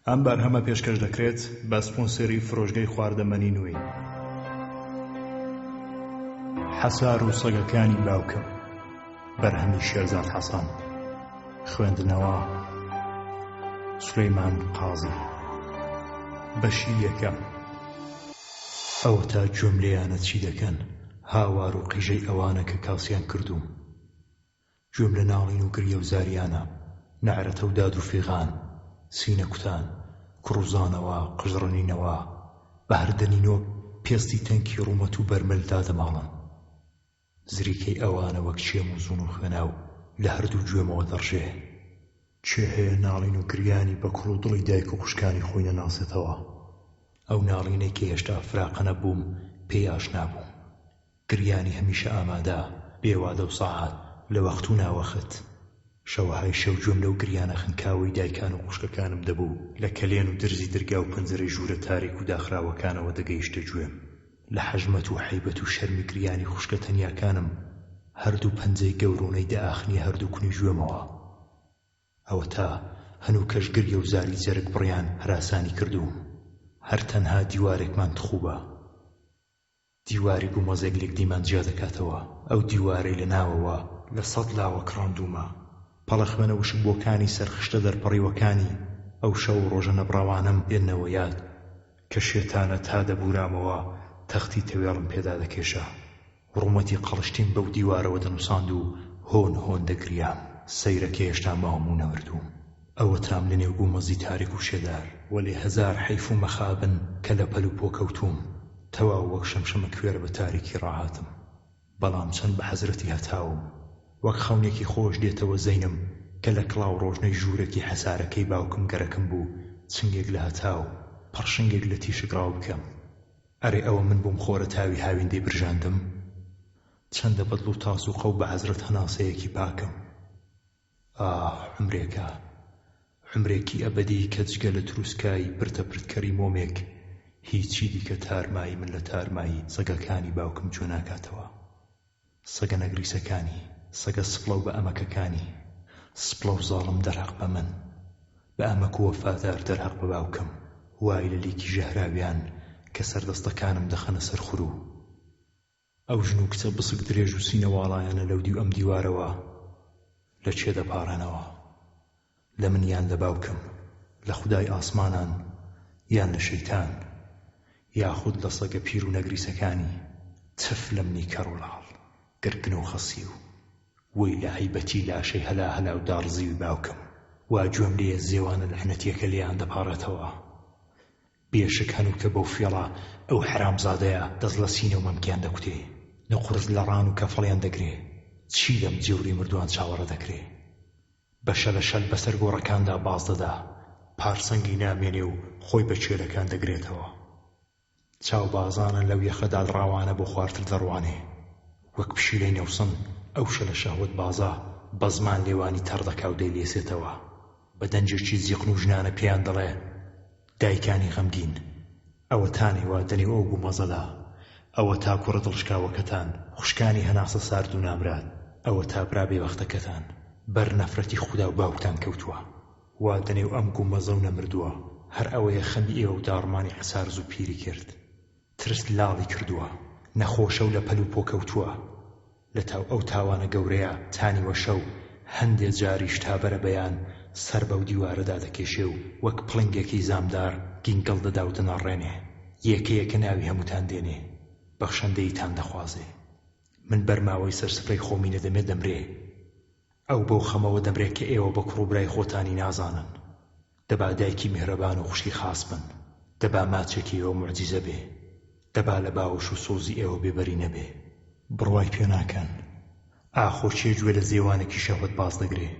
ئەم بەرهەمە پێشکەش دەکرێت بە سپۆنسەری فرۆشگەی خواردەمەنی نوێی حەسار و سەگەکانی باوکم بەرهەمی شێرزاد حەسەن خوێندنەوە سولەیمان قازی بەشی یەکەم ئەوەتا گوێم لێیانە چی دەکەن هاوار و قیژەی ئەوانە کە کاسیان کردووم گوێم لە ناڵین و گریە و زاریانە، نەعرەتە و داد و فیغان، سینە کوتان، کوڕوزانەوە، قژڕنینەوە، بە هەر دەنینۆک پێستی تەنکی ڕوومەت و بەرمل دادەماڵن. زریکەی ئەوانە وەک چێم و زوون و خوێناو لە هەردوو گوێمەوە دەڕژێ. کێ هەیە ناڵین و گریانی بە کوڵ و دڵی دایک و خوشکانی خۆی نەناسێتەوە؟ ئەو ناڵینەی کە هێشتا فراقە نەبووم پێی ئاشنا بووم. گریانی هەمیشە ئامادە، بێ وادە و سەعات، لە وەخت و ناوەخت. شەوەهای شەو گوێم لەو گریانە خنکاوەی دایکان و خوشکەکانم دەبوو، لە کەلێن و درزی درگا و پەنجەرەی ژوورە تاریک و داخراوەکانەوە دەگەیشتە گوێم. لە حەژمەت و حەیبەت و شەرمی گریانی خوشکە تەنیاکانم، هەردوو پەنجەی گەورۆنەی دەئاخنیە هەردوو کونی گوێمەوە. ئەوەتا هەنووکەش گریە و زاری جەرگ بڕیان هەراسانی کردووم. هەر تەنها دیوارێکمان تخووبە. دیواری گومەزێک لێکدیمان جیا دەکاتەوە، ئەو دیوارەی لە ناوەوە لە سەد لاوە کڕاندوومە، پەڵە خوێنە وشکبووەکانی سەر خشتە دەرپەڕیوەکانی ئەو شەو و ڕۆژە نەبڕاوانەم دێننەوە یاد کە شێتانە تا دەبوورامەوە تەختی تەوێڵم پێدا دەکێشا. ڕوومەتی قەڵشتیم بەو دیوارەوە دەنووساند و هۆن هۆن دەگریام. سەیرە کە هێشتا ماوم و نەمردووم. ئەوەتام لە نێو گومەزی تاریک و شێدار. وەلێ هەزار حەیف و مەخابن کە لە پەل و پۆ کەوتووم. تەواو وەک شەمشەمەکوێرە بە تاریکی ڕاهاتم. بەڵام چەند بە حەزرەتی هەتاوم. وەک خەونێکی خۆش دێتەوە زەینم کە لە کڵاوڕۆژنەی ژوورەکی حەسارەکەی باوکم گەرەکم بوو چنگێک لە هەتاو، پڕشنگێک لە تیشک ڕاو بکەم. ئەرێ ئەوە من بووم خۆرە تاوی هاوین دەیبرژاندم؟ چەندە بە دڵ و تاسوقە و بە حەزرەت هەناسەیەکی پاکم. ئاه عومرێکە، عومرێکی ئەبەدی کە جگە لە تروسکایی پرتە پرتکەری مۆمێک هیچی دیکە تارمایی من لە تارمایی سەگەکانی باوکم جوێ ناکاتەوە. سەگە نەگریسەکانی، سەگە سپڵە و بە ئەمەکەکانی، سپڵە و زاڵم دەرهەق بە من، بە ئەمەک و وەفادار دەرهەق بە باوکم، وای لە لیکی ژەهراویان کە سەردەستەکانم دەخەنە سەر خوروو. ئەو ژن و کچە بسک درێژ و سینە واڵایانە لەودیو ئەم دیوارەوە لە کێ دەپاڕێنەوە؟ لە من یان لە باوکم؟ لە خودای ئاسمانان یان لە شەیتان؟ یاخود لە سەگە پیر و نەگریسەکانی؟ تف لە منی کەڕ و لاڵ، گرگن و خەسیو! وەی لە هەیبەتی لاشەی هەلاهەلا و داڕزیوی باوکم! وا گوێم لێیە زێوانە لەعنەتییەکە لێیان دەپاڕێتەوە! بێشک هەنووکە بەو فێڵە ئەو حەرامزادەیە دەست لە سینە و مەمکیان دەکوتێ، نقورس لە ڕان و کەفەڵیان دەگرێ، چی لەم جێوری مردووان چاوەڕێ دەکرێ؟ بە شەلەشەل بەسەر گۆڕەکاندا باز دەدا، پارسەنگی نامێنێ و خۆی بە کێلەکان دەگرێتەوە. چاوبازانە لەو یەخە دادڕاوانە بۆ خوارتر دەڕوانێ. وەک پشیلەی نەوسن ئەو شەلە شەهوەتبازە بە زمان لێوانی تەڕ دەکا و دەیلێسێتەوە. بە دەنگێکی زیقن و ژنانە پێیان دەڵێ، دایکانی غەمگین، ئەوەتانێ وا دەنێو ئەو گومەزەدا، ئەوەتا کوڕە دڵشکاوەکەتان، خوشکانی هەناسە سارد و نامراد، ئەوەتا برا بێبەختەکەتان، بەر نەفرەتی خودا و باوکتان کەوتووە، وا دەنێو ئەم گومەزە و نەمردووە، هەر ئەوەیە خەمی ئێوە و داڕمانی حەسارز و پیری کرد. ترس لاڵی کردووە، نەخۆشە و لە پەل و پۆ کەوتووە. لە تاو ئەو تاوانە گەورەیە تا نیوە شەو، هەندێ جاریش تا بەرەبەیان سەر بەو دیوارەدا دەکێشێ و وەک پڵنگێکی زامدار گینگڵ دەدا و دەنەڕێنێ. یەکە یەکە ناوی هەمووتان دێنێ. بەخشەندەییتان دەخوازێ. من بەرماوەی سەر سفرەی خۆمی نەدەمێ دەمرێ. ئەو بەو خەمەوە دەمرێ کە ئێوە بە کوڕ و برای خۆتانی نازانن. دەبا دایکی میهرەبان و خوشکی خاس بن. دەبا ماچێکی ئێوە موعجیزە بێ. دەبا لە باوەش و سۆزی ئێوە بێبەری نەبێ. بڕوای پێ ناکەن. ئاخۆ کێ گوێ لە زێوانێکی شەهوەتباز دەگرێ؟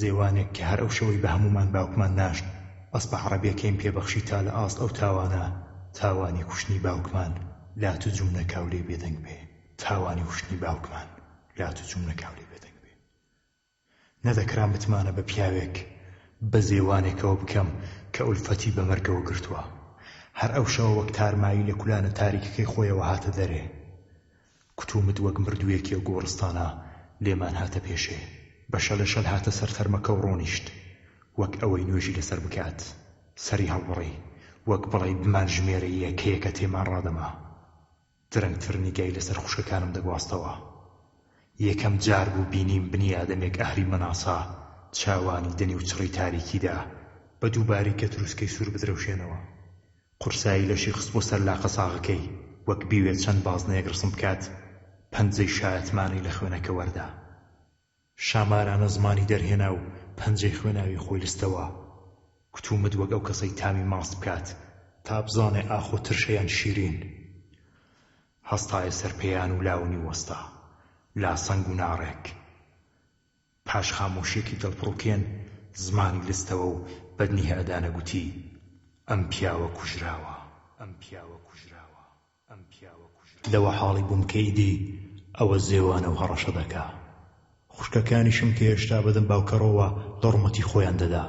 زێوانێک کە هەر ئەو شەوەی بە هەموومان باوکمان ناشت، ئەسپە عەڕەبیەکەیم پێ بەخشی تا لە ئاست ئەو تاوانە، تاوانی کوشتنی باوکمان، لات و جوم نەکا و لێی بێدەنگ بێ. تاوانی کوشتنی باوکمان، لات و جوم نەکا و لێی بێدەنگ بێ. نەدەکرا متمانە بە پیاوێک، بە زێوانێکەوە بکەم کە ئولفەتی بە مەرگەوە گرتووە. هەر ئەو شەوە وەک تارمایی لە کولانە تاریکەکەی خۆیەوە هاتە دەرێ. کوتومت وەک مردوویەکی ئەو گۆڕستانە لێمان هاتە پێشێ. بە شەلەشەل هاتە سەر تەرمەکە و ڕۆنیشت، وەک ئەوەی نوێژی لەسەر بکات. سەری هەڵبڕی، وەک بڵێی بمانژمێرێ یەکە یەکە تێمان ڕادەما. درەنگتر نیگای لەسەر خوشکەکانم دەگواستەوە. یەکەم جار بوو بینیم بنیادەمێک ئەهریمەناسا چاوانی دەنێو چڕی تاریکیدا بە دووباریکە تروسکەی سوور بدرەوشێنەوە. قورسایی لەشی خستبووە سەر لاقە ساغەکەی، وەک بیوێت چەند بازنەیەک ڕسم بکات، پەنجەی شایەتمانەی لە خوێنەکە وەردا. شامارانە زمانی دەرهێنا و پەنجەی خوێناوی خۆی لستەوە. کتومت وەک ئەو کەسەی تامی ماست بکات تا بزانێ ئاخۆ ترشە یان شیرین. هەستایە سەر پێیان و لاونی وەستا. لاسەنگ و ناڕێک. پاش خامۆشییەکی دڵپڕوکێن زمانی لستەوە و بە نیهەئدانە گوتی، ئەم پیاوە کوژراوە. ئەم پیاوە کوژراوە. ئەم پیاوە کوژراوە. لەوە حاڵی بووم کە ئیدی ئەوە زێوانە و هەڕەشە دەکا. خوشکەکانیشم کە هێشتا بەدەم باوکەڕۆوە لە ڕوومەتی خۆیان دەدا.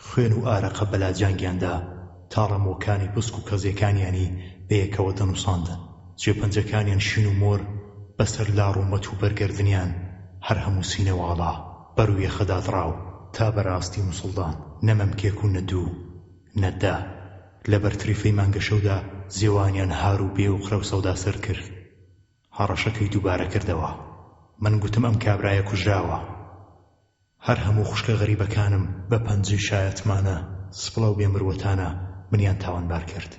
خوێن و ئارەقە بە لاجانگیاندا تا ڕەمووەکانی بسک و کەزیەکانیانی بەیەکەوە دەنووساندن. جێپەنجەکانیان شین و مۆر بەسەر لاڕوومەت و بەر گەردنیان هەر هەموو سینە واڵا بەروو یەخە دادڕاو تا بەراستی موسڵدان. نە مەمکێک و نە دوو نە دە. لەبەر تریفەی مانگەشەودا زێوانیان هار و بێ ئۆقرە و سەوداسەرد کرد. هەڕەشەکەی دووبارە کردەوە. من گوتم ئەم کابرایە کوژراوە. هەر هەموو خوشکە غەریبەکانم بە پەنجەی شایەتمانە سپڵە و بێ مروەتانە منیان تاوانبار کرد.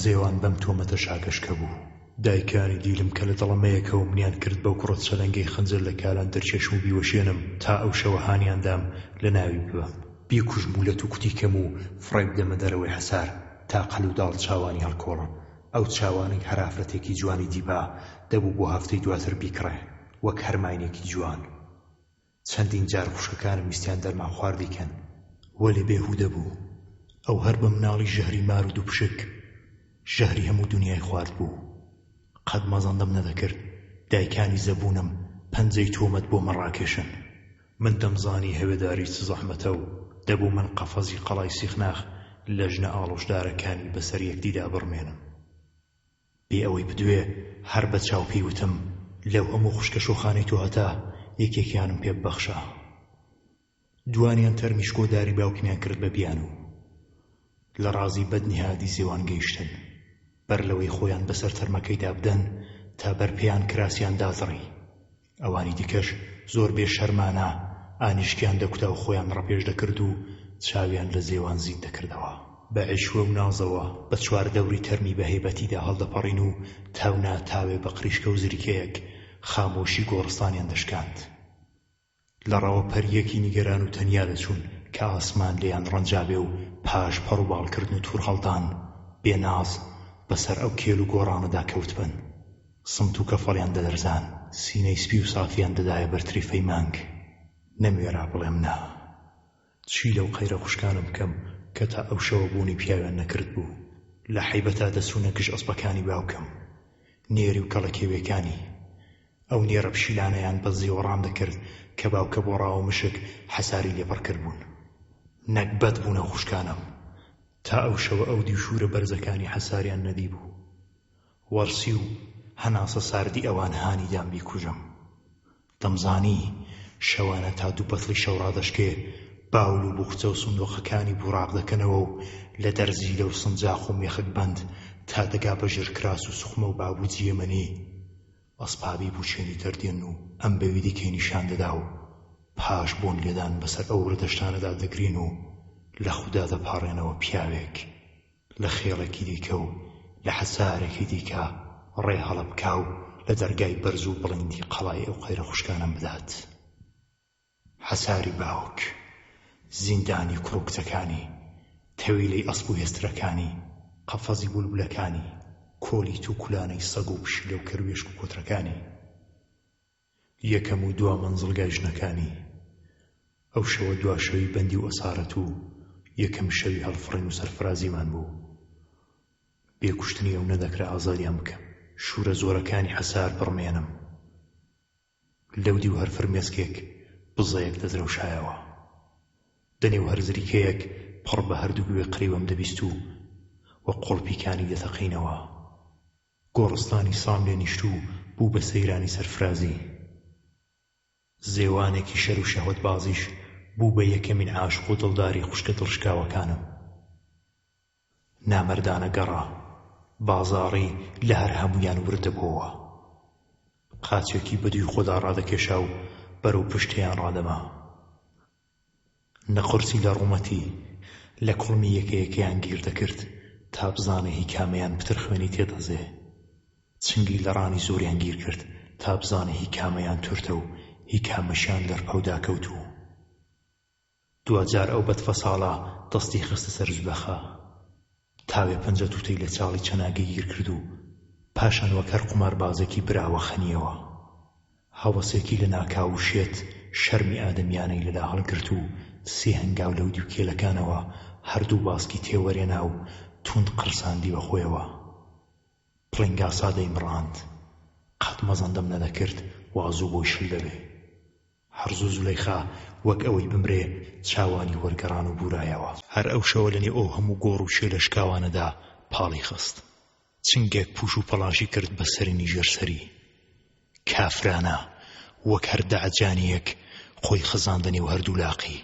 زێوان بەم تۆمەتە شاگەشکە بوو. دایکانی دیلم کە لە دەڵەمەیەکەوە منیان کرد بەو کوڕە چەلەنگەی خەنجەر لە کالان دەرکێشم و بیوەشێنم تا ئەو شەوە هانیان دام لە ناوی ببەم، بیکوژم و لەت و کوتی کەم و فڕێی بدەمە دەرەوەی حەسار تا قەل و داڵ چاوانی هەڵکۆڵن. ئەو چاوانەی هەر ئافرەتێکی جوانی دیبا دەبوو بۆ هەفتەی دواتر بیکڕێ وەک هەر ماینێکی جوان. چەندین جار خوشکەکانم ویستیان دەرمانخواردی کەن. وەلێ بێهوودە بوو. ئەو هەر بە مناڵی ژەهری مار و دووپشک ژەهری هەموو دونیای خوارد بوو. قەت مەزەندەم نەدەکرد دایکانی زەبوونم پەنجەی تۆمەت بۆ من ڕاکێشن. من دەمزانی هەوێداری چ زەحمەتە و دەبوو من قەفەزی قەڵای سیخناخ لە ژنە ئاڵۆشدارەکانی بەسەر یەکدیدا بڕمێنم. بێ ئەوەی بدوێ هەر بە چاو پێی وتم، لەو هەموو خوشکە شۆخانەی تۆ هەتا یەکێکیانم پێ ببەخشە. دوانیان تەرمی شکۆداری باوکمیان کرد بە بیانوو. لە ڕازی بەد نیهادی زێوان گەیشتن. بەر لەوەی خۆیان بەسەر تەرمەکەیدا بدەن تا بەر پێیان کراسیان دادڕی. ئەوانی دیکەش زۆر بێ شەرمانە ئانیشکیان دەکوتا و خۆیان ڕەپێش دەکرد و چاویان لە زێوان زیت دەکردەوە. بە عیشوە و نازەوە بە چواردەوری تەرمی بە هەیبەتیدا هەڵدەپەڕین و تاو نا تاوێ بە قریشکە و زریکەیەک خامۆشی گۆڕستانیان دەشکاند. لە ڕەوە پەرییەکی نیگەران و تەنیا دەچوون کە ئاسمان لێیان ڕەنجابێ و پاش پەڕ و باڵ کردن و تووڕ هەڵدان بێ ناز بە سەر ئەو کێل و گۆڕانەدا کەوتبن. سمت و کەفەڵیان دەلەرزان. سینەی سپی و سافیان دەدایە بەر تریفەی مانگ. نەموێرا بڵێم نا. چی لەو قەیرە خوشکانە بکەم کە تا ئەو شەوە بوونی پیاویان نەکردبوو. لە حەیبەتا دەچوونە گژ ئەسپەکانی باوکم. نێری و کەڵەکێوێکانی. ئەو نێرە پشیلانەیان بە زیوەڕان دەکرد کە باوکە بۆ ڕاوە مشک حەساری لێ پڕ کردبوون. نەگبەت بوون ئەو خوشکانەم. تا ئەو شەوە ئەو دیو شوورە بەرزەکانی حەساریان نەدیبوو. وەرسی و هەناسە ساردی ئەوان هانی دام بیکوژم. دەمزانی شەوانە تا دوو بەتڵی شەو ڕادەشکێ، باول و بوخچە و سندوقەکانی بوڕاق دەکەنەوە و لە دەرزیلە و سنجاق و مێخک بەند تا دەگا بە ژێر کراس و سوخمە و بابوجی یەمەنی ئەسپابی بووچێنی دەردێن و ئەم بەوی دیکەی نیشان دەدا و پاش بۆن لێدان بەسەر ئەو وردەشتانەدا دەگرین و لە خودا دەپاڕێنەوە پیاوێک لە خێڵێکی دیکە و لە حەسارێکی دیکە ڕێ هەڵە بکا و لە دەرگای بەرز و بڵیندی قەڵای ئەو قەیرە خوشکانەم بدات. حەساری باوک، زیندانی کوڕ و کچەکانی، تەویلەی ئەسپ و هێسترەکانی، قەفەزی بولبولەکانی، کۆلیت و کولانەی سەگ و پشیلە و کەروێشک و کۆترەکانی. یەکەم و دوا مەنزڵگای ژنەکانی. ئەو شەوە دوا شەوی بەندی و ئەسارەت و یەکەم شەوی هەڵفڕین و سەرفرازیمان بوو. بێ کوشتنی ئەو نەدەکرا ئازادیان بکەم. شوورە زۆرەکانی حەسار بڕمێنم. لەو دیو هەر فرمێسکێک بزەیەک دەدرەوشایەوە. دەنێو هەر زریکەیەک پڕ بە هەردوو گوێ قریوەم دەبیست و وەک قۆڵپیکانی دەتەقینەوە. گۆڕستانی سام لێ نیشتوو بوو بە سەیرانی سەرفرازی. زێوانێکی شەر و شەهوەتبازیش. بوو بە یەکەمین عاشق و دڵداری خوشکە دڵشکاوەکانم. نامەردانە گەڕا، بازاڕی لە هەر هەموویان ورد دەبۆوە. قاچێکی بە دووی خۆدا ڕادەکێشا و بەرەو پشتێیان ڕادەما. نە قورسی لە ڕوومەتی، لە کوڵمی یەکە یەکەیان گیر دەکرد تا بزانێ هی کامەیان پتر خوێنی تێدەزێ. چنگی لە ڕانی زۆریان گیر کرد تا بزانێ هی کامەیان تورتە و هی کامەشیان لەرپەو داکەوتوو. دواجار ئەو بەدفەساڵە دەستی خستە سەر زولەخا. تاوێ پەنجە تووتەی لە چاڵی چەناگەی گیر کرد و پاشان وەک هەر قوماربازێکی براوە خەنییەوە. هەوەسێکی لەناکاو و شێت شەرمی ئادەمیانەی لەلا هەڵگرت و سێ هەنگاو لەودیو کێلەکانەوە هەردوو باسکی تێوەرێنا و توند قرساندی بە خۆیەوە. پڵینگاسا دەیمڕاند. قەت مەزەندەم نەدەکرد وا زوو بۆی شل دەبێ. هەر زوو زولەیخا وەک ئەوەی بمرێ چاوانی وەرگەڕان و بوورایەوە. هەر ئەو شەوە لە نێو ئەو هەموو گۆڕ و کێلە شکاوانەدا پاڵی خست. چنگێک پووش و پەڵاشی کرد بە سەرینی ژێر سەری. کافرانە وەک هەر دەعەجانییەک خۆی خزاندە نێو هەردوو لاقی.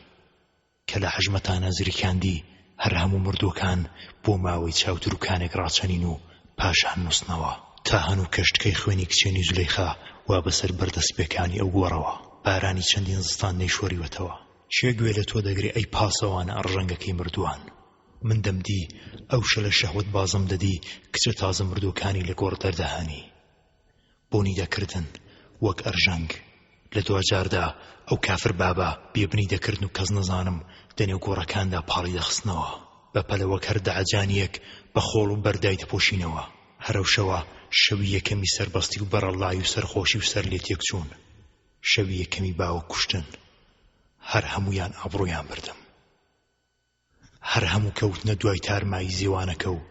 کە لە حەژمەتانە زریکاندی هەر هەموو مردووەکان بۆ ماوەی چاوتروکانێک ڕاچەنین و پاشان نووستنەوە. تا هەنووکەش تکەی خوێنی کچێنی زولەیخا وا بەسەر بەردە سپێکانی ئەو گۆڕەوە بارانی چەندین زستان نەیشۆریوەتەوە. کێ گوێ لە تۆ دەگرێ ئەی پاسەوانە ئەڕژەنگەکەی مردووان؟ من دەمدی، ئەو شەلە شەهوەتبازەم دەدی کچە تازە مردووەکانی لە گۆڕ دەردەهانی. بۆنی دەکردن وەک ئەرژەنگ. لە دواجاردا ئەو کافر بابە بێبنی دەکردن و کەس نەزانم دەنێو گۆڕەکاندا پاڵی دەخستنەوە. بە پەلە وەک هەر دەعەجانییەک بە خۆڵ و بەرد دایدەپۆشینەوە. هەر ئەو شەوە شەوی یەکەمی سەربەستی و بەرەڵڵای و سەرخۆشی و سەرلێتێکچوون. شەوی یەکەمی باوک کوشتن. هەر هەموویان ئابڕوویان بردم. هەر هەموو کەوتنە دوای تارمایی زێوانەکە و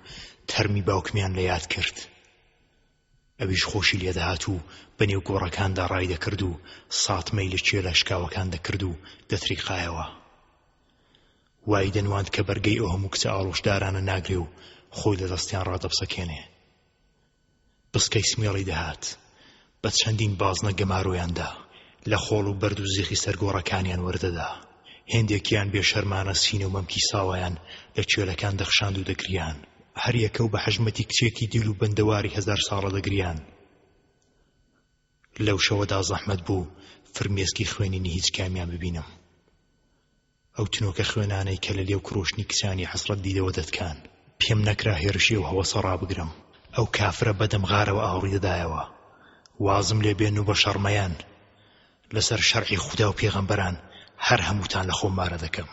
تەرمی باوکمیان لە یاد کرد. ئەویش خۆشی لێ دەهات و بە نێو گۆڕەکاندا ڕای دەکرد و ساتمەی لە کێلە شکاوەکان دەکرد و دەتریقایەوە. وای دەنواند کە بەرگەی ئەو هەموو کچە ئاڵۆشدارانە ناگرێ و خۆی لە دەستیان ڕادەپسەکێنێ. بسکەی سمێڵی دەهات. بە چەندین بازنە گەمارۆیان دا. لە خۆڵ و بەرد و زیخی سەر گۆڕەکانیان وەردەدا. هێندێکیان بێ شەرمانە سینە و مەمکی ساوایان لە کێلەکان دەخشاند و دەگریان. هەر یەکە و بە حەژمەتی کچێکی دیل و بەندەواری هەزارساڵە دەگریان. لەو شەوەدا زەحمەت بوو فرمێسکی خوێنینی هیچ کامیان ببینم. ئەو تنۆکە خوێنانەی کە لە لێو کرۆشنی کچانی حەسرەت دیدەوە دەتکان. پێم نەکرا هێرشی ئەو هەوەسە ڕابگرم. ئەو کافرە بە دەم غارەوە ئاوڕی دەدایەوە. وازم لێ بێن و بە شەڕ مەیەن. لەسەر شەرعی خودا و پێغەمبەران هەر هەمووتان لە خۆم مارە دەکەم.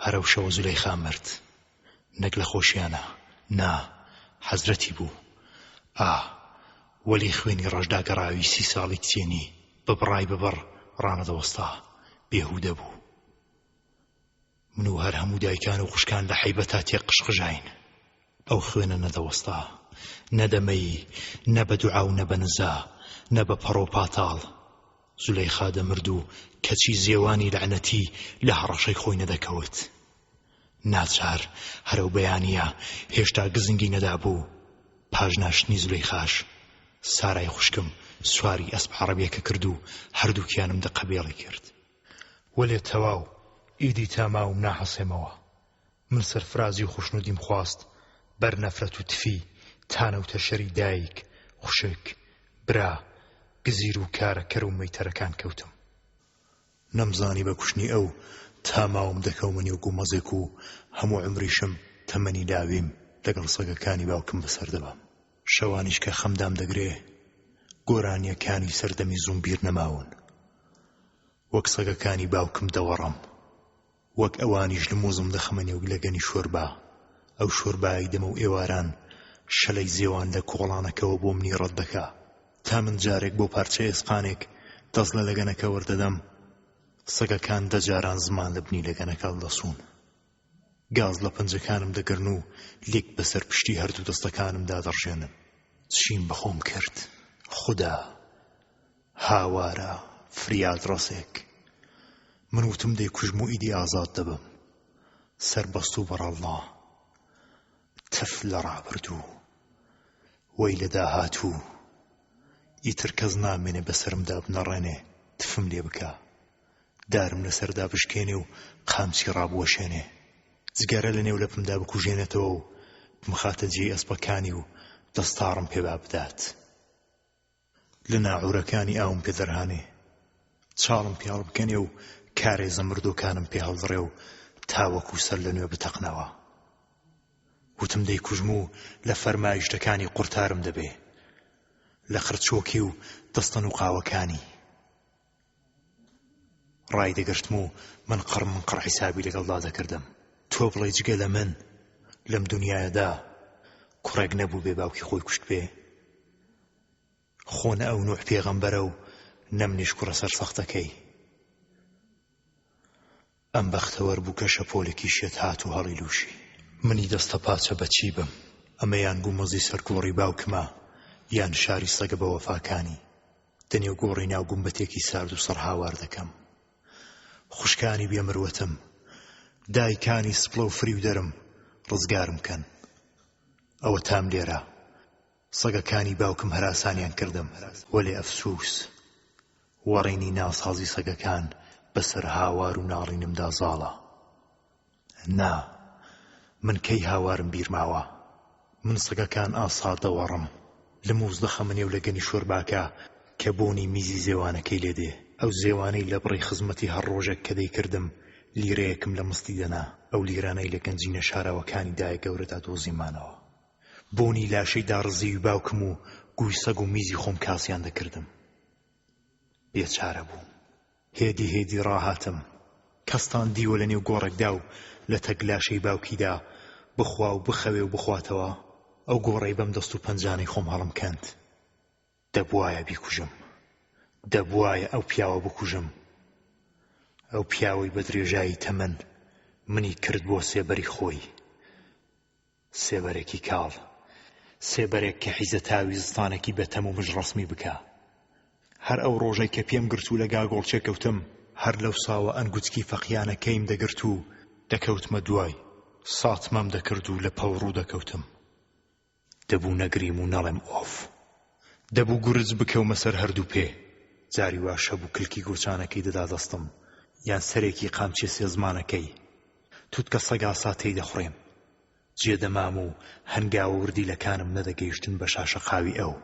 هەر ئەو شەوە زولەیخا مرد. نەک لە خۆشیانە، نا، حەزرەتی بوو. ئا، وەلی خوێنی ڕەش داگەڕاوی سی ساڵی کچێنی بە بڕای ببڕ ڕانەدەوەستا. بێهوودە بوو. من و هەر هەموو دایکان و خوشکان لە حەیبەتا تێک قژقژاین. ئەو خوێنە نەدەوەستا. نە دەمەیی، نە بە دوعا و نە بە نزا، نە بە پەڕۆ و پاتاڵ. زولەیخا دەمرد و کەچی زێوانی لەعنەتی لە هەڕەشەی خۆی نەدەکەوت. ناچار هەر ئەو بەیانییە هێشتا گزنگی نەدابوو، پاش ناشتنی زولەیخاش، سارای خوشکم سواری ئەسپ عەڕەبییەکە کرد و هەردووکیانم دە قەبێڵی کرد. وەلێ تەواو ئیدی تا ماوم ناحەسێمەوە. من سەرفرازی و خوشنودیم خواست بەر نەفرەت و تفی تانە و تەشەری دایک، خوشک، برا، گزیر و کارەکەر و مەیتەرەکان کەوتم. نەمزانی بە کوشتنی ئەو تا ماوم دەکەومە نێو گومەزێک و هەموو عومریشم تەمەنی لاویم لەگەڵ سەگەکانی باوکم بەسەر دەبەم. شەوانیش کە خەم دامدەگرێ گۆرانییەکانی سەردەمی زووم بیر نەماون. وەک سەگەکانی باوکم دەوەڕم. وەک ئەوانیش لموزم دەخەمە نێو لەگەنی شۆربا. ئەو شۆربایەی دەمەو ئێواران شەلەی زێوان لە کۆڵانەکەوە بۆ منی ڕەت دەکا. تا من جارێک بۆ پارچە ئێسقانێک دەست لە لەگەنەکە وەردەدەم، سەگەکان دە جاران زمان لە بنی لەگەنەکە هەڵدەسوون. گاز لە پەنجەکانم دەگرن و لیک بەسەر پشتی هەردوو دەستەکانمدا دەڕژێنن. چیم بە خۆم کرد خودا؟ هاوارە فریادڕەسێک. من وتم دەیکوژم و ئیدی ئازاد دەبم. سەربەست و بەڕەڵڵا. تف لە ڕابردوو. وەی لە داهاتوو. ئیتر کەس نامێنێ بەسەرمدا بنەڕێنێ تفم لێ بکا. دارم لەسەردا بشکێنێ و قامچی ڕابوەشێنێ. جگەرە لە نێو لەپمدا بکوژێنێتەوە و بمخاتە جێی ئەسپەکانی و دەستاڕم پێ با بدات. لە ناعورەکانی ئاوم پێ دەرهانێ. چاڵم پێ هەڵبکەنێ و کارێزە مردووەکانم پێ هەڵدڕێ و تاوەکو سەر لە نوێ بتەقنەوە. وتم دەیکوژم و لە فەرمایشتەکانی قورتارم دەبێ. لە قرچۆکی و دەستە نوقاوەکانی. ڕایدەگرتم و من قڕ من قڕ حیسابی لەگەڵدا دەکردم. تۆ بڵێی جگە لە من لەم دونیایەدا کوڕێک نەبووبێ باوکی خۆی کوشتبێ؟ خۆ نە ئەو نوح پێغەمبەرە و نە منیش کوڕە سەرسەختەکەی. ئەم بەختەوەر بوو کە شەپۆلێکی شێت هات و هەڵیلووشی. منی دەستەپاچە بە چی بم؟ ئەمە یان گومەزی سەر گۆڕی باوکمە یان شاری سەگە بەوەفاکانی. دەنێو گۆڕی ناو گومبەتێکی سارد و سڕ هاوار دەکەم. خوشکانی بێ مروەتم، دایکانی سپڵە و فریودەرم، ڕزگارم کەن. ئەوەتام لێرە. سەگەکانی باوکم هەراسانیان کردم، وەلێ ئەفسووس! وەڕینی ناسازی سەگەکان بەسەر هاوار و ناڵینمدا زاڵە. نا، من کەی هاوارم بیر ماوە؟ من سەگەکان ئاسا دەوەڕم، لمووز دەخەمە نێو لەگەنی شۆرباکە کە بۆنی میزی زێوانەکەی لێ دێ. ئەو زێوانەی لە بڕی خزمەتی هەر ڕۆژێک کە دەیکردم لیرەیەکم لە مستی دەنا، ئەو لیرانەی لە گەنجینە شاراوەکانی دایە گەورەدا دۆزیمانەوە. بۆنی لاشەی داڕزیوی باوکم و گووی سەگ و میزی خۆم کاسیان دەکردم. بێچارە بووم. هێدی هێدی ڕاهاتم. کەستان دیوە لە نێو گۆڕێکدا و لە تەک لاشەی باوکیدا بخوا و بخەوێ و بخواتەوە؟ ئەو گۆڕەی بەم دەست و پەنجانەی خۆم هەڵمکەند. دەبوایە بیکوژم. دەبوایە ئەو پیاوە بکوژم. ئەو پیاوەی بە درێژایی تەمەن منی کرد بۆ سێبەری خۆی. سێبەرێکی کاڵ. سێبەرێک کە حیزە تاوی زستانێکی بە تەم و مژ ڕەسمی بکا. هەر ئەو ڕۆژەی کە پێم گرت و لە گاگۆڵچێ کەوتم، هەر لەو ساوە ئەنگوچکی فەقیانەکەیم دەگرت و دەکەوتمە دوای، ساتمەم دەکرد و لە پەوڕوو دەکەوتم. دەبوو نەگریم و نەڵێم ئۆف. دەبوو گورج بکەومە سەر هەردوو پێ. جاری واش هەبوو کلکی گۆچانەکەی دەدا دەستم، یان سەرێکی قامچیە سێزمانەکەی. توتکە سەگاسا تێی دەخوڕیم. جێ دەمام و هەنگاوە وردیلەکانم نەدەگەیشتن بە شاشەقاوی ئەو.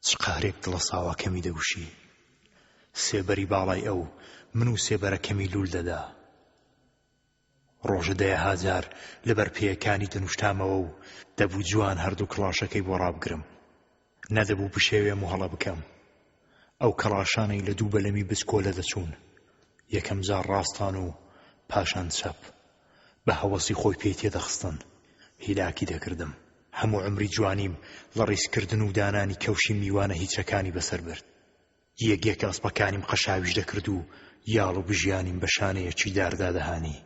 چ قەهرێک دڵە ساواکەمی دەگوشی. سێبەری باڵای ئەو، من و سێبەرەکەمی لوول دەدا. ڕۆژە دەیەها جار لەبەر پێیەکانی دەنووشتامەوە و دەبوو جوان هەردوو کڵاشەکەی بۆ ڕابگرم. نەدەبوو بشێوێم و هەڵە بکەم. ئەو کەڵاشانەی لە دوو بەلەمی بچکۆلە دەچوون، یەکەم جار ڕاستان و پاشان چەپ، بە هەوەسی خۆی پێی تێدەخستن، هیلاکی دەکردم. هەموو عومری جوانیم لە ڕیزکردن و دانانی کەوشی میوانە هیچەکانی بەسەر برد. یەک یەک ئەسپەکانیم قەشاویش دەکرد و یاڵ و بژیانیم بە شانەیەکی داردا دەهانی.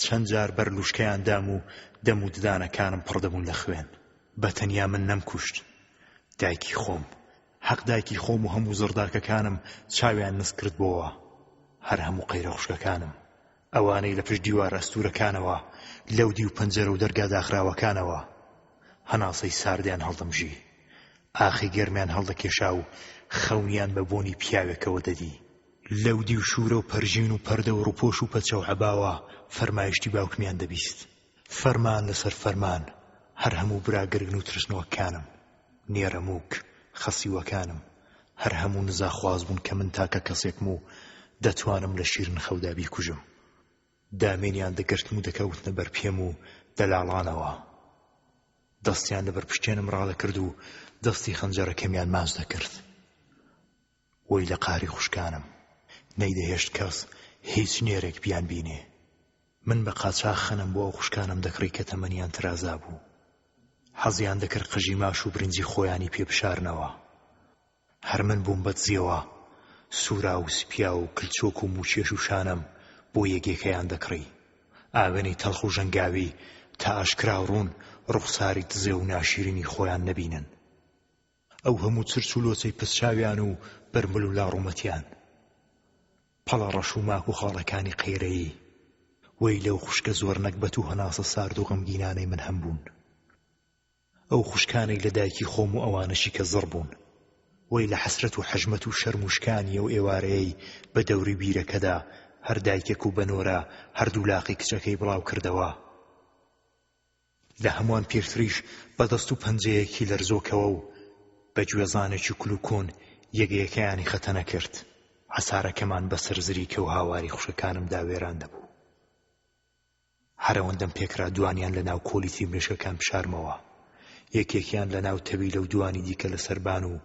چەند جار بەر لوشکەیان دام و دەم و ددانەکانم پڕ دەبوون لە خوێن. بە تەنیا من نەمکوشت. دایکی خۆم. هەق دایکی خۆم و هەموو زڕداکەکانم چاویان نز کردبۆوە. هەر هەموو قەیرە خوشکەکانم. ئەوانەی لە پشت دیوارە ئەستوورەکانەوە، لەو دیو پەنجەرە و دەرگا داخراوەکانەوە، هەناسەی ساردیان هەڵدەمژی. ئاخی گەرمیان هەڵدەکێشا و خەونیان بە بۆنی پیاوێکەوە دەدی. لەو دیو شوورە و پەرژین و پەردە و ڕووپۆش و پەچە و عەباوە فەرمایشتی باوکمیان دەبیست. فەرمان لەسەر فەرمان، هەر هەموو برا گرگن و ترسنۆکەکانم، نێرەمووک، خەسیوەکانم، هەر هەموو نزاخواز بوون کە من تاکە کەسێکم و دەتوانم لە شیرن خەودا بیکوژم. دامێنیان دەگرتم و دەکەوتنە بەر پێم و دەلاڵانەوە. دەستیان لەبەر پشتێنم ڕادەکرد و دەستی خەنجەرەکەمیان ماچ دەکرد. وەی لە قاری خوشکانم، نەیدەهێشت کەس هیچ نێرێک بیانبینێ. من بە قاچاخ خەنەم بۆ ئەو خوشکانەم دەکڕی کە تەمەنیان ترازابوو. حەزیان دەکرد قژی ماش و برنجی خۆیانی پێ بشارنەوە. هەر من بووم بە دزیەوە سووراو و سپیاو و کلچۆک و مووکێش و شانەم بۆ یەک یەکەیان دەکڕی. ئاوێنەی تەڵخ و ژەنگاوی تا ئاشکرا و ڕوون ڕوخساری دزێو و ناشیرینی خۆیان نەبینن. ئەو هەموو چرچ و لۆچەی پسچاویان و بەرمل و لاڕوومەتیان. پەڵە ڕەش و ماک و خاڵەکانی قەیرەیی. وەی لەو خوشکە زۆر نەگبەت و هەناسە سارد و غەمگینانەی من هەمبوون. ئەو خوشکانەی لە دایکی خۆم و ئەوانەشی کە زڕ بوون. وەی لە حەسرەت و حەژمەت و شەرم و شکانی ئەو ئێوارەیەی بە دەوری بیرەکەدا هەر دایکێک و بە نۆرە هەردوو لاقی کچەکەی بڵاو کردەوە. لە هەمووان پیرتریش بە دەست و پەنجەیەکی لەرزۆکەوە و بە گوێزانێکی کول و کۆن یەکەیەکەیانی خەتەنە کرد. حەسارەکەمان بە سەر زریکە و هاواری خوشکەکانمدا وێران دەبوو. هەر ئەوەندەم پێکرا دوانیان لە ناو کۆلی تریمرێشکەکان بشارمەوە. یەکێکیان لە ناو تەویلە و دوانی دیکە لە سەربان و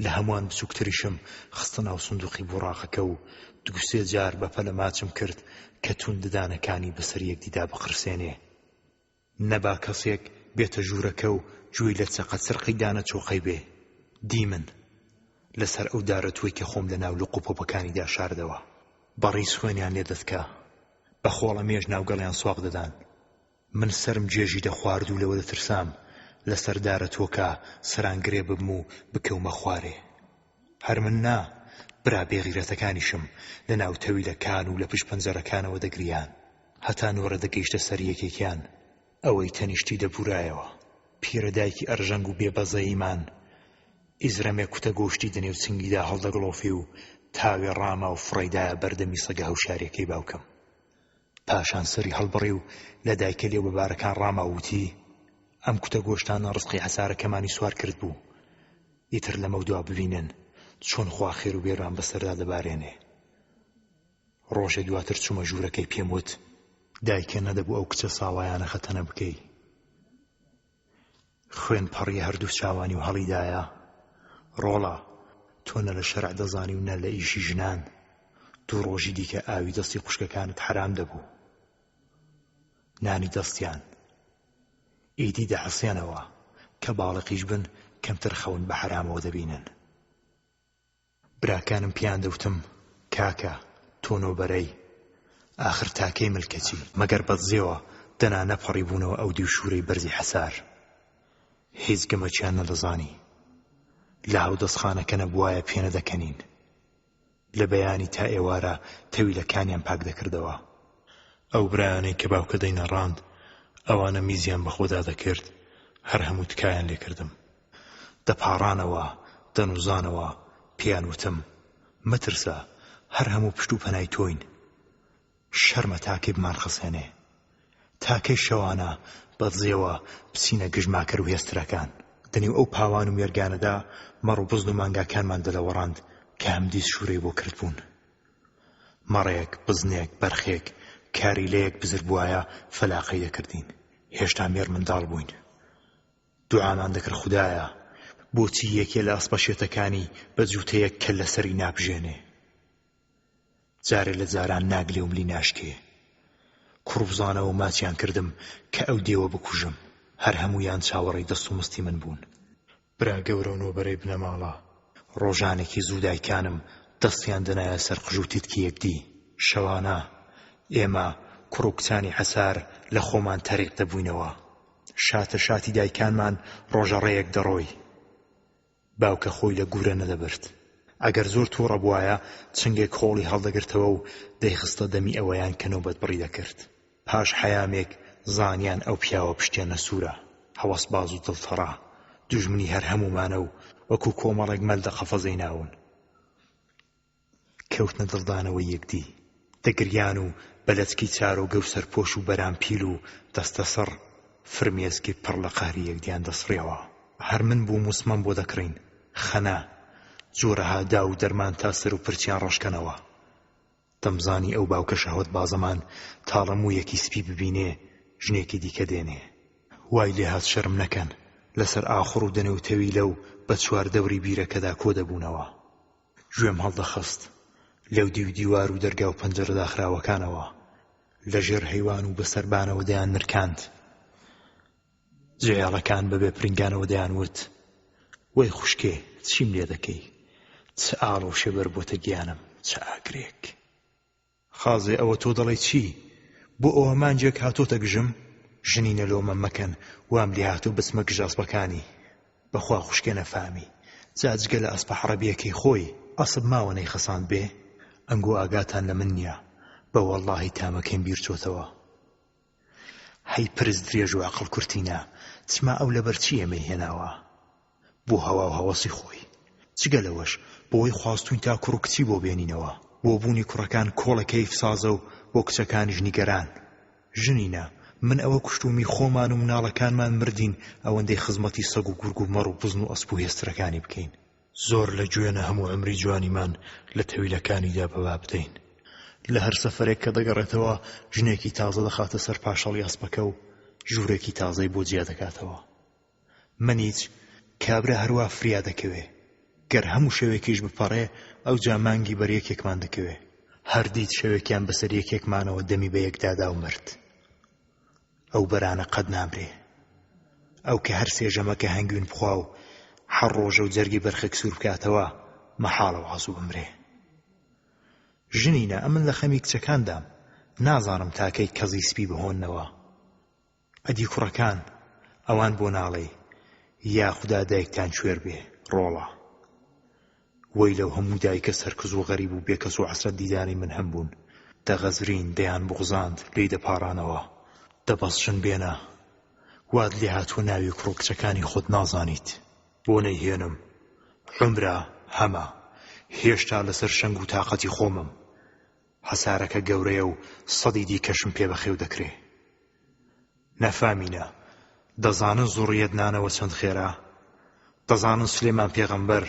لە هەمووان بچووکتریشم خستە ناو سندووقی بوڕاقەکە و دووسێ جار بە پەلە ماچم کرد کە توند ددانەکانی بەسەر یەکدیدا بقرسێنێ. نەبا کەسێک بێتە ژوورەکە و گوێی لە چەقە چرقەی دانە چۆقەی بێ. دیمن. لەسەر ئەو دارە تووەی کە خۆم لە ناو لق و پۆپەکانیدا شاردەوە. بە ڕیز خوێنیان لێ دەتکا. بە خۆڵەمێش ناوگەڵیان سواق دەدان. من سەرم گێژی دەخوارد و لەوە دەترسام لەسەر دارە تۆکە سەرانگرێ ببم و بکەومە خوارێ. هەر من نا، برا بێغیرەتەکانیشم لە ناو تەویلەکان و لە پشت پەنجەرەکانەوە دەگریان. هەتا نۆرە دەگەیشتە سەر یەکێکیان، ئەوەی تەنیشتی دەبوورایەوە. پیرە دایکی ئەرژەنگ و بێ بەزەییمان، ئیزرەمێ کوتە گۆشتی دە نێو چنگیدا هەڵدەگڵۆفی و تاوێ ڕاما و فڕێی دایە بەر دەمی سەگە هەوشارییەکەی باوکم. پاشان سەری هەڵبڕی و لە دایکە لێو بەبارەکان ڕاما و وتی، ئەم کوتە گۆشتانە ڕزقی حەسارەکەمانی سوار کردبوو. ئیتر لەمەودوا ببینن چۆن خوا خێر و بێرمان بەسەردا دەبارێنێ. ڕۆژێ دواتر چوومە ژوورەکەی پێم وت. دایکە نەدەبوو ئەو کچە ساوایانە خەتەنە بکەی. خوێن پەڕیە هەردوو چاوانی و هەڵیدایە، ڕۆڵە تۆ نە لە شەرع دەزانی و نە لە ئیشی ژنان، دوو ڕۆژی دیکە ئاوی دەستی خوشکەکانت حەرام دەبوو. نانی دەستیان. ئیدی دەحەسێنەوە، کە باڵقیش بن کەمتر خەون بە حەرامەوە دەبینن. براکانم پێیان دەوتم، کاکە تۆ نۆبەرەی، ئاخر تا کەی ملکەچی؟ مەگەر بەدزیەوە دەنا نەپەڕیبوونەوە ئەو دیو شوورەی بەرزی حەسار. هیچ گەمەکیان نەدەزانی. لە هاودەستخانەکە نەبوایە پێنەدەکەنین. لە بەیانی تا ئێوارە تەویلەکانیان پاک دەکردەوە. ئەو برایانەی کە باوکە دەینەڕاند، ئەوانە میزیان بە خۆدا دەکرد، هەر هەموو تکایان لێ کردم. دەپاڕانەوە، دەنووزانەوە، پێیان وتم، مەترسە، هەر هەموو پشت و پەنای تۆین. شەرمە تا کەی بمانخەسێنێ؟ تا کەی شەوانە بە دزییەوە بچینە گژ ماکەر و هێسترەکان؟ دەنێو ئەو پاوان و مێرگانەدا مەڕ و بزن و مانگاکانمان دەلەوەڕاند کە هەمدیس شوورەی بۆ کردبوون. مەڕێک، بزنێک، بەرخێک، کاریلەیەک بزر بوایە فەلاقەی دەکردین. هێشتا مێرمنداڵ بووین. دوعامان دەکرد خودایە بۆچی یەکێ لە ئەسپە شێتەکانی بە جووتەیەک کەللە سەری ناپژێنێ؟ جارێ لە جاران ناگلێ و ملی ناشکێ. کوڕوزانەوە ماچیان کردم کە ئەو دێوە بکوژم. هەر هەموویان چاوەڕێی دەست و مستی من بوون. برا گەورە و نۆبەرەی بنەماڵە. ڕۆژانێکی زوو دایکانم دەستیان دەنایە سەر قژ و تیتکی یەکدی. شەوانە ئێمە کوڕ و کچانی حەسار لە خۆمان تەریق دەبووینەوە. شاتە شاتی دایکانمان ڕۆژەڕێیەک دەڕۆی. باوکە خۆی لە گوورە نەدەبرد. ئەگەر زۆر تووڕە بوایە، چنگێک خۆڵی هەڵدەگرتەوە و دەیخستە دەمی ئەوەیان کە نۆبەت بڕی دەکرد. پاش حەیامێک زانیان ئەو پیاوە پشتێنە سوورە، هەوەسباز و دڵتەڕە، دوژمنی هەر هەموومانە و وەکوو کۆمەڵێک مەل دە قەفەزەی ناون. کەوتنە دڵدانەوەی یەکدی. دەگریان و بە لەچکی چارۆگە و سەرپۆش و بەرامپیل و دەستەسڕ، فرمێسکی پڕ لە قەهری یەکدیان دەسڕیەوە. هەر من بووم و سمەم بۆ دەکڕین، خەنە، جۆرەها داو و دەرمان تا سەر و پرچیان ڕەشکەنەوە. دەمزانی ئەو باوکە شەهوەتبازەمان تاڵە موویەکی سپی ببینێ، ژنێکی دیکە دێنێ. وای لێهات شەرم نەکەن، لەسەر ئاخوڕ و دەنێو تەویلە و بە چواردەوری بیرەکەدا کۆ دەبوونەوە. گوێم هەڵدەخست لەو دیو دیوار و دەرگا و پەنجەرە داخراوەکانەوە، لە ژێر هەیوان و بە سەربانەوە دەیاننرکاند. جێیاڵەکان بە بێپرینگانەوە دەیانوت، وەی خوشکێ چیم لێ دەکەی، چ ئاڵۆشێ بەربۆتە گیانم، چ ئاگرێک. خازێ ئەوە تۆ دەڵێی چی؟ بۆ ئەوە مانگێک هاتۆتە گژم؟ ژنینە لۆمەم مەکەن وام لێهاتوو بچمە گژ ئەسپەکانی. بەخوا خوشکێ نەفامی. جا جگە لە ئەسپە عەڕەبیەکەی خۆی ئەسپ ماوە نەیخەساندبێ؟ ئەنگۆ ئاگاتان لە من نیە. بە وەڵڵاهی تامەکەیم بیر چۆتەوە. هەی پرس درێژ و عەقڵ کورتینە، چما ئەو لەبەر چی ئێمەی هێناوە؟ بۆ هەوا و هەوەسی خۆی. جگە لەوەش بۆی خواستووین تا کوڕ و کچی بۆ بێنینەوە. بۆ بوونی کوڕەکان کۆڵێ کەیف سازە و بۆ کچەکانیش نیگەران. ژنینە، من ئەوە کوشتوومی خۆمان و مناڵەکانمان مردین ئەوەندەی خزمەتی سەگ و گورگ و مەڕ و بزن و ئەسپ و هێسترەکانی بکەین. زۆر لە گوێنە هەموو عومری جوانیمان لە تەویلەکانیدا بە با بدەین. لە هەر سەفەرێک کە دەگەڕێتەوە ژنێکی تازە دەخاتە سەر پاشەڵی ئەسپەکە و ژوورێکی تازەی بۆ جیا دەکاتەوە. منیچ کابرا هەروا فریا دەکەوێ. گەر هەموو شەوێکیش بپەڕێ ئەوجا مانگی بەر یەکێکمان دەکەوێ. هەر دیت شەوێکیان بەسەر یەکێکمانەوە دەمی بە یەکدا دا و مرد. ئەو بەرانە قەت نامرێ. ئەو کە هەر سێ ژەمەکە هەنگوین بخوا و هەر ڕۆژە و جەرگی بەرخێک سوور بکاتەوە، مەحاڵە وا زوو بمرێ. ژنینە، ئەمن لە خەمی کچەکاندام، نازانم تا کەی کەزی سپی بهۆننەوە. ئەدی کوڕەکان، ئەوان بۆ ناڵێی، یاخودا دایکتان کوێر بێ، ڕۆڵە. وەی لەو هەموو دایکە سەرکز و غەریب و بێکەس و عەسرەت دیدانەی من هەمبوون، دەغەزرین، دەیانبوغزاند، لێی دەپاڕانەوە، دە بەس ژن بێنە، وات لێ هاتووە ناوی کوڕ و کچەکانی خۆت نازانیت. بۆ نەیهێنم، عومرە هەمە، هێشتا لەسەر شەنگ و تاقەتی خۆمم، حەسارەکە گەورەیە و سەدی دیکەشم پێ بەخێو دەکرێ. نەفامینە، دەزانن زوڕیەت نانەوە چەند خێرە؟ دەزانن سلێمان پێغەمبەر،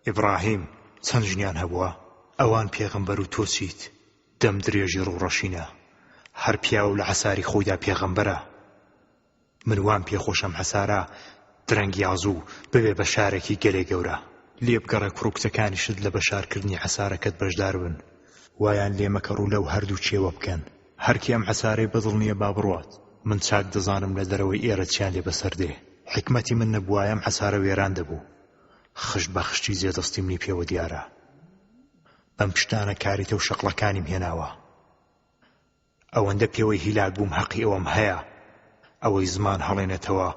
ئیبڕاهیم، چەند ژنیان هەبووە؟ ئەوان پێغەمبەر و تۆ چیت؟ دەم درێژی ڕووڕەشینە. هەر پیاوەو لە حەساری خۆیدا پێغەمبەرە. من وام پێ خۆشە ئەم حەسارە درەنگ یا زوو ببێ بە شارێکی گەلێ گەورە. لێبگەڕێ کوڕ و کچەکانیشت لە بەشارکردنی حەسارەکەت بەشدار بن. وایان لێ مەکە ڕوو لەو هەردوو کێوە بکەن. هەرکێ ئەم حەسارەی بەدڵ نییە با بڕوات. من چاک دەزانم لە دەرەوەی ئێرە چیان لێ بەسەر دێ. حیکمەتی من نەبوایە ئەم حەسارە وێران دەبوو. خشت بە خشتی جێدەستی منی پێوە دیارە. بەم شتانە کاریتە و شەقڵەکانیم هێناوە. ئەوەندە پێوەی هیلاک بووم هەقی ئەوەم هەیە ئەوەی زمان هەڵێنێتەوە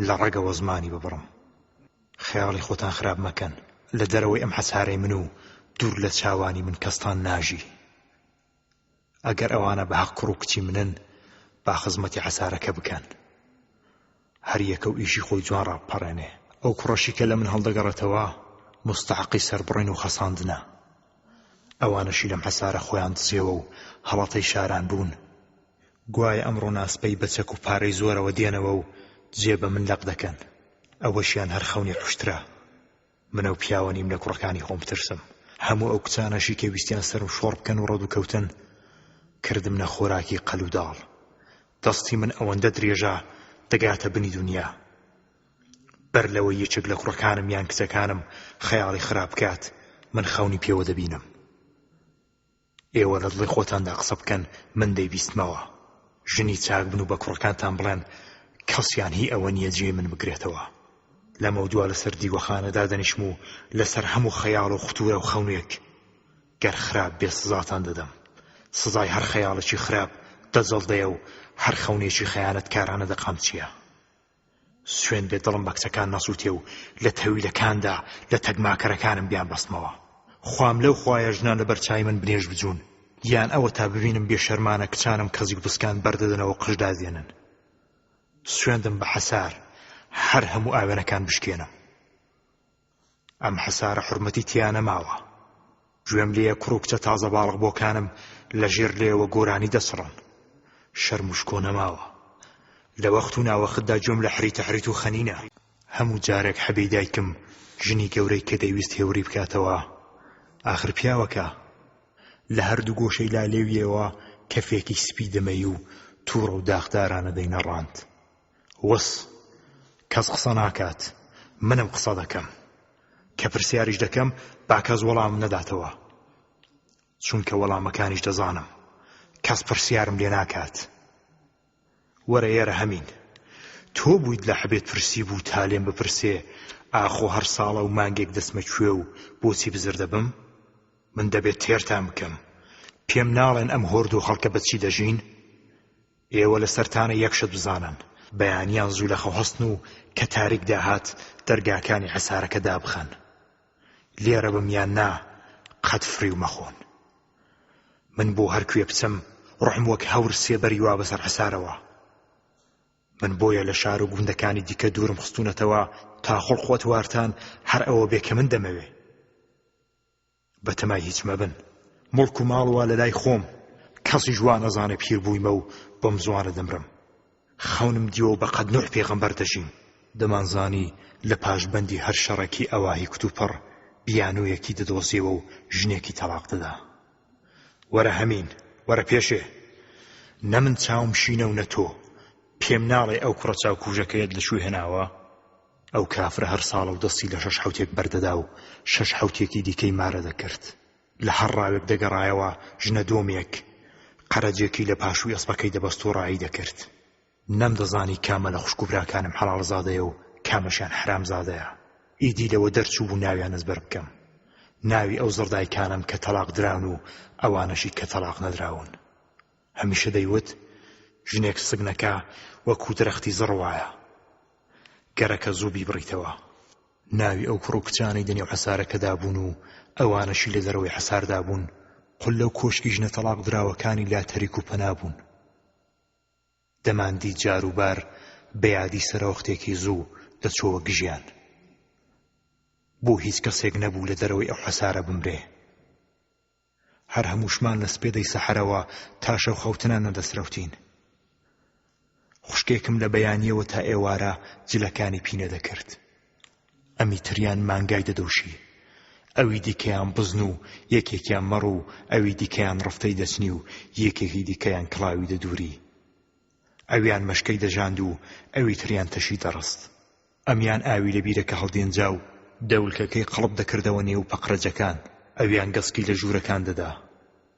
لە ڕەگەوە زمانی ببڕم. خەیاڵی خۆتان خراپ مەکەن لە دەرەوەی ئەم حەسارەی من و دوور لە چاوانی من کەستان ناژی. ئەگەر ئەوانە بە هەق کوڕ و کچی منن با خزمەتی حەسارەکە بکەن. هەر یەکە و ئیشی خۆی جوان ڕابپەڕێنێ. ئەو کوڕەشی کە لە من هەڵدەگەڕێتەوە موستەحەقی سەربڕین و خەساندنە. ئەوانەشی لەم حەسارە خۆیان دزێوە و هەڵەتەی شاران بوون، گوایە ئەمڕۆ ناسپەی بە چەک و پارەی زۆرەوە دێنەوە و جێ بە من لەق دەکەن. ئەوەشیان هەر خەونی حوشترە. من ئەو پیاوە نیم لە کوڕەکانی خۆم بترسم. هەموو ئەو کچانەشی کە ویستیان سەرم شۆڕ بکەن و ڕەدووکەوتن، کردمنە خۆراکی قەل و داڵ. دەستی من ئەوەندە درێژە دەگاتە بنی دونیا. بەر لەوەی یەکێک لە کوڕەکانم یان کچەکانم خەیاڵی خراپ بکات، من خەونی پێوە دەبینم. ئێوە لە دڵی خۆتاندا قسە بکەن من دەیبیستمەوە. ژنی چاک بن و بە کوڕەکانتان بڵێن کەسیان هی ئەوە نییە جێی من بگرێتەوە. لەمەودوا لەسەر دیوەخانە دادەنیشم و لەسەر هەموو خەیاڵ و ختوورە و خەونێک گەر خراپ بێ سزاتان دەدەم. سزای هەر خەیاڵێکی خراپ دەجەڵدەیە و هەر خەونێکی خەیانەتکارانە دەقامچییە. سوێند بێ دڵم بە کچەکان نەسووتێ و لە تەویلەکاندا لە تەک ماکەرەکانم بیانبەستمەوە. خوام لەو خوایە ژنان لەبەر چاوی من بنێشت بجوون، یان ئەوەتا ببینم بێشەرمانە کچانم کەزیک بسکان بەردەدەنەوە قژ دادێنن. سوێندم بە حەسار هەر هەموو ئاوێنەکان بشکێنم. ئەم حەسارە حورمەتی تیا نەماوە. گوێم لێیە کوڕ و کچە تازە باڵغبۆکانم لە ژێر لێوە گۆرانی دەچڕن. شەرم و شکۆ نەماوە. لە وەخت و ناوەختدا گوێم لە حریتە حریت و خەنینە. هەموو جارێک حەبێی دایکم ژنی گەورەی کە دەیویست هێوری بکاتەوە، ئاخر پیاوەکە، لە هەردوو گۆشەی لالێویەوە کەفێکی سپی دەمەی و تووڕە و داخدارانە دەینەڕاند. وس، کەس قسە ناکات، منم قسە دەکەم. کە پرسیاریش دەکەم با کەس وەڵامم نەداتەوە، چونکە وەڵامەکانیش دەزانم. کەس پرسیارم لێ ناکات. وەرە ئێرە هەمین. تۆ بوویت لە حەبێت پرسیبوو تا لێم بپرسێ ئاخۆ هەر ساڵە و مانگێک دەچمە کوێ و بۆچی بزر دەبم؟ من دەبێت تێرتان بکەم. پێم ناڵێن ئەم هۆرد و خەڵکە بە چی دەژین؟ ئێوە لەسەرتانە یەک شت بزانن، بەیانیان زوو لە خەو هەستن و کە تاریک داهات دەرگاکانی حەسارەکە دابخەن. لێرە بم یان نا، قەت فریو مەخۆن. من بۆ هەر کوێ بچم، ڕۆحم وەک هەور سێبەری وا بەسەر حەسارەوە. من بۆیە لە شار و گوندەکانی دیکە دوورم خستوونەتەوە تا خوڵق و ئەتوارتان هەر ئەوە بێ کە من دەمەوێ. بەتەمای هیچ مەبن. موڵک و ماڵ وا لەلای خۆم، کەسیش وا نەزانێ پیر بوویمە و بەم زووانە دەمرم. خەونم دیوە و بە قەد نوح پێغەمبەر دەژیم. دەمانزانی لە پاش بەندی هەر شەڕێکی ئەواهی کوتوپڕ بیانوویەکی دەدۆزیەوە و ژنێکی تەڵاق دەدا. وەرە هەمین، وەرە پێشێ. نە من چاوم شینە و نە تۆ. پێم ناڵێی ئەو کوڕە چاوکوژەکەیەت لە کوێ هێناوە؟ ئەو کافرە هەر ساڵە و دەستی لە شەش حەوتێک بەردەدا و شەش حەوتێکی دیکەی مارە دەکرد. لە هەر ڕاوێک دەگەڕایەوە ژنە دۆمێک، قەرەجێکی لە پاشووی ئەسپەکەی دەبەست و ڕایی دەکرد. نەمدەزانی کامە لە خوشک و براکانم حەڵاڵزادەیە و کامەشیان حەرامزادەیە. ئیدی لەوە دەرچووبوو ناویان ئەزبەر بکەم. ناوی ئەو زڕدایکانەم کە تەڵاق دراون و ئەوانەشی کە تەڵاق نەدراون. هەمیشە دەیوت، ژنێک سک نەکا وەکوو درەختی زڕ وایە. گەرەکە زوو بیبڕیتەوە. ناوی ئەو کوڕ و کچانەی دەنێو حەسارەکەدا بوون و ئەوانەشی لە دەرەوەی حەساردا بوون، قوللە و کۆشکی ژنە تەڵاقدراوەکانی لا تەریک و پەنا بوون. دەماندیت جاروبار بە یادی سەرەوەختێکی زوو دەچۆوە گژیان. بۆ هیچ کەسێک نەبوو لە دەرەوەی ئەو حەسارە بمرێ. هەر هەمووشمان لە سپێدەی سەحەرەوە تا شەو خەوتنان نەدەسرەوتین. خوشکێکم لە بەیانییەوە تا ئێوارە جلەکانی پینە دەکرد. ئەمی تریان مانگای دەدۆشی. ئەوی دیکەیان بزن و یەکێکیان مەڕ و ئەوی دیکەیان ڕفتەی دەچنی و یەکێکی دیکەیان کڵاوی دەدووری. ئەویان مەشکەی دەژاند و ئەوی تریان تەشی دەڕست. ئەمیان ئاوی لە بیرەکە هەڵدێنجا و دەولکەکەی قەڵب دەکردەوە نێو پەقرەجەکان، ئەویان گەسکی لە ژوورەکان دەدا.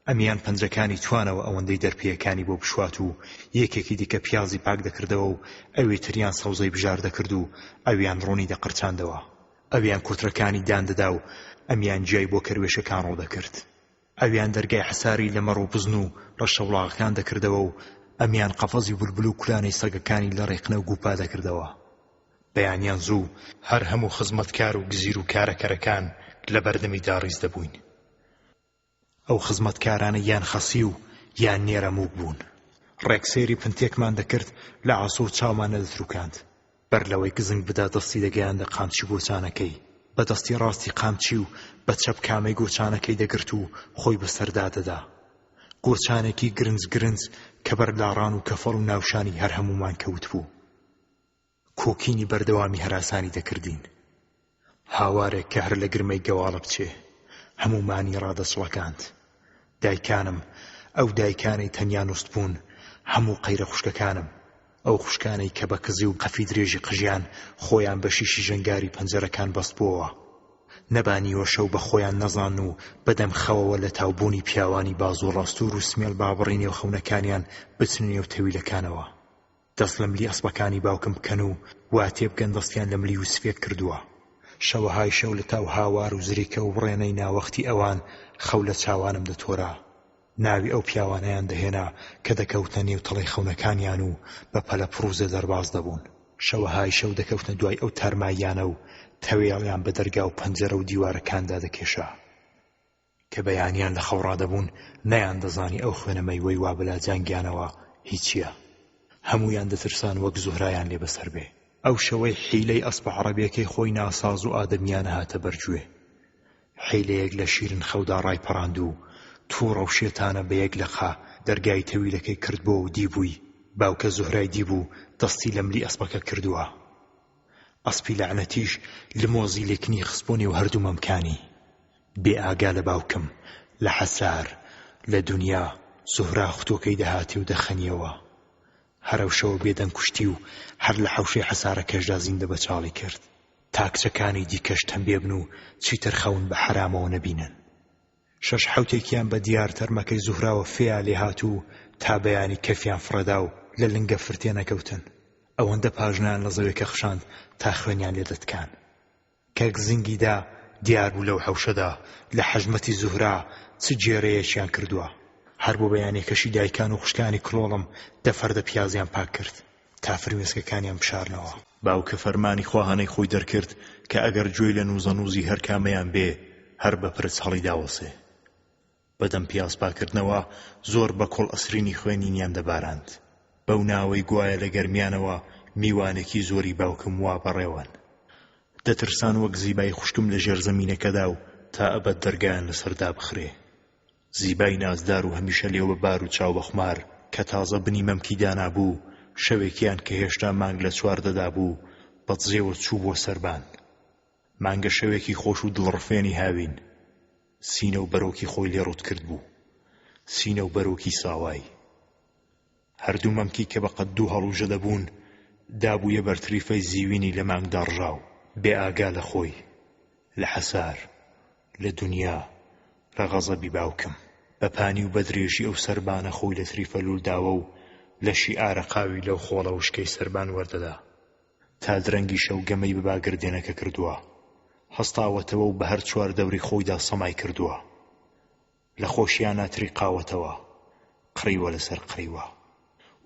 ئەمیان پەنجەکانی توانەوە ئەوەندەی دەرپێیەکانی بۆ بشوات و یەکێکی دیکە پیازی پاک دەکردەوە و ئەوی تریان سەوزەی بژار دەکرد و ئەویان ڕۆنی دەقرچاندەوە. ئەویان کوترەکانی دان دەدا و ئەمیان گیای بۆ کەروێشکەکان ڕۆ دەکرد. ئەویان دەرگای حەساری لە مەڕ و بزن و ڕەشەوڵاغەکان دەکردەوە و ئەمیان قەفەزی بولبول و کولانەی سەگەکانی لە ڕێقنە و گووپا دەکردەوە. بەیانیان زوو هەر هەموو خزمەتکار و گزیر و کارەکەرەکان لە بەردەمیدا ڕیز دەبووین. ئەو خزمەتکارانە یان خەسی و یان نێرەمووک بوون. ڕێک سەیری پنتێکمان دەکرد لە عاسۆ و چاومان نەدەتروکاند. بەر لەوەی گزنگ بدا دەستی دەگەیاندە قامچی گۆچانەکەی. بە دەستی ڕاستی قامچی و بە چەپ کامەی گۆچانەکەی دەگرت و خۆی بە سەردا دەدا. گۆچانێکی گرنج گرنج کە بەر لاڕان و کەفەڵ و ناوشانی هەر هەموومان کەوتبوو. کۆکینی بەردەوامی هەراسانی دەکردین. هاوارێک کە هەر لە گرمەی گەواڵە بچێ، هەموومانی ڕادەچڵەکاند. دایکانم، ئەو دایکانەی تەنیا نوستبوون، هەموو قەیرە خوشکەکانم، ئەو خوشکانەی کە بە کزی و قەفی درێژی قژیان خۆیان بە شیشی ژەنگاری پەنجەرەکان بەستبۆوە، نەبا نیوەشەو بە خۆیان نەزان و بە دەم خەوەوە لە تاوبوونی پیاوانی بازووڕاستوور و سمێڵ بابڕی نێو خەونەکانیان بچنە نێو تەویلەکانەوە. دەست لە ملی ئەسپەکانی باوکم بکەن و وا تێبگەن دەستیان لە ملی یوسفێک کردووە. شەوەهای شەو لە تاو هاوار و زریکە و وڕێنەی ناوەختی ئەوان خەو لە چاوانم دەتۆرا. ناوی ئەو پیاوانەیان دەهێنا کە دەکەوتنە نێو تەڵەی خەونەکانیان و بە پەلە پڕوزێ دەرباز دەبوون. شەوەهای شەو دەکەوتنە دوای ئەو تارماییانە و تەوێڵیان بە دەرگا و پەنجەرە و دیوارەکاندا دەکێشا. کە بەیانیان لە خەو ڕادەبوون نەیاندەزانی ئەو خوێنە مەیوەی وا بە لاجانگیانەوە هی چییە. هەموویان دەترسان وەک زوهرایان لێ بەسەر بێ. ئەو شەوەی حیلەی ئەسپە عەڕەبیەکەی خۆی ناساز و ئادەمیانە هاتە بەر گوێ. حیلەیەک لە شیرن خەودا ڕایپەڕاند و تووڕە و شێتانە بە یەک لەقە دەرگای تەویلەکەی کردبۆ و دیبووی باوکە زوهرای دیبوو دەستی لە ملی ئەسپەکە کردووە. ئەسپی لەعنەتیش لمۆزی لێکنی خستبۆ نێو هەردوو مەمکانی. بێ ئاگا لە باوکم، لە حەسار، لە دونیا، زوهرا ختووکەی دەهاتێ و دەخەنیەوە. هەر ئەو شەوە بێدەنگ کوشتی و هەر لە حەوشەی حەسارەکەشدا زیندە بەچاڵی کرد. تا کچەکانی دیکەش تەمبێ بن و چیتر خەون بە حەرامەوە نەبینن. شەش حەوتێکیان بە دیار تەرمەکەی زوهراوە فێیا لێ هات و تا بەیانی کەفیان فڕێدا و لە لنگە فرتێ نەکەوتن. ئەوەندە پاژنەیان لە زەوێکە خشاند تا خوێنیان لێ دەتکان. کە گزنگی دا دیار بوو لەو حەوشەدا لە حەژمەتی زوهرا چ گێرەیەکیان کردووە. هەر بۆ بەیانیەکەشی دایکان و خوشکانی کڵۆڵم دە فەردە پیازیان پاک کرد تا فرمێسکەکانیان بشارنەوە. باوکە فەرمانی خواهانەی خۆی دەرکرد کە ئەگەر گوێی لە نووزەنووزی هەر کامەیان بێ هەر بە پرچ هەڵیداوەسێ. بە دەم پیاز پاکردنەوە زۆر بە کوڵ ئەسرینی خوێنینیان دەباراند. بەو ناوەی گوایە لە گەرمیانەوە میوانێکی زۆری باوکم وا بەڕێوەن. دەترسان وەک زیبای خوشکم لە ژێرزەمینەکەدا و تا ئەبەد دەرگایان لەسەر دابخرێ. زیبای نازدار و هەمیشە لێو بە بار و چاو بە خومار، کە تازە بنی مەمکی دانابوو، شەوێکیان کە هێشتا مانگ لە چواردەدا بوو، بە دزێوە چووبووە سەربان. مانگە شەوێکی خۆش و دڵڕفێنی هاوین، سینە و بەرۆکی خۆی لێ ڕووت کردبوو. سینە و بەرۆکی ساوای. هەردوو مەمکی کە بە قەد دوو هەڵوژە دەبوون، دابوویە بەر تریفەی زیوینی لە مانگ داڕژاو. بێ ئاگا لە خۆی، لە حەسار، لە دونیا، لە غەزەبی باوکم. بە پانی و بە درێژی ئەو سەربانە خۆی لە تریفە لوول داوە و لەشی ئارەقاوی لەو خۆڵە وشکەی سەربان وەردەدا. تا درەنگی شەو گەمەی بە باگردێنەکە کردووە. هەستاوەتەوە و بە هەر چواردەوری خۆیدا سەمای کردووە. لە خۆشیانا تریقاوەتەوە، قڕیوە لەسەر قڕیوە.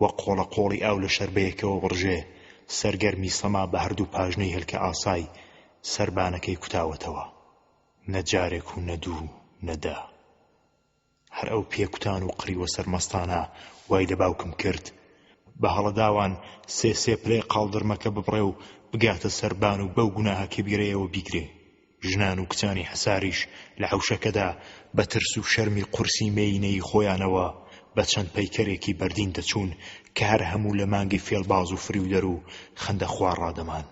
وەک قۆڵە قۆڵی ئاو لە شەربەیەکەوە بڕژێ، سەرگەرمی سەما بە هەردوو پاژنەی هێلکە ئاسای سەربانەکەی کوتاوەتەوە. نە جارێک و نە دوو، نە دە. هەر ئەو پێکوتان و قڕیوە سەرمەستانە وای لە باوکم کرد بە هەڵەداوان سێ سێ پلەی قاڵدرمەکە ببڕێ و بگاتە سەربان و بەو گوناهە کەبیرەیەوە بیگرێ. ژنان و کچانی حەساریش لە حەوشەکەدا بە ترس و شەرمی قورسی مێیینەیی خۆیانەوە بە چەند پەیکەرێکی بەردین دەچوون کە هەر هەموو لە مانگی فێڵباز و فریودەر و خەندەخوار ڕادەمان.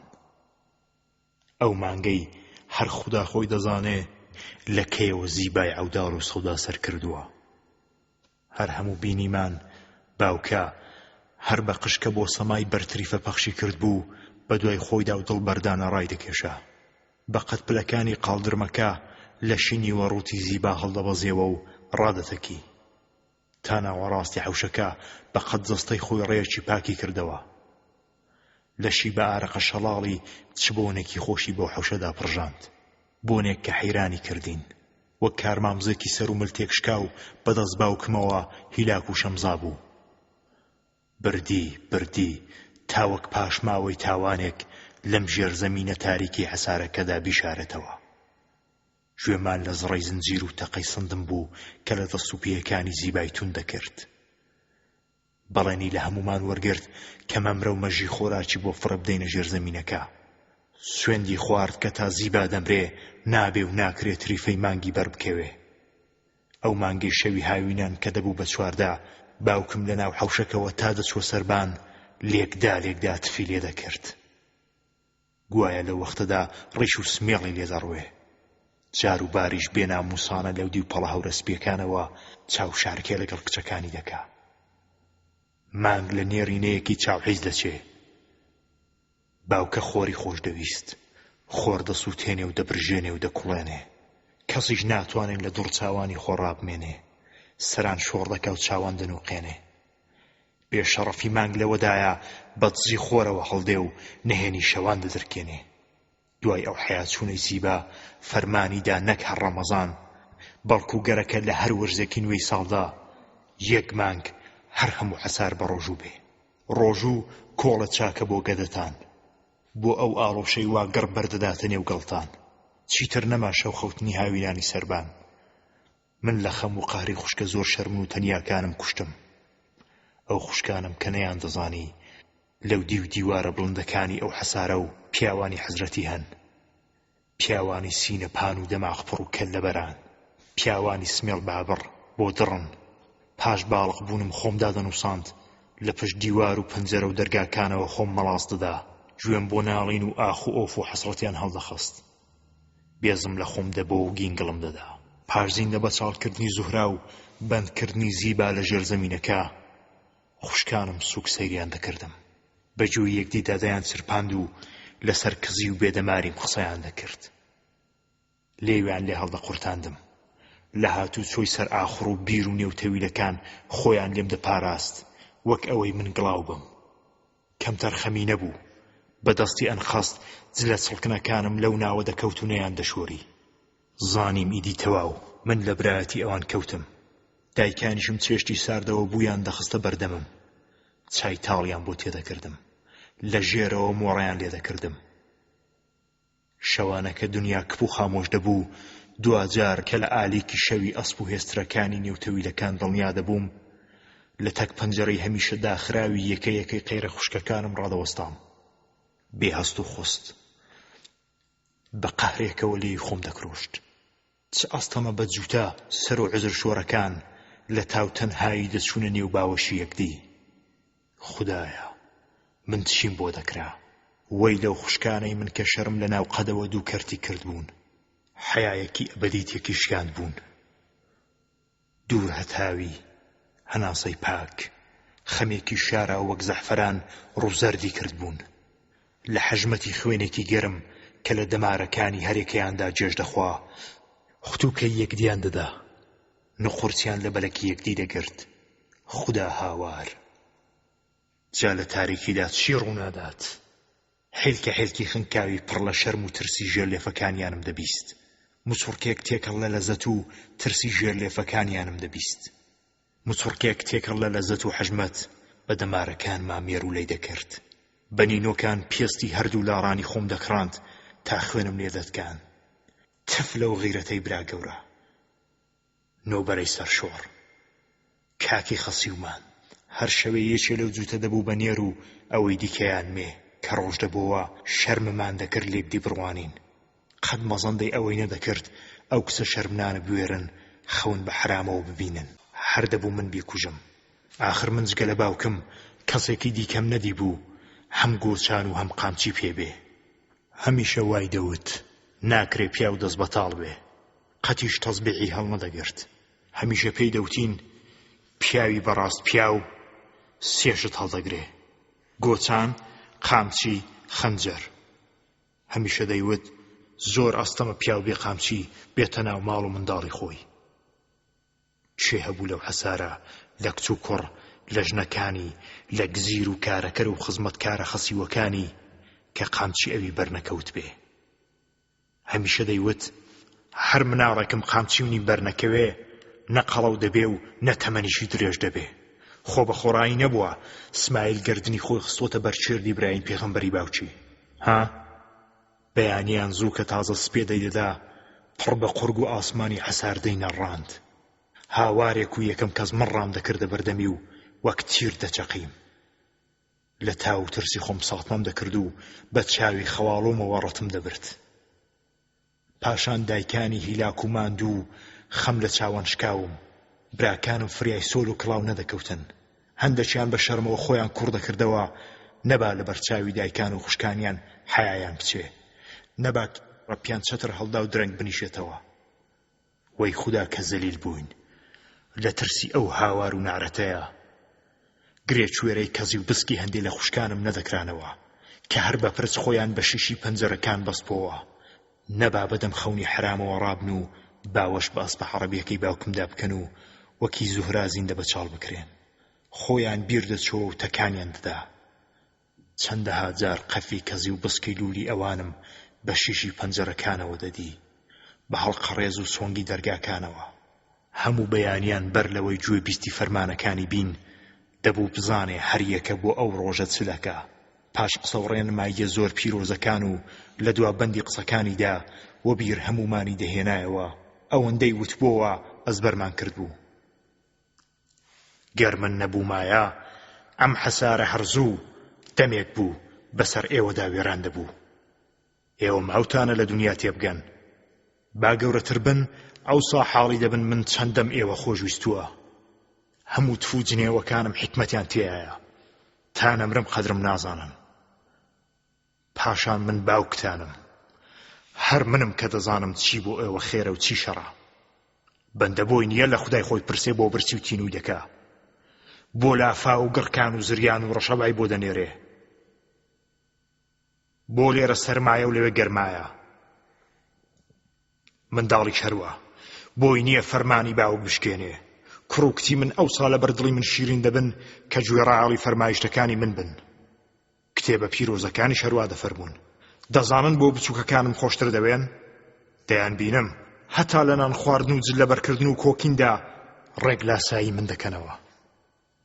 ئەو مانگەی هەر خودا خۆی دەزانێ لە کەیەوە زیبای عەوداڵ و سەوداسەر کردووە. هەر هەموو بینیمان باوکە هەر بە قشکە بۆ سەمای بەر تریفە پەخشی کردبوو بە دوای خۆیدا و دڵ بەردانە ڕایدەکێشا. بە قەد پلەکانی قاڵدرمەکە لەشی نیوە ڕووتی زیبا هەڵدەبەزیەوە و ڕادەتەکی. تا ناوەڕاستی حەوشەکە بە قەد جەستەی خۆی ڕێیەکی پاکی کردەوە. لەشی بە ئارەقە شەڵاڵی چ بۆنێکی خۆشی بەو حەوشەدا پڕژاند. بۆنێک کە حەیرانی کردین. وەک کارمامزێکی سەر و مل تێکشکاو بە دەست باوکمەوە هیلاک و شەمزا بوو. بردی، بردی، تا وەک پاشماوەی تاوانێک لەم ژێرزەمینە تاریکەی حەسارەکەدا بیشارێتەوە. گوێمان لە زڕەی زنجیر و تەقەی سندم بوو کە لە دەست و پێیەکانی زیبای توند دەکرد. بەڵێنی لە هەموومان وەرگرت کە مەمرە و مەژی خۆراکی بۆ فڕێ بدەینە ژێر زەمینەکە. سوێندی خوارد کە تا زیبا دەمرێ نابێ و ناکرێ تریفەی مانگی بەر بکەوێ. ئەو مانگەی شەوی هاوینان کە دەبوو بە 14، باوکم لە ناو حەوشەکەوە تا دەچووە سەربان لێکدا لێکدا تفی لێ دەکرد. گوایە لەو وەختەدا ڕیش و سمێڵی لێ دەڕوێ. جار و باریش بێ نامووسانە لەو دیو پەڵە هەورە سپییەکانەوە چاو شارکێ لەگەڵ کچەکانی دەکا. مانگ لە نێرینەیەکی چاوحیز دەچێ. باوکە خۆری خۆش دەویست. خۆر دەسووتێنێ و دەبرژێنێ و دەکوڵێنێ. کەسیش ناتوانێ لە دوڕ چاوانی خۆر ڕابمێنێ. سەران شۆڕ دەکا و چاوان دەنووقێنێ. بێ شەڕەفی مانگ لەوەدایە بە دزی خۆرەوە هەڵدێ و نهێنی شەوان دەدرکێنێ. دوای ئەو حەیاچوونەی زیبا فەرمانی دا نەک هەر ڕەمەزان بەڵکو گەرەکە لە هەر وەرزێکی نوێی ساڵدا یەک مانگ هەر هەموو حەسار بە ڕۆژوو بێ. ڕۆژوو کۆڵە چاکە بۆ گەدەتان، بۆ ئەو ئاڵۆشەی وا گڕ بەردەداتە نێو گەڵتان. چیتر نەما شەوخەوتنی هاوینانی سەربان. من لە خەم و قەهری خوشکە زۆر شەرمن و تەنیاکانم کوشتم. ئەو خوشکانەم کە نەیاندەزانی لەو دیو دیوارە بڵندەکانی ئەو حەسارە و پیاوانی حەزرەتی هەن. پیاوانی سینە پان و دەماغ پڕ و کەللە بەران. پیاوانی سمێڵ بابڕ بۆ دڕن. پاش باڵق بوونم خۆم دادەنووساند، لە پشت دیوار و پەنجەرە و دەرگاکانەوە خۆم مەڵاس دەدا، گوێم بۆ ناڵین و ئاخ و ئۆف و حەسرەتیان هەڵدەخست. بێزم لە خۆم دەبۆ و گینگڵم دەدا. پاش زیندە بەچاڵکردنی زوهرا و بەندکردنی زیبا لە ژێرزەمینەکە، خوشکانم سووک سەیریان دەکردم. بە گوێی یەکدیدا دەیانچرپاند و لەسەر کزی و بێدەماریم قسەیان دەکرد. لێویان لێ هەڵدەقورتاندم. لە هاتوچۆی سەر ئاخوڕ و بیر و نێو تەویلەکان خۆیان لێم دەپاراست، وەک ئەوەی من گڵاو بم. کەمتەرخەمی نەبوو. بە دەستی ئەنقەست جلە چڵکنەکانم لەو ناوە دەکەوت و نەیاندەشۆری. زانیم ئیدی تەواو من لە برایەتی ئەوان کەوتم. دایکانیشم چێشتی ساردەوە بوویان دەخستە بەردەمم. چای تاڵیان بۆ تێدەکردم. لە ژێرەوە مۆڕەیان لێدەکردم. شەوانە کە دنیا کپ و خامۆش دەبوو، دواجار کە لە ئالیکی شەوی ئەسپ و هێسترەکانی نێو تەویلەکان دڵنیا دەبووم، لە تەک پەنجەرەی هەمیشە داخراوی یەکە یەکەی قەیرە خوشکەکانم ڕادەوەستام. بێ هەست و خوست. بە قەهرێکەوە لێی خۆم دەکرۆشت. چ ئەستەمە بە جووتە سەر و عوزرشۆرەکان لە تاو تەنهایی دەچوونە نێو باوەشی یەکدی. خودایە من چیم بۆ دەکرا؟ وەی لەو خوشکانەی من کە شەرم لە ناو قەدەوە دووکەرتی کردبوون، حەیایەکی ئەبەدی تێکی شکاندبوون. دوور هەتاوی، هەناسەی پاک، خەمێکی شاراوە وەک زەعفەران ڕووزەردی کردبوون. لە حەژمەتی خوێنێکی گەرم کە لە دەمارەکانی هەرێکەیاندا جێژ دەخوا، ختووکەی یەکدیان دەدا، نقورچیان لە بەلەکی یەکدی دەگرت. خودا هاوار! جا لە تاریکیدا چی ڕوونادات؟ حیلکە حیلکی خنکاوی پڕ لە شەرم و ترسی ژێر لێفەکانیانم دەبیست. مچوڕکێک تێکەڵ لە لەزەت و ترسی ژێر لێفەکانیانم دەبیست. مچوڕکێک تێکەڵ لە لەزەت و حەژمەت بە دەمارەکانما مێروولەی دەکرد. بە نینۆکان پێستی هەردوو لاڕانی خۆم دەکڕاند تا خوێنم لێ دەتکان. تف لەو غیرەتەی برا گەورە. نۆبەرەی سەرشۆڕ. کاکی خەسیومان. هەر شەوێ یەکێ لەو جووتە دەبوو بە نێر و ئەوەی دیکەیان مێ. کە ڕۆژ دەبۆوە شەرممان دەکرد لێکدی بڕوانین. قەت مەزەندەی ئەوەی نەدەکرد ئەو کچە شەرمنانە بوێرن خەون بە حەرامەوە ببینن. هەر دەبوو من بیکوژم. ئاخر من جگە لە باوکم کەسێکی دیکەم نەدیبوو هەم گۆچان و هەم قامچی پێ بێ. هەمیشە وای دەوت ناکرێ پیاو دەستبەتاڵ بێ. قەتیش تەزبیحی هەڵنەدەگرت. هەمیشە پێی دەوتین پیاوی بەڕاست پیاو سێ شت هەڵدەگرێ، گۆچان، قامچی، خەنجەر. هەمیشە دەیوت زۆر ئەستەمە پیاو بێ قامچی بێتە ناو ماڵ و منداڵی خۆی. کێ هەبوو لەو حەسارە لە کچ و کوڕ، لە ژنەکانی، لە گزیر و کارەکەر و خزمەتکارە خەسیوەکانی کە قامچی ئەوی بەرنەکەوتبێ. هەمیشە دەیوت، هەر مناڵێکم قامچی منی بەرنەکەوێ نە قەڵەو دەبێ و نە تەمەنیشی درێژ دەبێ. خۆ بە خۆڕایی نەبووە سمایل گەردنی خۆی خستۆتە بەر کێردی برایم پێغەمبەری باوکی. ها؟ بەیانیان زوو کە تازە سپێدەی دەدا، پڕ بە قوڕگ و ئاسمانی حەسار دەینەڕاند. هاوارێک و یەکەم کەس من ڕامدەکردە بەردەمی و وەک تیر دەچەقیم. لە تاو و ترسی خۆم ساتمەم دەکرد و بە چاوی خەواڵوومەوە ڕەتم دەبرد. پاشان دایکانی هیلاک و ماندوو و خەم لە چاوان شکاوم، براکانم فریای سۆل و کڵاو نەدەکەوتن. هەندەکیان بە شەرمەوە خۆیان کوڕ دەکردەوە نەبا لەبەر چاوی دایکان و خوشکانیان حەیایان بچێ، نەبا ڕەپیان چەتر هەڵدا و درەنگ بنیشێتەوە. وەی خودا کە زەلیل بووین لە ترسی ئەو هاوار و نەعرەتەیە. گرێ کوێرەی کەزی و بسکی هەندێ لە خوشکانم نەدەکرانەوە کە هەر بە پرچ خۆیان بە شیشی پەنجەرەکان بەستبۆوە نەبا بەدەم خەونی حەرامەوە ڕابن و باوەش بە ئەسپە عەڕەبیەکەی باوکمدا بکەن و وەکی زوهرا زیندە بەچاڵ بکرێن. خۆیان بیر دەچۆوە و تەکانیان دەدا. چەندەها جار قەفی کەزی و بسکی لوولی ئەوانم بە شیشی پەنجەرەکانەوە دەدی، بە هەڵقەڕێز و سۆنگی دەرگاکانەوە. هەموو بەیانیان بەر لەوەی گوێ بیستی فەرمانەکانی بین، دەبوو بزانێ هەر یەکە بۆ ئەو ڕۆژە چ دەکا. پاش قسە و ڕێنماییە زۆر پیرۆزەکان و لە دوا بەندی قسەکانیدا وەبیر هەموومانی دەهێنایەوە، ئەوەندەی وتبۆوە ئەزبەرمان کردبوو. گەر من نەبوومایە ئەم حەسارە هەر زوو دەمێک بوو بەسەر ئێوەدا وێران دەبوو. ئێوە ماوتانە لە دونیا تێبگەن. با گەورەتر بن ئەوسا حاڵی دەبن من چەندەم ئێوە خۆشویستووە. هەموو تف و جنێوەکانم حیکمەتیان تێیایە. تا نەمرم قەدرم نازانن. پاشان من باوکتانم. هەر منم کە دەزانم چی بۆ ئێوە خێرە و چی شەڕە. بەندە بۆی نییە لە خودای خۆی پرسێ بۆ برسی و تینووی دەکا. بۆ لافاو و گڕکان و زریان و ڕەشەبای بۆ دەنێرێ. بۆ لێرە سەرمایە و لەوێ گەرمایە. منداڵیش هەروا بۆی نییە فەرمانی باوک بشکێنێ. کوڕ و کچی من ئەوسا لەبەر دڵی من شیرین دەبن کە گوێڕایەڵی فەرمایشتەکانی من بن. کتێبە پیرۆزەکانیش هەروا دەفەرموون. دەزانن بۆ بچووکەکانم خۆشتر دەوێن؟ دەیانبینم هەتا لە نان خواردن و جل لەبەرکردن و کۆکیندا ڕێک لاسایی من دەکەنەوە.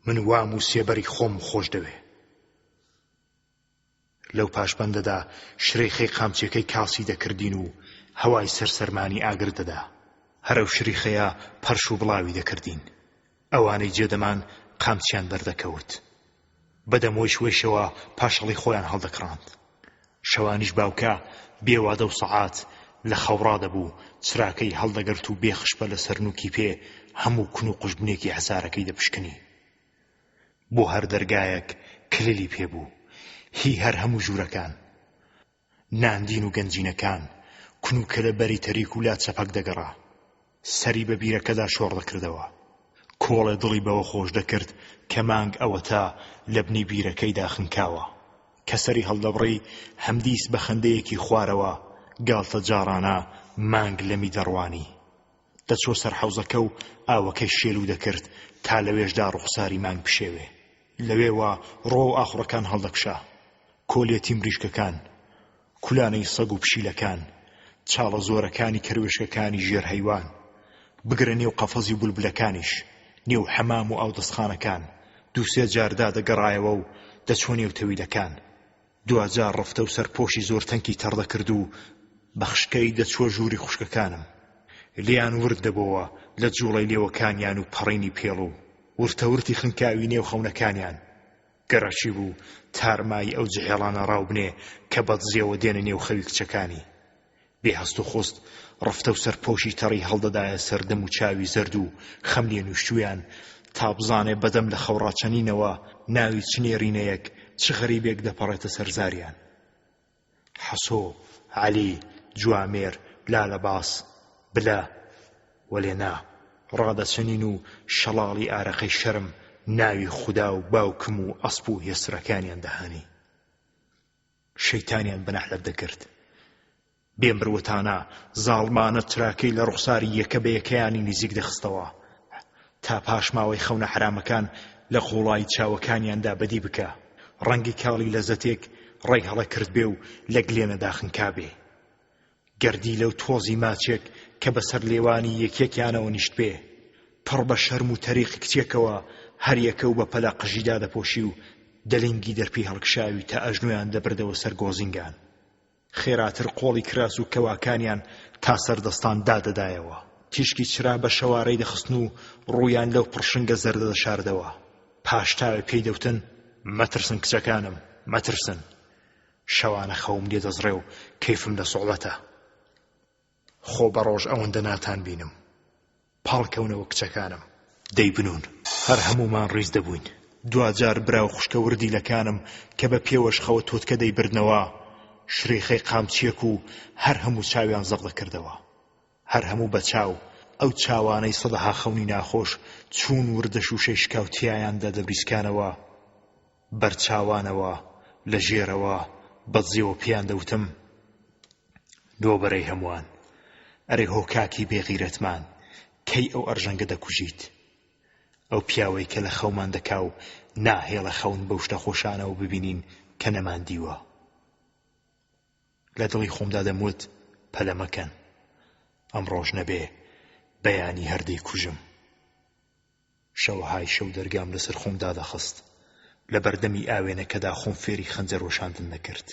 من وام و سێبەری خۆم خۆش دەوێ. لەو پاشبەندەدا شرێخەی قامچیەکەی کاسی دەکردین و هەوای سەر سەرمانی ئاگر دەدا. هەر ئەو شریخەیە پەرش و بڵاوی دەکردین. ئەوانەی جێدەمان قامچیان بەردەکەوت. بە دەم وەیش وەیشەوە پاشەڵی خۆیان هەڵدەکڕاند. شەوانیش باوکە بێ وادە و سەعات. لە خەو ڕادەبوو، چراکەی هەڵدەگرت و بێ خشپە لە سەر نووکی پێ هەموو کون و قوژبنێکی حەسارەکەی دەپشکنی. بۆ هەر دەرگایەک کلیلی پێ بوو. هی هەر هەموو ژوورەکان. ناندین و گەنجینەکان، کون و کەلەبەری تەریک و لا چەپەک دەگەڕا. سەری بە بیرەکەدا شۆڕ دەکردەوە. کۆڵێ دڵی بەوە خۆش دەکرد کە مانگ ئەوەتا لە بنی بیرەکەیدا خنکاوە. کە سەری هەڵدەبڕی هەمدیس بە خەندەیەکی خوارەوە گاڵتەجاڕانە مانگ لەمی دەڕوانی. دەچووە سەر حەوزەکە و ئاوەکەی شێلوو دەکرد تا لەوێشدا ڕوخساری مانگ بشێوێ. لەوێوە ڕووەو ئاخوڕەکان هەڵدەکشا. کۆلێتی مریشکەکان، کولانەی سەگ و پشیلەکان، چاڵە زۆرەکانی کەروێشکەکانی ژێر هەیوان، بگرە نێو قەفەزی بولبولەکانیش، نێو حەمام و ئاودەستخانەکان، دووسێ جار دادەگەڕایەوە و دەچووە نێو تەویلەکان. دواجار ڕفتە و سەرپۆشی زۆر تەنکی تەڕ دەکرد و بە خشکەیی دەچووە ژووری خوشکەکانم. لێیان ورد دەبۆوە لە جووڵەی لێوەکانیان و پەڕینی پێڵ و ورتەورتی خنکاوی نێو خەونەکانیان. گەڕەکی بوو تارمایی ئەو جحێڵانە ڕاو بنێ کە بەدزیەوە دێنە نێو خەوی کچەکانی. بێ هەست و خوست ڕفتە و سەرپۆشی تەڕی هەڵدەدایە سەر دەم و چاوی زەرد و خەم لێ نووشتوویان تا بزانێ بەدەم لە خەو ڕاچەنینەوە ناوی چ نێرینەیەک، چ غەریبێک دەپەڕێتە سەر زاریان. حەسۆ، عەلی، جوامێر، لالەباس، بلە، وەلێ نا، ڕادەچەنین و شەڵاڵی ئارەقەی شەرم ناوی خودا و باوکم و ئەسپ و هێسترەکانیان دەهانی. شەیتانیان بە نەحلەت دەکرد. بێ مروەتانە، زاڵمانە چراکەی لە ڕوخساری یەکە بە یەکەیانی نزیک دەخستەوە تا پاشماوەی خەونە حەرامەکان لە قووڵایی چاوەکانیاندا بەدی بکا، ڕەنگی کاڵی لەزەتێک ڕێی هەڵە کردبێ و لە گلێنەدا خنکابێ. گەردیلە و تۆزی ماچێک کە بەسەر لێوانی یەکیەکیانەوە نیشتبێ، پڕ بە شەرم و تەریقی کچێکەوە هەر یەکە و بە پەلە قژی دادەپۆشی و دەلینگی دەرپێی هەڵکشاوی تا ئەژنۆیان دەبردەوە سەر گۆزینگان. خێراتر قۆڵی کراس و کەواکانیان تا سەر دەستان دادەدایەوە. تیشکی چرا بە شەوارەی دەخستن و ڕوویان لەو پڕشنگە زەردە دەشاردەوە. پاش تاوێ پێی دەوتن، مەترسن کچەکانم، مەترسن. شەوانە خەوم لێ دەزڕێ و کەیفم لە سوعبەتە. خۆ بە ڕۆژ ئەوەندە ناتانبینم. پاڵ کەونەوە کچەکانم. دەی بنوون. هەر هەموومان ڕیز دەبووین. دواجار برا و خوشکە وردیلەکانم کە بە پێوەش خەوە تۆتکە دەیبردنەوە، شریخەی قامچییەک و هەر هەموو چاویان زەق دەکردەوە. هەر هەموو بە چاو، ئەو چاوانەی سەدەها خەونی ناخۆش چوون وردە شووشەی شکاو تیایاندا دەبریسکانەوە، بەر چاوانەوە، لە ژێرەوە، بەدزیەوە پێیان دەوتم، نۆبەرەی هەمووان، ئەرێ هۆ کاکی بێ غیرەتمان، کەی ئەو ئەرژەنگە دەکوژیت؟ ئەو پیاوەی کە لە خەومان دەکا و ناهێڵێ خەون بەو شتە خۆشانەوە ببینین کە نەماندیوە. لە دڵی خۆمدا دەموت پەلە مەکەن، ئەمڕۆش نەبێ بەیانی هەر دەیکوژم. شەوەهای شەو دەرگام لەسەر خۆم دادەخست، لە بەردەمی ئاوێنەکەدا خۆم فێری خەنجەر وەشاندن دەکرد.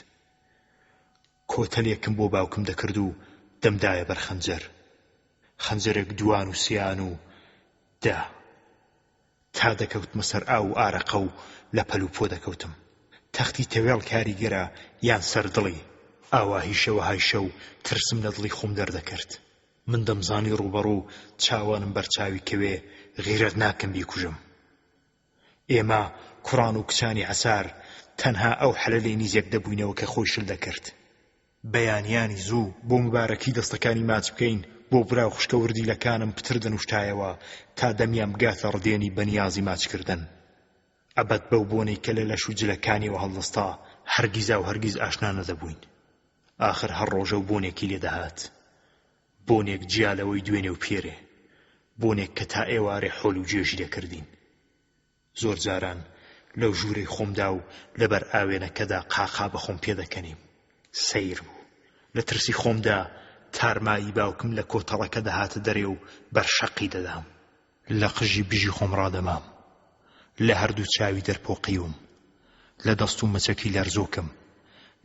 کۆتەلێکم بۆ باوکم دەکرد و دەمدایە بەر خەنجەر. خەنجەرێک دووان و سیان و دە. تا دەکەوتمە سەر ئاو و ئارەقە و لە پەل و پۆ دەکەوتم. تەختی تەوێڵ کاریگەرە یان سەر دڵی؟ ئاواهی شەوەهای شەو ترسم لە دڵی خۆم دەردەکرد. من دەمزانی ڕووبەڕوو چاوانم بەر چاوی کەوێ غیرەت ناکەم بیکوژم. ئێمە کوڕان و کچانی عەسار تەنها ئەو حەلە لێ نیزێک دەبووینەوە کە خۆی شل دەکرد. بەیانیانی زوو بۆ مبارەکی دەستەکانی ماچ بکەین بۆ برا و خوشکە وردیلەکانم پتر دەنوشتایەوە تا دەمیان بگاتە ڕدێنی بەنیازی ماچکردن. ئەبەد بەو بۆنەی کە لە لەش و جلەکانیەوە هەڵدەستا هەرگیزاو هەرگیز ئاشنا نەدەبووین. ئاخر هەر ڕۆژە و بۆنێکی لێ دەهات. بۆنێک جیا لەوەی دوێنێ و پێرێ. بۆنێک کە تا ئێوارێ حۆل و جێژی دەکردین. زۆر جاران لەو ژوورەی خۆمدا و لەبەر ئاوێنەکەدا قاقا بە خۆم پێدەکەنیم. سەیر بوو. لە ترسی خۆمدا تارمایی باوکم لە کۆتەڵەکە دەهاتە دەرێ و بەر شەقی دەدام. لە قژی بژی خۆم ڕادەمام. لە هەردوو چاوی دەرپۆقیوم. لە دەست و مەچەکی لەرزۆکم.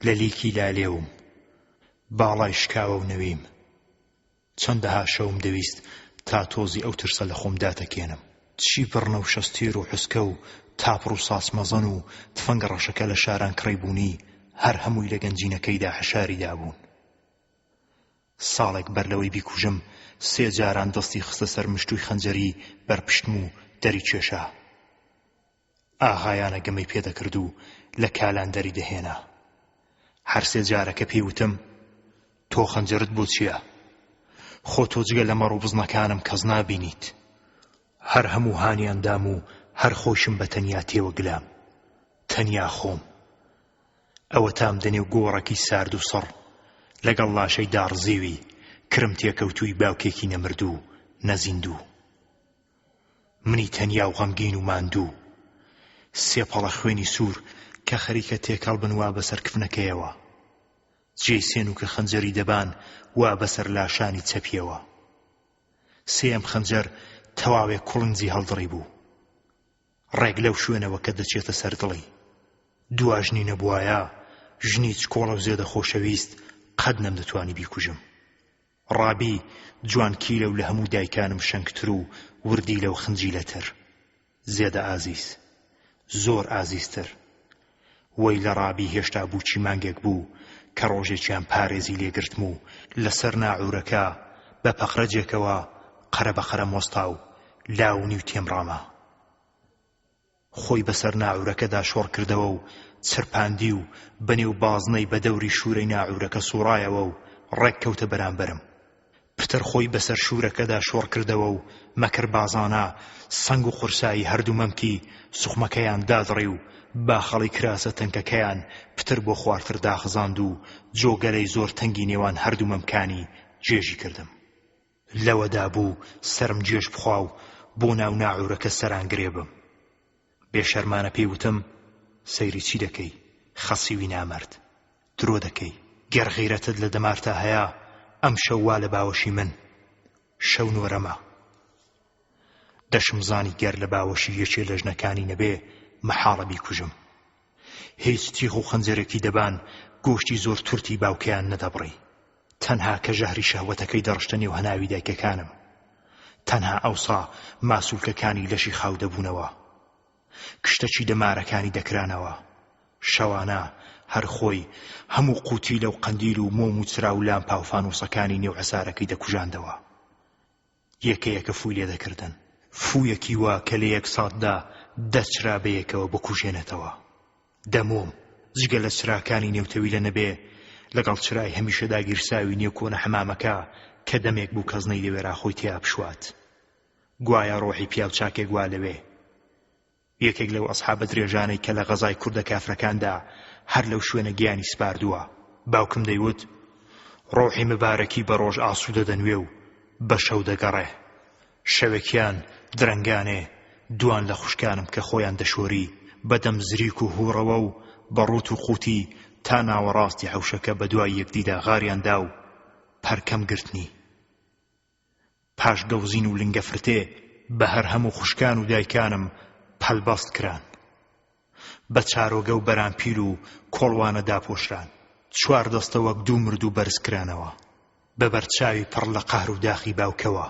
لە لیکی لالێوم. باڵای شکاوە و نەویم. چەندەها شەوم دەویست تا تۆزی ئەو ترسە لە خۆم داتەکێنم. چی بڕنە و شەستێر و حوسکە و تاپڕ و ساچمەزەن و تفەنگە ڕەشەکە لە شاران کڕیبوونی، هەر هەمووی لە گەنجینەکەیدا حەشاری دابوون. ساڵێک بەر لەوەی بیکوژم سێ جاران دەستی خستە سەر مشتووی خەنجەری بەر پشتم و دەری کێشا. ئاغایانە گەمەی پێ دەکرد و لە کالان دەری دەهێنا. هەر سێ جارەکە پێی وتم، تۆ خەنجەرت بۆ چییە؟ خۆ تۆ جگە لە مەڕ و بزنەکانم کەس نابینیت. هەر هەموو هانیان دام و هەر خۆیشم بە تەنیا تێوە گلام. تەنیا خۆم. ئەوەتام دەنێو گۆڕەکی سارد و سڕ، لەگەڵ لاشەی داڕزیوی کرم تێکەوتووی باوکێکی نەمردوو، نەزیندوو. منی تەنیا و غەمگین و ماندوو. سێ پەڵە خوێنی سوور کە خەریکە تێکەڵ بن وا بەسەر کفنەکەیەوە. جێی سێ نووکە خەنجەری دەبان وا بەسەر لاشانی چەپیەوە. سێیەم خەنجەر تەواوێک کوڵنجی هەڵدڕیبوو. ڕێک لەو شوێنەوە کە دەچێتە سەر دڵی. دوا ژنی نەبوایە، ژنی چکۆڵە و زێدە خۆشەویست، قەت نەمدەتوانی بیکوژم. ڕابی جوانکیلە و لە هەموو دایکانم شەنگتر و وردیلە و خنجیلەتر. زێدە ئازیز. زۆر ئازیزتر. وەی لە ڕابی هێشتا بووکی مانگێک بوو کە ڕۆژێکیان پارێزی لێ گرتم و لە سەر ناعوورەکە بە پەقرەجێکەوە قەرە بە قەرەم وەستا و لاو و نیو تێم ڕاما. خۆی بە سەر ناعوورەکەدا شۆڕ کردەوە و چرپاندی و بە نێو بازنەی بە دەوری شوورەی ناعوورەکە سووڕایەوە و ڕێک کەوتە بەرامبەرم. پتر خۆی بەسەر شوورەکەدا شۆڕ کردەوە و مەکربازانە سەنگ و قورسایی هەردوو مەمکی سوخمەکەیان دادڕی و باخەڵی کراسە تەنکەکەیان پتر بۆ خوارتر داخزاند و جۆگەلەی زۆر تەنگی نێوان هەردوو مەمکانی گێژی کردم. لەوەدا بوو سەرم گێژ بخوا و بۆ ناو ناعورەکە سەرانگرێ بم. بێ شەرمانە پێی وتم، سەیری چی دەکەی خەسیوی نامەرد؟ درۆ دەکەی. گەر غیرەتت لە دەمارتا هەیە ئەمشەو وا لە باوەشی من شەو نۆرەمە. دەشمزانی گەر لە باوەشی یەکێ لە ژنەکانی نەبێ مەحاڵە بیکوژم. هیچ تیغ و خەنجەرێکی دەبان گۆشتی زۆر تورتی باوکەیان نەدەبڕی. تەنها کە ژەهری شەهوەتەکەی دەڕشتە نێو هەناوی دایکەکانم. تەنها ئەوسا ماسوولکەکانی لەشی خاو دەبوونەوە. کشتەکی دەمارەکانی دەکرانەوە. شەوانە هەر خۆی هەموو قوتیلە و قەندیل و مۆم و چرا و لامپا و فانووسەکانی نێو عەسارەکەی دەکوژاندەوە. یەکە یەکە فووی لێ دەکردن. فوویەکی وا کە لە یەک ساتدا دە چرا بەیەکەوە بکوژێنێتەوە. دە مۆم، جگە لە چراکانی نێو تەویلە نەبێ، لەگەڵ چرای هەمیشە داگیرساوی نێو کۆنە حەمامەکە کە دەمێک بوو کەس نەیدەوێرا خۆی تیا بشوات. گوایە ڕۆحی پیاوچاکێک وا لەوێ. یەکێک لەو ئەسحابە درێژانەی کە لە غەزای کوردە کافرەکاندا هەر لەو شوێنە گیانی سپاردووە. باوکم دەیوت، ڕۆحی مبارەکی بە ڕۆژ ئاسوودە دەنوێ و بە شەو دەگەڕێ. شەوێکیان درەنگانێ دوان لە خوشکانم کە خۆیان دەشۆری، بە دەم زریک و هووڕەوە و بە ڕووت و قووتی تا ناوەڕاستی حەوشەکە بە دوای یەکدیدا غاریان دا و پەرکەم گرتنی. پاش گەوزین و لنگەفرتێ بە هەر هەموو خوشکان و دایکانم پەلبەست کران. بە چارۆگە و بەرانپیل و کۆڵوانە داپۆشران. چوار دەستە وەک دوو مردوو بەرز کرانەوە. بە بەرچاوی پڕ لە قەهر و داخی باوکەوە.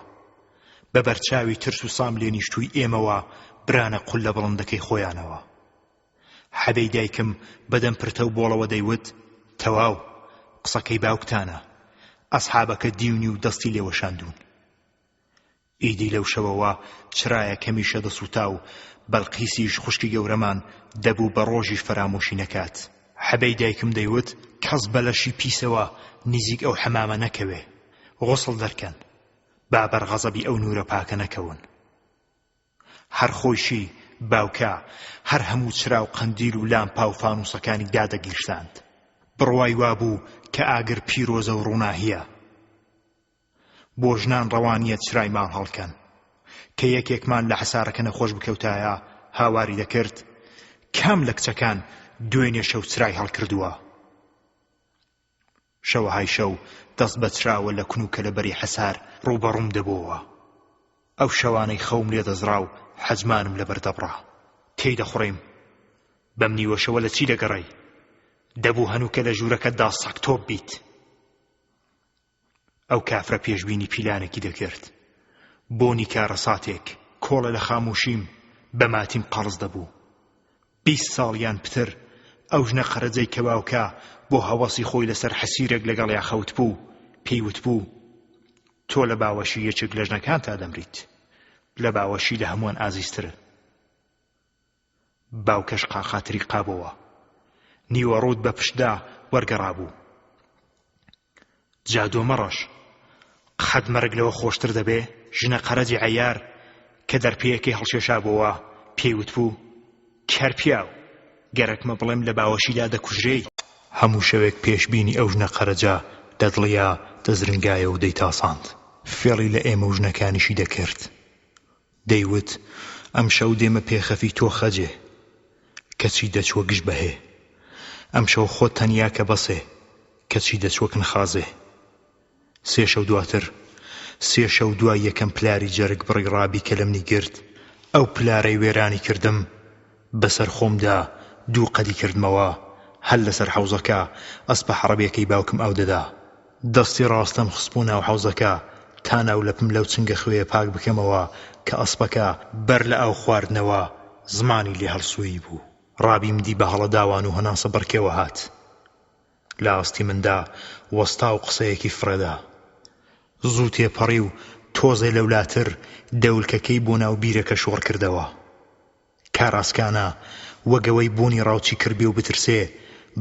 بە بەرچاوی ترس و سام لێنیشتووی ئێمەوە برانە قوللە بڵندەکەی خۆیانەوە. حەبەی دایکم بە دەم پرتە و بۆڵەوە دەیوت، تەواو، قسەکەی باوکتانە. ئەسحابەکە دیونی و دەستی لێ وەشاندوون. ئیدی لەو شەوەوە چرایەک هەمیشە دەسووتا و بەلقیسیش خوشکی گەورەمان دەبوو بە ڕۆژیش فەرامۆشی نەکات. حەبەی دایکم دەیوت، کەس بە لەشی پیسەوە نیزیک ئەو حەمامە نەکەوێ. غوسڵ دەرکەن. با بەر غەزەبی ئەو نوورە پاکە نەکەون. هەر خۆیشی، باوکە، هەر هەموو چرا و قەندیل و لامپا و فانووسەکانی دادەگیرساند. بڕوای وابوو کە ئاگر پیرۆزە و ڕووناهییە. بۆ ژنان ڕەوا نییە چرای ماڵ هەڵکەن. کە یەکێکمان لە حەسارەکە نەخۆش بکەوتایە، هاواری دەکرد، کام لە کچەکان دوێنێ شەو چرای هەڵکردووە؟ شەوەهای شەو دەست بە چراوە لە کون و کەلەبەری حەسار ڕووبەڕووم دەبۆوە. ئەو شەوانەی خەوم لێ دەزڕا و حەجمانم لەبەر دەبڕا. تێی دەخوڕیم. بەم نیوەشەوە لە چی دەگەڕێی؟ دەبوو هەنووکە لە ژوورەکەتدا سەگتۆپ بیت. ئەو کافرە پێشبینی پیلانێکی دەکرد. بۆنی کارەساتێک، کۆڵێ لە خامۆشیم بە ماتیم قەڵس دەبوو. 20 ساڵ یان پتر ئەو ژنە قەرەجەی کە باوکە بۆ هەوەسی خۆی لەسەر حەسیرێک لەگەڵیا خەوتبوو، پێی وتبوو، تۆ لە باوەشی یەکێک لە ژنەکانتا دەمریت، لە باوەشی لە هەمووان ئازیزترت. باوکەش قاقا تریقابۆوە. نیوەڕووت بە پشتدا وەرگەڕابوو. جا دۆمەڕەش قەت مەرگ لەوە خۆشتر دەبێ؟ ژنە قەرەجی عەیار کە دەرپێیەکەی هەڵکێشابۆوە پێی وتبوو، کەر پیاو، گەرەکمە بڵێم لە باوەشیدا دەکوژرێی. هەموو شەوێک پێشبینی ئەو ژنە قەرەجە لە دڵیا دەزرنگایەوە و دەیتاساند. فێڵی لە ئێمە و ژنەکانیشی دەکرد. دەیوت، ئەمشەو دێمە پێخەفی تۆ خەجێ. کەچی دەچووە گژ بەهێ. ئەمشەو خۆت تەنیا کە بەسێ. کەچی دەچووە کن خازێ. سێ شەو دواتر، سێ شەو دوای یەکەم پلاری جەرگ بڕی ڕابی کە لەمنی گرت، ئەو پلارەی وێرانی کردم، بەسەر خۆمدا دوو قەدی کردمەوە، هەر لەسەر حەوزەکە ئەسپە عەڕەبیەکەی باوکم ئاو دەدا. دەستی ڕاستەم خستبوو ناو حەوزەکە تا ناولەپم لەو چنگە خوێیە پاک بکەمەوە کە ئەسپەکە بەر لە ئاو خواردنەوە زمانی لێ هەڵسوویبوو. ڕابیم دی بە هەڵەداوان و هەناسە بڕکێوە هات. لە ئاستی مندا وەستا و قسەیەکی فڕێدا. زوو تێپەڕی و تۆزێ لەولاتر دەولکەکەی بۆ ناو بیرەکە شۆڕ کردەوە. کاراسکانە وەک ئەوەی بۆنی ڕاوچی کردبێ و بترسێ،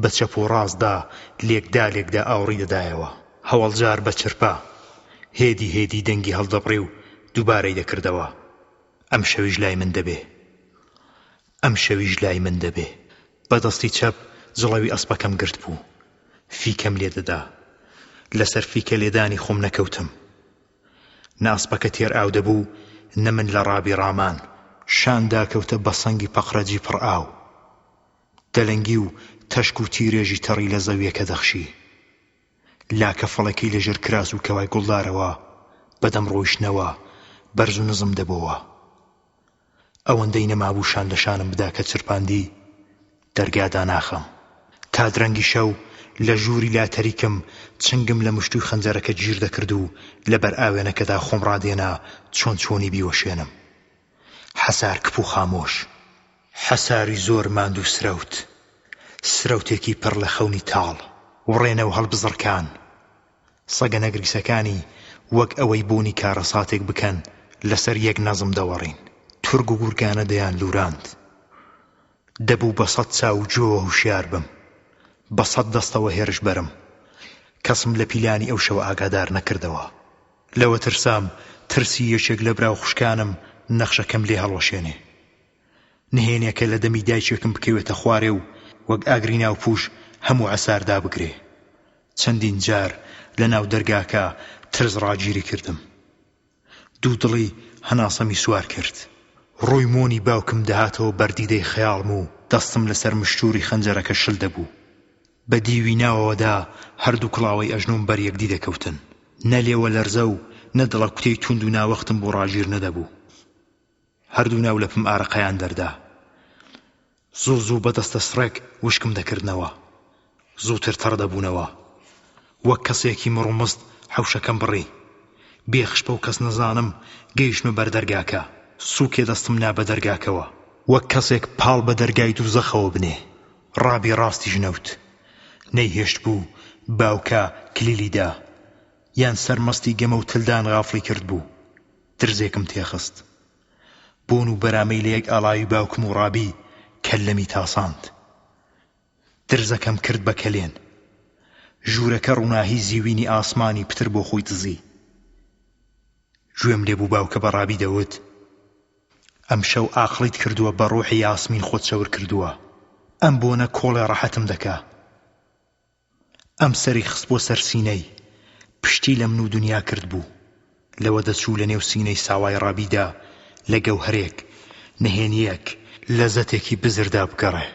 بە چەپ و ڕاستدا لێکدا لێکدا ئاوڕی دەدایەوە. هەوەڵجار بە چرپە، هێدی هێدی دەنگی هەڵدەبڕی و دووبارەی دەکردەوە، ئەمشەویش لای من دەبێ. ئەمشەویش لای من دەبێ. بە دەستی چەپ جڵەوی ئەسپەکەم گرتبوو. فیکەم لێ دەدا. لەسەر فیکە لێدانی خۆم نەکەوتم. نە ئەسپەکە تێر ئاو دەبوو، نە من لە ڕابی ڕامان. شان داکەوتە بە سەنگی پەقرەجی پڕ ئاو. دەلەنگی و تەشک و تیرێژی تەڕی لە زەوییەکە دەخشی. لاکە فەڵەکەی لە ژێر کراس و کەوای گوڵدارەوە بە دەم ڕۆیشتنەوە بەرز و نزم دەبۆوە. ئەوەندەی نەمابوو شان لە شانم بدا کە چرپاندی دەرگا داناخەم. تا درەنگی شەو لە ژووری لا تەریکم چنگم لە مشتووی خەنجەرەکە گیر دەکرد و لە بەر ئاوێنەکەدا خۆم ڕادێنا چۆن چۆنی بیوەشێنم. حەسار کپ و خامۆش. حەساری زۆر ماندوو سرەوت. سرەوتێکی پڕ لە خەونی تاڵ. وڕێنە و هەڵبزڕکان. سەگە نەگریسەکانی وەک ئەوەی بۆنی کارەساتێک بکەن لەسەر یەک نەزم دەوەڕین. تورگ و گورگانە دەیانلووراند. دەبوو بە سەد چاو و گوێوە هوشیار بم. بە سەد دەستەوە هێرش بەرم. کەسم لە پیلانی ئەو شەوە ئاگادار نەکردەوە. لەوە ترسام ترسی یەکێک لە برا و خوشکانم نەخشەکەم لێ هەڵوەشێنێ. نهێنیەکە لە دەمی دایکێکم بکەوێتە خوارێ و وەک ئاگری ناو پووش هەموو عەسار دابگرێ. چەندین جار لە ناو دەرگاکە ترس ڕاگیری کردم. دوو دڵی هەناسەمی سوار کرد. ڕووی مۆنی باوکم دەهاتەوە بەر دیدەی خەیاڵم و دەستم لەسەر مشتووری خەنجەرەکە شل دەبوو. بە دیوی ناوەوەدا هەردوو کڵاوەی ئەژنۆم بەر یەکدی دەکەوتن. نە لێوە لەرزە و نە دڵەکوتێی توند و ناوەختم بۆ ڕاگیر نەدەبوو. هەردوو ناولەپم ئارەقەیان دەردا. زوو زوو بە دەستە سڕێک وشکم دەکردنەوە. زووتر تەڕ دەبوونەوە. وەک کەسێکی مڕومست حەوشەکەم بڕی. بێ خشپە و کەس نەزانم گەیشتمە بەر دەرگاکە. سووکێ دەستم نا بە دەرگاکەوە. وەک کەسێک پاڵ بە دەرگای دووزەخەوە بنێ. ڕابی ڕاستیش نەوت. نەیهێشتبوو باوکە کلیلی دا. یان سەرمەستی گەمە و تلدان غافڵی کردبوو. درزێکم تێخست. بۆن و بەرامەی لە یەک ئاڵاوی باوکم و ڕابی کەللەمی تاساند. درزەکەم کرد بە کەلێن. ژوورەکە ڕووناهی زیوینی ئاسمانی پتر بۆ خۆی دزی. گوێم لێ بوو باوکە بە ڕابی دەوت، ئەمشەو ئاقڵیت کردووە بە ڕووحی یاسمین خۆت چەور کردووە. ئەم بۆنە کۆڵێ ڕەحەتم دەکا. ئەم سەری خستبووە سەر سینەی، پشتی لە من و دنیا کردبوو. لەوە دەچوو لە نێو سینەی ساوای ڕابیدا لە گەوهەرێک، نهێنییەک، لەزەتێکی بزردا بگەڕێ.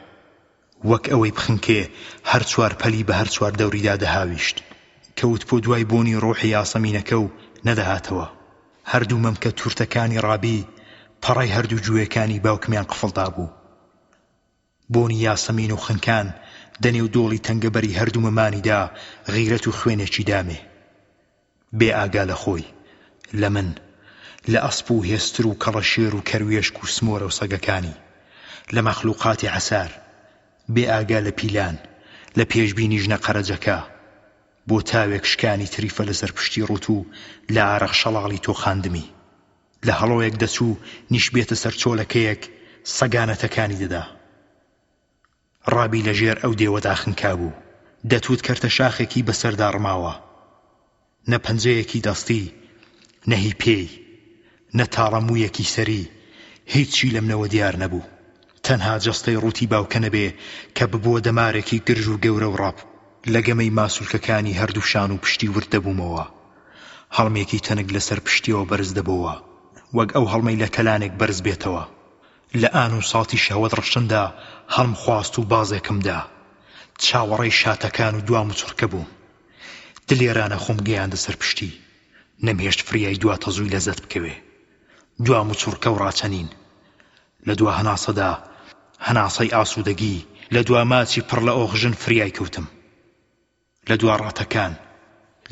وەک ئەوەی بخنکێ هەر چوار پەلی بە هەر چوار دەوریدا دەهاویشت. کەوتبووە دوای بۆنی ڕۆحی یاسەمینەکە و نەدەهاتەوە. هەردوو مەمکە تورتەکانی ڕابی پەڕەی هەردوو گوێیەکانی باوکمیان قفڵ دابوو. بۆنی یاسەمین و خنکان دەنێو دۆڵی تەنگەبەری هەردوو مەمانیدا غیرەت و خوێنێکی دامێ. بێ ئاگا لە خۆی، لە من، لە ئەسپ و هێستر و کەڵەشێر و کەروێشک و سمۆرە و سەگەکانی، لە مەخلوقاتی عەسار، بێ ئاگا لە پیلان، لە پێشبینی ژنە قەرەجەکە. بۆ تاوێک شکانی تریفە لەسەر پشتی ڕووت و لە ئارەق شەڵاڵی تۆقاندمی. لە هەڵۆیەک دەچوو نیشبێتە سەر چۆلەکەیەک سەگانە تەکانی دەدا. ڕابی لە ژێر ئەو دێوەدا خنکابوو. دەتوت کەرتە شاخێکی بەسەردا ڕماوە. نە پەنجەیەکی دەستی، نە هی پێی، نە تاڵە موویەکی سەری، هیچی لەمنەوە دیار نەبوو. تەنها جەستەی ڕووتی باوکە نەبێ کە ببووە دەمارێکی گرژ و گەورە و ڕەپ. لە گەمەی ماسوولکەکانی هەردوو شان و پشتی ورد دەبوومەوە. هەڵمێکی تەنک لەسەر پشتیەوە بەرز دەبۆوە، وەک ئەو هەڵمەی لە تەلانێک بەرز بێتەوە. لە ئان و ساتی شەهوەت ڕشتندا هەڵم خواست و بازێکم دا. چاوەڕێی شاتەکان و دوا موچڕکە بووم. دلێرانە خۆم گەیاندە سەر پشتی. نەمهێشت فریای دوا تەزووی لەزەت بکەوێ. دوا موچڕکە و ڕاچەنین. لە دوا هەناسەدا، هەناسەی ئاسوودەگی، لە دوا ماچی پڕ لە ئۆخژن فریای کەوتم. لە دوا ڕاتەکان.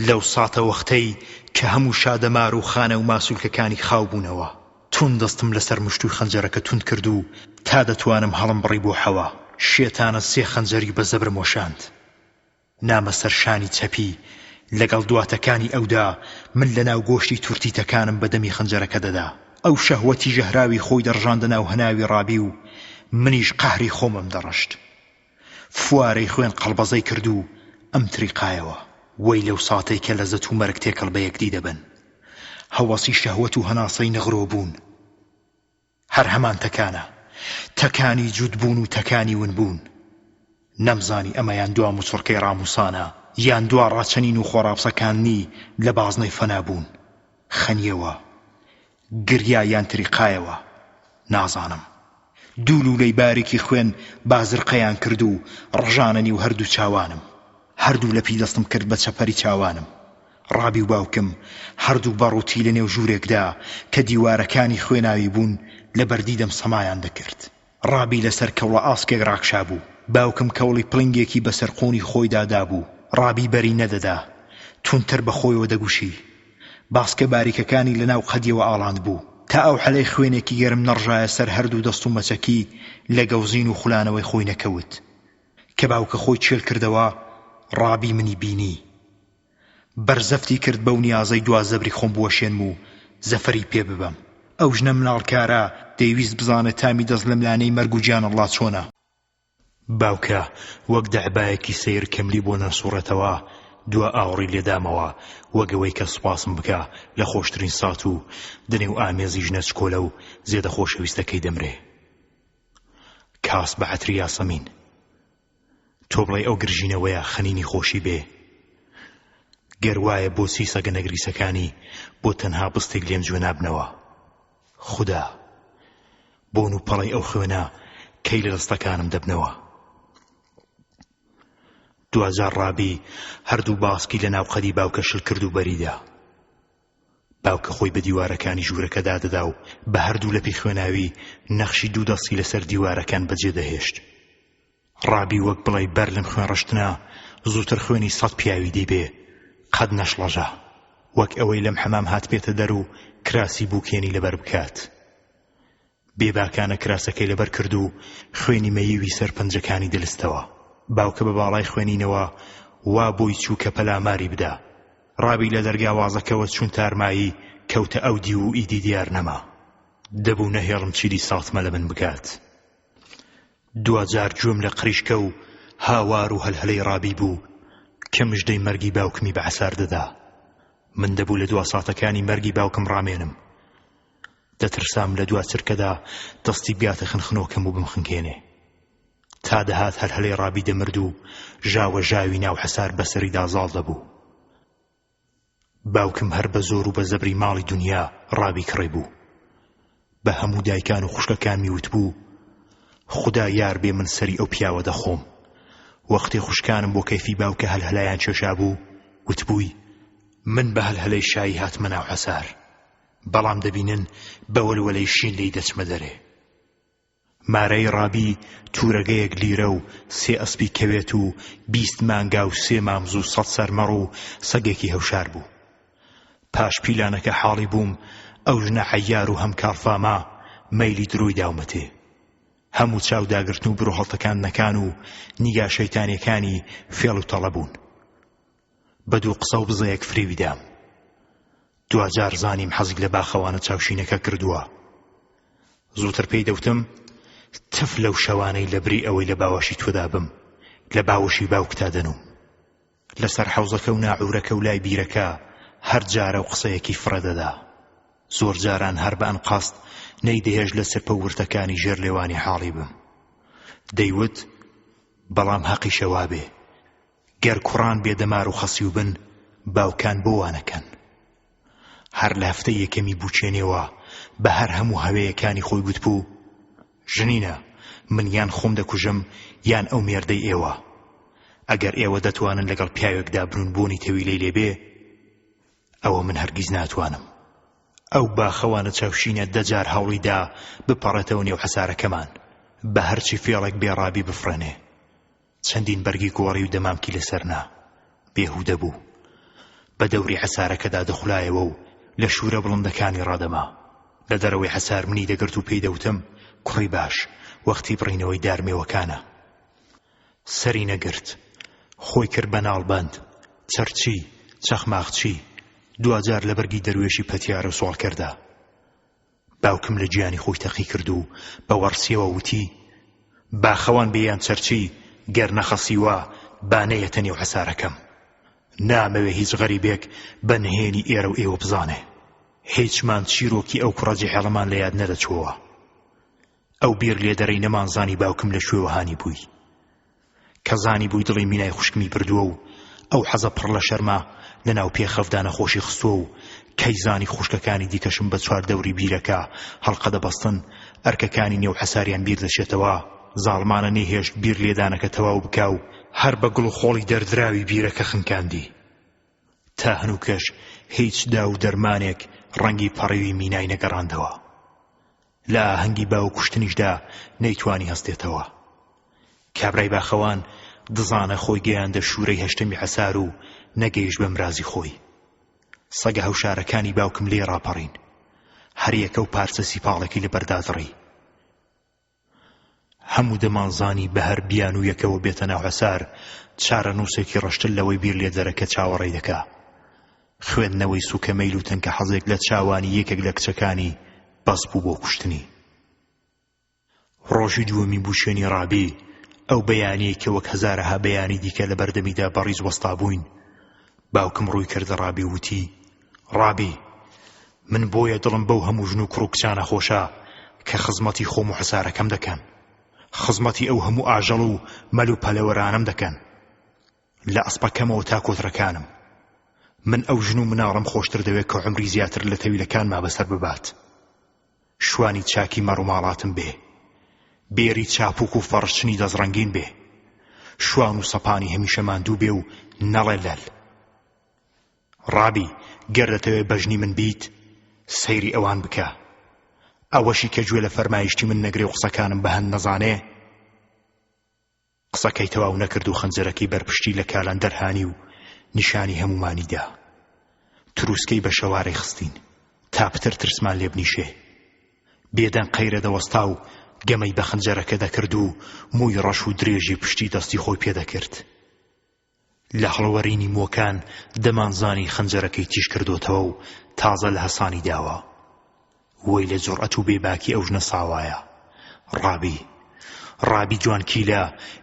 لەو ساتەوەختەی کە هەموو شادەمار و خانە و ماسوولکەکانی خاو بوونەوە. توند دەستم لەسەر مشتووی خەنجەرەکە توند کرد و تا دەتوانم هەڵم بڕی بۆ حەوا. شێتانە سێ خەنجەری بە زەبرم وەشاند. نامە سەر شانی چەپی، لەگەڵ دوا تەکانی ئەودا من لەناو گۆشتی تورتیتەکانم بە دەمی خەنجەرەکە دەدا. ئەو شەهوەتی ژەهراوی خۆی دەڕژاندە ناو هەناوی ڕابی و منیش قەهری خۆمم دەڕشت. فوارەی خوێن قەڵبەزەی کرد و ئەم تریقایەوە. وەی لەو ساتەی کە لەزەت و مەرگ تێکەڵ بە یەکدی دەبن. هەوەسی شەهوەت و هەناسەی نغرۆ بوون. هەر هەمان تەکانە. تەکانی جووت بوون و تەکانی ون بوون. نەمزانی ئەمەیان دوا موچڕکەی ڕامووسانە یان دوا ڕاچەنین و خۆڕاپسەکاندنی لە بازنەی فەنا بوون. خەنیەوە. گریا یان تریقایەوە. نازانم. دوو لوولەی باریکی خوێن بازرقەیان کرد و ڕژانە نیو هەردوو چاوانم. هەردوو لەپی دەستم کرد بە چەپەری چاوانم. ڕابی و باوکم هەردوو بە ڕووتی لە نێو ژوورێکدا کە دیوارەکانی خوێناوی بوون لە بەر دیدەم سەمایان دەکرد. ڕابی لەسەر کەوڵە ئاسکێک ڕاکشابوو. باوکم کەوڵی پڵنگێکی بەسەر قوونی خۆیدا دابوو. ڕابی بەری نەدەدا. توندتر بە خۆیەوە دەگوشی. باسکە باریکەکانی لە ناو قەدیەوە ئاڵاندبوو. تا ئەو حەلەی خوێنێکی گەرم نەڕژایە سەر هەردوو دەست و مەچەکی لە گەوزین و خولانەوەی خۆی نەکەوت. کە باوکە خۆی چێل کردەوە، ڕابی منی بینی. بەرزەفتی کرد بەو نیازەی دوا زەبری خۆم بوەشێنم و زەفەری پێ ببەم. ئەو ژنە مناڵکارە دەیویست بزانێ تامی دەست لەملانەی مەرگ و گیانەڵڵا چۆنە. باوکە وەک دەعبایەکی سەیر کەملی بۆ نەسوڕێتەوە دوا ئاوڕی لێدامەوە وەک ئەوەی کە سوپاسم بکا لە خۆشترین سات و دنێو ئامێزی ژنە چکۆلە و زێدە خۆشەویستەکەی دەمرێ. کاس بە عەتری یاسەمین. تۆ بڵێی ئەو گرژینەوەیە خەنینی خۆشی بێ؟ گەر وایە بۆچی سەگە نەگریسەکانی بۆ تەنها بستێک لێم جوێ نابنەوە؟ خودا! بۆن و پەڵەی ئەو خوێنە کەی لە دەستەکانم دەبنەوە؟ دواجار ڕابی هەردوو باسکی لە ناوقەدی باوکە شل کرد و بەریدا. باوکە خۆی بە دیوارەکانی ژوورەکەدا دەدا و بە هەردوو لەپی خوێناوی نەخشی دوو دەستی لەسەر دیوارەکان بەجێ دەهێشت. ڕابی وەک بڵێی بەر لەم خوێنڕشتنە زووتر خوێنی سەد پیاوی دیبێ، قەت نەشڵەژا. وەک ئەوەی لەم حەمام هاتبێتە دەر و کراسی بووکێنی لەبەر بکات. بێباکانە کراسەکەی لەبەر کرد و خوێنی مەییوی سەر پەنجەکانی دەلستەوە. باوکە بە باڵای خوێنینەوە وا بۆی چوو کە پەلاماری بدا. ڕابی لە دەرگا وازەکەوە چوون تارمایی کەوتە ئەو دیو و ئیدی دیار نەما. دەبوو نەهێڵم چیدی ساتمە لە من بکات. دواجار گوێم لە قریشکە و هاوار و هەلهەلەی ڕابی بوو کە مژدەی مەرگی باوکمی بە عەسار دەدا. من دەبوو لە دوا ساتەکانی مەرگی باوکم ڕامێنم. دەترسام لە دوا چرکەدا دەستی بگاتە خنخنۆکەم و بمخنکێنێ. تا دەهات هەلهەلەی ڕابی دەمرد و ژاوە ژاوی ناو حەسار بەسەریدا زاڵ دەبوو. باوکم هەر بە زۆر و بە زەبری ماڵی دونیا ڕابی کڕیبوو. بە هەموو دایکان و خوشکەکانمی وتبوو، خودا یار بێ من سەری ئەو پیاوە دەخۆم. وەختێ خوشکانم بۆ کەیفی باوکە هەلهەلەیان کێشابوو، وتبووی، من بە هەلهەلەی شایی هاتمە ناو حەسار. بەڵام دەبینن بە وەلوەلەی شین لێی دەچمە دەرێ. مارەی ڕابی توورەگەیەک لیرە و سێ ئەسپی کەوێت و 20 مانگا و سێ مامز و سەد سەر مەڕ و سەگێکی هەوشار بوو. پاش پیلانەکە حاڵی بووم ئەو ژنە عەیار و هەم کاڵفامە مەیلی درۆی داومەتێ. هەموو چاو داگرتن و برۆ هەڵتەکاندنەکان و نیگا شەیتانیەکانی فێڵ و تەڵە بوون. بە دوو قسە و بزەیەک فریوی دام. دواجار زانیم حەزی لە باخەوانە چاوشینەکە کردووە. زووتر پێی دەوتم تف لەو شەوانەی لە بری ئەوەی لە باوەشی تۆدا بم لە باوەشی باوکتا دەنووم. لەسەر حەوزەکە و ناعورەکە و لای بیرەکە هەر جارە و قسەیەکی فڕێ دەدا. زۆر جاران هەر بە ئەنقەست نەیدەهێشت لە چرپە و ورتەکانی ژێر لێوانی حاڵی بم. دەیوت بەڵام هەقیشە وابێ. گەر کوڕان بێ دەمار و خەسیو بن باوکان بۆ وا نەکەن؟ هەر لە هەفتەی یەکەمی بووکێنێوە بە هەر هەموو هەوێیەکانی خۆی گوتبوو، ژنینە، من یان خۆم دەکوژم یان ئەو مێردەی ئێوە. ئەگەر ئێوە دەتوانن لەگەڵ پیاوێکدا بنوون بۆنی تەویلەی لێ بێ، ئەوە من هەرگیز ناتوانم. ئەو باخەوانە چاوشینە دە جار هەوڵی دا بپەڕێتەوە نێو حەسارەکەمان، بە هەرچی فێڵێک بێ ڕابی بفڕێنێ. چەندین بەرگی گۆڕی و دەمامکی لەسەر نا. بێهوودە بوو. بە دەوری حەسارەکەدا دەخولایەوە و لە شوورە بڵندەکانی ڕادەما. لە دەرەوەی حەسار منی دەگرت و پێی دەوتم، کوڕی باش، وەختی بڕینەوەی دارمێوەکانە. سەری نەگرت. خۆی کرد بە ناڵبەند، چەرچی، چەخماخچی، دواجار لە بەرگی دەروێشی پەتیارە سواڵکەردا. باوکم لە گیانی خۆی تەقی کرد و بە وەڕسیەوە وتی، باخەوان بێ یان چەرچی گەر نەخەسیوە با نەیەتە نێو حەسارەکەم. نامەوێ هیچ غەریبێک بە نهێنی ئێرە و ئێوە بزانێ. هیچمان چیرۆکی ئەو کوڕە جحێڵەمان لە یاد نەدەچۆوە. ئەو بیر لێدەرەی نەمانزانی باوکم لە کوێوە هانی بووی. کە زانیبووی دڵی مینای خوشکمی بردووە و ئەو حەزە پڕ لە شەرمە لە ناو پێخەفدا نەخۆشی خستووە و کەی زانی خوشکەکانی دیکەشم بە چواردەوری بیرەکە هەڵقە دەبەستن، ئەرکەکانی نێو حەساریان بیر دەچێتەوە، زاڵمانە نەیهێشت بیر لێدانەکە تەواو بکا و هەر بە گوڵ و خۆڵی دەردراوی بیرەکە خنکاندی. تا هەنووکەش هیچ داو و دەرمانێک ڕەنگی پەڕیوی مینای نەگەڕاندەوە. لە ئاهەنگی باو کوشتنیشدا نەیتوانی هەستێتەوە. کابرای باخەوان دزانە خۆی گەیاندە شوورەی هەشتەمی حەسار و نەگەیشت بە مرازی خۆی. سەگە هەوشارەکانی باوکم لێی ڕاپەڕین. هەریەکە و پارچە سیپاڵێکی لەبەردا دڕی. هەموو دەمانزانی بە هەر بیانوویەکەوە بێتە ناو حەسار، چارەنووسێکی ڕەشتر لەوەی بیر لێدەرەکە چاوەڕێی دەکا. خوێندنەوەی سووکەمەیل و تەنکە حەزێک لە چاوانی یەکێک لە کچەکانی بەس بوو بۆ کوشتنی. ڕۆژی دووەمی بووکێنی ڕابی، ئەو بەیانییەی کە وەک هەزارەها بەیانی دیکە لە بەردەمیدا بە ڕیز وەستابووین، باوکم ڕووی کردە ڕابی و وتی، ڕابی، من بۆیە دڵم بەو هەموو ژن و کوڕ و کچانە خۆشە کە خزمەتی خۆم و حەسارەکەم دەکەن، خزمەتی ئەو هەموو ئاژەڵ و مەل و پەلەوەرانەم دەکەن، لە ئەسپەکەمەوە تا کۆترەکانم. من ئەو ژن و مناڵەم خۆشتر دەوێت کە عومری زیاتر لە تەویلەکانما بەسەر ببات. شوانی چاکی مەڕوماڵاتم بێ، بێری چاپوک و فەڕشچنی دەستڕەنگین بێ، شوان و سەپانی هەمیشە ماندوو بێ و نەڵێ لەل. ڕابی، گەر دەتەوێ بەژنی من بیت، سەیری ئەوان بکە. ئەوەشی کە گوێ لە فەرمایشتی من نەگرێ و قسەکانم بە هەند نەزانێ، قسەکەی تەواو نەکرد و خەنجەرەکەی بەر پشتی لە کالان دەرهانی و نیشانی هەموومانی دا. تروسکەی بە شەوارەی خستین تا پتر ترسمان لێ بنیشێ. بێدەنگ قەیرە دەوەستا و گەمەی بە خەنجەرەکە دەکرد و مووی ڕەش و درێژی پشتی دەستی خۆی پێ دەکرد. لە هەڵوەرینی مووەکان دەمانزانی خەنجەرەکەی تیژ کردۆتەوە و تازە لە هەسانی داوە. وەی لە جوڕئەت و بێباکی ئەو ژنە ساوایە. ڕابی. ڕابی جوانکیلە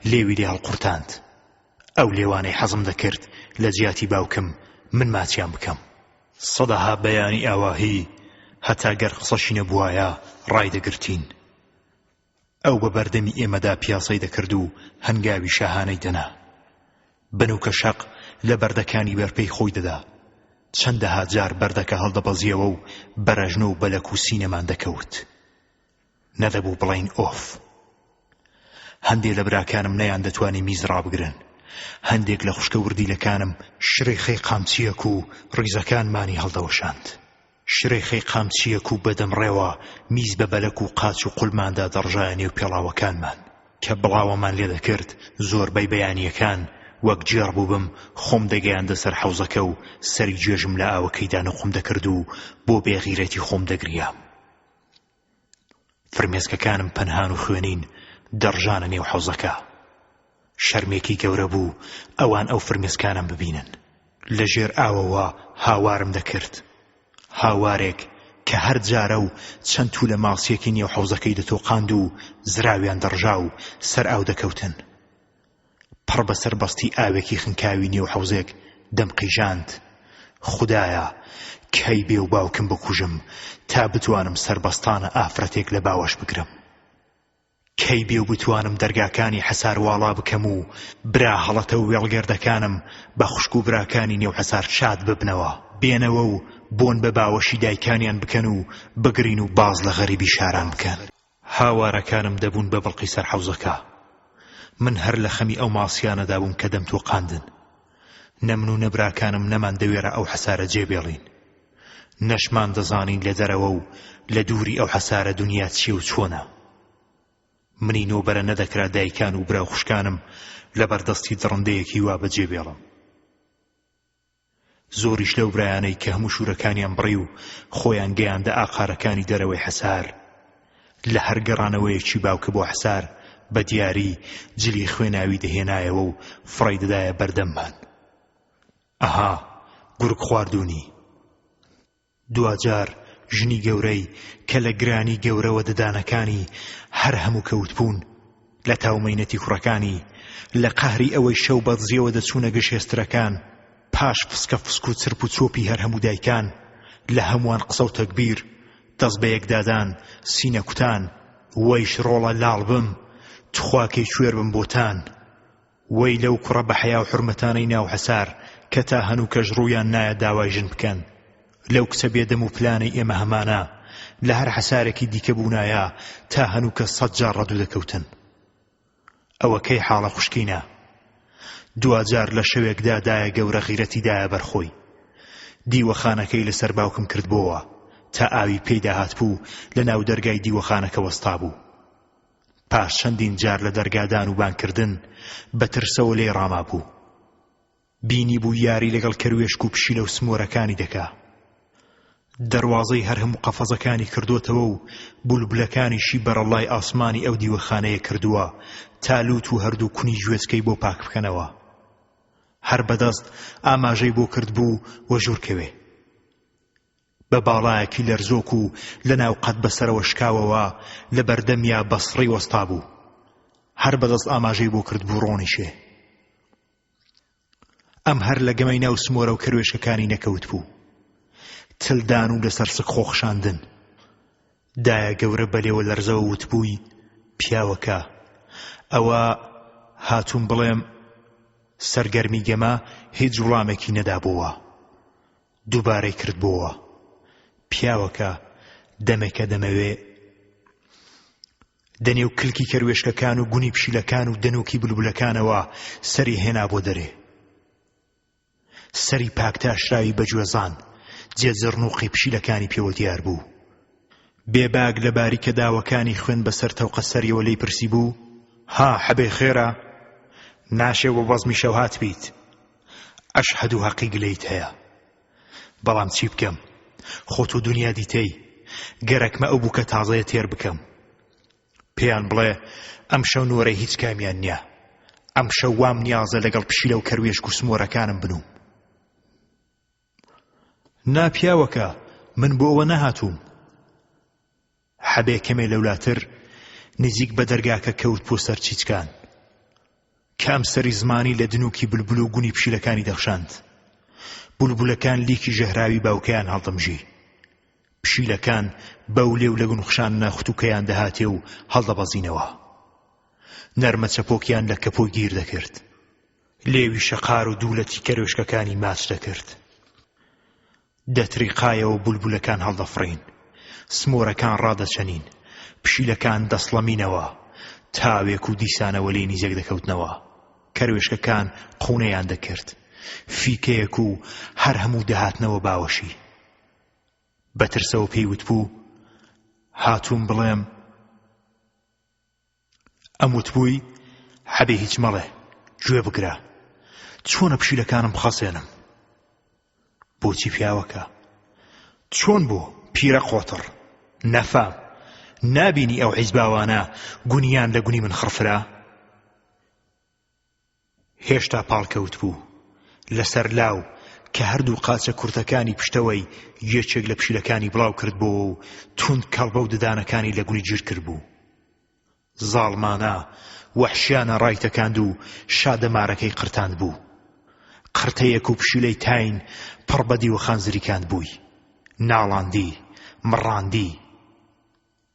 لێوی لێ هەڵقورتاند. ئەو لێوانەی حەزم دەکرد لە جیاتی باوکم من ماچیان بکەم. سەدەها بەیانی ئاواهی هەتا گەر قسەشی نەبوایە ڕایدەگرتین. ئەو بە بەردەمی ئێمەدا پیاسەی دەکرد و هەنگاوی شاهانەی دەنا. بنووکە شەق لە بەردەکانی بەرپێی خۆی دەدا. چەندەها جار بەردەکە هەڵدەبەزییەوە و بەرەژنۆ و بەلەک و سینەمان دەکەوت. نەدەبوو بڵێین ئۆف. هەندێ لە براکانم نەیاندەتوانی میز ڕابگرن. هەندێک لە خوشکە وردیلەکانم شرێخەی قامچییەک و ڕیزەکانمانی هەڵدەوەشاند. شرێخەی قامچییەک و بەدەم ڕێوە میز بە بەلەک و قاچ و قولماندا دەڕژایە نێو پێڵاوەکانمان. کە بڵاوەمان لێ دەکرد، زۆربەی بەیانییەکان وەک گێڕ بووبم خۆم دەگەیاندە سەر حەوزەکە و سەری گوێژم لە ئاوەکەیدا نوقم دەکرد و بۆ بێغیرەتی خۆم دەگریام. فرمێسکەکانم پەنهان و خوێنین دەڕژانە نێو حەوزەکە. شەرمێکی گەورە بوو ئەوان ئەو فرمێسکانەم ببینن. لە ژێر ئاوەوە هاوارم دەکرد. هاوارێک کە هەر جارە و چەند توولە ماسییەکی نێو حەوزەکەی دەتۆقاند و زراویان دەڕژا و سەر ئاو دەکەوتن. پڕ بە سەربەستی ئاوێکی خنکاوی نێو حەوزێک دەمقیژاند، خودایە کەی بێ و باوکم بکوژم تا بتوانم سەربەستانە ئافرەتێک لە باوەش بگرم؟ کەی بێ و بتوانم دەرگاکانی حەسار واڵا بکەم و برا هەڵەتە و وێڵگەردەکانم بە خوشک و براکانی نێو حەسار شاد ببنەوە، بێنەوە و بۆن بە باوەشی دایکانیان بکەن و بگرین و باز لە غەریبی شاران بکەن. هاوارەکانم دەبوون بە بڵقی سەر حەوزەکە. من هەر لە خەمی ئەو ماسیانەدا بووم کە دەمتۆقاندن. نە من و نە براکانم نەماندەوێرا ئەو حەسارە جێ بێڵین. نەشمان دەزانین لە دەرەوە و لە دووری ئەو حەسارە دونیا چییە و چۆنە. منی نۆبەرە نەدەکرا دایکان و برا و خوشکانم لەبەر دەستی دڕندەیەکی وا بەجێ بێڵم. زۆریش لەو برایانەی کە هەموو شوورەکانیان بڕی و خۆیان گەیاندە ئاقارەکانی دەرەوەی حەسار، لە هەر گەڕانەوەیەکی باوکە بۆ حەسار بە دیاری جلی خوێناوی دەهێنایەوە و فڕێی دەدایە بەردەممان. ئەها گورگ خواردوونی. دواجار ژنی گەورەی کە لە گرانی گەورەوە ددانەکانی هەر هەموو کەوتبوون لە تاو مەینەتی کوڕەکانی، لە قەهری ئەوەی شەو بەدزیەوە دەچوونە گژ هێسترەکان، پاش فسکە فسک و چرپ و چۆپی هەر هەموو دایکان، لە هەمووان قسە و تەگبیر، دەست بە یەکدادان، سینە کوتان، وەیش ڕۆڵە لاڵ بم، تخوا کەی کوێر بم بۆتان. وەی لەو کوڕە بە حەیا و حورمەتانەی ناو حەسار کە تا هەنووکەش ڕوویان نایە داوای ژن بکەن. لەو کچە بێ دەم و پلانەی ئێمە هەمانە، لە هەر حەسارێکی دیکە بوونایە تا هەنووکە سەت جار ڕەدوو دەکەوتن. ئەوە کەی حاڵە خوشکینە؟ دواجار لە شەوێکدا دایە گەورە غیرەتی دایە بەر خۆی. دیوەخانەکەی لەسەر باوکم کردبۆوە، تا ئاوی پێیدا هاتبوو لە ناو دەرگای دیوەخانەکە وەستابوو. پاش چەندین جار لە دەرگادان و بانگکردن، بە ترسەوە لێی ڕامابوو. بینیبووی یاری لەگەڵ کەروێشک و پشیلە و سمۆرەکانی دەکا. دەروازەی هەر هەموو قەفەزەکانی کردۆتەوە و بولبولەکانیشی بەرەڵای ئاسمانی ئەو دیوەخانەیە کردووە تا لووت و هەردوو کونی گوێچکەی بۆ پاک بکەنەوە. هەر بە دەست ئاماژەی بۆ کردبوو وەژوور کەوێ. بە باڵایەکی لەرزۆک و لە ناو قەد بەسەرەوە شکاوەوە لە بەردەمیا بە سڕی وەستابوو. هەر بە دەست ئاماژەی بۆ کردبوو ڕۆنیشێ. ئەم هەر لە گەمەی ناو سمۆرە و کەروێشکەکانی نەکەوتبوو. تل دان و لەسەر سک خۆ خشاندن. دایە گەورە بە لێوە لەرزەوە وتبووی، پیاوەکە، ئەوە هاتووم بڵێم سەرگەرمی گەمە هیچ وڵامێکی نەدابۆوە. دووبارەی کردبۆوە، پیاوەکە، دەمێکە دەمەوێ دەنێو کلکی کەروێشکەکان و گونی پشیلەکان و دەنووکی بولبولەکانەوە سەری هێنابۆ دەرێ. سەری پاکتاشراوی بە گوێزان، جێ زڕنووقی پشیلەکانی پێوە دیار بوو. بێباک لە باریکە داوەکانی خوێن بەسەر تەوقە سەریەوە لێی پرسیبوو، ها حەبێ خێرە؟ ناشێ بۆ بەزمی شەو هاتبیت. ئەشهەدو هەقی گلەیت هەیە. بەڵام چی بکەم؟ خۆ تۆ دونیا دیتەی، گەرەکمە ئەو بووکە تازەیە تێر بکەم. پێیان بڵێ ئەمشەو نۆرەی هیچ کامیان نییە. ئەمشەو وام نیازە لەگەڵ پشیلە و کەروێشک و سمۆرەکانم بنووم. نا پیاوەکە، من بۆ ئەوە نەهاتووم. حەبێ کەمێ لەولاتر نزیک بە دەرگاکە کەوت بۆ سەر چیچکان. کە ئەم سەری زمانی لە دنوکی بولبول و گونی پشیلەکانی دەخشاند. بولبولەکان لیکی ژەهراوی باوکەیان هەڵدەمژی. پشیلەکان بەو لێو لە گونخشاندنە ختوکەیان دەهاتێ و هەڵدەبەزینەوە. نەرمە چەپۆکیان لە کەپۆی گیر دەکرد. لێوی شەقار و دوولەتی کەروێشکەکانی ماچ دەکرد. دەتریقایەوە بولبولەکان هەڵدەفڕین، سمۆرەکان ڕادەچەنین، پشیلەکان دەسڵەمینەوە، تاوێک و دیسانەوە لێی نیزێک دەکەوتنەوە، کەروێشکەکان قوونەیان دەکرد، فیکەیەک و هەر هەموو دەهاتنەوە باوەشی. بە ترسەوە پێی وتبوو، هاتووم بڵێم. ئەم وتبووی، حەبێ هیچ مەڵێ، گوێ بگرە، چۆنە پشیلەکانم بخەسێنم؟ بۆچی پیاوەکە؟ چۆن بۆ پیرە قۆتڕ؟ نەفام، نابینی ئەو حیزباوانە گونیان لە گونی من خڕفرا؟ هێشتا پاڵکەوتبوو لەسەر لاو. کە هەردوو قاچە کورتەکانی پشتەوەی یەکێک لە پشیلەکانی بڵاو کردبۆوە و توند کەڵبە و ددانەکانی لە گونی گیر کردبوو. زاڵمانە، وەحشیانە ڕایتەکاند و شادەمارەکەی قرتاندبوو. قرتەیەک و پشیلەی تاین پڕ بە دیوەخان زریکاندبووی. ناڵاندی، مڕاندی.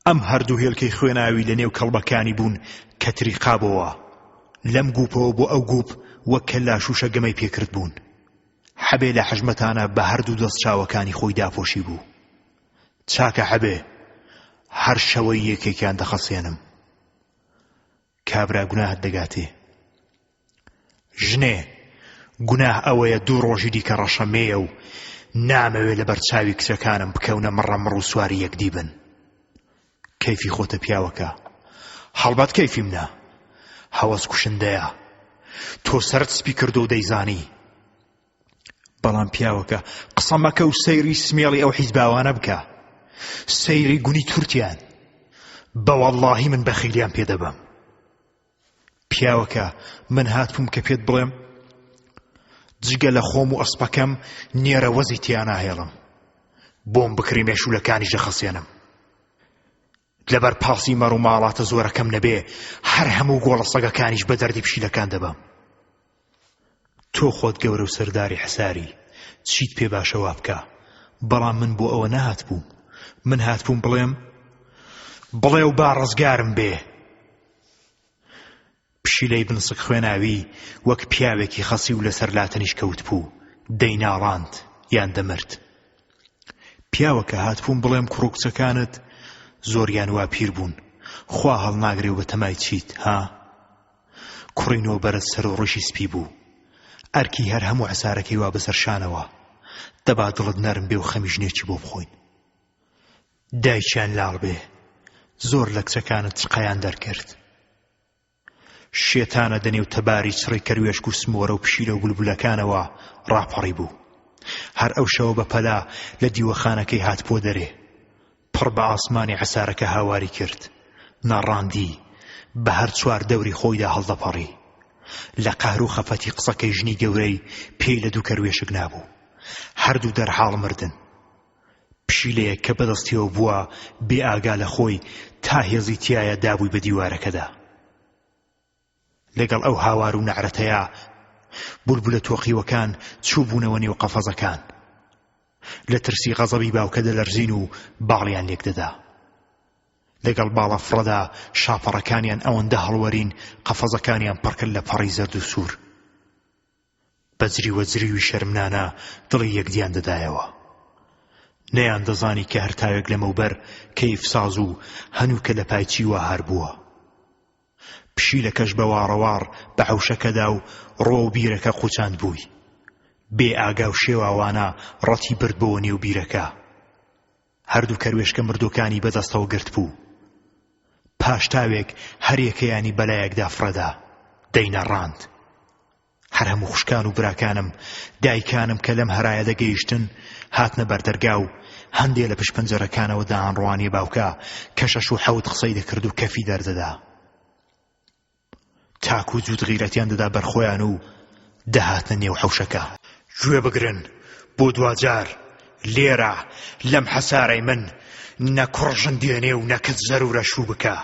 ئەم هەردوو هێلکەی خوێناوی لە نێو کەڵبەکانی بوون کە تریقابۆوە. لەم گووپەوە بۆ ئەو گووپ وەک کەللاشووشە گەمەی پێ کردبوون. حەبێ لە حەژمەتانە بە هەردوو دەست چاوەکانی خۆی داپۆشیبوو. چاکە حەبێ، هەر شەوەی یەکێکیان دەخەسێنم. کابرا گوناهت دەگاتێ. ژنێ، گوناه ئەوەیە دوو ڕۆژی دیکە ڕەشەمێیە و نامەوێ لەبەر چاوی کچەکانم بکەونە مڕەمڕ و سواری یەکدی بن. کەیفی خۆتە پیاوەکە. هەڵبەت کەیفی منە. هەوەس کوشندەیە. تۆ سەرت سپی کردو و دەیزانی. بەڵام پیاوەکە قسە مەکە و سەیری سمێڵی ئەو حیزباوانە بکە. سەیری گونی تورتیان. بە وەڵڵاهی من بەخیلیان پێ دەبەم. پیاوەکە، من هاتبووم کە پێت بڵێم جگە لە خۆم و ئەسپەکەم نێرە وەزی تیا ناهێڵم. بۆم بکڕی مێشوولەکانیش دەخەسێنم. لەبەر پاسی مەڕ و ماڵاتە زۆرەکەم نەبێ هەر هەموو گۆڵە سەگەکانیش بە دەردی پشیلەکان دەبەم. تۆ خۆت گەورە و سەرداری حەساری، چیت پێ باشە وا بکە. بەڵام من بۆ ئەوە نەهاتبووم. من هاتبووم بڵێم، بڵێ و با ڕزگارم بێ. پشیلەی بنسک خوێناوی وەک پیاوێکی خەسیو لەسەر لاتەنیش کەوتبوو، دەیناڵاند یان دەمرد. پیاوەکە هاتبووم بڵێم کوڕ و کچەکانت زۆریان وا پیر بوون، خوا هەڵناگرێ و بەتەمای چیت، ها؟ کوڕی نۆبەرت سەر و ڕیشی سپی بوو. ئەرکی هەر هەموو عەسارەکەی وا بەسەر شانەوە. دەبا دڵت نەرم بێ و خەمی ژنێکی بۆ بخۆین. دایکیان لاڵ بێ زۆر لە کچەکانت چقەیان دەرکرد. شێتانە دەنێو تەباری چڕی کەروێشک و سمۆرە و پشیلە و بولبولەکانەوە ڕاپەڕیبوو. هەر ئەو شەوە بە پەلە لە دیوەخانەکەی هاتبووە دەرێ. پڕ بە ئاسمانی عەسارەکە هاواری کرد. ناڕاندی. بە هەر چوار دەوری خۆیدا هەڵدەپەڕی. لە قەهر و خەفەتی قسەکەی ژنی گەورەی پێی لە دوو کەروێشک نابوو. هەردوو دەرحاڵ مردن. پشیلەیەک کە بەدەستیەوە بووە بێ ئاگا لە خۆی تا هێزی تیایە دابووی بە دیوارەکەدا. لەگەڵ ئەو هاوار و نەعرەتەیا بولبولە تۆقیوەکان چووبوونەوە نێو قەفەزەکان. لە ترسی غەزەبی باوکە دەلەرزین و باڵیان لێک دەدا. لەگەڵ باڵە فڕەدا شاپەڕەکانیان ئەوەندە هەڵوەرین قەفەزەکانیان پڕکرد لە پەڕی زەرد و سوور. بە جریوە جریوی شەرمنانە دڵی یەکدیان دەدایەوە. نەیان دەزانی کە هەر تاوێک لەمەوبەر کەیف ساز و هەنووکە لە پای چی وا هار بووە. پشیلەکەش بە واڕەواڕ بە حەوشەکەدا و ڕووەو بیرەکە قووچاندبووی. بێ ئاگا و شێواوانە ڕەتی بردبۆوە نێو بیرەکە. هەردوو کەروێشکە مردووەکانی بە دەستەوە گرتبوو. پاش تاوێک هەریەکەیانی بەلایەکدا فڕێدا، دەینەڕاند. هەر هەموو خوشکان و براکانم، دایکانم کە لەم هەرایە دەگەیشتن، هاتنە بەردەرگا و هەندێ لە پشت پەنجەرەکانەوە دەیانڕوانیە باوکە کە شەش و حەوت قسەی دەکرد و کەفی دەردەدا. تاکوو جووت غیرەتیان دەدا بەر خۆیان و دەهاتنە نێو حەوشەکە. گوێ بگرن، بۆ دواجار، لێرە، لەم حەسارەی من، نە کوڕ ژن دێنێ و نە کچ زەروورە شوو بکا.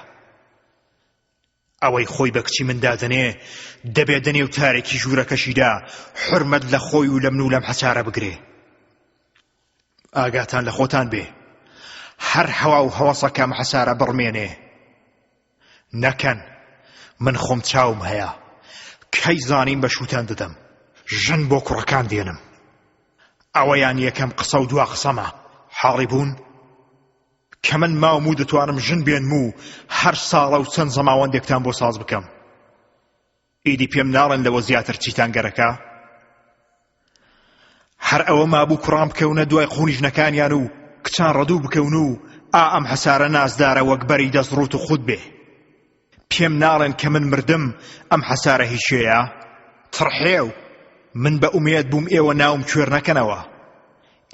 ئەوەی خۆی بە کچی من دادەنێ، دەبێ دە نێو تارێکی ژوورەکەشیدا حورمەت لە خۆی و لە من و لەم حەسارە بگرێ. ئاگاتان لە خۆتان بێ، هەر هەوا و هەوەسەکە ئەم حەسارە بڕمێنێ. نەکەن، من خۆم چاوم هەیە، کەی زانیم بە شووتان دەدەم، ژن بۆ کوڕەکان دێنم. ئەوەیان یەکەم قسە و دوا قسەمە. حاڵی بوون؟ کە من ماوم و دەتوانم ژن بێنم و هەر ساڵە و چەند زەماوەندێکتان بۆ ساز بکەم. ئیدی پێم ناڵێن لەوە زیاتر چیتان گەرەکە؟ هەر ئەوە مابوو کوڕان بکەونە دوای قوونی ژنەکانیان و کچان ڕەدوو بکەون و ئا ئەم حەسارە نازدارە وەک بەری دەست ڕووت و قوت بێ. پێم ناڵێن کە من مردم ئەم حەسارە هی کێیە؟ تڕحێو! من بە ئومێد بووم ئێوە ناوم کوێر نەکەنەوە.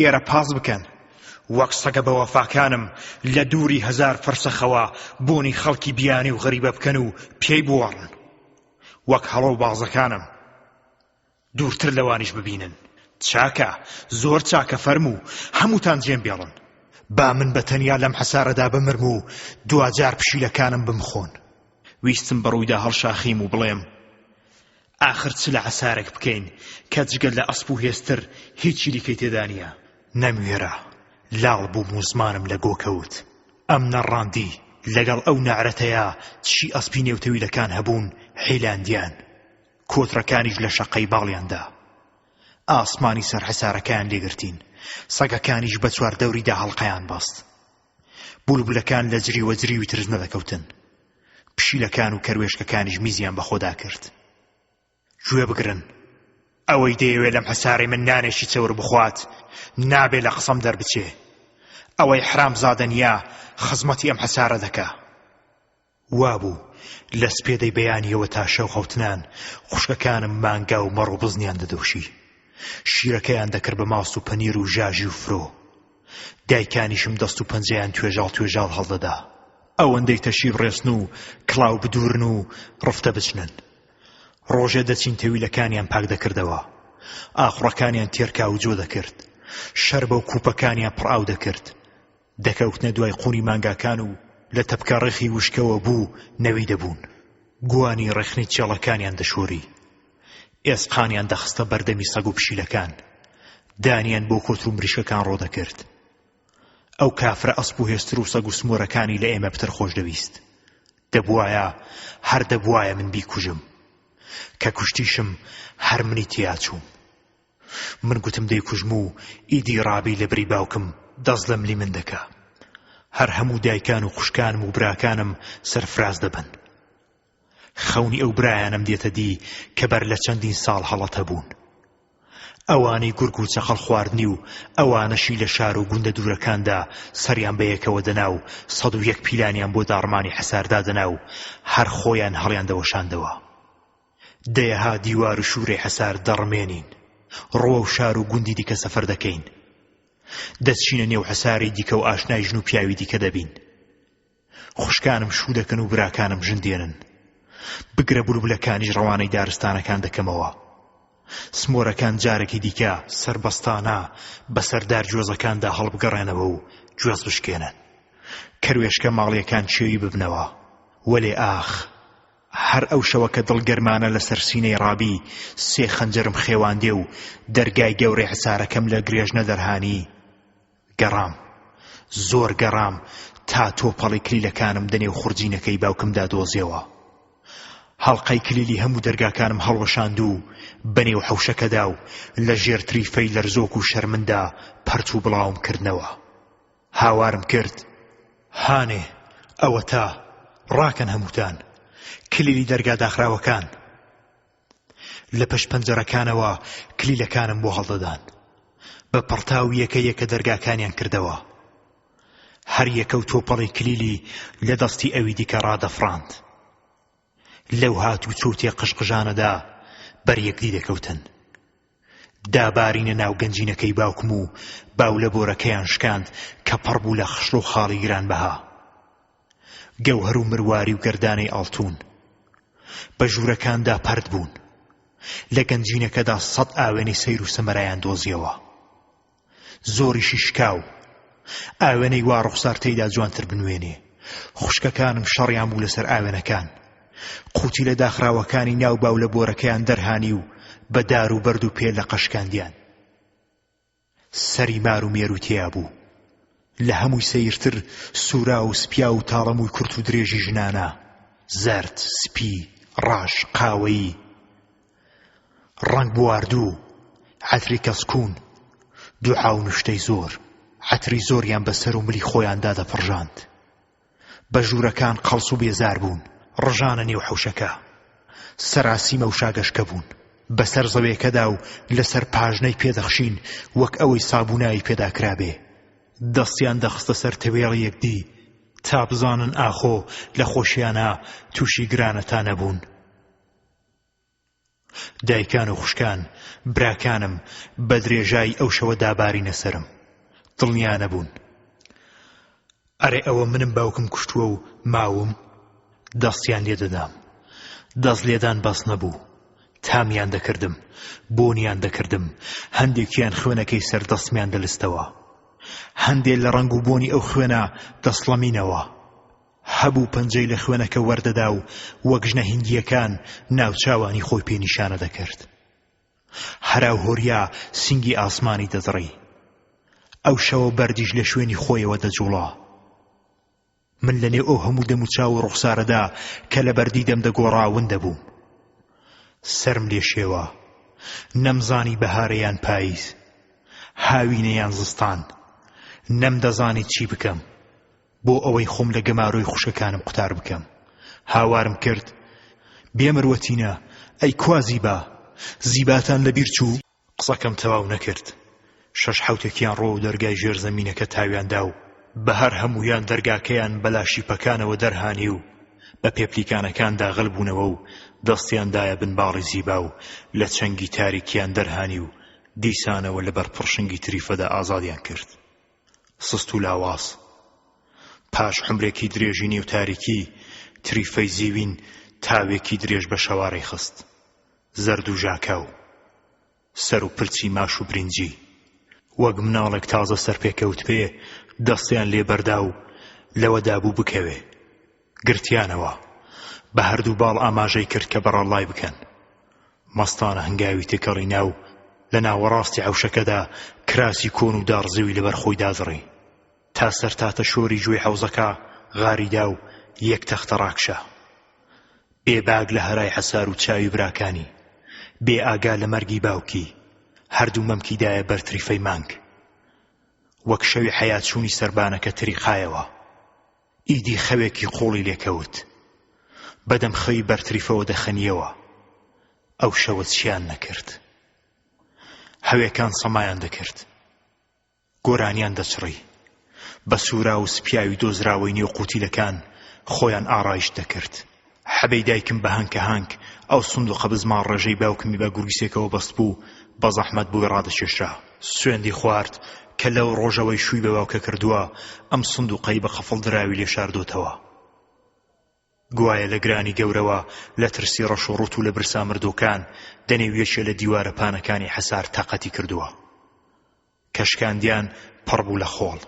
ئێرە پاس بکەن. وەک سەگە بەوەفاکانم لە دووری هەزار فرسەخەوە بۆنی خەڵکی بیانی و غەریبە بکەن و پێی بوەڕن. وەک هەڵۆ و بازەکانم. دوورتر لەوانیش ببینن. چاکە، زۆر چاکە، فەرموو، هەمووتان جێم بێڵن. با من بە تەنیا لەم حەسارەدا بمرم و دواجار پشیلەکانم بمخۆن. ویستم بە ڕوویدا هەڵشاخیم و بڵێم، ئاخر چ لە عەسارێک بکەین کە جگە لە ئەسپ و هێستر هیچی دیکەی تێدا نییە. نەموێرا، لاڵ بووم و زمانم لە گۆ کەوت. ئەم نەڕاندی لەگەڵ ئەو نەعرەتەیا چی ئەسپی نێو تەویلەکان هەبوون حیلاندیان. کۆترەکانیش لە شەقەی باڵیان دا. ئاسمانی سەر حەسارەکەیان لێ گرتین. سەگەکانیش بە چواردەوریدا هەڵقەیان بەست. بولبولەکان لە جریوە جریوی ترس نەدەکەوتن. پشیلەکان و کەروێشکەکانیش میزیان بە خۆدا کرد. گوێ بگرن، ئەوەی دەیەوێ لەم حەسارەی من نانێکی چەور بخوات، نابێ لە قسەم دەربچێ. ئەوەی حەرامزادە نییە، خزمەتی ئەم حەسارە دەکا. وابوو لە سپێدەی بەیانییەوە تا شەو خەوتنان، خوشکەکانم مانگا و مەڕ و بزنیان دەدۆشی. شیرەکەیان دەکرد بە ماست و پەنیر و ژاژی و فرۆ. دایکانیشم دەست و پەنجەیان توێژاڵ توێژاڵ هەڵدەدا. ئەوەندەی تەشی بڕێسن و کڵاو بدوورن و ڕفتە بچنن. ڕۆژێ دەچین تەویلەکانیان پاک دەکردەوە. ئاخوڕەکانیان تێرکاو و جۆ دەکرد. شەربە و کووپەکانیان پڕ ئاو دەکرد. دەکەوتنە دوای قوونی مانگاکان و لە تەپکە ڕێخی وشکەوە بوو نەوی دەبوون. گوانی ڕێخنی چێڵەکانیان دەشۆری. ئێسقانیان دەخستە بەردەمی سەگ و پشیلەکان. دانیان بۆ کۆتر و مریشکەکان ڕۆ دەکرد. ئەو کافرە ئەسپ و هێستر و سەگ و سمۆرەکانی لە ئێمە پتر خۆش دەویست. دەبوایە، هەر دەبوایە من بیکوژم. کە کوشتیشم هەر منی تیا چووم. من گوتم دەیکوژم و ئیدی ڕابی لە بری باوکم دەست لە ملی من دەکا. هەر هەموو دایکان و خوشکانم و براکانم سەرفراز دەبن. خەونی ئەو برایانەم دێتە دی کە بەر لە چەندین ساڵ هەڵەتە بوون. ئەوانەی گورگ و چەقەڵ خواردنی و ئەوانەشی لە شار و گوندە دوورەکاندا سەریان بە یەکەوە دەنا و 101 پیلانیان بۆ داڕمانی حەسار دادەنا و هەر خۆیان هەڵیان دەوەشاندەوە. دەیەها دیوار و شوورەی حەسار دەڕمێنین. ڕووەو شار و گوندی دیکە سەفەر دەکەین. دەچینە نێو حەساری دیکە و ئاشنای ژن و پیاوی دیکە دەبین. خوشکانم شوو دەکەن و براکانم ژن دێنن. بگرە بولبولەکانیش ڕەوانەی دارستانەکان دەکەمەوە. سمۆرەکان جارێکی دیکە سەربەستانە بەسەر دار گوێزەکاندا هەڵبگەڕێنەوە و گوێز بشکێنن. کەروێشکە ماڵییەکان کێوی ببنەوە. وەلێ ئاخ! هەر ئەو شەوە کە دڵگەرمانە لەسەر سینەی ڕابی سێ خەنجەرم خێواندێ و دەرگای گەورەی حەسارەکەم لە گرێژنە دەرهانی، گەڕام، زۆر گەڕام تا تۆپەڵی کلیلەکانم دەنێو خورجینەکەی باوکمدا دۆزیەوە. هەڵقەی کلیلی هەموو دەرگاکانم هەڵوەشاند و بەنێو حەوشەکەدا و لە ژێر تریفەی لەرزۆک و شەرمندا پەرت و بڵاوم کردنەوە. هاوارم کرد، هانێ، ئەوەتا، ڕاکەن هەمووتان، کلیلی دەرگا داخراوەکان. لە پشت پەنجەرەکانەوە کلیلەکانم بۆ هەڵدەدان. بە پڕتاو یەکە یەکە دەرگاکانیان کردەوە. هەر یەکە و تۆپەڵی کلیلی لە دەستی ئەوی دیکە ڕادەفڕاند. لەو هاتوچۆ و تێقژقژانەدا بەر یەکدی دەکەوتن. دابارینە ناو گەنجینەکەی باوکم و باولەبۆرەکەیان شکاند کە پڕ بوو لە خشڵ و خاڵی گرانبەها. گەوهەر و مرواری و گەردانەی ئاڵتوون. بە ژوورەکاندا پەرت بوون. لە گەنجینەکەدا سەد ئاوێنەی سەیر و سەمەرایان دۆزیەوە. زۆریشی شکاو. ئاوێنەی وا ڕوخسار تێیدا جوانتر بنوێنێ. خوشکەکانم شەڕیان بوو لەسەر ئاوێنەکان. قوتیلە داخراوەکانی ناو باولەبۆرەکەیان دەرهانی و بە دار و بەرد و پێ لەقە شکاندیان. سەری مار و مێرووی تێیا بوو. لە هەمووی سەیرتر سووراو و سپیاو و تاڵەمووی کورت و درێژی ژنانە، زەرد، سپی، ڕەش، قاوەیی، ڕەنگ بواردوو، عەتری کەسکوون، دوعا و نوشتەی زۆر، عەتری زۆریان بە سەر و ملی خۆیاندا دەپڕژاند. بە ژوورەکان قەڵس و بێزار بوون، ڕژانە نێو حەوشەکە. سەراسیمە و شاگەشکە بوون. بەسەر زەوێکەدا و لەسەر پاژنەی پێ دەخشین وەک ئەوەی سابووناوی پێدا کرابێ. دەستیان دەخستە سەر تەوێڵی یەکدی تا بزانن ئاخۆ لە خۆشیانا تووشی گرانەتا نەبوون. دایکان و خوشکان، براکانم بە درێژایی ئەو شەوە دابارینە سەرم. دڵنیا نەبوون. ئەرێ ئەوە منم باوکم کوشتووە و ماوم؟ دەستیان لێ دەدام. دەست لێدان بەس نەبوو. تامیان دەکردم، بۆنیان دەکردم، هەندێکیان خوێنەکەی سەر دەستمیان دەلستەوە. هەندێ لە ڕەنگ و بۆنی ئەو خوێنە دەسڵەمینەوە. هەبوو پەنجەی لە خوێنەکە وەردەدا و وەک ژنە هیندییەکان ناوچاوانی خۆی پێ نیشانە دەکرد. هەراوهۆریا سینگی ئاسمانی دەدڕی. ئەو شەوە بەردیش لە شوێنی خۆیەوە دەجووڵا. من لە نێو ئەو هەموو دەموچاو و ڕوخسارەدا کە لە بەردیدەم دەگۆڕا ون دەبووم. سەرم لێ شێوا. نەمزانی بەهارە یان پاییز. هاوینە یان زستان. نەمدەزانی چی بکەم. بۆ ئەوەی خۆم لە گەمارۆی خوشکەکانم قوتار بکەم. هاوارم کرد، بێ مروەتینە، ئەی کوا زیبا؟ زیباتان لەبیر چوو؟ قسەکەم تەواو نەکرد، شەش حەوتێکیان ڕووەو دەرگای ژێرزەمینەکە تاویان دا و بە هەر هەموویان دەرگاکەیان بە لاشیپەکانەوە دەرهانی و بە پێپلیکانەکاندا غل بوونەوە و دەستیان دایە بن باڵی زیبا و لە چنگی تاریکیان دەرهانی و دیسانەوە لەبەر پڕشنگی تریفەدا ئازادیان کرد. سست و لاواز. پاش عومرێکی درێژی نێو تاریکی، تریفەی زیوین تاوێکی درێژ بە شەوارەی خست. زەرد و ژاکاو. سەر و پرچی ماش و برینجی. وەک مناڵێک تازە سەرپێکەوتبێ دەستیان لێ بەردا و لەوەدا بوو بکەوێ. گرتیانەوە. بە هەردوو باڵ ئاماژەی کرد کە بەڕەڵڵای بکەن. مەستانە هەنگاوی تێکەڵی نا و لە ناوەڕاستی حەوشەکەدا کراسی کۆن و داڕزیوی لەبەر خۆی دادڕی. تا سەر تاتە شۆری گوێی حەوزەکە غاری دا و یەک تەختە ڕاکشا. بێ باک لە هەرای حەسار و چاوی براکانی، بێ ئاگا لە مەرگی باوکی، هەردوو مەمکی دایە بەر تریفەی مانگ. وەک شەوی حەیاچوونی سەربانەکە تریقایەوە. ئیدی خەوێکی قووڵی لێ کەوت. بەدەم خەوی بەر تریفەوە دەخەنییەوە. ئەو شەوە چیان نەکرد. هەوێکان سەمایان دەکرد. گۆرانیان دەچڕی. بە سووراو و سپیاوی دۆزراوەی نێو قوتیلەکان خۆیان ئاڕایشت دەکرد. حەبەی دایکم بە هەنکە هەنک ئەو سندوقە بزماڕڕێژەی باوکمی بە گورگسێکەوە بەستبوو بە زەحمەت بۆی ڕادەکێشرا. سوێندی خوارد کە لەو ڕۆژەوەی شووی بە باوکە کردووە ئەم سندوقەی بە قەفڵ دراوی لێ شاردۆتەوە. گوایە لە گرانی گەورەوە لە ترسی ڕەش و ڕووت و لە برسا مردووەکان دەنێو یەکێ لە دیوارە پانەکانی حەسار تاقەتی کردووە. کە شکاندیان پڕ بوو لە خۆڵ.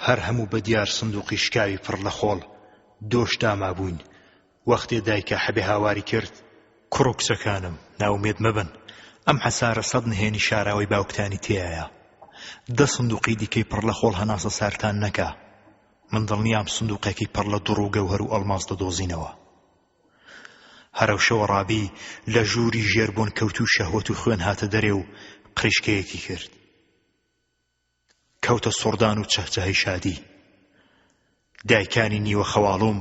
هەر هەموو بە دیار سندووقی شکاوی پڕ لە خۆڵ دۆش دامابووین. وەختێ دایکە حەبێ هاواری کرد. کوڕ و کچەکانم، نائومێد مەبن، ئەم حەسارە سەد نهێنی شاراوەی باوکتانی تێیایە. دە سندووقی دیکەی پڕ لە خۆڵ هەناسە ساردتان نەکا. من دڵنیام سندووقێکی پڕ لە دوڕ و گەوهەر و ئەڵماس دەدۆزینەوە. هەر ئەو شەوە ڕابی لە ژووری ژێر بۆن کەوتووی شەهوەت و خوێن هاتە دەرێ و قریشکەیەکی کرد. کەوتە سوڕدان و چەهچەهەی شادی. دایکانی نیوە خەواڵووم،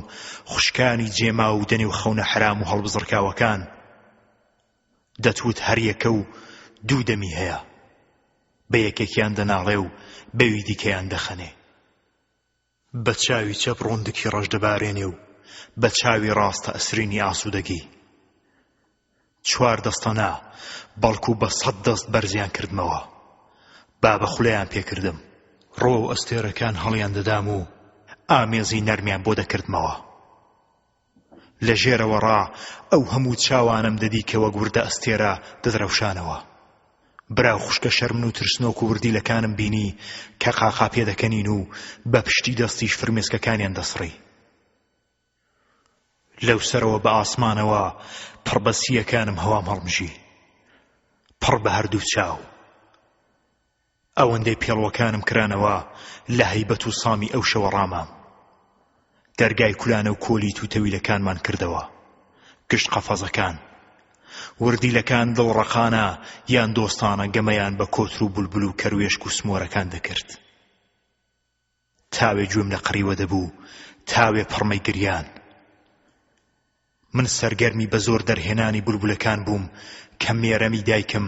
خوشکانی جێماو و دەنێو خەونە حەرام و هەڵبزڕکاوەکان، دەتوت هەر یەکە و دوو دەمی هەیە. بە یەکێکیان دەناڵێ و بەوی دیکەیان دەخەنێ. بە چاوی چەپ ڕۆندکی ڕەش دەبارێنێ و بە چاوی ڕاستە ئەسرینی ئاسوودەگی. چوار دەستە نا، بەڵکوو بە سەد دەست بەرزیان کردمەوە. بابە خولەیان پێ کردم. ڕووەو ئەستێرەکان هەڵیان دەدام و ئامێزی نەرمیان بۆ دەکردمەوە. لە ژێرەوە ڕا ئەو هەموو چاوانەم دەدی کە وەک وردە ئەستێرە دەدرەوشانەوە. برا و خوشکە شەرمن و ترسنۆک و وردیلەکانم بینی کە قاقا پێدەکەنین و بە پشتی دەستیش فرمێسکەکانیان دەسڕی. لەو سەرەوە بە ئاسمانەوە پڕ بە سییەکانم هەوام هەڵمژی. پڕ بە هەردوو چاو. ئەوەندەی پێڵوەکانم کرانەوە لە هەیبەت و سامی ئەو شەوە ڕامام. دەرگای کولانە و کۆلیت و تەویلەکانمان کردەوە. گشت قەفەزەکان. وردیلەکان دڵڕەقانە یان دۆستانە گەمەیان بە کۆتر و بولبول و کەروێشک و سمۆرەکان دەکرد. تاوێ گوێم لە قریوە دەبوو، تاوێ پڕمەی گریان. من سەرگەرمی بە زۆر دەرهێنانی بولبولەکان بووم کە مێرەمی دایکم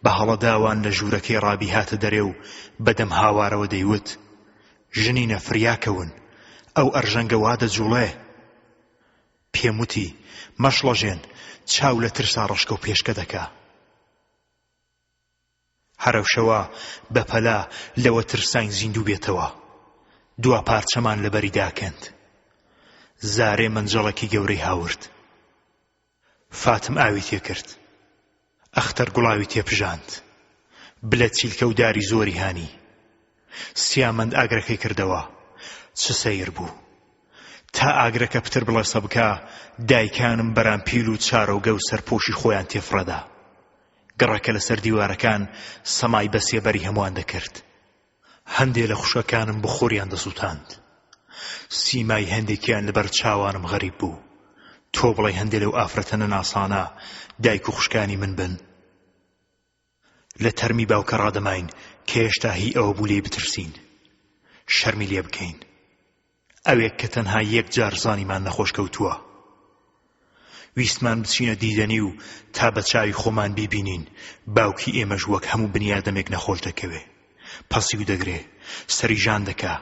بە هەڵەداوان لە ژوورەکەی ڕابی هاتە دەرێ و بە دەم هاوارەوە دەیوت، ژنینە فریا کەون، ئەو ئەرژەنگە وا دەجووڵێ! پێم وتی، مەشڵەژێن، چاو لە ترسا ڕەشکە و پێشکە دەکا. هەر ئەو شەوە بە پەلە لەوە ترساین زیندوو بێتەوە. دوا پارچەمان لە بەری داکەند. زارێ مەنجەڵێکی گەورەی هاورد. فاتم ئاوی تێ کرد. ئەختەر گوڵاوی تێپژاند. بلە چیلکە و داری زۆری هانی. سیامەند ئاگرەکەی کردەوە. چ سەیر بوو. تا ئاگرەکە پتر بڵێسە بکا، دایکانم بەرامپیل و چارۆگە و سەرپۆشی خۆیان تێفڕێدا. گڕەکە لەسەر دیوارەکان سەمای بە سێبەری هەمووان دەکرد. هەندێ لە خوشکەکانم بخوریان دەسووتاند. سیمای هەندێکیان لەبەر چاوانم غەریب بوو. تۆ بڵێی هەندێ لەو ئافرەتە نەناسانە دایک و خوشکانی من بن؟ لە تەرمی باوکە ڕادەماین کە هێشتا هی ئەوە بوو لێی بترسین. شەرمی لێ بکەین. ئەوێک کە تەنها یەک جار زانیمان نەخۆش کەوتووە. ویستمان بچینە دیدەنی و تا بە چاوی خۆمان بیبینین باوکی ئێمەش وەک هەموو بنیادەمێک نەخۆش دەکەوێ. پەسیو دەگرێ، سەری ژان دەکا.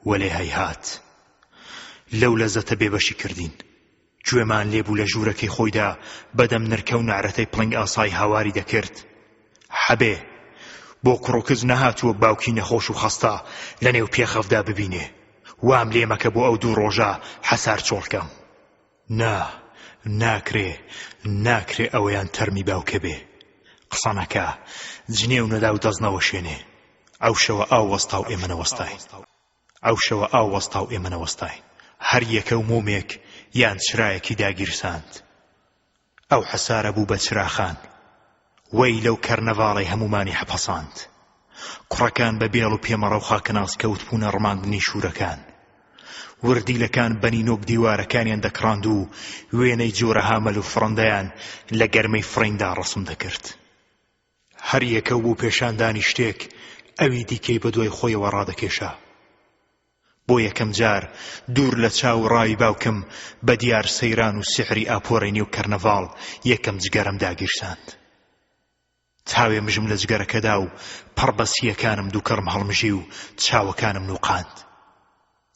وەلێ هەیهات. لەو لەزەتە بێبەشی کردین. گوێمان لێ بوو لە ژوورەکەی خۆیدا بەدەم نرکە و نەعرەتەی پڵنگ ئاسای هاواری دەکرد، حەبێ! بۆ کوڕ و کچ نەهاتووە باوکی نەخۆش و خەستە لە نێو پێخەفدا ببینێ. وام لێ مەکە بۆ ئەو دوو ڕۆژە حەسار چۆڵ کەم. نا، ناکرێ، ناکرێ ئەوەیان تەرمی باوکە بێ. قسە نەکا، جنێو نەدا و دەست نەوەشێنێ. ئەو شەوە ئاو وەستا و ئێمە نەوەستاین. ئەو شەوە ئاو وەستا و ئێمە نەوەستاین. هەر یەکە و مۆمێک یان چرایەکی داگیرساند. ئەو حەسارە بوو بە چراخان. وەی لەو کەرنەڤاڵەی هەموومانی حەپەساند. کوڕەکان بە بێڵ و پێمەڕە و خاکەناز کەوتبوونە ڕماندنی شوورەکان. وردیلەکان بە نینۆک دیوارەکانیان دەکڕاند و وێنەی جۆرەها مەل و فڕندەیان لە گەرمەی فڕیندا ڕەسم دەکرد. هەر یەکە و بۆ پێشاندانی شتێک ئەوی دیکەی بە دوای خۆیەوە ڕادەکێشا. بۆ یەکەم جار دوور لە چاو و ڕاوی باوکم بە دیار سەیران و سیحری ئاپۆرەی نێو کەرنەڤاڵ یەکەم جگەرەم داگیرساند. تاوێ مژم لە جگەرەکەدا و پەڕ بە سییەکانم دووکەڵم هەڵمژی و چاوەکانم نووقاند.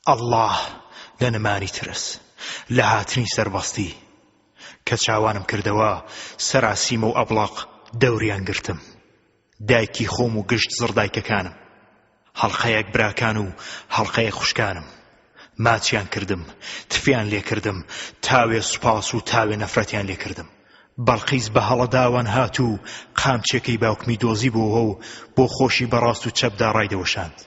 ئەڵڵا لە نەمانی ترس، لە هاتنی سەربەستی. کە چاوانم کردەوە، سەراسیمە و ئەبڵەق دەوریان گرتم. دایکی خۆم و گشت زڕدایکەکانم. هەڵقەیەک براکان و هەڵقەیەک خوشکانم. ماچیان کردم، تفیان لێ کردم، تاوێ سوپاس و تاوێ نەفرەتیان لێ کردم. بەڵقیس بە هەڵەداوان هات و قامچێکەی باوکمی دۆزیبۆوە و بۆ خۆشی بە ڕاست و چەپدا ڕایدەوەشاند.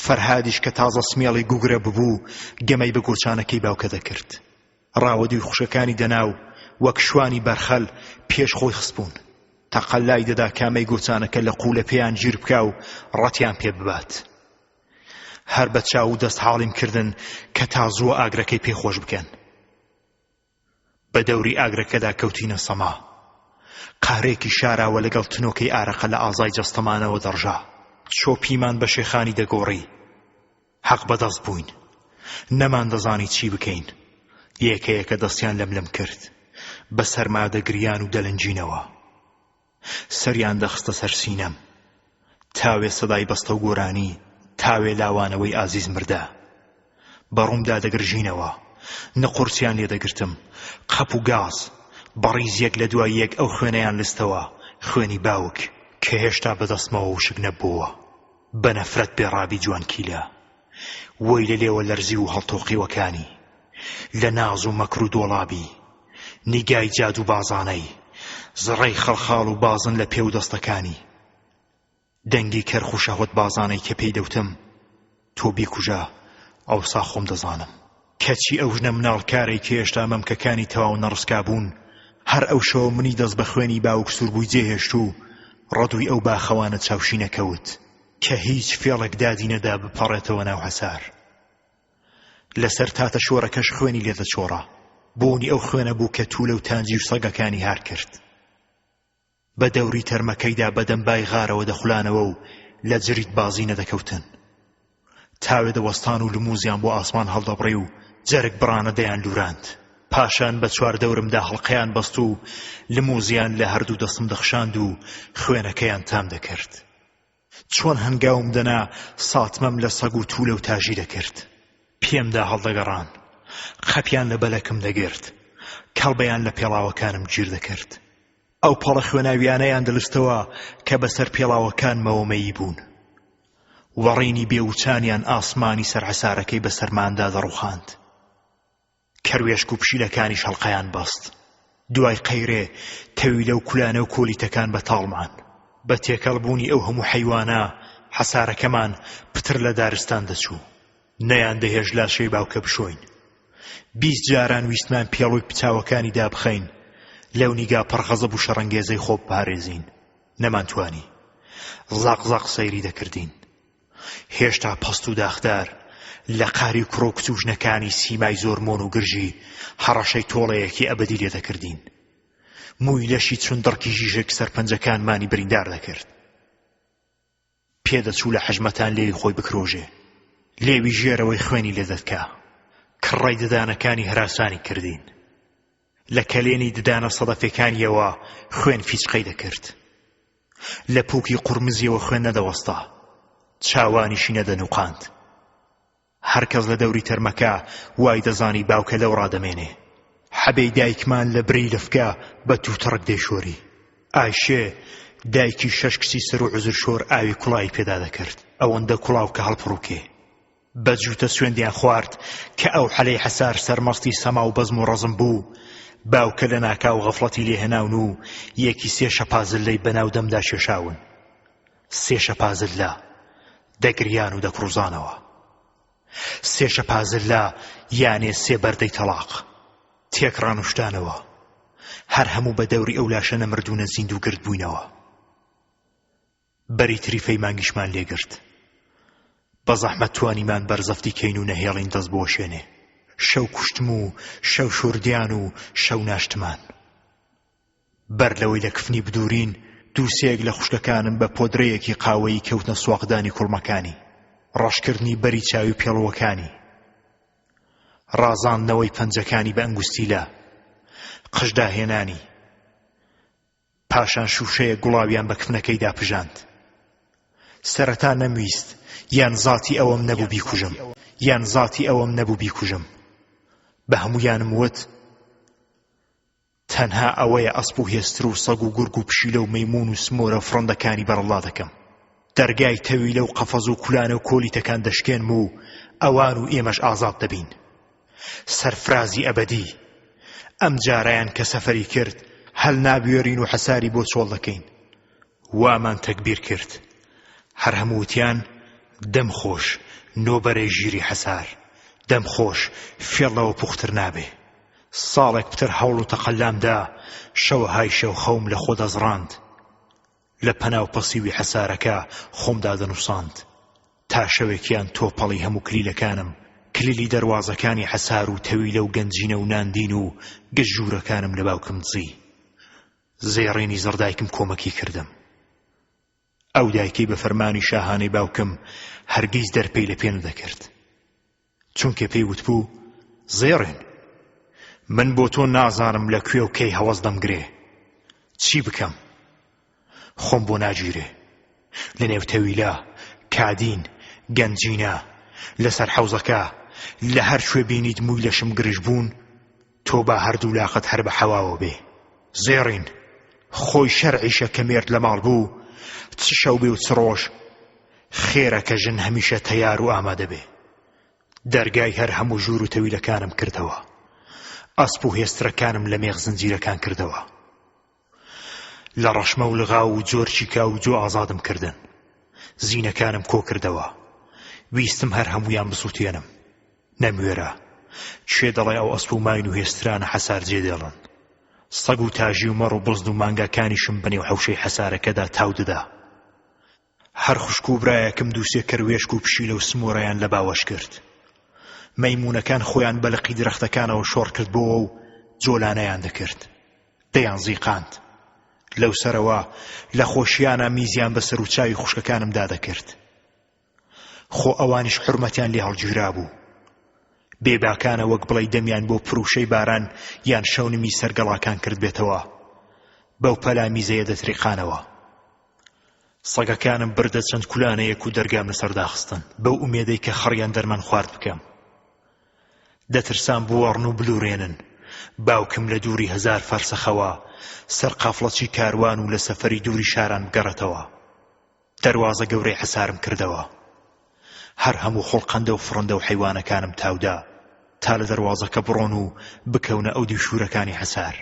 فەرهادیش کە تازە سمێڵی گوگرە ببوو، گەمەی بە گۆچانەکەی باوکە دەکرد. ڕاوەدووی خوشکەکانی دەنا و وەک شوانی بەرخەل پێش خۆی خستبوون. تەقەلای دەدا کامەی گۆچانەکە لە قوولە پێیان گیر بکا و ڕەتیان پێ ببات. هەر بە چاو و دەست حاڵیم کردن کە تا زووە ئاگرەکەی پێ خۆش بکەن. بە دەوری ئاگرەکەدا کەوتینە سەما. قارێکی شاراوە لەگەڵ تنۆکەی ئارەقە لە ئازای جەستەمانەوە دەڕژا. چۆپیمان بە شێخانی دەگۆڕی. حەق بەدەست بووین. نەماندەزانی چی بکەین. یەکە یەکە دەستیان لەملم کرد. بە سەرما دەگریان و دەلنجینەوە. سەریان دەخستە سەر سینەم. تاوێ سەدای بەستە و گۆرانی، تاوێ لاوانەوەی ئازیز مردە. بە ڕوومدا دەگرژینەوە. نقورچیان لێ دەگرتم. قەپ و گاز. بە ڕیز یەک لە دوای یەک ئەو خوێنەیان لستەوە، خوێنی باوک، کە هێشتا بە دەستمەوە وشک نەببۆوە. بە نەفرەت بێ ڕابی جوانکیلە. وەی لە لێوە لەرزیو و هەڵتۆقیوەکانی. لە ناز و مەکر و دۆڵابی. نیگای جادووبازانەی. زڕەی خەڵخاڵ و بازن لە پێ و دەستەکانی. دەنگی کەرخ و شەهوەتبازانەی کە پێی دەوتم، تۆ بیکوژە، ئەوسا خۆم دەزانم. کەچی ئەو ژنە مناڵکارەی کە هێشتا مەمکەکانی تەواو نەڕسکابوون، هەر ئەو شەوە منی دەست بە خوێنی باوک سووربووی جێهێشت و ڕەدووی ئەو باخەوانە چاوشینە کەوت، کە هیچ فێڵێک دادی نەدا بپەڕێتەوە ناو حەسار. لەسەر تاتە شۆرەکەش خوێنی لێ دەچۆڕا. بۆنی ئەو خوێنە بوو کە توولە و تانجی و سەگەکانی هار کرد. بە دەوری تەرمەکەیدا بە دەم بای غارەوە دەخولانەوە و لە جریت بازی نەدەکەوتن. تاوێ دەوەستان و لموزیان بۆ ئاسمان هەڵدەبڕی و جەرگ بڕانە دەیانلووراند. پاشان بە چواردەورمدا هەڵقەیان بەست و لموزیان لە هەردوو دەستم دەخشاند و خوێنەکەیان تام دەکرد. چۆن هەنگاوم دەنا ساتمەم لە سەگ و توولە و تاژی دەکرد. پێمدا هەڵدەگەڕان. قەپیان لە بەلەکم دەگرت. کەڵبەیان لە پێڵاوەکانم گیر دەکرد. ئەو پەڵە خوێناویانەیان دەلستەوە کە بەسەر پێڵاوەکانمەوە مەیی بوون. وەڕینی بێوچانیان ئاسمانی سەر حەسارەکەی بەسەرماندا دەڕووخاند. کەروێشک و پشیلەکانیش هەڵقەیان بەست. دوای قەیرێ تەویلە و کولانە و کۆلیتەکان بەتاڵمان. بە تێکەڵ بوونی ئەو هەموو حەیوانە حەسارەکەمان پتر لە دارستان دەچوو. نەیان دەهێشت لاشەی باوکە بشۆین. 20 جاران ویستمان پێڵووی پچاوەکانی دابخەین، لەو نیگا پڕ غەزەب و شەڕەنگێزەی خۆ بپارێزین. نەمانتوانی. زەق زەق سەیری دەکردین. هێشتا پەست و داخدار، لە قاری کوڕ و کچ و ژنەکانی سیمای زۆر مۆن و گرژی هەڕەشەی تۆڵەیەکی ئەبەدی لێ دەکردین. مووی لەشی چون دڕکی ژیژک سەر پەنجەکانمانی بریندار دەکرد. پێدەچوو لە حەژمەتان لێوی خۆی بکرۆژێ. لێوی ژێرەوەی خوێنی لێ دەتکا. کڕڕەی ددانەکانی هەراسانی کردین. لە کەلێنی ددانە سەدەفێکانیەوە خوێن فیچقەی دەکرد. لە پووکی قورمزیەوە خوێن نەدەوەستا. چاوانیشی نەدەنووقاند. هەر کەس لە دەوری تەرمەکە وای دەزانی باوکە لەو ڕادەمێنێ. حەبێی دایکمان لە بری لفکە بە تووتڕک دەیشۆری. ئایشێ دایکی شەش کچی سەر و عوزرشۆر ئاوی کوڵاوی پێدا دەکرد، ئەوەندە کوڵاو کە هەڵپڕووکێ. بە جووتە سوێندیان خوارد کە ئەو حەلەی حەسار سەرمەستی سەما و بەزم و ڕەزم بوو، باوکە لە ناکاو غەفڵەتی لێ هێناون و یەکی سێ شەپازللەی بە ناو دەمدا کێشاون. سێ شەپازللە دەگریان و دەکڕوزانەوە. سێ شەپازللە یانێ سێ بەردەی تەڵاق. تێکڕا نوشتانەوە. هەر هەموو بە دەوری ئەو لاشە نەمردوونە زیندوو گرد بووینەوە. بەری تریفەی مانگیشمان لێ گرت. بە زەحمەت توانیمان بەرزەفتی کەین و نەهێڵین دەست بوەشێنێ. شەو کوشتم و شەو شۆردیان و شەو ناشتمان. بەر لەوەی لە کفنی بدوورین، دوو سێیەک لە خوشکەکانم بە پۆدرەیەکی قاوەیی کەوتنە سواقدانی کوڵمەکانی، ڕەشکردنی بەری چاوی پێڵووەکانی، ڕازاندنەوەی پەنجەکانی بە ئەنگوستیلە، قژداهێنانی. پاشان شووشەیەک گوڵاویان بە کفنەکەیدا پژاند. سەرەتا نەمویست، یان زاتی ئەوەم نەبوو بیکوژم، یان زاتی ئەوەم نەبوو بیکوژم. بە هەموویانم وت، تەنها ئەوەیە ئەسپ و هێستر و سەگ و گورگ و پشیلە و مەیموون و سمۆرە و فڕندەکانی بەرەڵڵا دەکەم. دەرگای تەویلە و قەفەز و کولانە و کۆلیتەکان دەشکێنم و ئەوان و ئێمەش ئازاد دەبین. سەرفرازی ئەبەدی. ئەم جارەیان کە سەفەری کرد هەلنابوێرین و حەساری بۆ چۆڵ دەکەین. وامان تەگبیر کرد. هەر هەموو وتیان دەم خۆش نۆبەرەی ژیری حەسار، دەم خۆش فێڵ لەوە پوختر نابێ. ساڵێک پتر هەوڵ و تەقەلام دا، شەوەهای شەو خەوم لە خۆ دەزڕاند. لە پەناو پەسیوی حەسارەکە خۆم دادەنووساند. تا شەوێکیان تۆپەڵی هەموو کلیلەکانم، کلیلی دەروازەکانی حەسار و تەویلە و گەنجینە و ناندین و گشت ژوورەکانم لە باوکم دزی. زێڕینی زڕدایکم کۆمەکی کردم. ئەو دایکەی بە فەرمانی شاهانەی باوکم هەرگیز دەرپێی لە پێ نەدەکرد. چونکە پێی وتبوو، زێڕین، من بۆ تۆ نازانم لە کوێ و کەی هەوەس دەمگرێ، چی بکەم؟ خۆم بۆ ناگیرێ. لە نێو تەویلە، کادین، گەنجینە، لەسەر حەوزەکە، لە هەر کوێ بینیت مووی لەشم گرژ بوون، تۆ با هەردوو لاقت هەر بە حەواوە بێ. زێڕین، خۆی شەرعیشە کە مێرد لە ماڵ بوو، چ شەو بێ و چ ڕۆژ، خێرە کە ژن هەمیشە تەیار و ئامادە بێ. دەرگای هەر هەموو ژوور و تەویلەکانم کردەوە. ئەسپ و هێسترەکانم لە مێخ زنجیرەکان کردەوە. لە ڕەشمە و لغاو و جۆرچی کاو و جۆ ئازادم کردن. زینەکانم کۆ کردەوە. ویستم هەر هەموویان بسووتێنم. نەموێرا. کێ دەڵێ ئەو ئەسپ و ماین و هێسترانە حەسار جێ دێڵن؟ سەگ و تاژی و مەڕ و بزن و مانگاکانیشم بەنێو حەوشەی حەسارەکەدا تاو دەدا. هەر خوشک و برایەکم دووسێ کەروێشک و پشیلە و سمۆرەیان لە باوەش کرد. مەیموونەکان خۆیان بە لقی درەختەکانەوە شۆڕ کردبۆوە و جۆلانەیان دەکرد. دەیانزیقاند. لەو سەرەوە لە خۆشییانا میزیان بە سەروچاوی خوشکەکانمدا دەکرد. خۆ ئەوانیش حورمەتیان لێ هەڵگیرابوو. بێباکانە وەک بڵێی دەمیان بۆ پروشەی باران یان شەونمی سەر گەڵاکان کردبێتەوە، بەو پەلامیزەیە دەتریقانەوە. سەگەکانم بردە چەند کولانەیەک و دەرگام لەسەر داخستن، بەو ئومێدەی کە خەڕیان دەرمان خوارد بکەم. دەترسام بوەڕن و بلوورێنن. باوکم لە دووری هەزار فەرسەخەوە سەرقافڵەچی کاروان و لە سەفەری دووری شاران بگەڕێتەوە. دەروازە گەورەی حەسارم کردەوە. هەر هەموو خوڵقەندە و فڕندە و حەیوانەکانم تاودا تا لە دەروازەکە بڕۆن و بکەونە ئەو دیو شوورەکانی حەسار.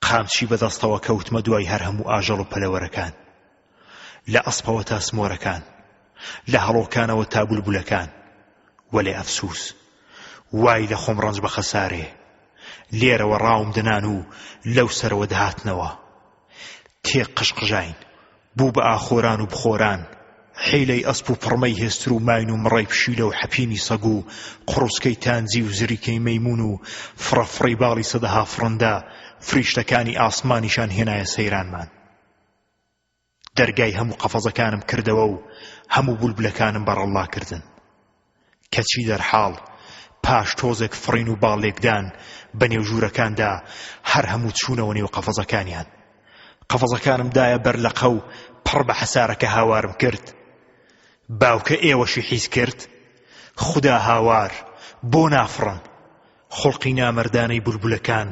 قامچی بە دەستەوە کەوتمە دوای هەر هەموو ئاژەڵ و پەلەوەرەکان. لە ئەسپەوە تا سمۆرەکان. لە هەڵۆکانەوە تا بولبولەکان. وەلێ ئەفسووس! وای لە خۆم ڕەنج بە خەسارێ. لێرەوە ڕاوم دەنان و لەو سەرەوە دەهاتنەوە. تێ قژقژاین. بوو بە ئاخۆران و بخۆران. حیلەی ئەسپ و پڕمەی هێستر و ماین و مڕەی پشیلە و حەپینی سەگ و قوڕوسکەی تانجی و زریکەی مەیموون و فڕەفڕی باڵی سەدەها فڕندە، فریشتەکانی ئاسمانیشان هێنایە سەیرانمان. دەرگای هەموو قەفەزەکانم کردەوە و هەموو بولبولەکانم بەڕەڵڵا کردن. کەچی دەرحاڵ پاش تۆزێک فڕین و باڵ لێکدان بە نێو ژوورەکاندا هەر هەموو چوونەوە نێو قەفەزەکانیان. قەفەزەکانم دایە بەر لەقە و پڕ بە حەسارەکە هاوارم کرد، باوکە ئێوەشی حیز کرد؟ خودا هاوار، بۆ نافڕن؟ خوڵقی نامەردانەی بولبولەکان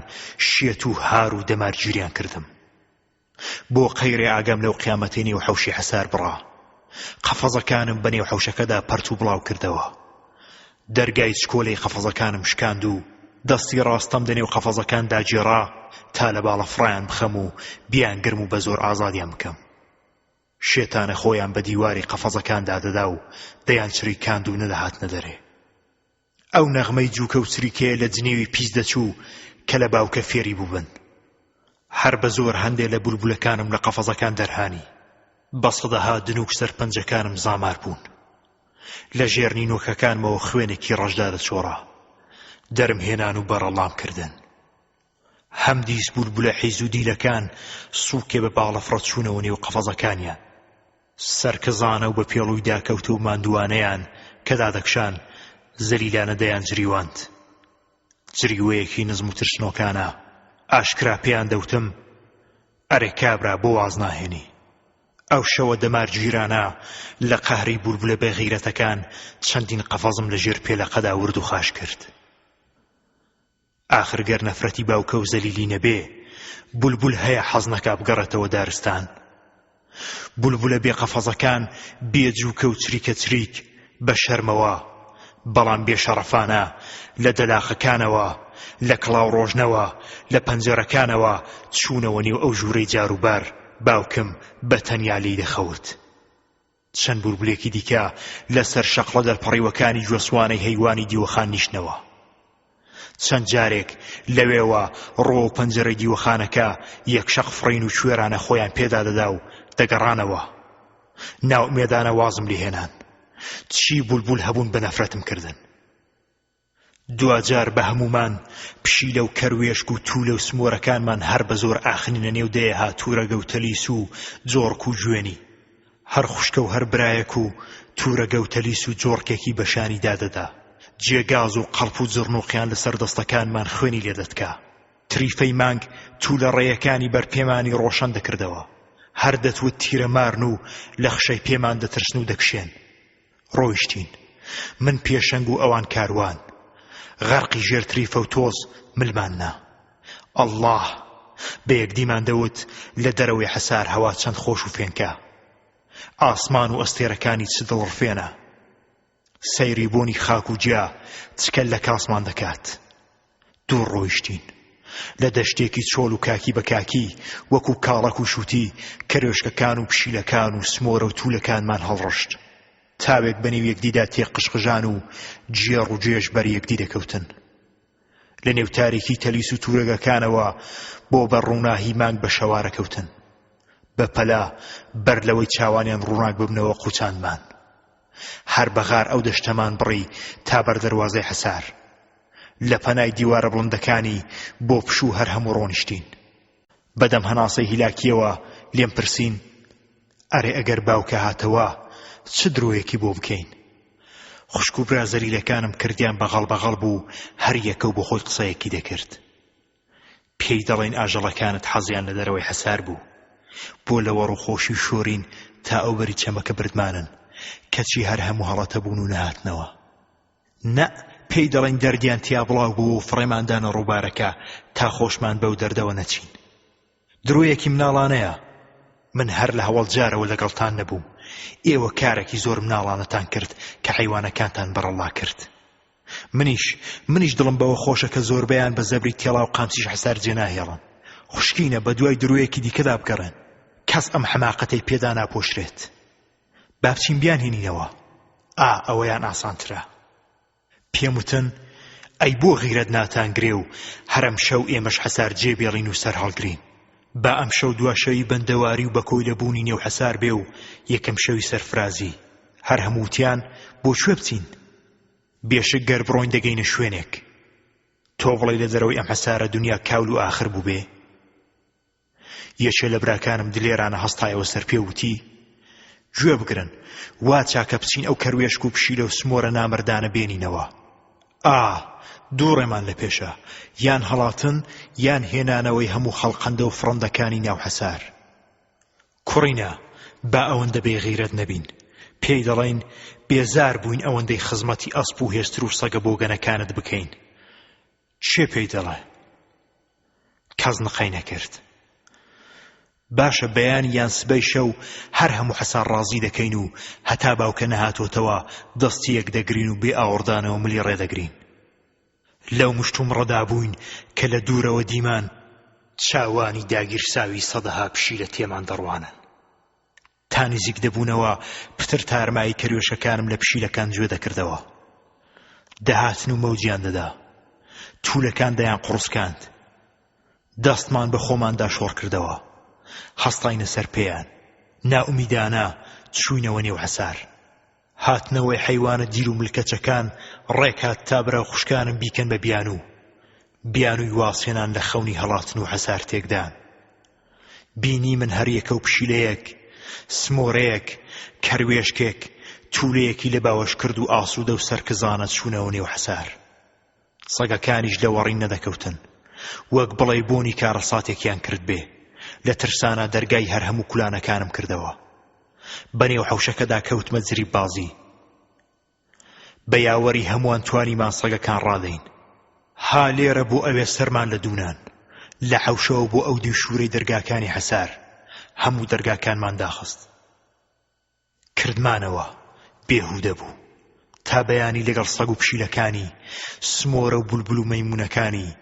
شێت و هار و دەمارگیریان کردم. بۆ قەیرێ ئاگام لەو قیامەتەی نێو حەوشی حەسار بڕا. قەفەزەکانم بە نێو حەوشەکەدا پەرت و بڵاو کردەوە. دەرگای چکۆلەی قەفەزەکانم شکاند و دەستی ڕاستەم دە نێو قەفەزەکاندا گێڕا تا لە باڵەفڕیان بخەم و بیانگرم و بە زۆر ئازادیان بکەم. شێتانە خۆیان بە دیواری قەفەزەکاندا دەدا و دەیانچریکاند و نەدەهاتنە دەرێ. ئەو نەغمەی جووکە و چریکەیە لە جنێوی پیس دەچوو کە لە باوکە فێری بووبن. هەر بە زۆر هەندێ لە بولبولەکانم لە قەفەزەکان دەرهانی. بە سەدەها دنووک سەر پەنجەکانم زامار بوون. لە ژێر نینۆکەکانمەوە خوێنێکی ڕەش دادەچۆڕا. دەرم هێنان و بەڕەڵام کردن. هەمدیس بولبولە حیز و دیلەکان سووکێ بە باڵەفڕە چوونەوە نێو قەفەزەکانیان. سەرکزانە و بە پێڵووی داکەوتە و ماندووانەیان کە دادەکشان، زەلیلانە دەیانجریواند. جریوەیەکی نزم و ترسنۆکانە، ئاشکرا پێیان دەوتم، ئەرێ کابرا بۆ واز ناهێنی؟ ئەو شەوە دەمارگیرانە لە قەهری بولبولە بێغیرەتەکان چەندین قەفەزم لە ژێر پێلەقەدا ورد و خاش کرد. ئاخر گەر نەفرەتی باوکە و زەلیلی نەبێ، بولبول هەیە حەز نەکا بگەڕێتەوە دارستان؟ بولبولە بێ قەفەزەکان بێ جووکە و چریکە چریک، بە شەرمەوە، بەڵام بێ شەڕەفانە، لە دەلاقەکانەوە، لە کڵاوڕۆژنەوە، لە پەنجەرەکانەوە چوونەوە نێو ئەو ژوورەی جاروبار باوکم بە تەنیا لێی دەخەوت. چەند بولبولێکی دیکە لە سەر شەقڵە دەرپەڕیوەکانی گوێسوانەی هەیوانی دیوەخان نیشتنەوە. چەند جارێک لەوێوە ڕووەو پەنجەرەی دیوەخانەکە یەک شەق فڕین و کوێرانە خۆیان پێدا دەدا و دەگەڕانەوە. نائومێدانە وازم لێ هێنان. چی بولبول هەبوون بە نەفرەتم کردن. دواجار بە هەموومان پشیلە و کەروێشک و توولە و سمۆرەکانمان هەر بە زۆر ئاخنینە نێو دەیەها توورەگە و تەلیس و جۆڕک و جوێنی. هەر خوشکە و هەر برایەک و توورەگە و تەلیس و جۆڕکێکی بە شانی دادەدا. جێ گاز و قەڵپ و جڕنووقیان لەسەر دەستەکانمان خوێنی لێ دەتکا. تریفەی مانگ توولە ڕێیەکانی بەر پێمانی ڕۆشەن دەکردەوە. هەر دەتوت تیرەمارن و لە خشەی پێمان دەترسن و دەکشێن. ڕۆیشتین. من پێشەنگ و ئەوان کاروان. غەرقی ژێر تریفە و تۆز ملمان نا. ئەڵڵا! بە یەکدیمان دەوت لە دەرەوەی حەسار هەوا چەند خۆش و فێنکە. ئاسمان و ئەستێرەکانی چ دڵڕفێنە. سەیری بۆنی خاک و گیا چ کەللە کاسمان دەکات. دوور ڕۆیشتین. لە دەشتێکی چۆل و کاکی بە کاکی وەکوو کاڵەک و شووتی، کەرێشکەکان و پشیلەکان و سمۆرە و توولەکانمان هەڵڕشت. تاوێک بە نێو یەکدیدا تێکقژقژان و گێڕ و گێژ بەر یەکدی دەکەوتن. لە نێو تاریکی تەلیس و توورەگەکانەوە بۆ بەر ڕووناهی مانگ بە شەوارە کەوتن. بە پەلە بەر لەوەی چاوانیان ڕووناک ببنەوە قووچاندمان. هەر بە غار ئەو دەشتەمان بڕی تا بەر دەروازەی حەسار. لە پەنای دیوارە بڵندەکانی بۆ پشوو هەر هەموو ڕۆنیشتین. بە دەم هەناسەی هیلاکییەوە لێم پرسین، ئەرێ ئەگەر باوکە هاتەوە چ درۆیەکی بۆ بکەین؟ خوشک و برا زەلیلەکانم کردیان بە غەڵبەغەڵب و هەر یەکە و بۆ خۆی قسەیەکی دەکرد. پێی دەڵێین ئاژەڵەکانت حەزیان لە دەرەوەی حەسار بوو. بۆ لەوەڕ و خۆشی و شۆرین تا ئەوبەری چەمەکە بردمانن، کەچی هەر هەموو هەڵەتە بوون و نەهاتنەوە. نەء، پێی دەڵێین دەردیان تیا بڵاو بوو و فڕێمان دانە ڕووبارەکە تا خۆشمان بەو دەردەوە نەچین. درۆیەکی مناڵانەیە. من هەر لە هەوەڵ جارەوە لەگەڵتان نەبووم. ئێوە کارێکی زۆر مناڵانەتان کرد کە حەیوانەکانتان بەڕەڵا کرد. منیش، منیش دڵم بەوە خۆشە کە زۆربەیان بە زەبری تێڵا و قامچیش حەسار جێناهێڵن. خوشکینە بە دوای درۆیەکی دیکەدا بگەڕێن، کەس ئەم حەماقەتەی پێدا ناپۆشرێت. با بچین بیانهێنینەوە. ئا ئەوەیان ئاسانترە. پێم وتن، ئەی بۆ غیرەت ناتانگرێ و هەر ئەمشەو ئێمەش حەسار جێ بێڵین و سەر هەڵگرین؟ با ئەمشەو دوا شەوی بەندەواری و بەکۆیلە بوونی نێو حەسار بێ و یەکەم شەوی سەرفرازی. هەر هەموو وتیان، بۆ کوێ بچین؟ بێشک گەر بڕۆین دەگەینە شوێنێک. تۆ بڵێی لە دەرەوەی ئەم حەسارە دونیا کاول و ئاخر بووبێ؟ یەکێ لە براکانم دلێرانە هەستایەوە سەر پێ و وتی، گوێ بگرن، وا چاکە بچین ئەو کەروێشک و پشیلە و سمۆرە نامەردانە بێنینەوە. ئا، دوو ڕێمان لە پێشە، یان هەڵاتن یان هێنانەوەی هەموو خەڵقەندە و فڕەندەکانی ناو حەسار. کوڕینە، با ئەوەندە بێ غیرەت نەبین. پێی دەڵێین، بێزار بووین ئەوەندەی خزمەتی ئەسپ و هێستر و سەگە بۆگەنەکانت بکەین. کێ پێی دەڵێ؟ کەس نقەی نەکرد. باشە بەیانی یان سبەی شەو هەر هەموو حەسار ڕازی دەکەین و هەتا باوکە نەهاتۆتەوە دەستی یەک دەگرین و بێ ئاوڕدانەوە ملی ڕێ دەگرین. لەو مشتومڕەدا بووین کە لە دوورەوە دیمان چاوانی داگیرساوی سەدەها پشیلە تێمان دەڕوانن. تا نزیک دەبوونەوە پتر تارمایی کەروێشکەکانم لە پشیلەکان جوێ دەکردەوە. دەهاتن و مەوجیان دەدا. توولەکان دەیانقوڕسکاند. دەستمان بە خۆماندا شۆڕ کردەوە. هەستاینە سەر پێیان. نائومیدانە چووینەوە نێو حەسار. هاتنەوەی حەیوانە دیل و ملکەچەکان ڕێک هات تا برا و خوشکانم بیکەن بە بیانوو. بیانووی وازهێنان لە خەونی هەڵاتن و حەسار تێکدان. بینیمن هەریەکە و پشیلەیەک، سمۆرەیەک، کەروێشکێک، توولەیەکی لە باوەش کرد و ئاسوودە و سەرکزانە چوونەوە نێو حەسار. سەگەکانیش لە وەڕین نەدەکەوتن. وەک بڵێی بۆنی کارەساتێکیان کردبێ. لە ترسانا دەرگای هەر هەموو کولانەکانم کردەوە. بە نێو حەوشەکەدا کەوتمە جریببازی. بە یاوەری هەمووان توانیمان سەگەکان ڕادەین. ها لێرە بۆ ئەوێ سەرمان لە دوونان. لە حەوشەوە بۆ ئەو دیو شوورەی دەرگاکانی حەسار. هەموو دەرگاکانمان داخست. کردمانەوە، بێهوودە بوو. تا بەیانی لەگەڵ سەگ و پشیلەکانی، سمۆرە و بولبول و مەیموونەکانی،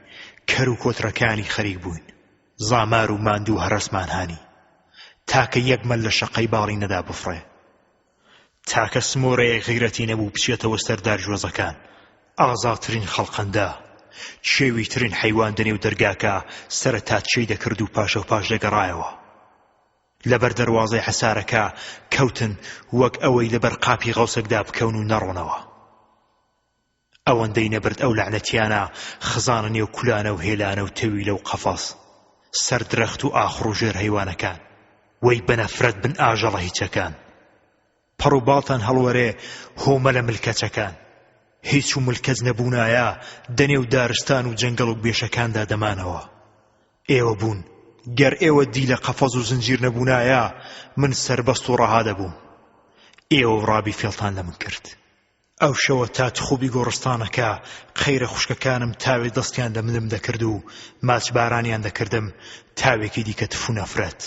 کەر و کۆترەکانی خەریک بووین. زامار و ماندوو هەرەسمان هانی. تاکە یەک مەل لە شەقەی باڵی نەدا بفڕێ. تاکە سمۆرەیەک غیرەتی نەبوو بچێتەوە سەر دارگوێزەکان. ئازاترین خەڵقەندە، کێویترین حەیوان دەنێو دەرگاکە سەرەتا چێی دەکرد و پاشەوپاش دەگەڕایەوە. لەبەر دەروازەی حەسارەکە کەوتن وەک ئەوەی لەبەر قاپی غەوسێکدا بکەون و نەڕۆنەوە. ئەوەندەی نەبرد ئەو لەعنەتیانە خزانە نێو کولانە و هێلانە و تەویلە و قەفەز، سەر درەخت و ئاخوڕ و ژێر هەیوانەکان. وەی بەنەفرەت بن ئاژەڵە هیچەکان. پەڕ و باڵتان هەڵوەرێ هۆ مەلە ملکەچەکان. هیچ و ملکەچ نەبوونایە دەنێو دارستان و جەنگەڵ و بێشەکاندا دەمانەوە. ئێوە بوون. گەر ئێوە دیلە قەفەز و زنجیر نەبوونایە من سەربەست و ڕەها دەبووم. ئێوە و ڕابی فێڵتان لە من کرد. ئەو شەوە تا تخوبی گۆڕستانەکە قەیرە خوشکەکانم تاوێ دەستیان لە ملم دەکرد و ماچبارانیان دەکردم تاوێکی دیکە تف و نەفرەت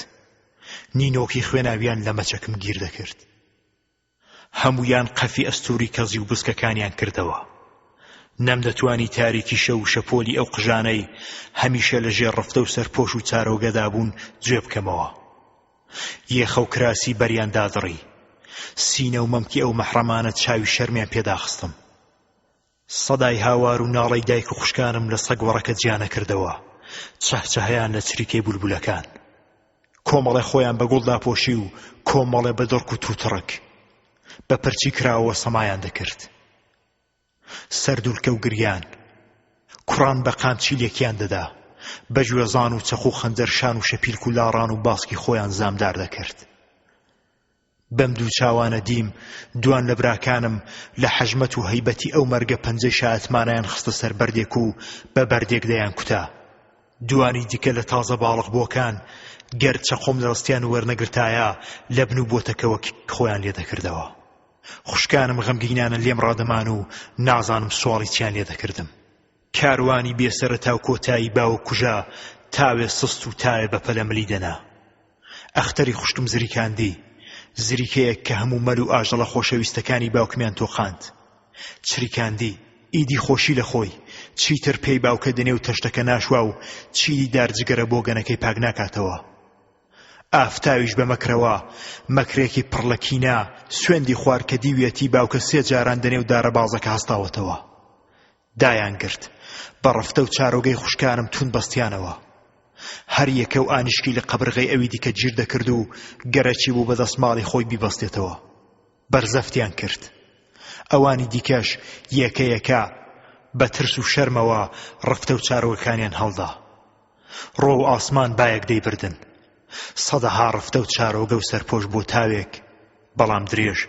نینۆکی خوێناویان لە مەچەکم گیر دەکرد. هەموویان قەفی ئەستووری کەزی و بسکەکانیان کردەوە. نەمدەتوانی تاریکی شەو و شەپۆلی ئەو قژانەی هەمیشە لە ژێر ڕفتە و سەرپۆش و چارۆگەدا بوون جوێ بکەمەوە. یەخە و کراسی بەریان دادڕی. سینە و مەمکی ئەو مەحڕەمانە چاوی شەرمیان پێ داخستم. سەدای هاوار و ناڵەی دایک و خوشکانم لە سەگوەڕەکە جیا نەکردەوە. چەهچەهەیان لە چریکەی بولبولەکان. کۆمەڵێ خۆیان بە گوڵ داپۆشی و کۆمەڵێ بە دڕک و تووتڕک. بە پرچی کراوەوە سەمایان دەکرد. سەردولکە و گریان. کوڕان بە قامچی لێکیان دەدا. بە گوێزان و چەقو و خەنجەر شان و شەپیلک و لاڕان و باسکی خۆیان زامدار دەکرد. بەم دوو چاوانە دیم دوان لە براکانم لە حەژمەت و هەیبەتی ئەو مەرگە پەنجەی شایەتمانیان خستە سەر بەردێک و بە بەردێک دەیانکوتا. دوانی دیکە لە تازە باڵغبووەکان گەر چەقۆم لە دەستیان وەرنەگرتایە لە بن و بۆتەکەوە خۆیان لێ دەکردەوە. خوشکانم غەمگینانە لێم ڕادەمان و نازانم سواڵی چیان لێ دەکردم. کاروانی بێ سەرەتا و کۆتایی باوک کوژا تاوێ سست و تاوێ بەپەلە ملی دەنا. ئەختەری خوشکم زریکاندی. زریکەیەک کە هەموو مەل و ئاژەڵە خۆشەویستەکانی باوکمیان تۆقاند. چریکاندی. ئیدی خۆشی لە خۆی. چیتر پێی باوکە دەنێو تەشتەکە ناشوا و چیدی دار جگەرە بۆگەنەکەی پاک ناکاتەوە. ئافتاویش بە مەکرەوە، مەکرێکی پڕ لە کینە، سوێندی خوارد کە دیویەتی باوکە سێ جاران دەنێو دارەبازەکە هەستاوەتەوە. دایانگرت، بە ڕفتە و چارۆگەی خوشکانم توند بەستیانەوە. هەر یەکە و ئانیشکی لە قەبرغەی ئەوی دیکە گیر دەکرد و گەرەکی بوو بە دەسماڵی خۆی بیبەستێتەوە. بەرزەفتیان کرد. ئەوانی دیکەش یەکە یەکە بە ترس و شەرمەوە ڕفتە و چارۆگەکانیان هەڵدا. ڕۆ و ئاسمان بایەک دەیبردن. سەدەها ڕفتە و چارۆگە و سەرپۆش بۆ تاوێک، بەڵام درێژ،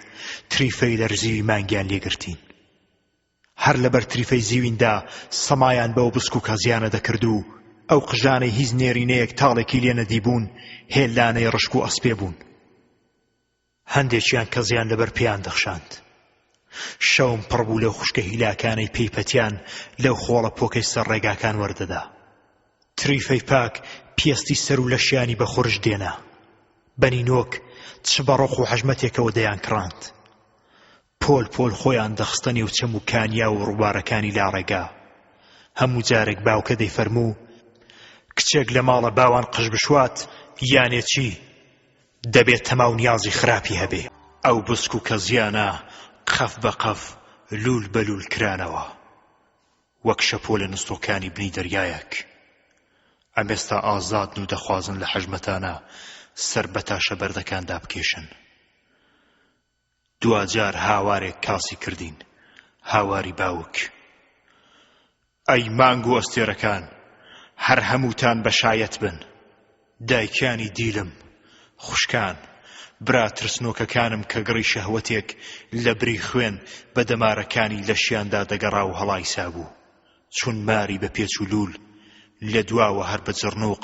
تریفەی لەرزیوی مانگیان لێگرتین. هەر لەبەر تریفەی زیویندا سەمایان بەو بسک و کەزیانە دەکرد و ئەو قژانەی هیچ نێرینەیەک تاڵێکی لێ نەدیبوون هێلانەی ڕشک و ئەسپێ بوون. هەندێکیان کەزیان لەبەر پێیان دەخشاند. شەوم پڕ بوو لەو خوشکە هیلاکانەی پێی پەتیان لەو خۆڵە پۆکەی سەر ڕێگاکان وەردەدا. تریفەی پاک پێستی سەر و لەشیانی بە خورش دێنا. بە نینۆک چ بە ڕۆخ و حەژمەتێکەوە دەیانکڕاند. پۆل پۆل خۆیان دەخستە نێو چەم و کانیاو و ڕووبارەکانی لاڕێگا. هەموو جارێک باوکە دەیفەرموو، کچێک لە ماڵە باوان قژ بشوات یانێ چی؟ دەبێ تەما و نیازی خراپی هەبێ. ئەو بسک و کەزیانە قەف بە قەف، لوول بە لوول کرانەوە. وەک شەپۆلە نستۆکانی بنی دەریایەک. ئەمێستا ئازادن و دەخوازن لە حەژمەتانە سەر بە تاشە بەردەکاندا بکێشن. دواجار هاوارێک کاسی کردین، هاواری باوک. ئەی مانگ و ئەستێرەکان، هەر هەمووتان بە شایەت بن. دایکانی دیلم، خوشکان، برا ترسنۆکەکانم کە گڕی شەهوەتێک لە بری خوێن بە دەمارەکانی لەشیاندا دەگەڕا و هەڵایسابوو، چون ماری بە پێچ و لوول، لە دواوە هەر بە جڕنووق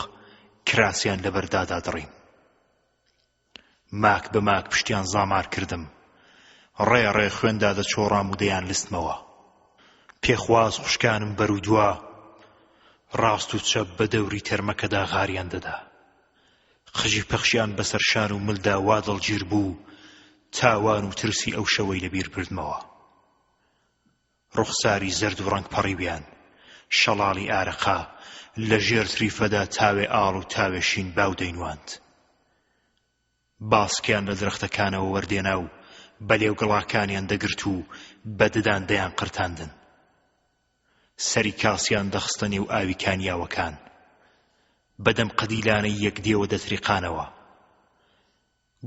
کراسیان لەبەر دادادڕیم. ماک بە ماک پشتیان زامار کردم. ڕێ ڕێ خوێن دادەچۆڕام و دەیانلستمەوە. پێخواز خوشکانم بەر و دوا، ڕاست و چەپ بە دەوری تەرمەکەدا غاریان دەدا. قژی پەخشیان بەسەر شان و ملدا وا دڵگیر بوو، تاوان و ترسی ئەو شەوەی لەبیر بردمەوە. ڕوخساری زەرد و ڕەنگ پەڕیویان، شەڵاڵی ئارەقە، لە ژێر تریفەدا تاوێ ئاڵ و تاوێ شین باو دەینواند. باسکیان لە درەختەکانەوە وەردێنا و بە لێوگڵاکانیان دەگرت و بە ددان دەیانقرتاندن. سەری کاسیان دەخستە نێو ئاوی کانیاوەکان. بە دەم قەدیلانەی یەکدیەوە دەتریقانەوە.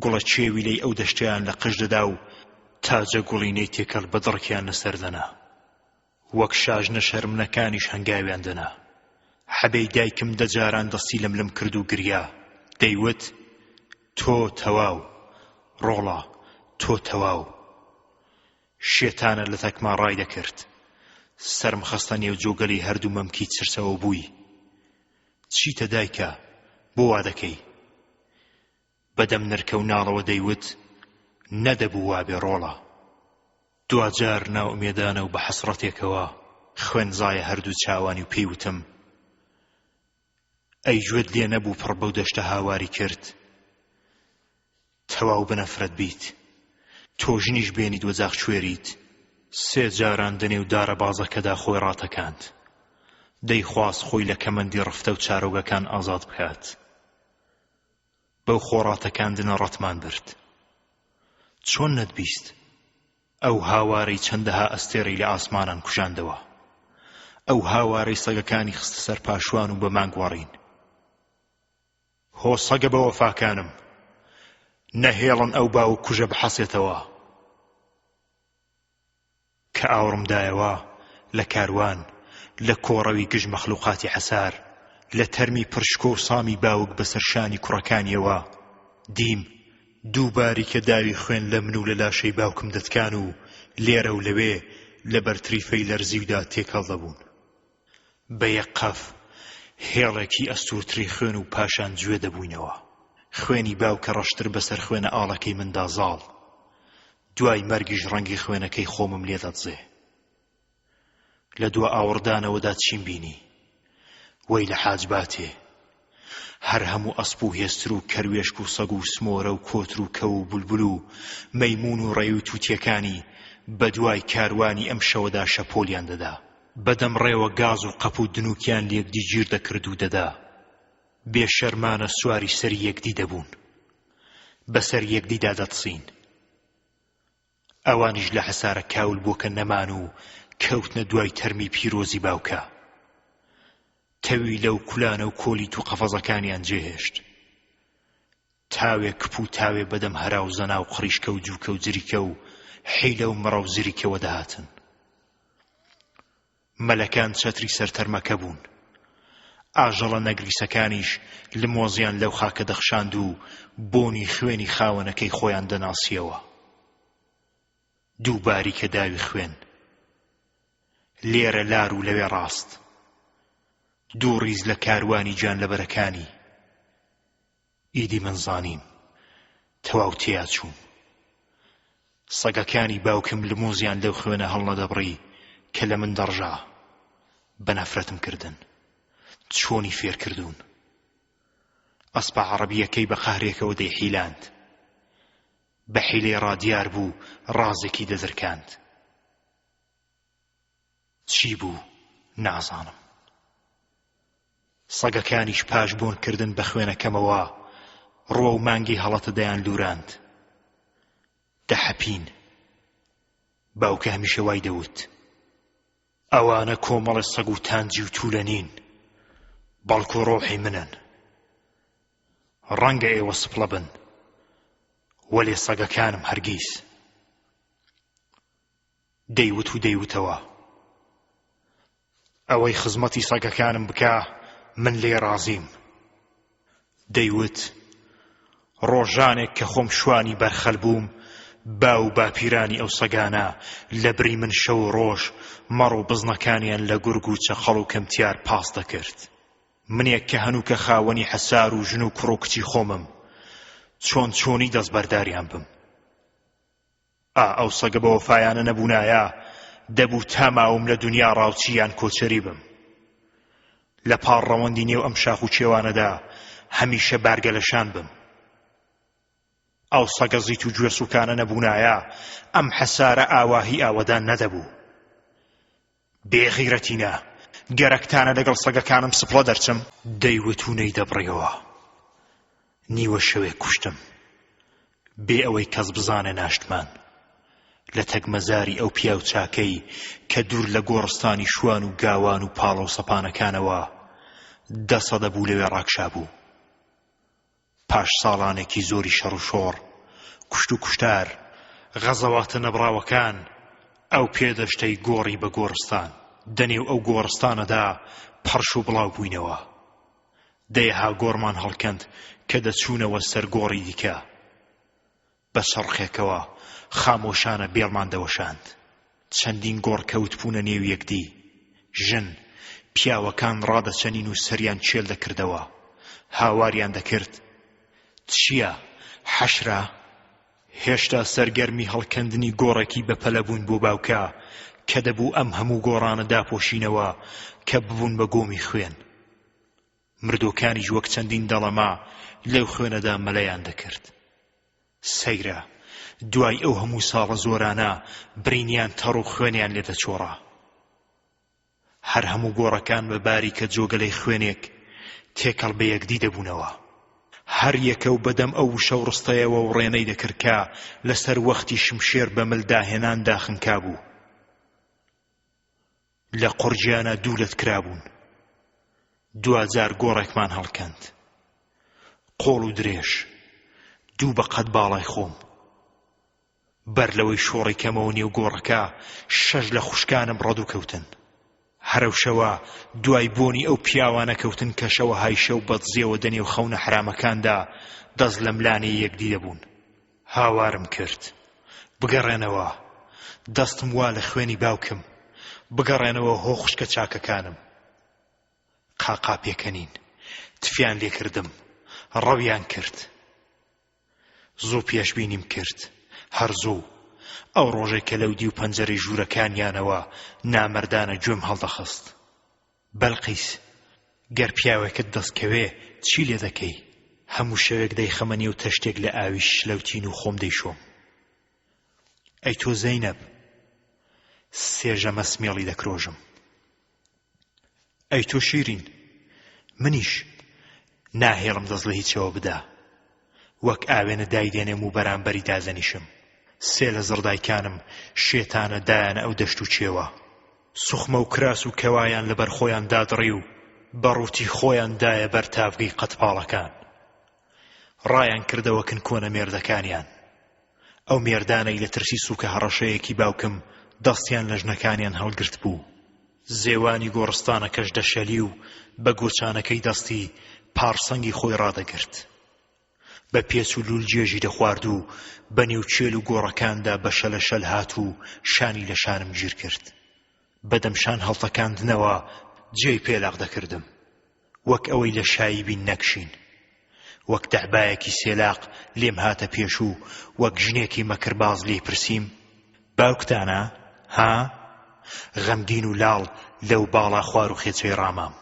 گوڵە کێویلەی ئەو دەشتەیان لە قژ دەدا و تاجە گوڵینەی تێکەڵ بە دڕکیان لەسەر دەنا. وەک شاژنە شەرمنەکانیش هەنگاویان دەنا. حەبێی دایکم دە جاران دەستی لەملم کرد و گریا. دەیوت، تۆ تەواو، ڕۆڵە، تۆ تەواو. شێتانە لە تەکما ڕای دەکرد. سەرم خستە نێو جۆگەلی هەردوو مەمکی چرچەوە بووی. چیتە دایکە، بۆ وا دەکەی؟ بە دەم نرکە و ناڵەوە دەیوت، نەدەبوو وابێ ڕۆڵە. دواجار نائومێدانە و بە حەسرەتێکەوە خوێن زایە هەردوو چاوانی و پێی وتم، ئەی گوێت لێ نەبوو پڕ بەو دەشتە هاواری کرد، تەواو بەنەفرەت بیت، تۆ ژنیش بێنیت وەجاخ کوێریت. سێ جاران دەنێو دارەبازەکەدا خۆی ڕاتەکاند، دەیخواست خۆی لە کەمەندی ڕفتە و چارۆگەکان ئازاد بکات. بەو خۆڕاتەکاندنە ڕەتمان برد. چۆن نەتبیست؟ ئەو هاوارەی چەندەها ئەستێرەی لە ئاسمانان کوژاندەوە. ئەو هاوارەی سەگەکانی خستە سەر پاشوان و بە مانگ وەڕین. هۆ سەگە بەوەفاکانم، نەهێڵن ئەو باوک کوژە بحەسێتەوە. کە ئاوڕم دایەوە لە کاروان، لە کۆڕەوی گژ مەخلوقاتی حەسار، لە تەرمی پڕ شکۆ و سامی باوک بەسەر شانی کوڕەکانیەوە، دیم دوو باریکە داوی خوێن لە من و لە لاشەی باوکم دەتکان و لێرە و لەوێ لە بەر تریفەی لەرزیودا تێکەڵ دەبوون. بە یەک قەف هێڵێکی ئەستوورتری خوێن و پاشان جوێ دەبووینەوە. خوێنی باوکە ڕەشتر بەسەر خوێنە ئاڵەکەی مندا زاڵ. دوای مەرگیش ڕەنگی خوێنەکەی خۆمم لێ دەدزێ. لە دوا ئاوڕدانەوەدا چیم بینی؟ وەی لە حاج باتێ! هەر هەموو ئەسپ و هێستر و کەروێشک و سەگ و سمۆرە و کۆتر و کەو و بولبول و مەیموون و ڕێی و تووتییەکانی بە دوای کاروانی ئەم شەوەدا شەپۆلیان دەدا. بە دەم ڕێوە گاز و قەپ و دنووکیان لێکدی گیر دەکرد و دەدا. بێ شەرمانە سواری سەری یەکدی دەبوون. بەسەر یەکدیدا دەتسین. ئەوانیش لە حەسارە کاول بووەکە نەمان و کەوتنە دوای تەرمی پیرۆزی باوکە. تەویلە و کولانە و کۆلیت و قەفەزەکانیان جێهێشت. تاوێ کپ و تاوێ بەدەم هەرا و زەنا و قڕیشکە و جووکە و جریکە و حیلە و مڕە و زریکەوە دەهاتن. مەلەکان چەتری سەر تەرمەکە بوون. ئاژەڵە نەگریسەکانیش لمۆزیان لەو خاکە دەخشاند و بۆنی خوێنی خاوەنەکەی خۆیان دەناسییەوە. دوو باریکە داوی خوێن. لێرە لار و لەوێ ڕاست. دوو ڕیز لە کاروانی گیانلەبەرەکانی. ئیدی من زانیم تەواو تێیا چووم. سەگەکانی باوکم لموزیان لەو خوێنە هەڵنەدەبڕی کە لە من دەڕژا. بە نەفرەتم کردن. چۆنی فێر کردوون. ئەسپە عەڕەبییەکەی بە قەهرێکەوە دەیحیلاند. بە حیلەی ڕا دیار بوو ڕازێکی دەدرکاند. چی بوو نازانم. سەگەکانیش پاش بۆن کردن بە خوێنەکەمەوە ڕووەو مانگی هەڵەتە دەیان لوراند. دەحەپین. باوکە هەمیشە وای دەوت. ئەوانە کۆمەڵێ سەگ و تانجی و تولە نین، بەڵکو ڕۆحی منن. ڕەنگە ئێوە سپڵە بن، وەلێ سەگەکانم هەرگیز. دەیوت و دەیوتەوە. ئەوەی خزمەتی سەگەکانم بکا من لێی ڕازیم. دەیوت، ڕۆژانێک کە خۆم شوانی بەرخەل بووم، باو و باپیرانی ئەو سەگانە لە بری من شەو و ڕۆژ مەڕ و بزنەکانیان لە گورگ و چەقەڵ و کەمتیار پاس دەکرد. منێک کە هەنووکە خاوەنی حەسار و ژن و کوڕ و کچی خۆمم، چۆن چۆنی دەستبەرداریان بم؟ ئا ئەو سەگە بەوەفایانە نەبوونایە دەبوو تا ماوم لە دونیا ڕاوچی یان کۆچەری بم. لە پاڵ ڕەوەندی نێو ئەم شاخ و کێوانەدا هەمیشە بارگەلەشان بم. ئەو سەگە زیت و گوێسووکانە نەبوونایە ئەم حەسارە ئاواهی ئاوەدان نەدەبوو. بێ غیرەتینە، گەرەکتانە لەگەڵ سەگەکانم سپڵە دەرچم؟ دەیوت و نەیدەبڕیەوە. نیوە شەوێک کوشتم. بێ ئەوەی کەس بزانێ ناشتمان. لە تەک مەزاری ئەو پیاو چاکەی کە دوور لە گۆڕستانی شوان و گاوان و پاڵە و سەپانەکانەوە دە سەدە بوو لەوێ ڕاکشابوو. پاش ساڵانێکی زۆری شەڕ و شۆڕ، کوشت و کوشتار، غەزەواتە نەبڕاوەکان، ئەو پێدەشتەی گۆڕی بە گۆڕستان. دەنێو ئەو گۆڕستانەدا پەڕش و بڵاو بووینەوە. دەیەها گۆڕمان هەڵکەند کە دەچوونەوە سەر گۆڕی دیکە. بە چڕخێکەوە خامۆشانە بێڵمان دەوەشاند. چەندین گۆڕ کەوتبوونە نێو یەکدی. ژن، پیاوەکان ڕادەچەنین و سەریان چێل دەکردەوە. هاواریان دەکرد، چییە؟ حەشرە؟ هێشتا سەرگەرمی هەڵکەندنی گۆڕێکی بەپەلە بووین بۆ باوکە کە دەبوو ئەم هەموو گۆڕانە داپۆشینەوە کە ببوون بە گۆمی خوێن. مردووەکانیش وەک چەندین دەڵەمە لەو خوێنەدا مەلەیان دەکرد. سەیرە، دوای ئەو هەموو ساڵە زۆرانە برینیان تەڕ و خوێنیان لێ دەچۆڕا. هەر هەموو گۆڕەکان بە باریکە جۆگەلەی خوێنێک تێکەڵ بە یەکدی دەبوونەوە. هەر یەکە و بە دەم ئەو وشە و ڕستەیەوە وڕێنەی دەکرد کە لەسەر وەختی شمشێر بە مل داهێناندا خنکابوو. لە قوڕگیانا دوو لەت کرابوون. دواجار گۆڕێکمان هەڵکەند. قۆڵ و درێژ. دوو بە قەد باڵای خۆم. بەر لەوەی شۆڕی کەمەوە نێو گۆڕەکە، شەش لە خوشکانم ڕەدوو کەوتن. هەرەو شەوە دوای بۆنی ئەو پیاوانە کەوتن کە شەوەهای شەو بەدزیەوە دەنێو خەونە حەرامەکاندا دەست لەملانێی یەکدی دەبوون. هاوارم کرد، بگەڕێنەوە، دەستم وا لە خوێنی باوکم، بگەڕێنەوە هۆ خوشکە چاکەکانم. قاقا پێکەنین، تفیان لێ کردم، ڕەویان کرد. زوو پێشبینیم کرد، هەر زوو، ئەو ڕۆژەی کە لەو دیو پەنجەرەی ژوورەکانیانەوە نامەردانە گوێم هەڵدەخست. بەلقیس، گەر پیاوێکت دەست کەوێ چی لێ دەکەی؟ هەموو شەوێک دەیخەمە نێو تەشتێک لە ئاوی شلەوتین و خۆم دەیشۆم. ئەی تۆ زەینەب؟ سێ ژەمە سمێڵی دەکرۆژم. ئەی تۆ شیرین؟ منیش ناهێڵم دەست لە هیچەوە بدا. وەک ئاوێنە دایدێنێم و بەرامبەری دادەنیشم. سێ لە زڕدایکانم شێتانە دایانە ئەو دەشت و کێوە. سوخمە و کراس و کەوایان لەبەر خۆیان دادڕی و بە ڕووتی خۆیان دایە بەر تاڤگەی قەدپاڵەکان. ڕایان کردەوە کن کۆنە مێردەکانیان. ئەو مێردانەی لە ترسی سووکە هەڕەشەیەکی باوکم دەستیان لە ژنەکانیان هەڵگرتبوو. زێوانی گۆڕستانەکەش دەشەلی و بە گۆچانەکەی دەستی پارسەنگی خۆی ڕادەگرت. بە پێچ و لوول جێژی دەخوارد و بە نێو کێل و گۆڕەکاندا بە شەلەشەل هات و شانی لە شانم گیر کرد. بە دەم شان هەڵتەکاندنەوە جێی پێلاق دەکردم. وەک ئەوەی لە شایی بین نەکشین. وەک دەعبایەکی سێلاق لێم هاتە پێش و وەک ژنێکی مەکرباز لێی پرسیم، باوکتانە، ها؟ غەمگین و لاڵ لەو باڵا خوار و خێچەی ڕامام.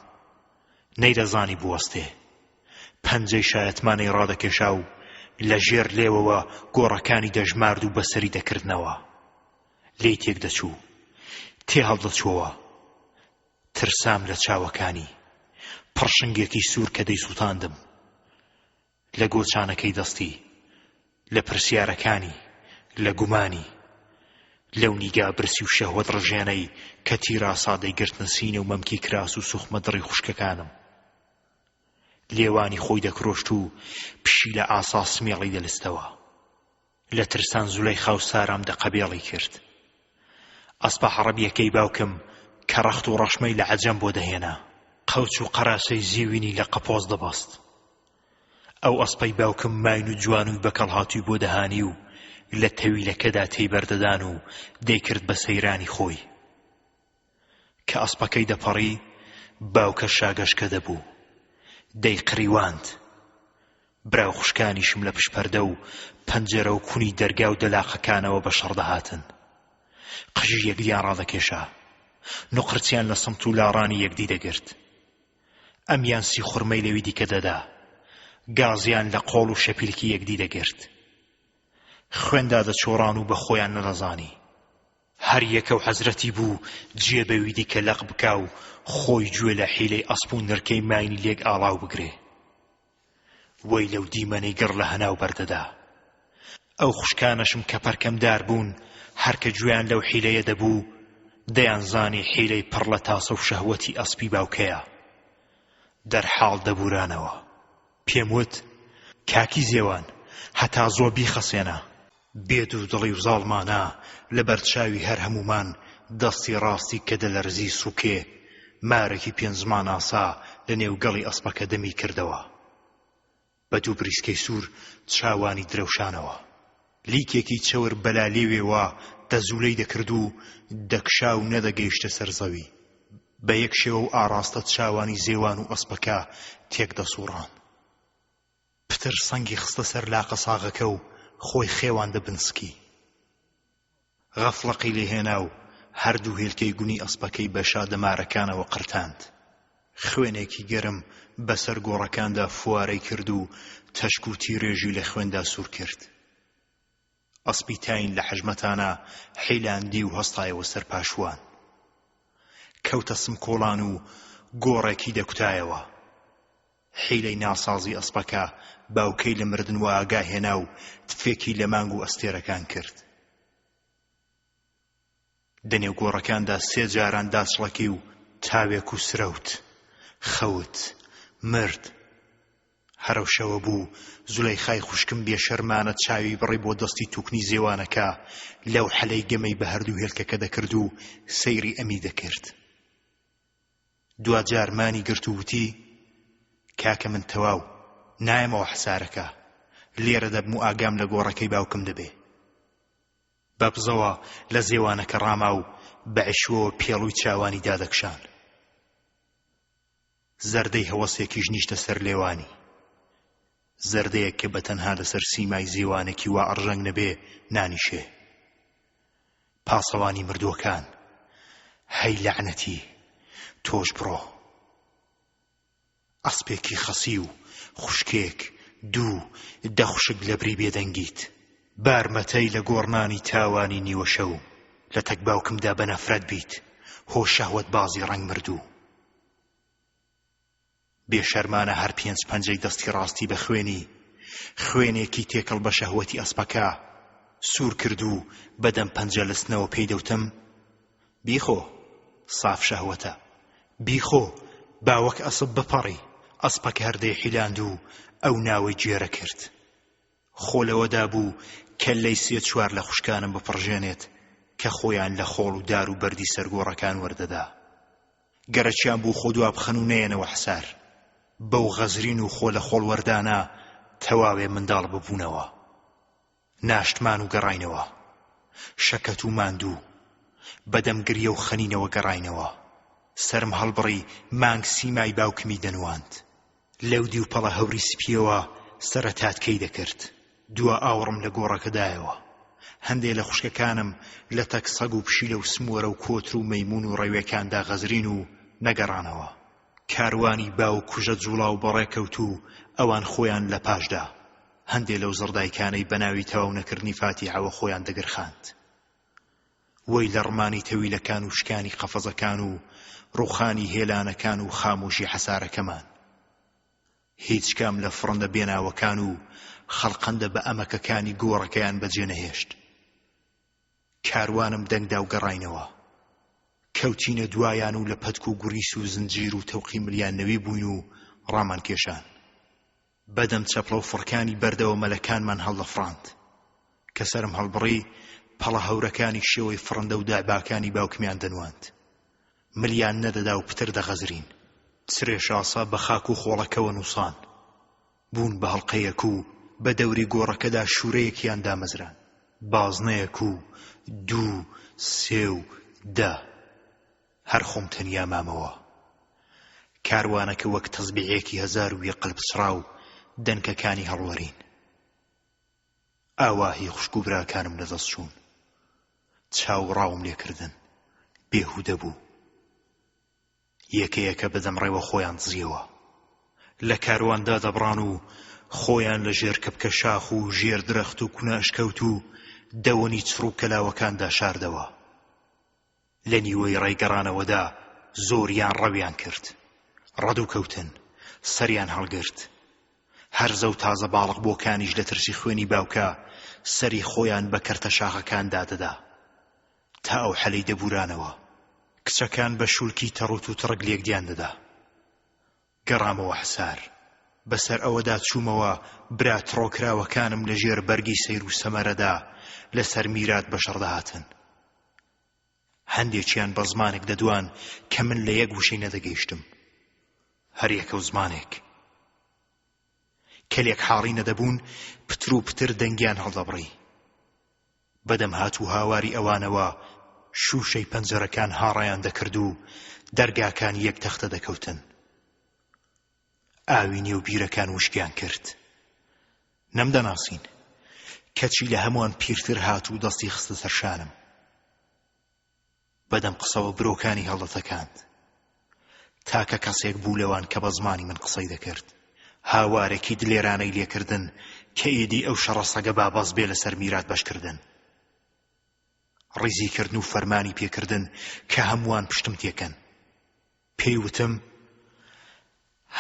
نەیدەزانی بوەستێ. پەنجەی شایەتمانەی ڕادەکێشا و لە ژێر لێوەوە گۆڕەکانی دەژمارد و بەسەری دەکردنەوە. لێی تێکدەچوو. تێهەڵدەچووەوە. ترسام لە چاوەکانی. پڕشنگێکی سوور کە دەیسووتاندم. لە گۆچانەکەی دەستی. لە پرسیارەکانی. لە گومانی. لەو نیگا برسی و شەهوەت ڕژێنەی کە تیراسا دەیگرتنە سینە و مەمکی کراس و سوخمە دڕی خوشکەکانم. لێوانی خۆی دەکرۆشت و پشیلە ئاسا سمێڵی دەلستەوە. لە ترسان زولەیخا و سارام دەقەبێڵی کرد. ئەسپە عەڕەبییەکەی باوکم کە ڕەخت و ڕەشمەی لە عەجەم بۆ دەهێنا، قەوچ و قەراسەی زیوینی لە قەپۆز دەبەست. ئەو ئەسپەی باوکم ماین و جوانووی بەکەڵهاتووی بۆ دەهانی و لە تەویلەکەدا تێی بەردەدان و دەیکرد بە سەیرانی خۆی. کە ئەسپەکەی دەپەڕی، باوکە شاگەشکە دەبوو. دەیقریواند. برا و خوشکانیشم لە پشت پەردە و پەنجەرە و کونی دەرگا و دەلاقەکانەوە بە شەڕ دەهاتن. قژی یەکدیان ڕادەکێشا. نوقرچیان لە سمت و لاڕانی یەکدی دەگرت. ئەمیان سیخورمەی لەوی دیکە دەدا. گازیان لە قۆڵ و شەپیلکی یەکدی دەگرت. خوێن دادەچۆڕان و بە خۆیان نەدەزانی. هەر یەکە و حەزرەتی بوو جێ بەوی دیکە لەق بکا و خۆی گوێ لە حیلەی ئەسپ و نرکەی ماینی لێک ئاڵاو بگرێ. وەی لەو دیمەنەی گڕ لە هەناو بەردەدا. ئەو خوشکانەشم کە پەرکەمدار بوون، هەر کە گوێیان لەو حیلەیە دەبوو، دەیانزانی حیلەی پڕ لە تاسە و شەهوەتی ئەسپی باوکەیە. دەرحاڵ دەبوورانەوە. پێم وت، کاکی زێوان، هەتا زۆ بیخەسێنە. بێ دوودڵی و زاڵمانە لە بەر چاوی هەر هەموومان دەستی ڕاستی کە دەلەرزی سووکێ مارێکی پێنجماناسا لە نێو گەڵی ئەسپەکە دەمی کردەوە. بە دوو بریسکەی سوور چاوانی درەوشانەوە. لیکێکی چەور بە لالێوێوە دەزوولەی دەکرد و دەکشا و نەدەگەیشتە سەر زەوی. بە یەک شێوە و ئاڕاستە چاوانی زێوان و ئەسپەکە تێک دەسووڕان. پتر سەنگی خستە سەر لاقە ساغەکە و خۆی خێواندە بن سکی. غەفڵەقی لێ هێنا و هەردوو هێلکەی گونی ئەسپەکەی بە شادەمارەکانەوە قرتاند. خوێنێکی گەرم بەسەر گۆڕەکاندا فوارەی کرد و تەشک و تیرێژی لە خوێندا سوور کرد. ئەسپی تاین لە حەژمەتانە حیلاندی و هەستایەوە سەر پاشوان. کەوتە سمکۆڵان و گۆڕێکی دەکوتایەوە. حیلەی ناسازی ئەسپەکە باوکەی لە مردن وەئاگا هێنا و تفێکی لە مانگ و ئەستێرەکان کرد. دە نێو گۆڕەکاندا سێ جاران داچڵەکی و تاوێک و سرەوت، خەوت، مرد. هەر ئەو شەوە بوو زولەیخای خوشکم بێشەرمانە چاوی بڕی بۆ دەستی توکنی زێوانەکە لەو حەلەی گەمەی بە هەردوو هێلکەکە دەکرد و سەیری ئەمی دەکرد. دواجار مانی گرت و وتی، کاکە من تەواو، نایەمەوە حەسارەکە، لێرە دەبم و ئاگام لە گۆڕەکەی باوکم دەبێ. بە بزەوە لە زێوانەکە ڕاما و بە عیشوەوە پێڵووی چاوانی دادەکشان. زەردەی هەوەسێکیش نیشتە سەر لێوانی. زەردەیەک کە بە تەنها لەسەر سیمای زێوانێکی وا ئەڕژەنگ نەبێ نانیشێ. پاسەوانی مردووەکان، هەی لەعنەتی، تۆش بڕۆ. ئەسپێکی خەسی و خوشکێک، دوو، دە خوشک لەبری بێدەنگیت. بارمەتەی لە گۆڕنانی تاوانی نیوەشەو، لەتەک باوکمدا بە نەفرەت بیت، هۆ شەهوەتبازی ڕەنگ مردوو. بێشەرمانە هەر پێنج پەنجەی دەستی ڕاستی بە خوێنی، خوێنێکی تێکەڵ بە شەهوەتی ئەسپەکە، سوور کرد و بە دەم پەنجە لستنەوە پێی دەوتم، بیخۆ، ساف شەهوەتە، بیخۆ، با وەک ئەسپ بپەڕی، ئەسپەکە هەر دەیحیلاند و ئەو ناوەی گێرە کرد. خۆ لەوەدا بوو کەللەی سێ چوار لە خوشکانم بپڕژێنێت کە خۆیان لە خۆڵ و دار و بەردی سەر گۆڕەکان وەردەدا. گەرەکیان بوو خۆ دوابخەن و نەیەنەوە حەسار. بەو غەزرین و خۆ لە خۆڵ وەردانە تەواوێ منداڵ ببوونەوە. ناشتمان و گەڕاینەوە. شەکەت و ماندوو. بە دەم گریە و خەنینەوە گەڕاینەوە. سەرم هەڵبڕی مانگ سیمای باوکمی دەنواند. لەو دیو پەڵە هەوری سپییەوە سەرەتاتکەی دەکرد. دوا ئاوڕم لە گۆڕەکە دایەوە. هەندێ لە خوشکەکانم لە تەک سەگ و پشیلە و سمۆرە و کۆتر و مەیموون و ڕێوێکاندا غەزرین و نەگەڕانەوە. کاروانی باوک کوژە جووڵا و بەڕێ کەوت و ئەوان خۆیان لە پاش دا. هەندێ لەو زڕدایکانەی بە ناوی تەواو نەکردنی فاتیحەوە خۆیان دەگرخاند. وەی لە ڕمانی تەویلەکان و شکانی قەفەزەکان و ڕووخانی هێلانەکان و خامۆشی حەسارەکەمان. هیچ کام لە فڕندە بێناوەکان و خەڵقەندە بە ئەمەکەکانی گۆڕەکەیان بەجێ نەهێشت. کاروانم دەنگ دا و گەڕاینەوە. کەوتینە دوایان و لە پەتک و گوریس و زنجیر و تەوقی ملیان نەوی بووین و ڕامان کێشان. بەدەم چەپڵە و فڕکانی بەردەوە مەلەکانمان هەڵدەفڕاند. کە سەرم هەڵبڕی، پەڵە هەورەکانی شێوەی فڕندە و دەعباکانی باوکمیان دەنواند. ملیان نەدەدا و پتر دەغەزرین. سرێشاسە بە خاک و خۆڵەکەوە نووسان. بوون بە هەڵقەیەک و بە دەوری گۆڕەکەدا شوورەیەکیان دامەزراند. بازنەیەک و دوو، سێ و دە. هەر خۆم تەنیا مامەوە. کاروانەکە وەک تەزبیعێکی 1001 قەلپچڕاو دەنکەکانی هەڵوەرین. ئاوا هی خوشک و براکانم لە دەست چوون. چاو ڕاوم لێ کردن. بێهوودە بوو. یەکە یەکە بە دەم ڕێوە خۆیان دزیەوە. لە کاروان دادەبڕان و خۆیان لە ژێر کەپکە شاخ و ژێر درەخت و کونە ئەشکەوت و دەوەنی چڕ و کەلاوەکاندا شاردەوە. لە نیوەی ڕێی گەڕانەوەدا زۆریان ڕەویان کرد. ڕەدوو کەوتن. سەریان هەڵگرت. هەرزە و تازە باڵقبووەکانیش لە ترسی خوێنی باوکە سەری خۆیان بە کەرتە شاخەکاندا دەدا. تا ئەو حەلەی دەبوورانەوە. کچەکان بە شوولکی تەڕوت و تڕک لێکدیان دەدا. گەڕامەوە حەسار. بەسەر ئەوەدا چوومەوە برا تڕۆکراوەکانم لە ژێر بەرگی سەیر و سەمەرەدا لەسەر میرات بەشەڕ دەهاتن. هەندێکیان بە زمانێک دەدوان کە من لە یەک وشەی نەدەگەیشتم. هەر یەکە و زمانێک. کە لێک حاڵی نەدەبوون پتر و پتر دەنگیان هەڵدەبڕی. بەدەم هات و هاواری ئەوانەوە شووشەی پەنجەرەکان هاڕەیان دەکرد و دەرگاکان یەک تەختە دەکەوتن. ئاوی نێو بیرەکان وشکیان کرد. نەمدەناسین. کەچی لە هەمووان پیرتر هات و دەستی خستە سەر شانم. بەدەم قسەوە برۆکانی هەڵدەتەکاند. تاکە کەسێک بوو لەوان کە بە زمانی من قسەی دەکرد. هاوارێکی دلێرانەی لێکردن کە ئیدی ئەو شەڕە سەگە با بەس بێ لەسەر میرات بەشکردن. ڕیزی کردن و فەرمانی پێکردن کە هەمووان پشتم تێکەن. پێی وتم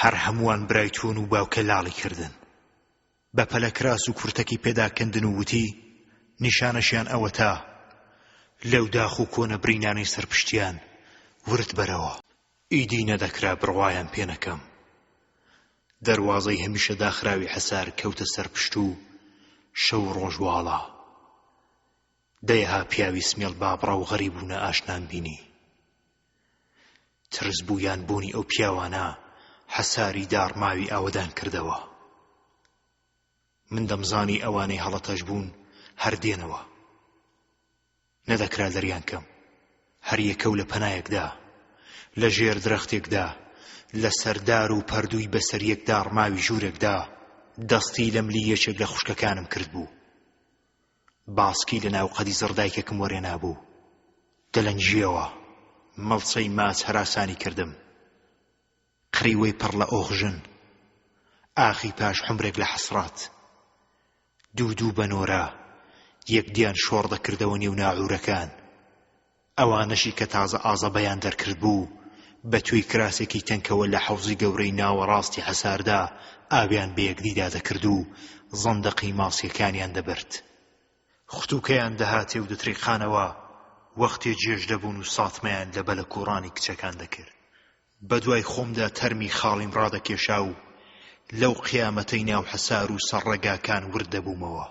هەر هەمووان برای تۆن و باوکە لاڵی کردن. بە پەلە کراس و کورتەکی پێدا کەندن و وتی، نیشانەشیان ئەوەتا لەو داخ و کۆنە برینانەی سەر پشتیان ورد بەرەوە. ئیدی نەدەکرا بڕوایان پێ نەکەم. دەروازەی هەمیشە داخراوی حەسار کەوتە سەر پشت و شەو و ڕۆژ واڵا. دەیەها پیاوی سمێڵ بابڕە و غەریب و نائاشنام بینی. ترس بوو یان بوونی ئەو پیاوانە حەساری داڕماوی ئاوەدان کردەوە. من دەمزانی ئەوانەی هەڵەتەش بوون هەر دێنەوە. نەدەکرا دەریان کەم. هەر یەکە و لە پەنایەکدا، لە ژێر درەختێکدا، لە سەر دار و پەردووی بەسەر یەک داڕماوی ژوورێکدا، دەستی لە ملی یەکێک لە خوشکەکانم کردبوو. باسکی لە ناو قەدی زڕدایکێکم وەرێنابوو. دەلەنگییەوە، مەڵچەی ماچ هەراسانی کردم. قریوەی پڕ لە ئۆخژن. ئاخی پاش عومرێک لە حەسرەت. دوو دوو بە نۆرە، یەکدیان شۆڕ دەکردەوە نێو ناعوورەکان. ئەوانەشی کە تازە ئازەبەیان دەرکردبوو، بە توێی کراسێکی تەنکەوە لە حەوزی گەورەی ناوەڕاستی حەساردا ئاویان بە یەکدیدا دەکرد و زەندەقی ماسییەکانیان دەبرد. ختووکەیان دەهاتێ و دەتریقانەوە، وەختێ جێژ دەبوون و ساتمەیان لە بەلەکوڕانی کچەکان دەکرد. بە دوای خۆمدا تەرمی خاڵیم ڕادەکێشا و لەو قیامەتەی ناو حەسار و سەر ڕێگاکان ورد دەبوومەوە.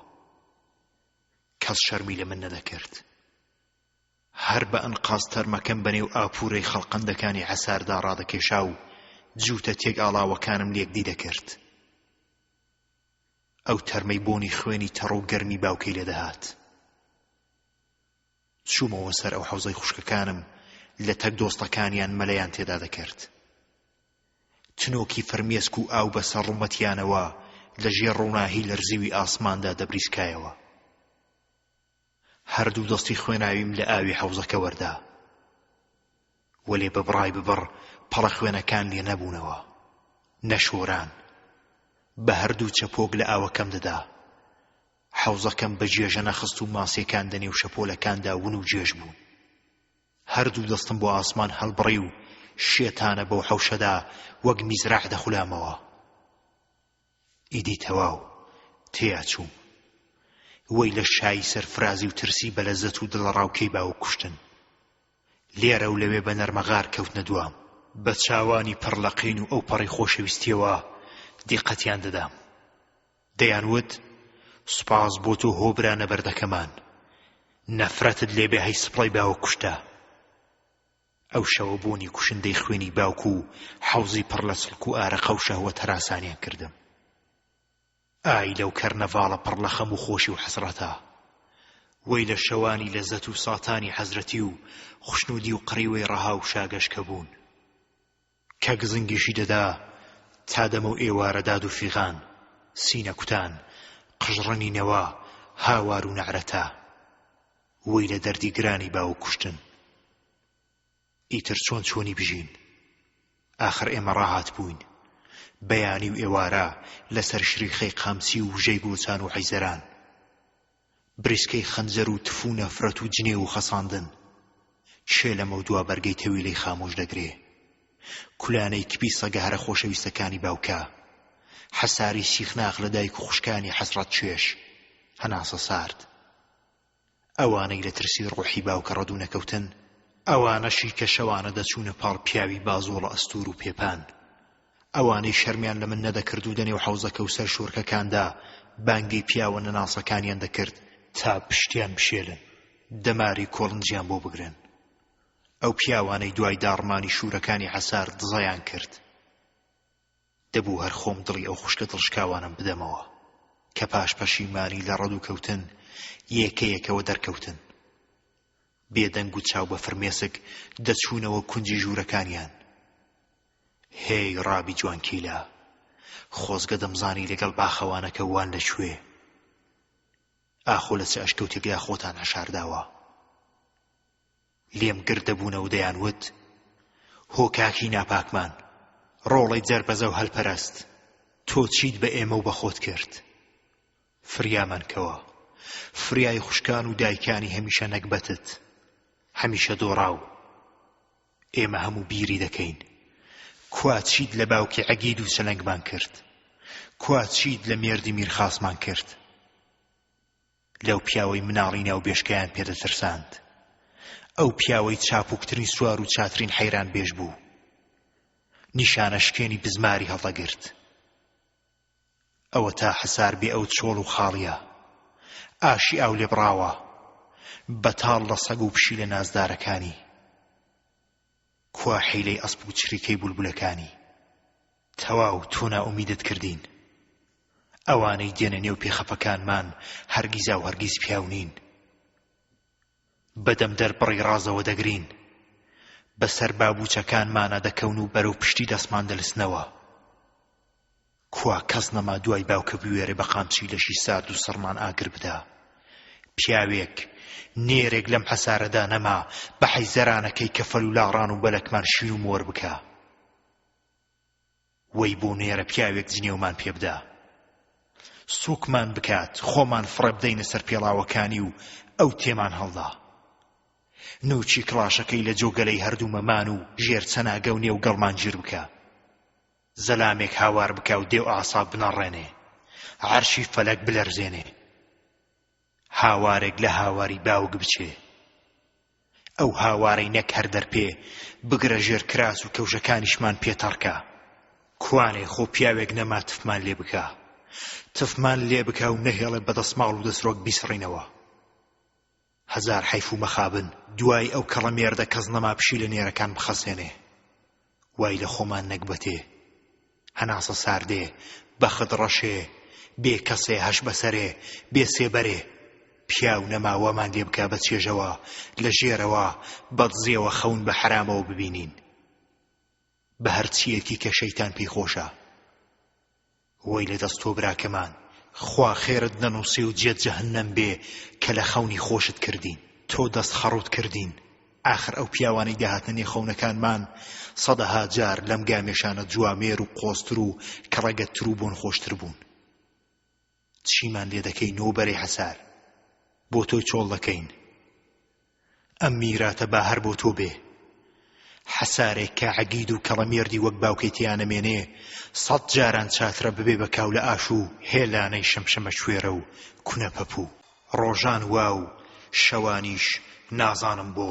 کەس شەرمی لە من نەدەکرد. هەر بە ئەنقاست تەرمەکەم بە نێو ئاپوورەی خەڵقەندەکانی حەساردا ڕادەکێشا و جووتە تێک ئاڵاوەکانم لێکدی دەکرد. ئەو تەرمەی بۆنی خوێنی تەڕ و گەرمی باوکەی لێ دەهات. چوومەوە سەر ئەو حەوزەی خوشکەکانم لە تەک دۆستەکانیان مەلەیان تێدا دەکرد. تنۆکی فرمێسک و ئاو بە سەر ڕوومەتیانەوە لە ژێر ڕووناهی لەرزیوی ئاسماندا دەبریسکایەوە. هەردوو دەستی خوێناویم لە ئاوی حەوزەکە وەردا. وەلێ بە بڕای ببڕ پەڵە خوێنەکان لێ نەبوونەوە. نەشۆران. بە هەردوو چەپۆک لە ئاوەکەم دەدا. حەوزەکەم بە گێژە نەخست و ماسیەکان دە نێو شەپۆلەکاندا ون و گێژ بوون. هەردوو دەستم بۆ ئاسمان هەڵبڕی و شێتانە بەو حەوشەدا وەک میزراع دەخولامەوە. ئیدی تەواو، تێیا چووم. وەی لە شایی سەرفرازی و ترسی بەلەزەت و دڵەڕاوکێی باوک کوشتن. لێرە و لەوێ بە نەرمەغار کەوتنە دوام. بە چاوانی پڕ لە قین و ئەوپەڕی خۆشەویستییەوە دیقەتیان دەدام. دەیان وت، سوپاس بۆ تۆ هۆ برا نەبەردەکەمان. نەفرەتت لێ بێ هەی سپڵەی باوک کوشتە. ئەو شەوە بۆنی کوشندەی خوێنی باوک و حەوزی پڕ لە چڵک و ئارەقە و شەهوەت هەراسانیان کردم. ئای لەو کەرنەڤاڵە پڕ لە خەم و خۆشی و حەسرەتە! وەی لە شەوانی لەزەت و ساتانی حەزرەتی و خوشنوودی و قریوەی ڕەها و شاگەشکە بوون. کە گزنگیشی دەدا تا دەمەو ئێوارە داد و فیغان، سینە کوتان، قژڕنینەوە، هاوار و نەعرەتە. وەی لە دەردی گرانی باوک کوشتن. ئیتر چۆن چۆنی بژین؟ ئاخر ئێمە ڕاهاتبووین. بەیانی و ئێوارە لەسەر شریخەی قامچی و وژەی گۆچان و حەیزەران. بریسکەی خەنجەر و تف و نەفرەت و جنێو و خەساندن. کێ لەمەودوا بەرگەی تەویلەی خامۆش دەگرێ؟ کولانەی کپی سەگە هەرە خۆشەویستەکانی باوکە. حەساری سیخناخ لە دایک و خوشکانی حەسرەت چێژ. هەناسە سارد. ئەوانەی لە ترسی ڕۆحی باوکە ڕەدوو نەکەوتن، ئەوانەشی کە شەوانە دەچوونە پاڵ پیاوی بازۆڵە ئەستوور و پێپان، ئەوانەی شەرمیان لە من نەدەکرد و دەنێو حەوزەکە و سەر شۆرکەکاندا بانگی پیاوە نەناسەکانیان دەکرد تا پشتیان بشێلن، دەماری کۆڵنجیان بۆ بگرن. ئەو پیاوانەی دوای داڕمانی شوورەکانی حەسار دزەیان کرد. دەبوو هەر خۆم دڵی ئەو خوشکە دڵشکاوانەم بدەمەوە کە پاش پەشیمانی لە ڕەد و کەوتن یەکە یەکەوە دەرکەوتن. بێدەنگ و چاو بە فرمێسک دەچوونەوە کونجی ژوورەکانیان. هێی ڕابی جوانکیلە، خۆزگە دەمزانی لەگەڵ باخەوانەکە وان لە کوێ. ئاخۆ لە چ ئەشکەوتێکدا خۆتان حەشارداوە؟ لێم گرد دەبوونەوە و دەیانوت، هۆ کاکی ناپاکمان، ڕۆڵەی جەربەزە و هەلپەرەست، تۆ چیت بە ئێمە و بە خۆت کرد؟ فریامان کەوە، فریای خوشکان و دایکانی هەمیشە نەگبەتت، هەمیشە دۆڕاو. ئێمە هەموو بیری دەکەین. کوا چیت لە باوکی عەگید و چەلەنگمان کرد؟ کوا چیت لە مێردی میرخاسمان کرد؟ لەو پیاوەی مناڵی ناو بێشکەیان پێ دەترساند. ئەو پیاوەی چاپووکترین سوار و چاترین حەیران بێژ بوو. نیشانە شکێنی بزماری هەڵدەگرت. ئەوەتا حەسار بێ ئەو چۆڵ و خاڵییە. ئاشی ئاو لێبڕاوە. بەتاڵ لە سەگ و پشیلە نازدارەکانی. کوا حیلەی ئەسپ و چریکەی بولبولەکانی. تەواو تۆ نائومیدت کردین. ئەوانەی دێنە نێو پێخەفەکانمان هەرگیزاو هەرگیز پیاو نین. بەدەم دەربڕی ڕازەوە دەگرین. بەسەر بابووچەکانمانا دەکەون و بەرەو پشتی دەستمان دەلسنەوە. کوا کەس نەما دوای باوکە بوێرێ بە قامچی لەشی سارد و سڕمان ئاگر بدا. پیاوێک، نێرێک لەم حەسارەدا نەما بە حەیزەرانەکەی کەفەل و لاڕان و بەلەکمان شین و مۆر بکا. وەی بۆ نێرە پیاوێک جنێومان پێ بدا. سووکمان بکات، خۆمان فڕێ بدەینە سەر پێڵاوەکانی و ئەو تێمان هەڵدا. نووکی کڵاشەکەی لە جۆگەلەی هەردوو مەمان و ژێر چەناگە و نێو گەڵمان گیر بکا. زەلامێک هاوار بکا و دێو ئاسا بنەڕێنێ. عەرشی فەلەک بلەرزێنێ. هاوارێک لە هاواری باوک بچێ. ئەو هاوارەی نەک هەر دەرپێ، بگرە ژێر کراس و کەوشەکانیشمان پێ تەڕ کا. کوانێ خۆ پیاوێک نەما تفمان لێ بکا. تفمان لێ بکا و نەهێڵێ بە دەسماڵ و دەسرۆک بیسڕینەوە. هەزار حەیف و مەخابن دوای ئەو کەڵە مێردە کەس نەما پشیلە نێرەکان بخەسێنێ. وای لە خۆمان نەگبەتێ. هەناسە ساردێ، بەخت ڕەشێ، بێ کەسێ هەش بەسەرێ، بێ سێبەرێ. پیاو نەما وامان لێ بکا بە چێژەوە، لە ژێرەوە، بە دزیەوە خەون بە حەرامەوە ببینین. بە هەرچییەکی کە شەیتان پێی خۆشە. وەی لە دەست تۆ براکەمان. خوا خێرت نەنووسێ و جێت جەهەنەم بێ کە لە خەونی خۆشت کردین. تۆ دەست خەڕوت کردین. ئاخر ئەو پیاوانەی دەهاتنە نێو خەونەکانمان سەدەها جار لەم گامێشانە جوامێر و قۆزتر و کەڵەگەتتر و بۆنخۆشتر بوون. چیمان لێ دەکەی نۆبەرەی حەسار؟ بۆ تۆی چۆڵ دەکەین. ئەم میراتە با هەر بۆ تۆ بێ. حەسارێک کە عەگید و کەڵەمێردی وەک باوکەی تیا نەمێنێ، سەت جاران چاترە ببێ بە کاولە ئاش و هێلانەی شەمشەمەکوێرە و کونە پەپوو. ڕۆژان وا و شەوانیش نازانم بۆ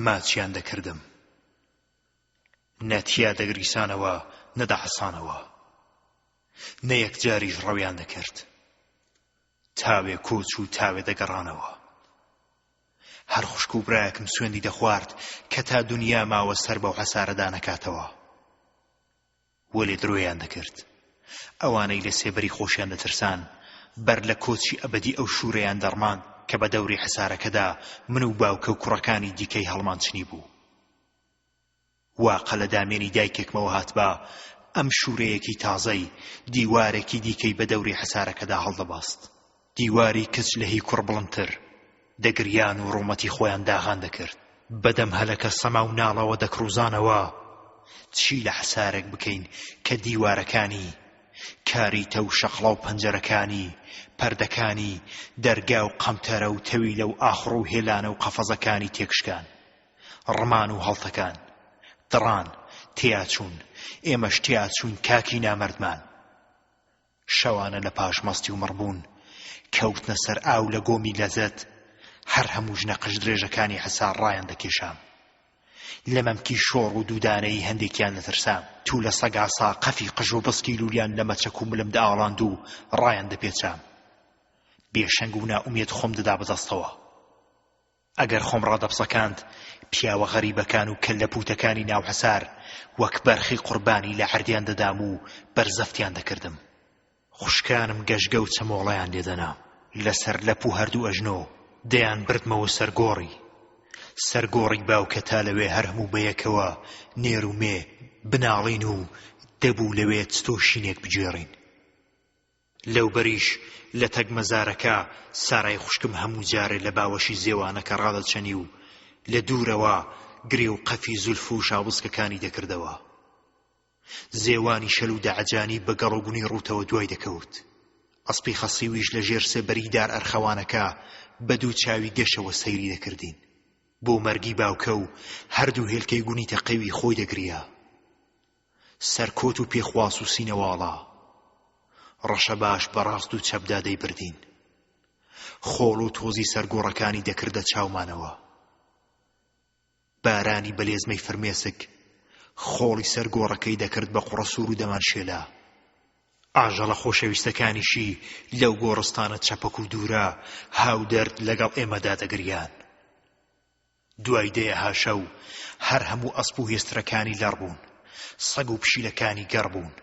ماچیان دەکردم. نە تیا دەگریسانەوە نە دەحەسانەوە. نە یەکجاریش ڕەویان دەکرد. تاوێ کۆچ و تاوێ دەگەڕانەوە. هەر خوشک و برایەکم سوێندی دەخوارد کە تا دونیا ماوە سەر بەو حەسارەدا نەکاتەوە. وەلێ درۆیان دەکرد. ئەوانەی لە سێبەری خۆشیان دەترسان، بەر لە کۆچی ئەبەدی ئەو شوورەیان دەڕماند کە بە دەوری حەسارەکەدا من و باوکە و کوڕەکانی دیکەی هەڵمانچنیبوو. واقە لە دامێنی دایکێکمەوە هاتبا، ئەم شوورەیەکی تازەی، دیوارێکی دیکەی بە دەوری حەسارەکەدا هەڵدەبەست. دیواری کچ لە هی کوڕ بڵندتر. دەگریان و ڕوومەتی خۆیان داغان دەکرد. بە دەم هەلەکە سەما و ناڵەوە دەکڕووزانەوە، چی لە حەسارێک بکەین کە دیوارەکانی، کاریتە و شەقڵە و پەنجەرەکانی، پەردەکانی، دەرگا و قەمتەرە و تەویلە و ئاخوڕ و هێلانە و قەفەزەکانی تێکشکان. ڕمان و هەڵتەکان. دڕان، تێیاچوون. ئێمەش تێیاچووین کاکی نامەردمان. شەوانە لە پاش مەستی و مڕبوون، کەوتنە سەر ئاو لە گۆمی لەزەت، هەر هەموو ژنە قژدرێژەکانی حەسار ڕایان دەکێشام. لە مەمکی شۆڕ و دوودانەیی هەندێکیان دەترسام. توولە سەگاسا قەفی قژ و بسکی لوولیان لە مەچەک و ملم دەئاڵاند و ڕایان دەپێچام. بێشەنگ و نائومێد خۆم دەدا بە دەستەوە. ئەگەر خۆم ڕادەپسەکاند، پیاوە غەریبەکان و کەللە پووتەکانی ناو حەسار وەک بەرخی قوربانی لە عەردیان دەدام و بەرزەفتیان دەکردم. خوشکانم گەشگە و چەمۆڵەیان لێ دەنام. لەسەر لەپ و هەردوو ئەژنۆ دەیانبردمەوە سەر گۆڕی. سەر گۆڕی باوکە تا لەوێ هەر هەموو بەیەکەوە، نێر و مێ، بناڵین و دەبوو لەوێ چتۆ شینێک بگێڕین. لەوبەریش لە تەک مەزارەکە سارای خوشکم هەموو جارێ لە باوەشی زێوانەکە ڕادەچەنی و لە دوورەوە گرێ و قەفی زولف و شاوسکەکانی دەکردەوە. زێوانی شەل و دەعەجانی بە گەڕ و گونی ڕووتەوە دوای دەکەوت. ئەسپی خەسیویش لە ژێر سێبەری دار ئەرخەوانەکە بە دوو چاوی گەشەوە سەیری دەکردین. بۆ مەرگی باوکە و هەردوو هێلکەی گونی تەقێوی خۆی دەگریا. سەرکۆت و پێخواس و سینەواڵا. ڕەشەباش بە ڕاست و چەپدا دەیبردین. خۆڵ و تۆزی سەر گۆڕەکانی دەکردە چاومانەوە. بارانی بە لێزمەی فرمێسک خۆڵی سەر گۆڕەکەی دەکرد بە قوڕەسوور و دەمانشێلا. ئاژەڵە خۆشەویستەکانیشی لەو گۆڕستانە چەپەک و دوورە هاودەرد لەگەڵ ئێمەدا دەگریان. دوای دەیەها شەو هەر هەموو ئەسپ و هێسترەکانی لەڕ بوون، سەگ و پشیلەکانی گەڕ بوون،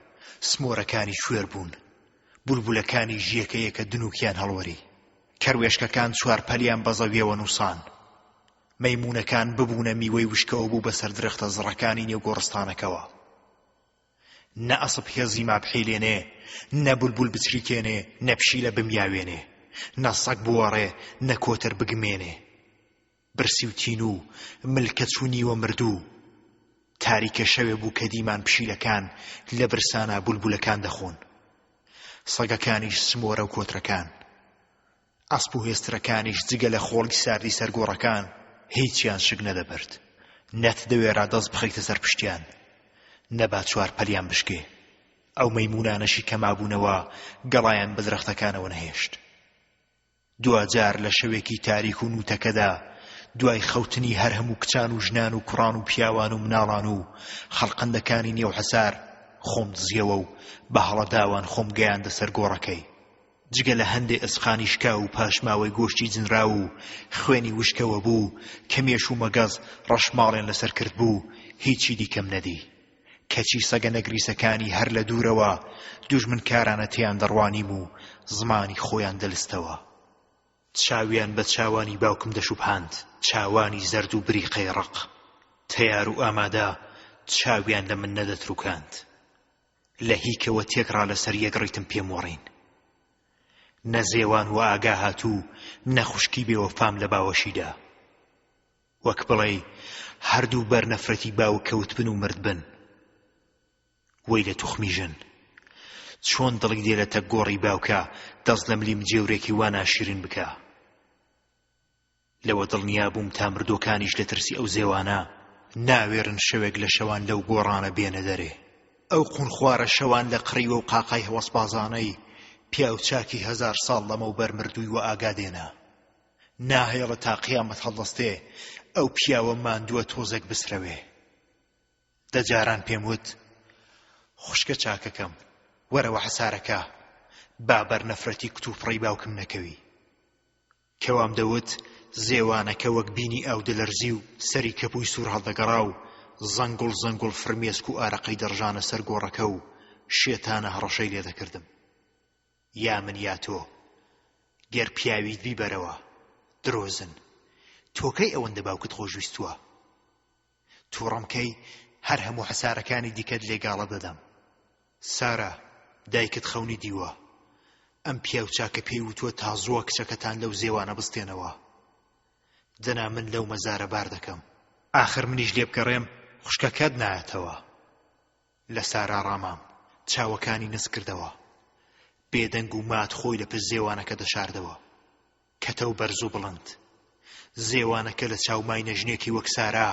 سمۆرەکانی کوێر بوون، بولبولەکانیش یەکە یەکە دنووکیان هەڵوەری، کەروێشکەکان چوارپەلیان بە زەویەوە نووسان، مەیموونەکان ببوونە میوەی وشکەوەبوو بەسەر درەختە زڕەکانی نێو گۆڕستانەکەوە. نە ئەسپ هێزی ما بحیلێنێ، نە بولبول بچریکێنێ، نە پشیلە بمیاوێنێ، نە سەگ بوەڕێ، نە کۆتر بگمێنێ. برسی و تینوو، ملکەچ و نیوە مردوو. تاریکە شەوێ بوو کە دیمان پشیلەکان لە برسانا بولبولەکان دەخۆن. سەگەکانیش سمۆرە و کۆترەکان. ئەسپ و هێسترەکانیش جگە لە خۆڵی ساردی سەر گۆڕەکان. هیچیان شک نەدەبرد. نەتدەوێرا دەست بخەیتە سەر پشتیان، نەبا چوارپەلیان بشکێ. ئەو مەیموونانەشی کە مابوونەوە گەڵایان بە درەختەکانەوە نەهێشت. دواجار لە شەوێکی تاریک و نووتەکەدا، دوای خەوتنی هەر هەموو کچان و ژنان و کوڕان و پیاوان و مناڵان و خەڵقەندەکانی نێو حەسار، خۆم دزیەوە و بە هەڵەداوان خۆم گەیاندە سەر گۆڕەکەی. جگە لە هەندێ ئێسقانی شکاو و پاشماوەی گۆشتی جنراو و خوێنی وشکەوە بوو کە مێش و مەگەز ڕەشماڵیان لەسەر کردبوو، هیچی دیکەم نەدی. کەچی سەگە نەگریسەکانی هەر لە دوورەوە دوژمنکارانە تێیان دەڕوانیم و زمانی خۆیان دەلستەوە. چاویان بە چاوانی باوکم دەشوبهاند، چاوانی زەرد و بریقەی ڕق، تەیار و ئامادە چاویان لە من نەدەتروکاند. لە هیکەوە تێکڕا لەسەر یەک ڕیتم پێم وەڕین. نە زێوان وەئاگا هات و نە خوشکی بێوەفام لە باوەشیدا. وەک بڵێی هەردوو بەر نەفرەتی باوک کەوتبن و مردبن. وەی لە توخمی ژن. چۆن دڵی دێ لە تەک گۆڕی باوکا دەست لە ملی مجێورێکی وا ناشیرین بکا. لەوە دڵنیا بووم تا مردووەکانیش لە ترسی ئەو زێوانە ناوێرن شەوێک لە شەوان لەو گۆڕانە بێنە دەرێ. ئەو قوونخوارە شەوان لە قڕیوە و قاقای هەوەسبازانەی پیاوچاکی هەزار ساڵ لەمەوبەر مردووی وەئاگا دێنا. ناهێڵێ تا قیامەت هەڵدەستێ ئەو پیاوە ماندووە تۆزێک بسرەوێ. دە جاران پێم وت، خوشکە چاکەکەم، وەرەوە حەسارەکە، با بەر نەفرەتی کتوپڕی باوکم نەکەوی. کە وام دەوت، زێوانەکە وەک بینی ئاو دەلەرزی و سەری کەپووی سوور هەڵدەگەڕا و زەنگوڵ زەنگوڵ فرمێسک و ئارەقەی دەڕژانە سەر گۆڕەکە و شێتانە هەڕەشەی لێ دەکردم. یا من یا تۆ. گەر پیاویت بیبەرەوە. درۆزن. تۆ کەی ئەوەندە باوکت خۆشویستووە؟ تووڕەم کەی هەر هەموو حەسارەکانی دیکەت لێ گاڵە دەدەم. سارا، دایکت خەونی دیوە. ئەم پیاو چاکە پێی وتووە تا زووە کچەکەتان لەو زێوانە بستێنەوە. دەنا من لەو مەزارە بار دەکەم. ئاخر منیش لێبگەڕێم خوشکەکەت نایەتەوە. لە سارا ڕامام. چاوەکانی نز کردەوە. بێدەنگ و مات خۆی لە پشت زێوانەکە دەشاردەوە. کەتە و بەرز و بڵند. زێوانەکە لە چاو ماینە ژنێکی وەک سارا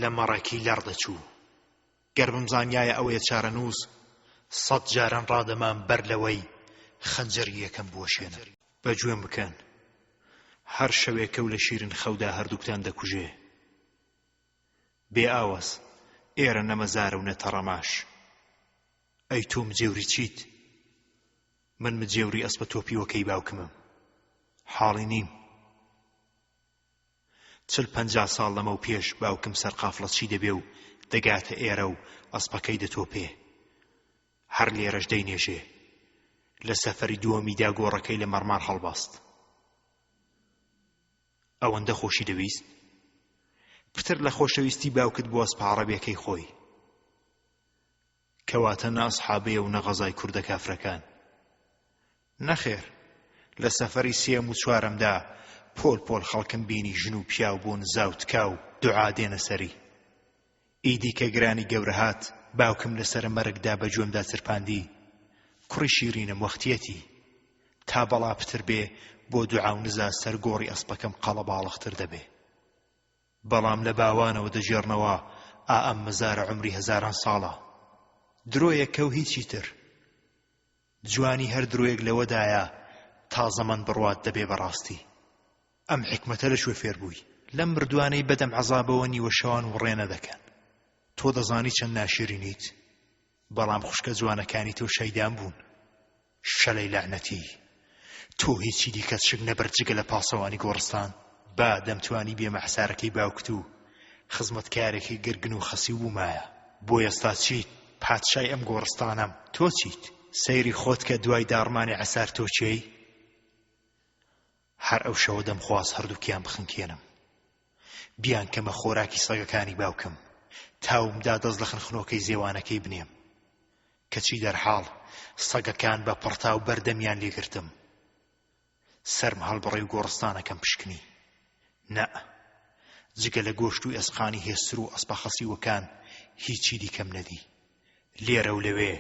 لە مەڕێکی لەڕ دەچوو. گەر بمزانیایە ئەوەیە چارەنووس، سەت جاران ڕادەمام بەر لەوەی خەنجەری یەکەم بوەشێنم. بە گوێم بکەن. هەر شەوێکە و لە شیرین خەودا هەردووکتان دەکوژێ. بێ ئاوەز، ئێرە نە مەزارە و نە تەڕەماش. ئەی تۆ مجێوری چیت؟ من مجێوری ئەسپە تۆپیوەکەی باوکمم. حاڵی نیم. چل 50 ساڵ لەمەو پێش باوکم سەرقافڵەچی دەبێ و دەگاتە ئێرە و ئەسپەکەی دەتۆپێ. هەر لێرەش دەینێژێ. لە سەفەری دووەمیدا گۆڕەکەی لە مەڕماڵ هەڵبەست. ئەوەندە خۆشی دەویست؟ پتر لە خۆشەویستی باوکت بۆ ئەسپە عەڕەبیەکەی خۆی. کەواتە نە ئەسحابەیە و نە غەزای کوردە کافرەکان. نەخێر، لە سەفەری سێیەم و چوارەمدا پۆل پۆل خەڵکم بینی ژن و پیاو بۆ نزا و تکا و دوعا دێنە سەری. ئیدی کە گرانی گەورە هات، باوکم لە سەرە مەرگدا بە گوێمدا چرپاندی، کوڕی شیرینم وەختیەتی. تا بەڵا پتر بێ بۆ دوعا و نزا سەر گۆڕی ئەسپەکەم قەڵەباڵغتر دەبێ. بەڵام لە باوانەوە دەگێڕنەوە ئا ئەم مەزارە عومری هەزاران ساڵە. درۆیەکە و هیچی تر. جوانی هەر درۆیەک لەوەدایە تا زەمەن بڕوات دەبێ بە ڕاستی. ئەم حیکمەتە لە کوێ فێر بووی؟ لەم مردووانەی بەدەم عەزابەوە نیوە شەوان وڕێنە دەکەن. تۆ دەزانی چەند ناشیرینیت؟ بەڵام خوشکە جوانەکانی تۆ شەیدان بوون. شەلەی لەعنەتی! تۆ هیچی دیکەت شک نەبرد جگە لە پاسەوانی گۆڕستان؟ با دەمتوانی بێمە حەسارەکەی باوکت و خزمەتکارێکی گرگن و خەسیو بوومایە. بۆ ئێستا چیت؟ پادشای ئەم گۆڕستانەم. تۆ چیت؟ سەیری خۆت کە دوای داڕمانی حەسار تۆ کێی؟ هەر ئەو شەوە دەمخواست هەردووکیان بخنکێنم. بیانکەمە خۆراکی سەگەکانی باوکم. تاوم دا دەست لە خنخنۆکەی زێوانەکەی بنێم. کەچی دەرحاڵ سەگەکان بە پڕتاو بەر دەمیان لێ گرتم. سەرم هەڵبڕی و گۆڕستانەکەم پشکنی. نەء. جگە لە گۆشت و ئێسقانی هێستر و ئەسپە خەسیوەکان هیچی دیکەم نەدی. لێرە و لەوێ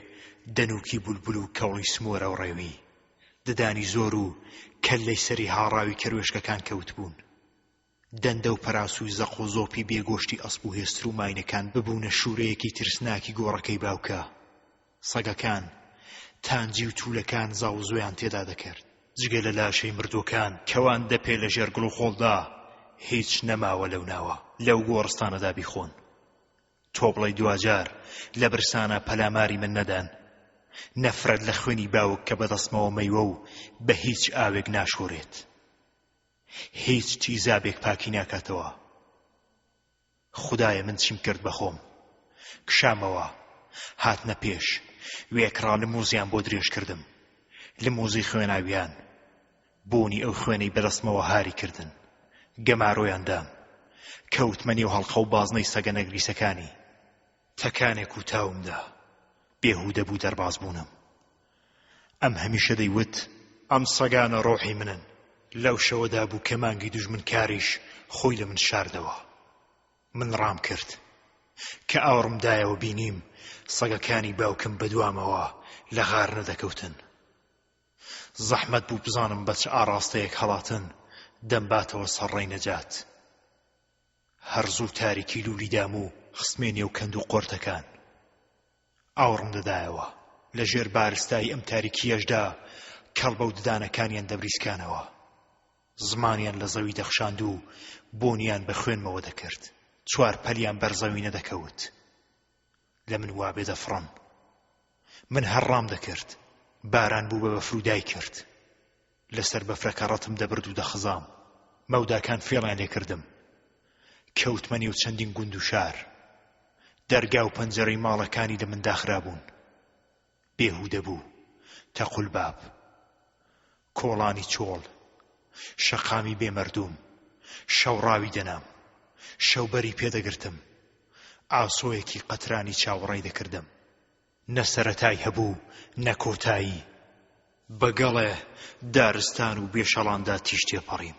دەنووکی بولبول و کەوڵی سمۆرە و ڕێوی، ددانی زۆر و کەللەی سەری هاڕاوی کەروێشکەکان کەوتبوون. دەندە و پەراسووی زەق و زۆپی بێ گۆشتی ئەسپ و هێستر و ماینەکان ببوونە شوورەیەکی ترسناکی گۆڕەکەی باوکە. سەگەکان، تانجی و توولەکان زاوزوێیان تێدا دەکرد. جگە لە لاشەی مردووەکان کەوان دەپێ لە ژێر گڵ و خۆڵدا هیچ نەماوە لەو ناوە لەو گۆڕستانەدا بیخۆن. تۆ بڵێی دواجار لە برسانا پەلاماری من نەدەن؟ نەفرەت لە خوێنی باوک کە بەدەستمەوە مەیوە و بە هیچ ئاوێک ناشۆرێت. هیچ تیزابێک پاکی ناکاتەوە. خودایە من چیم کرد بە خۆم؟ کشامەوە، هاتنە پێش، وێکڕا لموزیان بۆ درێژ کردم. لموزی خوێناویان. بۆنی ئەو خوێنەی بەدەستمەوە هاری کردن. گەمارۆیان دام. کەوتمە نێو هەڵقە و بازنەی سەگە نەگریسەکانی. تەکانێک و تاوم دا. بێهوودە بوو دەرباز بوونم. ئەم هەمیشە دەیوت. ئەم سەگانە ڕۆحی منن. لەو شەوەدا بوو کە مانگی دوژمنکاریش خۆی لە من شاردەوە. من ڕام کرد. کە ئاوڕم دایەوە بینیم سەگەکانی باوکم بەدوامەوە لە غار نەدەکەوتن. زەحمەت بوو بزانم بە چ ئاڕاستەیەک هەڵاتن دەمباتەوە سەر ڕێی نەجات. هەر زوو تاریکی لوولی دام و خستمێ نێو کەند و قۆرتەکان. ئاوڕم دەدایەوە. لە ژێر بارستایی ئەم تاریکییەشدا کەڵبە و ددانەکانیان دەبریسکانەوە. زمانیان لە زەوی دەخشاند و بۆنیان بە خوێنمەوە دەکرد. چوارپەلیان بەر زەوی نەدەکەوت. لە من وابێ دەفڕن. من هەر ڕام دەکرد. باران بوو بە بەفر و دایکرد. لەسەر بەفرەکە ڕەتم دەبرد و دەخزام. مەوداکان فێڵیان لێ کردم. کەوتمە نێو چەندین گوند و شار. دەرگا و پەنجەرەی ماڵەکانی لە من داخرابوون. بێهوودە بوو. تەقولباب. کۆڵانی چۆڵ. شەقامی بێ مەردووم. شەو ڕاوی دەنام. شەوبەری پێ دەگرتم. ئاسۆیەکی قەترانی چاوەڕێی دەکردم. نە سەرەتای هەبوو نە کۆتایی. بە گەڵێ دارستان و بێشەڵاندا تیژ تێپەڕیم.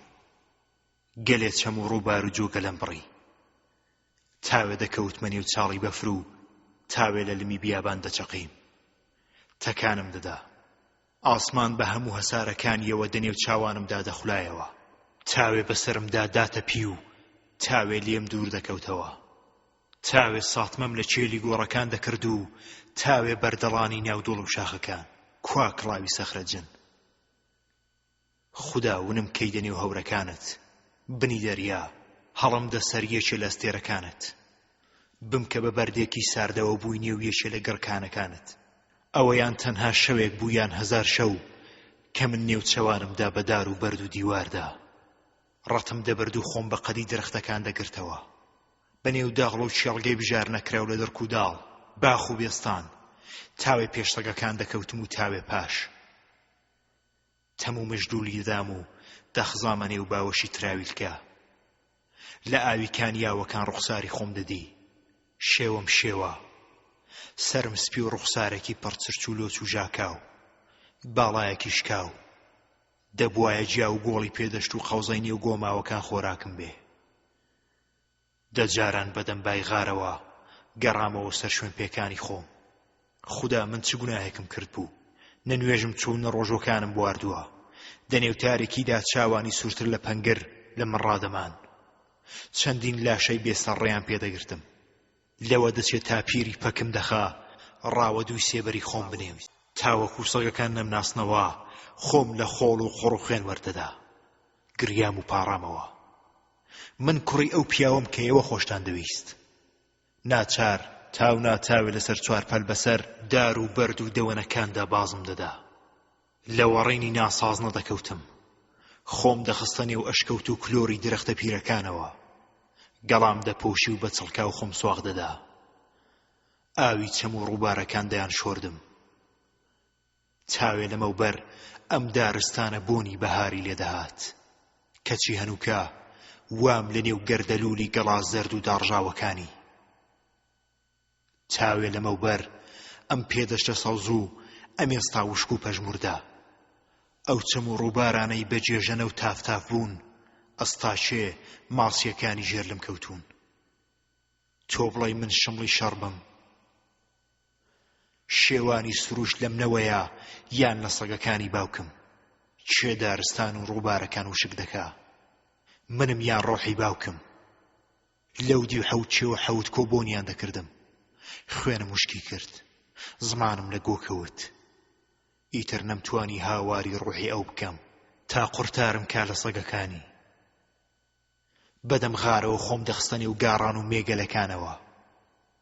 گەلێ چەم و ڕووبار و جۆگەلەم بڕی. تاوێ دەکەوتمە نێو چاڵی بەفر و تاوێ لە لمی بیابان دەچەقیم. تەکانم دەدا. ئاسمان بە هەموو هەسارەکانیەوە دەنێو چاوانمدا دەخولایەوە. تاوێ بەسەرمدا داتەپی و تاوێ لێم دوور دەکەوتەوە. تاوێ ساتمەم لە کێلی گۆڕەکان دەکرد و تاوێ بەردەڵانی ناو دۆڵ و شاخەکان. کوا کڵاوی سەخرە جن؟ خودا ونم کەی دە نێو هەورەکانت. بنی دەریا، هەڵم دە سەر یەکێ لە ئەستێرەکانت. بمکە بە بەردێکی ساردەوەبووی نێو یەکێ لە گڕکانەکانت. ئەوە یان تەنها شەوێک بوو یان هەزار شەو کە من نێوچەوانم دا بە دار و بەرد و دیواردا. ڕەتم دەبرد و خۆم بە قەدی درەختەکان دەگرتەوە. بە نێو داغڵ و کێڵگەی بژار نەکراو لە دڕک و داڵ، باخ و بێستان، تاوێ پێش سەگەکان دەکەوتم و تاوێ پاش. تەم و مژ لوولی دەدام و دەخزامە نێو باوەشی تراویلکە. لە ئاوی کانیاوەکان ڕوخساری خۆم دەدی. شێوەم شێوا. سەرم سپی و ڕوخسارێکی پڕ چرچ و لۆچ و ژاکاو. باڵایەکی شکاو. دەبوایە گیا و گۆڵی پێدەشت و قەوزەی نێو گۆماوەکان خۆراکم بێ. دە جاران بە دەم بای غارەوە گەڕامەوە سەر شوێن پێکانی خۆم. خودا من چ گوناهێکم کرد بوو؟ نە نوێژم چوو و نە ڕۆژووەکانم بواردووە. دە نێو تاریکیدا چاوانی سوورتر لە پەنگر لە من ڕادەمان. چەندین لاشەی بێ سەر ڕێیان پێ دەگرتم. لەوە دەچێ تا پیری پەکم دەخا ڕاوەدووی سێبەری خۆم بنێم. تاوەکوو سەگەکان نەمناسنەوە خۆم لە خۆڵ و قوڕ و خوێن وەردەدا. گریام و پاڕامەوە. من کوڕی ئەو پیاوەم کە ئێوە خۆشتان دەویست. ناچار تاو ناتاوێ لەسەر چوارپەل بەسەر دار و بەرد و دەوەنەکاندا بازم دەدا. لە وەڕینی ناساز نەدەکەوتم. خۆم دەخستە نێو ئەشکەوت و کلۆری درەختە پیرەکانەوە. گەڵام دەپۆشی و بە چڵکاو خۆم سواغ دەدا. ئاوی چەم و ڕووبارەکان دەیانشۆردم. تاوێ لەمەوبەر ئەم دارستانە بۆنی بەهاری لێ دەهات. کەچی هەنووکە وام لە نێو گەردەلوولی گەڵا زەرد و داڕژاوەکانی. تاوێ لەمەوبەر ئەم پێدەشتە سەوز و ئەمێستا وشک و پەژموردە. ئەو چەم و ڕووبارانەی بە جێژەنە و تاف تاف بوون، ئەستاکێ ماسییەکانی ژێر لم کەوتوون. تۆ بڵێی من شمڵی شەڕ بم؟ شێوانی سروشت لەمنەوەیە یان لە سەگەکانی باوکم؟ کێ دارستان و ڕووبارەکان وشک دەکا؟ منم یان ڕۆحی باوکم؟ لەو دیو حەوت چێ و حەوت کۆ بۆنیان دەکردم. خوێنم وشکی کرد. زمانم لە گۆ کەوت. ئیتر نەمتوانی هاواری ڕۆحی ئەو بکەم تا قورتارم کا لە سەگەکانی. بەدەم غارەوە خۆم دەخستە نێو گاڕان و مێگەلەکانەوە.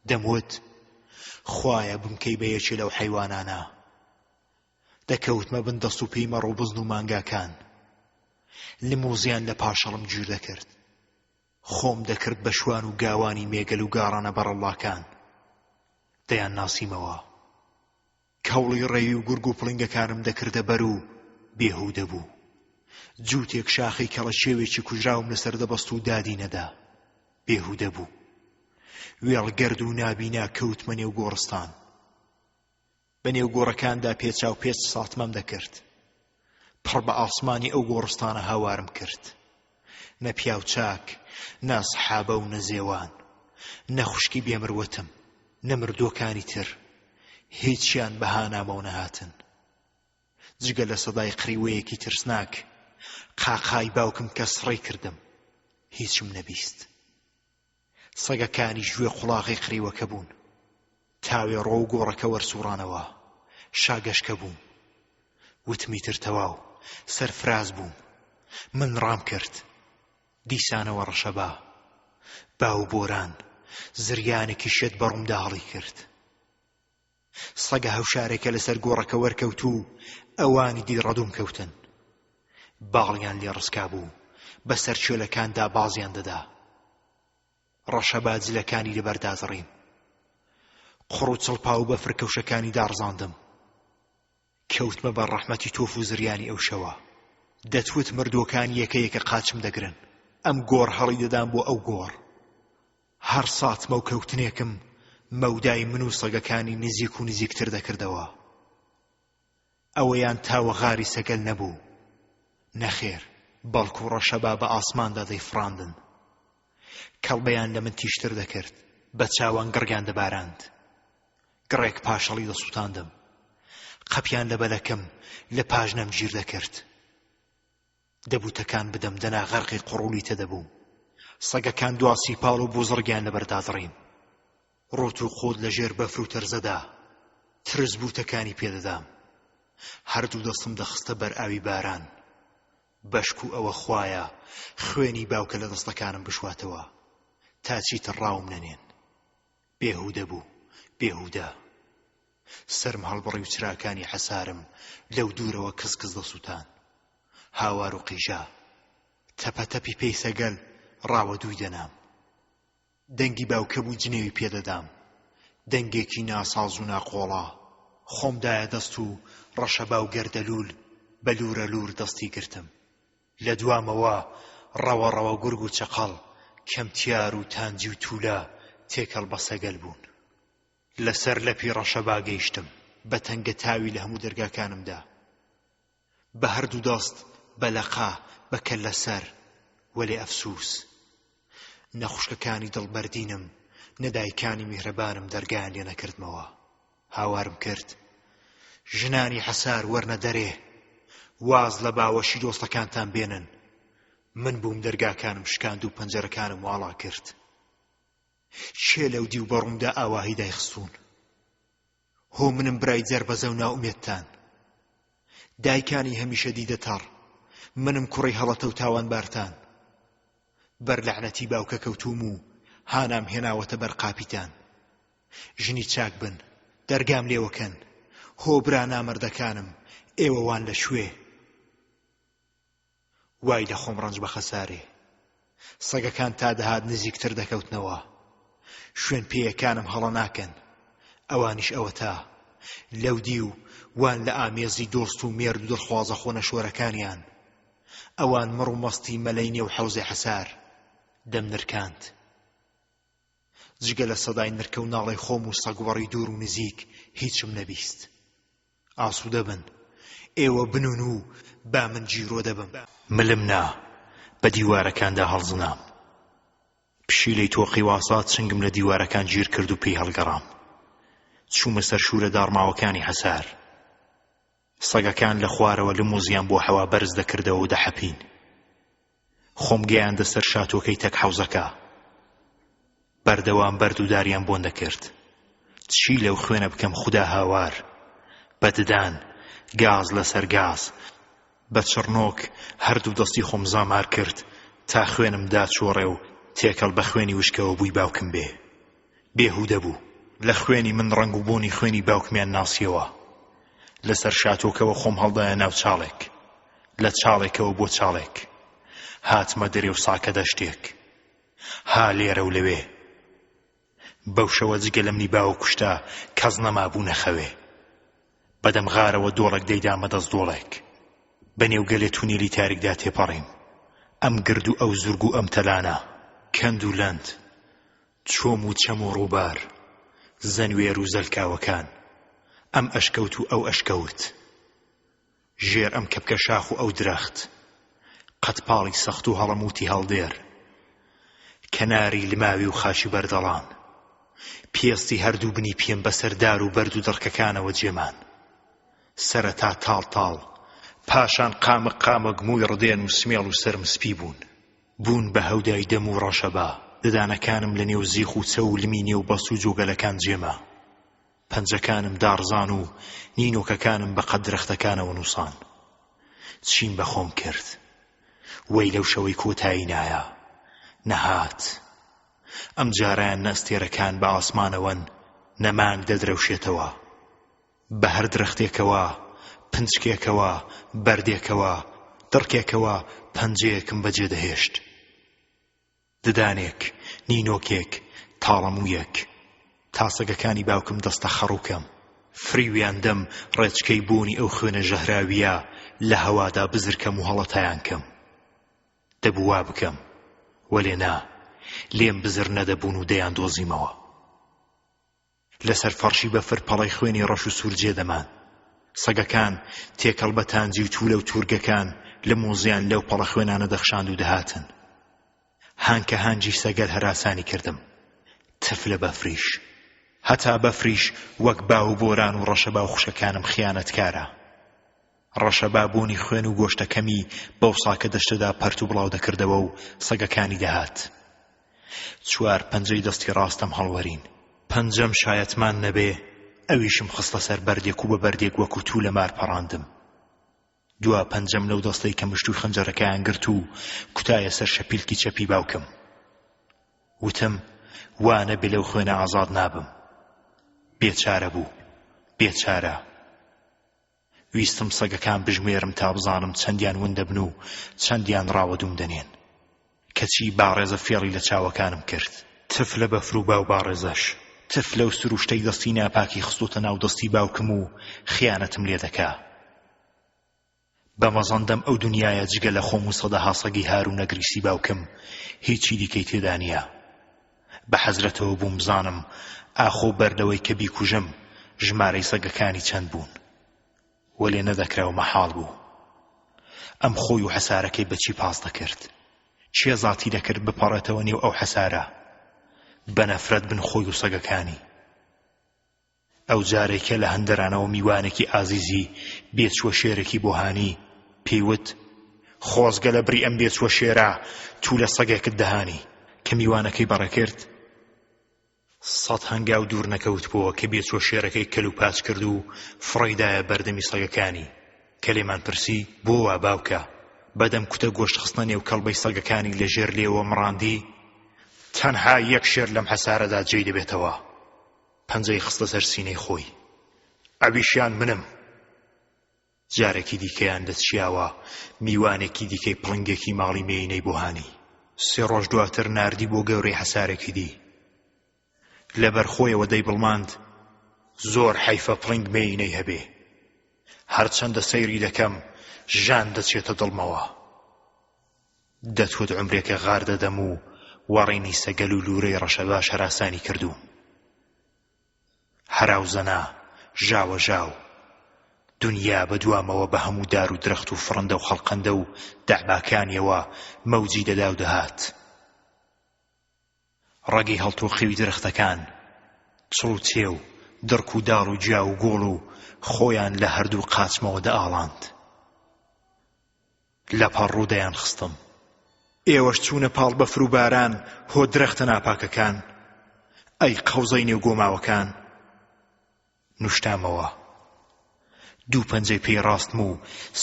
دەموت، خوایە بمکەی بە یەکێ لەو حەیوانانە. دەکەوتمە بن دەست و پێی مەڕ و بزن و مانگاکان. لموزیان لە پاشەڵم گیر دەکرد. خۆم دەکرد بە شوان و گاوانی مێگەل و گاڕانە بەڕەڵڵاکان. دەیانناسیمەوە. کەوڵی ڕێوی و گورگ و پڵینگەکانم دەکردە بەر و بێهوودە بوو. جووتێک شاخەی کەڵەکێوێکی کوژراوم لەسەر دەبەست و دادی نەدا. بێهوودە بوو. وێڵگەرد و نابینا کەوتمە نێو گۆڕستان. بە نێو گۆڕەکاندا پێچاوپێچ ساتمەم دەکرد. پڕ بە ئاسمانی ئەو گۆڕستانە هاوارم کرد. نە پیاو چاک، نە سەحابە و نە زێوان، نە خوشکی بێمروەتم، نە مردووەکانی تر، هیچیان بە هانامەوە نەهاتن. جگە لە سەدای قریوەیەکی ترسناک، قاقای باوکم کە سڕی کردم، هیچم نەبیست. سەگەکانیش گوێ قوڵاغی قریوەکە بوون. تاوێ ڕۆ و گۆڕەکە وەرسوڕانەوە. شاگەشکە بووم. وتم ئیتر تەواو، سەرفراز بووم. من ڕام کرد. دیسانەوە ڕەشەبا. با و بۆران، زریانێکی شێت بە ڕوومدا هەڵیکرد. سەگە هەوشارێکە لەسەر گۆڕەکە وەرکەوت و ئەوانی دی ڕەدووم کەوتن. باڵیان لێ ڕسکابوو، بەسەر چێلەکاندا بازیان دەدا. ڕەشەبا جلەکانی لەبەر دازڕیم. قوڕ و چڵپا و بەفر کەوشەکانی داڕزاندم. کەوتمە بەر ڕەحمەتی تۆف و زریانی ئەو شەوە. دەتوت مردووەکان یەکە یەکە قاچم دەگرن. ئەم گۆڕ هەڵی دەدام بۆ ئەو گۆڕ. هەر ساتمە و کەوتنێکم مەودای من و سەگەکانی نزیک و نزیکتر دەکردەوە. ئەوەیان تاوە غاری سەگەل نەبوو. نەخێر، بەڵکو ڕەشەبا بە ئاسماندا دەیفڕاندن. کەڵبەیان لە من تیژتر دەکرد، بە چاوان گڕیان دەباراند. گڕێک پاشەڵی دەسووتاندم. قەپیان لە بەلەکم، لە پاژنەم گیر دەکرد. دەبوو تەکان بدەم دەنا غەرقی قوڕولیتە دەبووم. سەگەکان دوا سیپاڵ و بوزڕگیان لەبەر دادڕیم. ڕووت و قووت لە ژێر بەفر و تەرزەدا، ترس بوو تەکانی پێ دەدام. هەردوو دەستم دەخستە بەر ئاوی باران. بەشکوو ئەوە خوایە خوێنی باوکە لە دەستەکانم بشواتەوە تا چیتر ڕاوم نەنێن. بێهوودە بوو، بێهوودە. سەرم هەڵبڕی و چراکانی حەسارم لەو دوورەوە کز کز دەسووتان. هاوار و قیژە. تەپەتەپی پێی سەگەل ڕاوەدووی دەنام. دەنگی باوکە بوو جنێوی پێ دەدام. دەنگێکی ناساز و ناقۆڵا. خۆم دایە دەست و ڕەشەبا و گەردەلوول بە لوورەلوور دەستی گرتم. لە دوامەوە ڕەوە ڕەوە گورگ و چەقەڵ، کەمتیار و تانجی و توولە تێکەڵ بە سەگەل بوون. لە سەر لەپی ڕەشەبا گەیشتم. بە تەنگە تاوی لە هەموو دەرگاکانم دا. بە هەردوو دەست، بە لەقە، بە کەللەسەر. وەلێ ئەفسووس! نە خوشکەکانی دڵبەردینم، نە دایکانی میهرەبانم دەرگایان لێ نەکردمەوە. هاوارم کرد، ژنانی حەسار وەرنە دەرێ! واز لە باوەشی دۆستەکانتان بێنن! من بووم دەرگاکانم شکاند و پەنجەرەکانم واڵا کرد. کێ لەو دیو بە ڕوومدا ئاواهی دایخستوون؟ هۆ منم برای جەربەزە و نائومێدتان. دایکانی هەمیشە دیدە تەڕ، منم کوڕی هەڵەتە و تاوانبارتان. بەر لەعنەتی باوکە کەوتووم و هانام هێناوەتە بەر قاپیتان. ژنی چاک بن، دەرگام لێوە کەن. هۆ برا نامەردەکانم، ئێوە وان لە کوێ؟ وای لە خۆم ڕەنج بە خەسارێ. سەگەکان تا دەهات نزیکتر دەکەوتنەوە. شوێن پێیەکانم هەڵە ناکەن. ئەوانیش ئەوەتا. لەو دیو وان لە ئامێزی دۆست و مێرد و دڵخوازە خۆنەشۆرەکانیان. ئەوان مڕ و مەستی مەلەی نێو حەوزی حەسار. دەمنرکاند. جگە لە سەدای نرکە و ناڵەی خۆم و سەگوەڕی دوور و نزیک هیچم نەبیست. ئاسوودە بن. ئێوە بنوون و با من گیرۆدە بم. ملم نا، بە دیوارەکاندا هەڵزنام. پشیلەی تۆقیو ئاسا چنگم لە دیوارەکان گیر کرد و پێی هەڵگەڕام. چوومە سەر شوورە داڕماوەکانی حەسار. سەگەکان لە خوارەوە لموزیان بۆ حەوا بەرز دەکردەوە و دەحەپین. خۆم گەیاندە سەر شاتۆکەی تەک حەوزەکە. بەردەوام بەرد و داریان بۆن دەکرد. چی لەو خوێنە بکەم خودا هاوار! بە ددان، گاز لەسەر گاز، بە چڕنۆک هەردوو دەستی خۆم زامار کرد تا خوێنم داچۆڕێ و تێکەڵ بە خوێنی وشکەوە بووی باوکم بێ. بێهوودە بوو. لە خوێنی من ڕەنگ و بۆنی خوێنی باوکمیان ناسیەوە. لەسەر شاتۆکەوە خۆم هەڵدایە ناو چاڵێک. لە چاڵێکەوە بۆ چاڵێک. هاتمە دەرێ و ساکە دەشتێک. ها لێرە و لەوێ. بەو شەوە جگە لە منی باوک کوشتە کەس نەمابوو نەخەوێ. بەدەم غارەوە دۆڵێک دەیدامە دەست دۆڵێک. بە نێو گەلێ تونێلی تاریکدا تێپەڕیم. ئەم گرد و ئەو زورگ و ئەم تەلانە. کەند و لەند، چۆم و چەم و ڕووبار، زەنوێر و زەلکاوەکان. ئەم ئەشکەوت و ئەو ئەشکەوت. ژێر ئەم کەپکە شاخ و ئەو درەخت. قەدپاڵی سەخت و هەڵەمووتی هەڵدێر. کەناری لماوی و خاکی بەردەڵان. پێستی هەردوو بنی پێم بەسەر دار و بەرد و دڕکەکانەوە جێمان. سەرەتا تاڵ تاڵ، پاشان قامک قامک مووی ڕدێن و سمێڵ و سەرم سپی بوون. بوون بە هەودای دەم و ڕەشەبا. ددانەکانم لە نێو زیخ و چەو و لمی نێو بەست و جۆگەلەکان جێما. پەنجەکانم داڕزان و نینۆکەکانم بە قەد درەختەکانەوە نووسان. چیم بە خۆم کرد؟ وەی لەو شەوەی کۆتایی نایە. نەهات. ئەم جارەیان نە ئەستێرەکان بە ئاسمانەوەن، نە مانگ دەدرەوشێتەوە. بە هەر درەختێکەوە، پنچکێکەوە، بەردێکەوە، دڕکێکەوە پەنجەیەکم بەجێ دەهێشت. ددانێک، نینۆکێک، تاڵەموویەک. تا سەگەکانی باوکم دەستە خەڕووکەم. فریویان دەم ڕێچکەی بۆنی ئەو خوێنە ژەهراوییە لە هەوادا بزرکەم و هەڵەتایان کەم. دەبوو وا بکەم. وەلێ نا، لێم بزر نەدەبوون و دەیاندۆزیمەوە. لەسەر فەڕشی بەفر پەڵەی خوێنی ڕەش و سوور جێ دەمان. سەگەکان، تێکەڵ بە تانجی و توولە و توورگەکان، لموزیان لەو پەڵە خوێنانە دەخشاند و دەهاتن. هانکە هانجی سەگەل هەراسانی کردم. تف لە بەفریش. هەتا بەفریش وەک با و بۆران و ڕەشەبا و خوشکەکانم خیانەتکارە. ڕەشەبا بۆنی خوێن و گۆشتەکەمی بەو ساکە دەشتەدا پەرت و بڵاو دەکردەوە و سەگەکانی دەهات. چوار پەنجەی دەستی ڕاستم هەڵوەرین. پەنجەم شایەتمان نەبێ، ئەویشم خستە سەر بەردێک و بە بەردێک وەکوو توولە مار پەڕاندم. دوا پەنجەم لەو دەستەی کە مشتووی خەنجەرەکەیان گرت و کوتایە سەر شەپیلکی چەپی باوکم. وتم، وا نەبێ لەو خوێنە ئازاد نابم. بێچارە بوو. بێچارە. ویستم سەگەکان بژمێرم تا بزانم چەندیان ون دەبن و چەندیان ڕاوەدووم دەنێن. کەچی باڕێزە فێڵی لە چاوەکانم کرد. تف لە بەفر و با و باڕێزەش. تف لەو سروشتەی دەستی ناپاکی خستۆتە ناو دەستی باوکم و خیانەتم لێ دەکا. بە مەزەندەم ئەو دنیایە جگە لە خۆم و سەدەها سەگی هار و نەگریسی باوکم هیچی دیکەی تێدا نییە. بە حەزرەتەوە بووم بزانم ئاخۆ بەر لەوەی کە بیکوژم ژمارەی سەگەکانی چەند بوون. وەلێ نەدەکرا و مەحاڵ بوو. ئەم خۆی و حەسارەکەی بە چی پاس دەکرد؟ کێ زاتی دەکرد بپەڕێتەوە نێو ئەو حەسارە؟ بە نەفرەت بن خۆی و سەگەکانی. ئەو جارەی کە لە هەندەرانەوە میوانێکی ئازیزی بێچووە شێرێکی بۆ هانی، پێی وت، خۆزگە لە بری ئەم بێچووە شێرە توولە سەگێکت دەهانی. کە میوانەکەی بەڕێ کرد، سەت هەنگاو دوور نەکەوتبۆوە کە بێچووە شێرەکەی کەل و پاچ کرد و فڕێی دایە بەردەمی سەگەکانی. کە لێمان پرسی، بۆ وا باوکە؟ بەدەم کوتە گۆشت خستنە نێو کەڵبەی سەگەکانی لە ژێر لێوە مڕاندی، تەنها یەک شێر لەم حەسارەدا جێی دەبێتەوە. پەنجەی خستە سەر سینەی خۆی. ئەویشیان منم. جارێکی دیکەیان لە چیاوە میوانێکی دیکەی پڵنگێکی ماڵی مێینەی بۆ هانی. سێ ڕۆژ دواتر ناردی بۆ گەورەی حەسارێکی دی. لەبەر خۆیەوە دەیبڵماند، زۆر حەیفە پڵنگ مێینەی هەبێ. هەرچەندە سەیری دەکەم ژان دەچێتە دڵمەوە. دەتوت عومرێکە غار دەدەم و وەڕینی سەگەل و لوورەی ڕەشەباش هەراسانی کردووم. هەراوزەنا، ژاوەژاو. دونیا بە دوامەوە بە هەموو دار و درەخت و فڕندە و خەڵقەندە و دەعباکانیەوە مەوجی دەدا و دەهات. ڕەگی هەڵتۆقیوی درەختەکان، چڵ و چێو، دڕک و داڵ و گیا و گۆڵ و خۆیان لە هەردوو قاچمەوە دەئاڵاند. لە پەڕ ڕوو دەیانخستم. ئێوەش چوونە پاڵ بەفر و باران هۆ درەختە ناپاکەکان، ئەی قەوزەی نێو گۆماوەکان. نوشتامەوە. دوو پەنجەی پێی ڕاستم و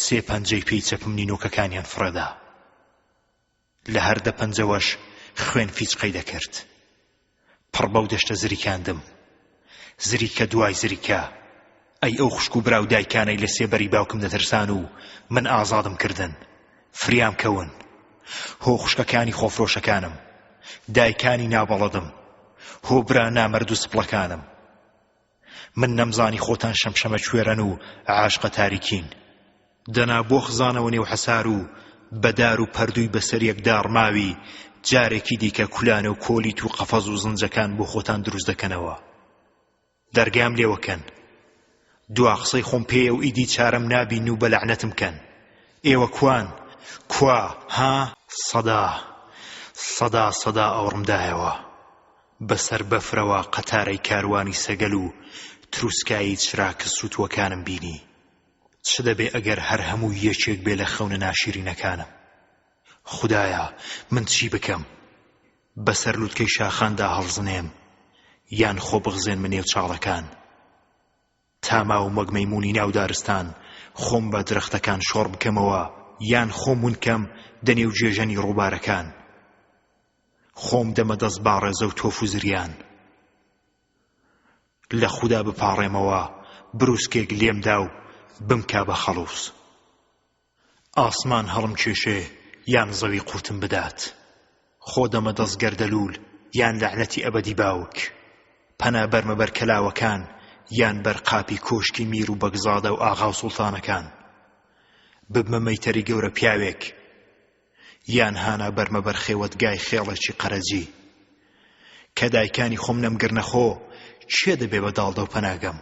سێ پەنجەی پێی چەپم نینۆکەکانیان فڕێدا. لە هەر دە پەنجەوەش خوێن فیچقەی دەکرد. پڕ بەو دەشتە زریکاندم. زریکە دوای زریکە. ئەی ئەو خوشک و برا و دایکانەی لە سێبەری باوکم دەترسان و من ئازادم کردن. فریام کەون. هۆ خوشکەکانی خۆفرۆشەکانم. دایکانی نابەڵەدم. هۆ برا نامەرد و سپڵەکانم. من نەمزانی خۆتان شەمشەمەکوێرەن و عاشقە تاریکین. دەنا بۆ خزانەوە نێو حەسار و بە دار و پەردووی بەسەر یەک داڕماوی جارێکی دیکە کولانە و کۆلیت و قەفەز و زنجەکان بۆ خۆتان دروست دەکەنەوە. دەرگام لێوە کەن. دوا قسەی خۆم پێیە و ئیدی چارەم نابین و بە لەعنەتم کەن. ئێوە کوان؟ کوا؟ ها؟ سەدا سەدا سەدا ئاوڕم دایەوە. بەسەر بەفرەوە قەتارەی کاروانی سەگەل و تروسکایی چراکە سووتووەکانم بینی. چ دەبێ ئەگەر هەر هەمووی یەکێک بێ لە خەونە ناشیرینەکانم؟ خودایە من چی بکەم؟ بەسەر لوتکەی شاخاندا هەڵزنێم یان خۆ بخزێنمە نێو چاڵەکان؟ تا ماوم وەک مەیموونی ناو دارستان خۆم بە درەختەکان شۆڕ بکەمەوە یان خۆم ون کەم دە نێو گێژەنی ڕووبارەکان؟ خۆم دەمە دەست باڕێزە و تۆف و زریان. لە خودا بپاڕێمەوە بروسکێک لێم دا و بمکا بە خەڵووز. ئاسمان هەڵمکێشێ یان زەوی قووتم بدات. خۆ دەمە دەست گەردەلوول یان لەعنەتی ئەبەدی باوک. پەنا بەرمە بەر کەلاوەکان یان بەر قاپی کۆشکی میر و بەگزادە و ئاغا و سوڵتانەکان. ببمە مەیتەری گەورە پیاوێک. یان هانا بەرمە بەر خێوەتگای خێڵێکی قەرەجی. کە دایکانی خۆم نەمگرنە خۆ، کێ دەبێ بە داڵدە و پەناگەم؟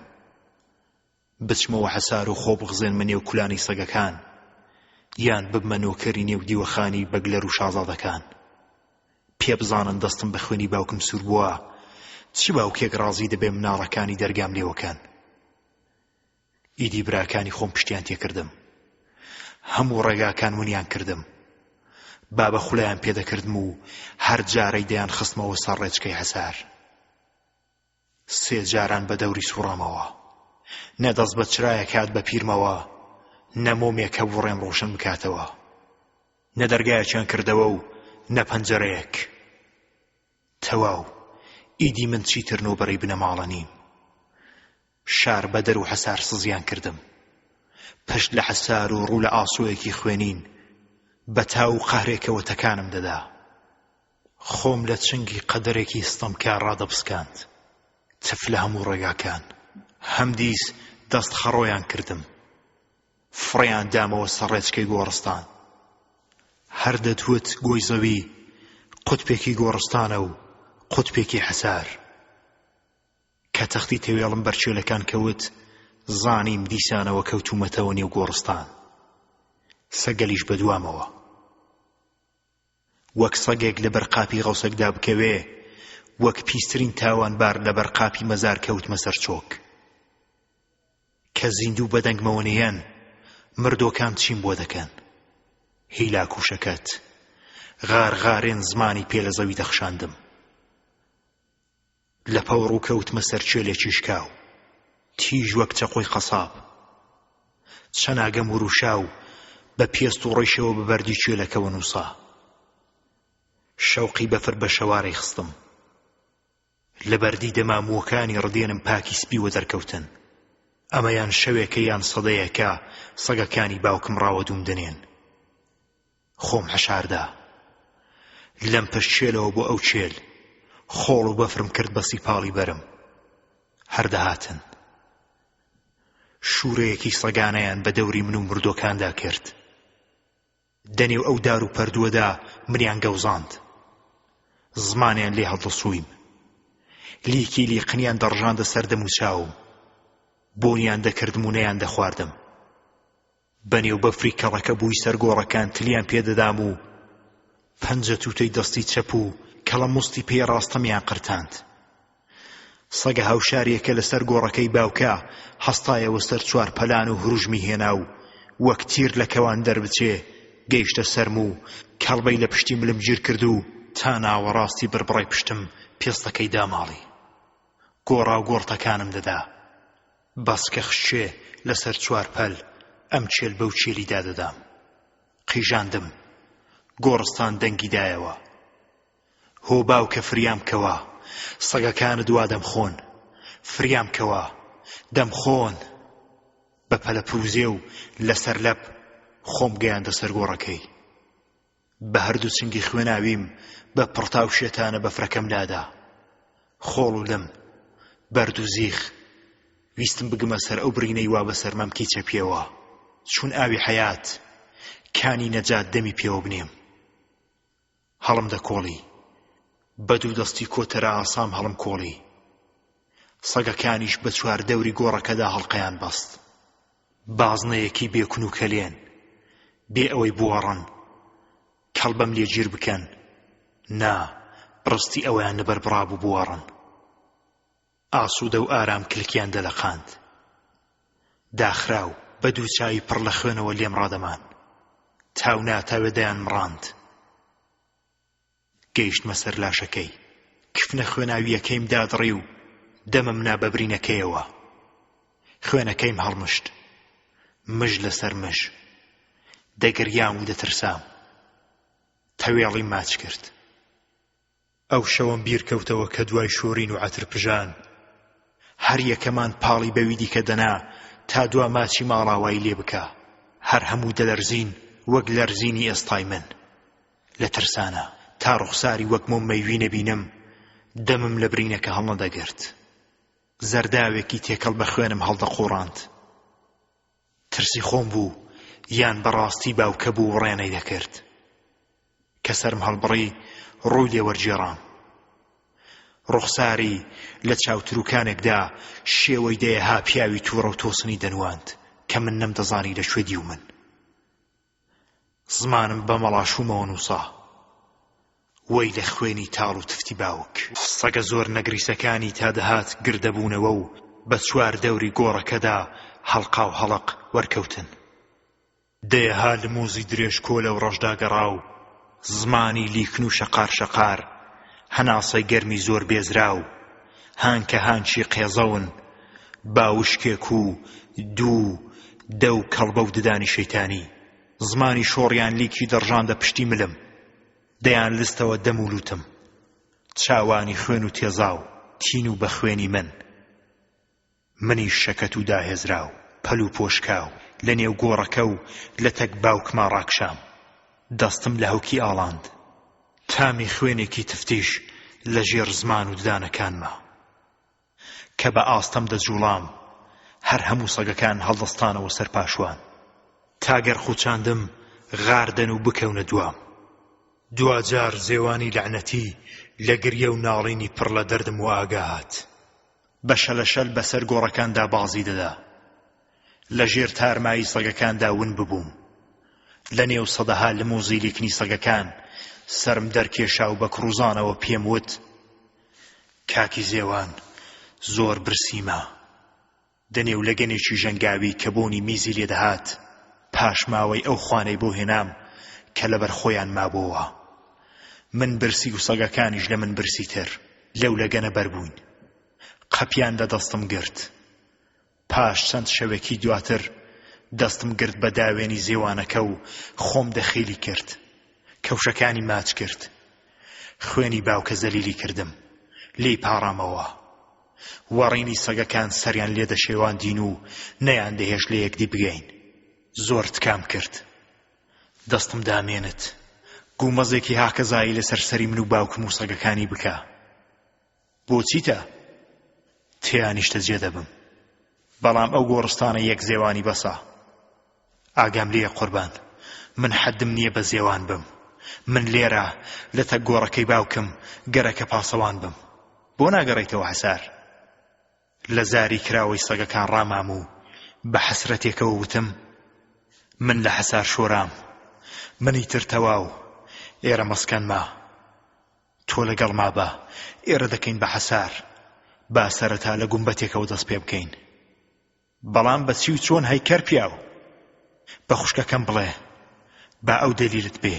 بچمەوە حەسار و خۆ بخزێنمە نێو کولانی سەگەکان، یان ببمە نۆکەری نێو دیوەخانی بەگلەر و شازادەکان؟ پێ بزانن دەستم بە خوێنی باوکم سوور بووە، چ باوکێک ڕازی دەبێ مناڵەکانی دەرگام لێوەکەن؟ ئیدی براکانی خۆم پشتیان تێکردم. هەموو ڕێگاکان ونیان کردم. بابە خولایان پێدەکردم و هەر جارەی دەیانخستمەوە سەر ڕێچکەی حەسار. سێ جاران بە دەوری سوڕامەوە. نە دەست بە چرایەک هات بە پیرمەوە، نە مۆمێک هەبوو ڕێم ڕۆشن بکاتەوە. نە دەرگایەکیان کردەوە و نە پەنجەرەیەک. تەواو، ئیدی من چیتر نۆبەرەی بنەماڵە نیم. شار بە دەر و حەسار سزیان کردم. پشت لە حەسار و ڕوو لە ئاسۆیەکی خوێنین، بە تاو و قەهرێکەوە تەکانم دەدا. خۆم لە چنگی قەدەرێکی ستەمکار ڕادەپسکاند. تف لە هەموو ڕێگاکان. هەمدیس دەست خەڕۆیان کردم. فڕێیان دامەوە سەر ڕێچکەی گۆڕستان. هەر دەتوت گۆی زەوی قوتپێکی گۆڕستانە و قوتپێکی حەسار. کە تەختی تەوێڵم بەر چێلەکان کەوت، زانیم دیسانەوە کەوتوومەتەوە نێو گۆڕستان. سەگەلیش بە دوامەوە. وەک سەگێک لەبەر قاپی غەوسەکدا بکەوێ، وەک پیسترین تاوانبار لەبەر قاپی مەزار کەوتمە سەر چۆک. کە زیندوو بە دەنگمەوە نەیەن، مردۆکان چیم بۆ دەکەن؟ هیلاک و شەکەت، غارغارێن زمانی پێ لە زەوی دەخشاندم. لە پەوڕوو کەوتمە سەر کێلێکی شکاو، تیژ وەک چەقۆی قەساب. چەناگەم ورووشا و بە پێست و ڕیشەوە بە بەردی کێلەکەوە نووسا. شەوقی بەفر بە شەوارەی خستم. لە بەردی دەما مووەکانی ڕدێنم پاکی سپی وەدەرکەوتن. ئەمە یان شەوێکە یان سەدەیەکە سەگەکانی باوکم ڕاوەدووم دەنێن. خۆم حەشاردا. لەم پشت کێلەوە بۆ ئەو کێل، خۆڵ و بەفرم کرد بە سیپاڵی بەرم. هەر دەهاتن. شوورەیەکی سەگانەیان بە دەوری من و مردووەکاندا کرد. دەنێو ئەو دار و پەردووەدا منیان گەوزاند. زمانیان لێ هەڵدەسوویم. لیکی لیقنیان دەڕژاندە سەر دەموچاوم. بۆنیان دەکردم و نەیاندەخواردم. بەنێو بەفری کەڵەکەبووی سەر گۆڕەکان تلیان پێ دەدام و پەنجە تووتەی دەستی چەپ و کەڵەموستی پێی ڕاستەمیان قرتاند. سەگە هاوشارییەکە لەسەر گۆڕەکەی باوکە هەستایەوە سەر چوارپەلان و هروژمی هێنا و وەک تیر لە کەوان دەربچێ گەیشتە سەرم و. کەڵبەی لە پشتی ملم گیر کرد و تا ناوەڕاستی بڕبڕەی پشتم پێستەکەی داماڵی. گۆڕاوگۆڕ تەکانم دەدا. بەسکە خشچێ لەسەر چوارپەل ئەم چێل بەو چێلی دادەدام. قیژاندم. گۆڕستان دەنگی دایەوە. هۆ باوکە فریام کەوە، سەگەکانت وا دەمخۆن. فریام کەوە. دەمخۆن! بە پەلەپروزێ و لەسەر لەپ خۆم گەیاندە سەر گۆڕەکەی. بە هەردوو چنگی خوێناویم بە پڕتاو شێتانە بەفرەکەم لادا. خۆڵ و لم، بەرد و زیخ. ویستم بگمە سەر ئەو برینەی وا بەسەر مەمکی چەپیەوە چون ئاوی حەیات، کانی نەجات دەمی پێوە بنێم. هەڵم دەکۆڵی. بە دوو دەستی کۆتەرە ئاسام هەڵم کۆڵی. سەگەکانیش بە چواردەوری گۆڕەکەدا هەڵقەیان بەست. بازنەیەکی بێ کون و کەلێن، بێ ئەوەی بوەڕن، کەڵبەم لێ گیر بکەن، نا، بڕستی ئەویان لەبەر بڕابوو بوەڕن. ئاسوودە و ئارام کلکیان دەلەقاند. داخراو، بە دوو چاوی پڕ لە خوێنەوە لێم ڕادەمان. تاو ناتاوێ دەیانمڕاند. گەیشتمە سەر لاشەکەی. کفنە خوێناوییەکەیم دادڕی و دەمم نا بە برینەکەیەوە. خوێنەکەیم هەڵمشت. مژ لەسەر مژ. دەگریام و دەترسام. تەوێڵیم ماچ کرد. ئەو شەوەم بیر کەوتەوە کە دوای شۆرین و عەتر پژان، هەر یەکەمان پاڵی بەوی دیکە دەنا تا دوا ماچی ماڵاوایی لێ بکا. هەر هەموو دەلەرزین وەک لەرزینی ئێستای من. لە ترسانا تا ڕوخساری وەک مۆم مەیوی نەبینم، دەمم لە برینەکە هەڵنەدەگرت. زەرداوێکی تێکەڵ بە خوێنم هەڵدەقوڕاند. ترسی خۆم بوو یان بەڕاستی باوکە بوو وڕێنەی دەکرد. کە سەرم هەڵبڕی ڕووی لێ وەرگێڕام. ڕوخساری لە چاوتروکانێکدا شێوەی دەیەها پیاوی تووڕە و تۆسنی دەنواند کە من نەمدەزانی لە کوێ دیومن. زمانم بە مەڵاشوومەوە نووسا. وەی لە خوێنی تاڵ و تفتی باوک. سەگە زۆر نەگریسەکانی تا دەهات گردەبوونەوە و بە چوار دەوری گۆڕەکەدا هەڵقاو هەڵق وەرکەوتن. دەیەها لموزی درێژ کۆلە و ڕەشداگەڕاو، زمانی لیکن و شەقار شەقار، هەناسەی گەرمی زۆر بێزراو، هانکە هانکی قێزەون، باوشکێک و دوو دەو کەڵبە و ددانی شەیتانی، زمانی شۆڕیان لیکی دەڕژاندە پشتی ملم، دەیانلستەوە دەم و لوتم، چاوانی خوێن و تێزاو، تینوو بە خوێنی من. منیش شەکەت و داهێزراو، پەل و پۆشکاو، لە نێو گۆڕەکە و لە تەک باوکما ڕاکشام. دەستم لە هەوکی ئاڵاند. تامی خوێنێکی تفتیش لە ژێر زمان و ددانەکانما. کە بە ئاستەم دەجووڵام، هەر هەموو سەگەکان هەڵدەستانەوە سەر پاشوان. تا گەر قووچاندم، غار دەن و بکەونە دوام. دواجار زێوانی لەعنەتی لە گریە و ناڵینی پڕ لە دەردم وەئاگا هات. بە شەلەشەل بەسەر گۆڕەکاندا بازی دەدا. لە ژێر تارمایی سەگەکاندا ون ببووم. لە نێو سەدەها لم و زیلیکنی سەگەکان سەرم دەرکێشا و بە کڕوزانەوە پێم وت، کاکی زێوان زۆر برسیمە. دە نێو لەگەنێکی ژەنگاوی کە بۆنی میزی لێ دەهات، پاشماوەی ئەو خوانەی بۆ هێنام کە لەبەر خۆیان مابۆوە. من برسی و سەگەکانیش لە من برسیتر لەو لەگەنە بەربووین. قەپیان لە دەستم گرت. پاش چەند شەوێکی دواتر دەستم گرت بە داوێنی زێوانەکە و خۆم دەخیلی کرد. کەوشەکانی ماچ کرد. خوێنی باوکە زەلیلی کردم. لێی پاڕامەوە. وەڕینی سەگەکان سەریان لێ دەشێواندین و نەیاندەهێشت لە یەکدی بگەین. زۆر تکام کرد. دەستم دامێنت. گومەزێکی هاکەزایی لەسەر سەری من و باوکم و سەگەکانی بکە. بۆ چیتە؟ تێیا نیشتەجێ دەبم. بەڵام ئەو گۆڕستانە یەک زێوانی بەسە. ئاگام لێیە قوربان. من حەدم نییە بە زێوان بم. من لێرە، لەتەک گۆڕەکەی باوکم، گەرەکە پاسەوان بم. بۆ ناگەڕێیتەوە حەسار؟ لە زاری کراوەی سەگەکان ڕامام و بە حەسرەتێکەوە وتم، من لە حەسار شۆرام. من ئیتر تەواو. ئێرە مەسکەنمە. تۆ لەگەڵما بە، ئێرە دەکەین بە حەسار. با سەرەتا لە گومبەتێکەوە دەست پێ بکەین. بەڵام بە چی و چۆن هەی کەر پیاو؟ بە خوشکەکەم بڵێ با ئەو دەلیلت بێ.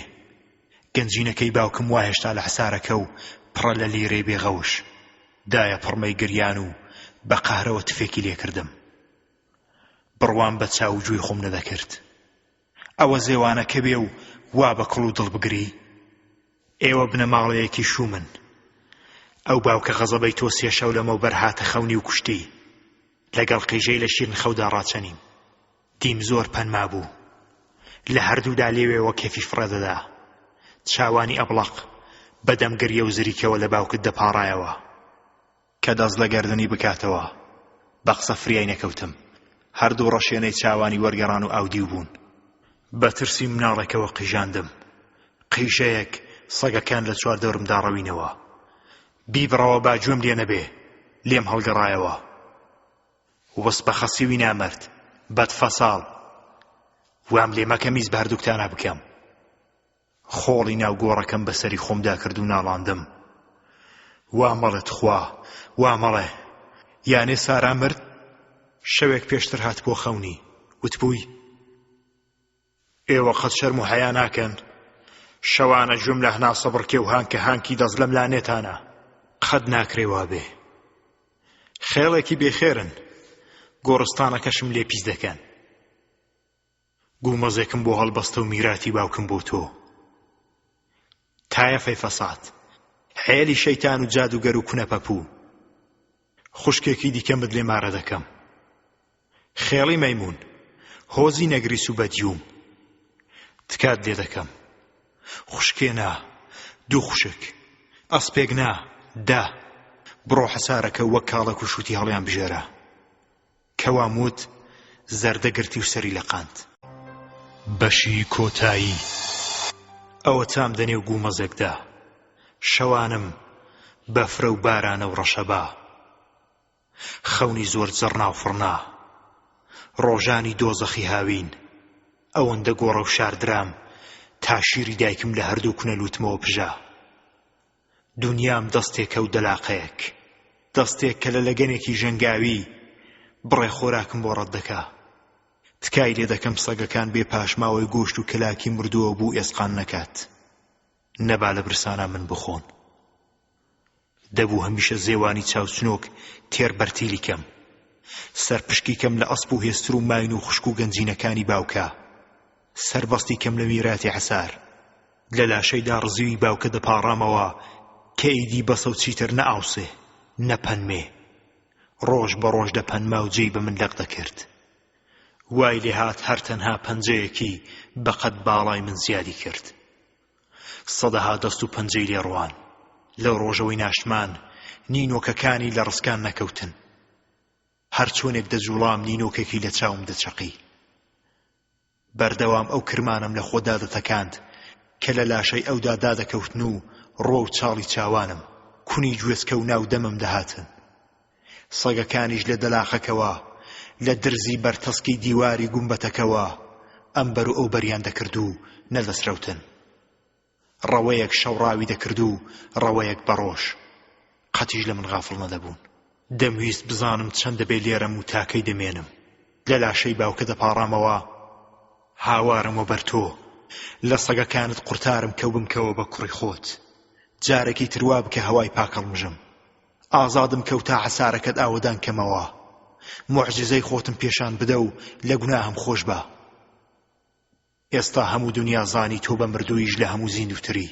گەنجینەکەی باوکم وا هێشتا لە حەسارەکە و پڕە لە لیرەی بێ غەوش. دایە پڕمەی گریان و بە قەهرەوە تفێکی لێ کردم. بڕوام بە چاو و گوێی خۆم نەدەکرد. ئەوە زێوانەکە بێ و وا بە کوڵ و دڵ بگری؟ ئێوە بنەماڵەیەکی شوومن. ئەو باوکە غەزەبەی تۆ سێ شەو لەمەوبەر هاتە خەونی و کوشتی. لەگەڵ قیژەی لە شیرن خەودا ڕاچەنیم. دیم زۆر پەن مابوو. لە هەردوودا لێوێوە کێفی فڕێ دەدا. چاوانی ئەبڵەق، بە دەم گریە و زریکەوە لە باوکت دەپاڕایەوە. کە دەست لە گەردنی بکاتەوە. بە قسە فریای نەکەوتم. هەردوو ڕەشێنەی چاوانی وەرگەڕان و ئاودیو بوون. بە ترسی مناڵێکەوە قیژاندم. قیژەیەک، سەگەکان لە چواردەورمدا ڕەوینەوە. بیبڕەوە با گوێم لێ نەبێ. لێم هەڵگەڕایەوە. وس بە خەسیوی نامەرد، بەدفەساڵ. وام لێ مەکە میز بە هەردووکتانا بکەم. خۆڵی ناو گۆڕەکەم بەسەری خۆمدا کرد و ناڵاندم. وا مەڵێ تخوا، وا مەڵێ. یانێ سارا مرد؟ شەوێک پێشتر هاتبووە خەونی، وتبووی. ئێوە قەت شەرم و حەیا ناکەن؟ شەوانە گوێم لە هەناسەبڕکێ و هانکە هانکی دەست لەم لانێتانە. قەت ناکرێ وابێ. خێڵێکی بێخێرن، گۆڕستانەکەشم لێ پیس دەکەن. گومەزێکم بۆ هەڵبەستە و میراتی باوکم بۆ تۆ. تایەفەی فەساد، حێلی شەیتان و جادووگەر و کونەپەپوو. خوشکێکی دیکەمت لێ مارە دەکەم. خێڵی مەیموون، هۆزی نەگریس و بەدیوم. تکات لێ دەکەم. خوشکێ نا، دوو خوشک. ئەسپێک نا، دە. بڕۆ حەسارەکە وەک کاڵەک و شووتی هەڵیانبژێرە. کە وام وت، زەردە گرتی و سەری لەقاند. بەشی کۆتایی. ئەوەتام دە نێو گومەزێکدا. شەوانم بەفرە و بارانە و ڕەشەبا. خەونی زۆر زڕنا و فڕنا. ڕۆژانی دۆزەخی هاوین. ئەوەندە گۆڕە و شاردرام تا شیری دایکم لە هەردوو کونە لووتمەوە پژا. دونیام دەستێکە و دەلاقەیەک. دەستێک کە لە لەگەنێکی ژەنگاوی بڕێ خۆراکم بۆ ڕەت دەکا. تکای لێ دەکەم سەگەکان بێ پاشماوەی گۆشت و کەلاکی مردووە بوو ئێسقان نەکات. نەبا لە برسانا من بخۆن. دەبوو هەمیشە زێوانی چاوچنۆک تێر بەرتیلی کەم. سەرپشکی کەم لە ئەسپ و هێستر و ماین و خوشک و گەنجینەکانی باوکە. سەربەستی کەم لە میراتی عەسار. لە لاشەی داڕزیوی باوکە دەپاڕامەوە کە ئیدی بەسە و چیتر نە ئاوسێ، نە پەنمێ. ڕۆژ بە ڕۆژ دەپەنما و جێی بە من لەق دەکرد. وای لێهات هەر تەنها پەنجەیەکی بە قەد باڵای من زیادی کرد. سەدەها دەست و پەنجەی لێ ڕوان. لەو ڕۆژەوەی ناشتمان، نینۆکەکانی لە ڕسکان نەکەوتن. هەر چۆنێک دەجووڵام نینۆکێکی لە چاوم دەچەقی. بەردەوام ئەو کرمانەم لە خۆ دادەتەکاند کە لە لاشەی ئەودا دادەکەوتن و ڕووەو چاڵی چاوانم، کونی گوێچکە و ناو دەمم دەهاتن. سەگەکانیش لە دەلاقەکەوە، لە درزی بەرتەسکی دیواری گومبەتەکەوە ئەمبەر و ئەوبەریان دەکرد و نەدەسرەوتن. ڕەوەیەک شەو ڕاوی دەکرد و ڕەوەیەک بە ڕۆژ. قەتیش لە من غافڵ نەدەبوون. دەمویست بزانم چەند دەبێ لێرەم و تا کەی دەمێنم. لە لاشەی باوکە دەپاڕامەوە، هاوارم وەبەر تۆ، لە سەگەکانت قورتارم کە و بمکەوە بە کوڕی خۆت. جارێکی تر وا بکە هەوای پاک هەڵمژم. ئازادم کە و تا عەسارەکەت ئاوەدان کەمەوە. موعجیزەی خۆتم پێشان بدە و لە گوناهم خۆش بە. ئێستا هەموو دونیا زانی تۆ بە مردوویش لە هەموو زیندووتری.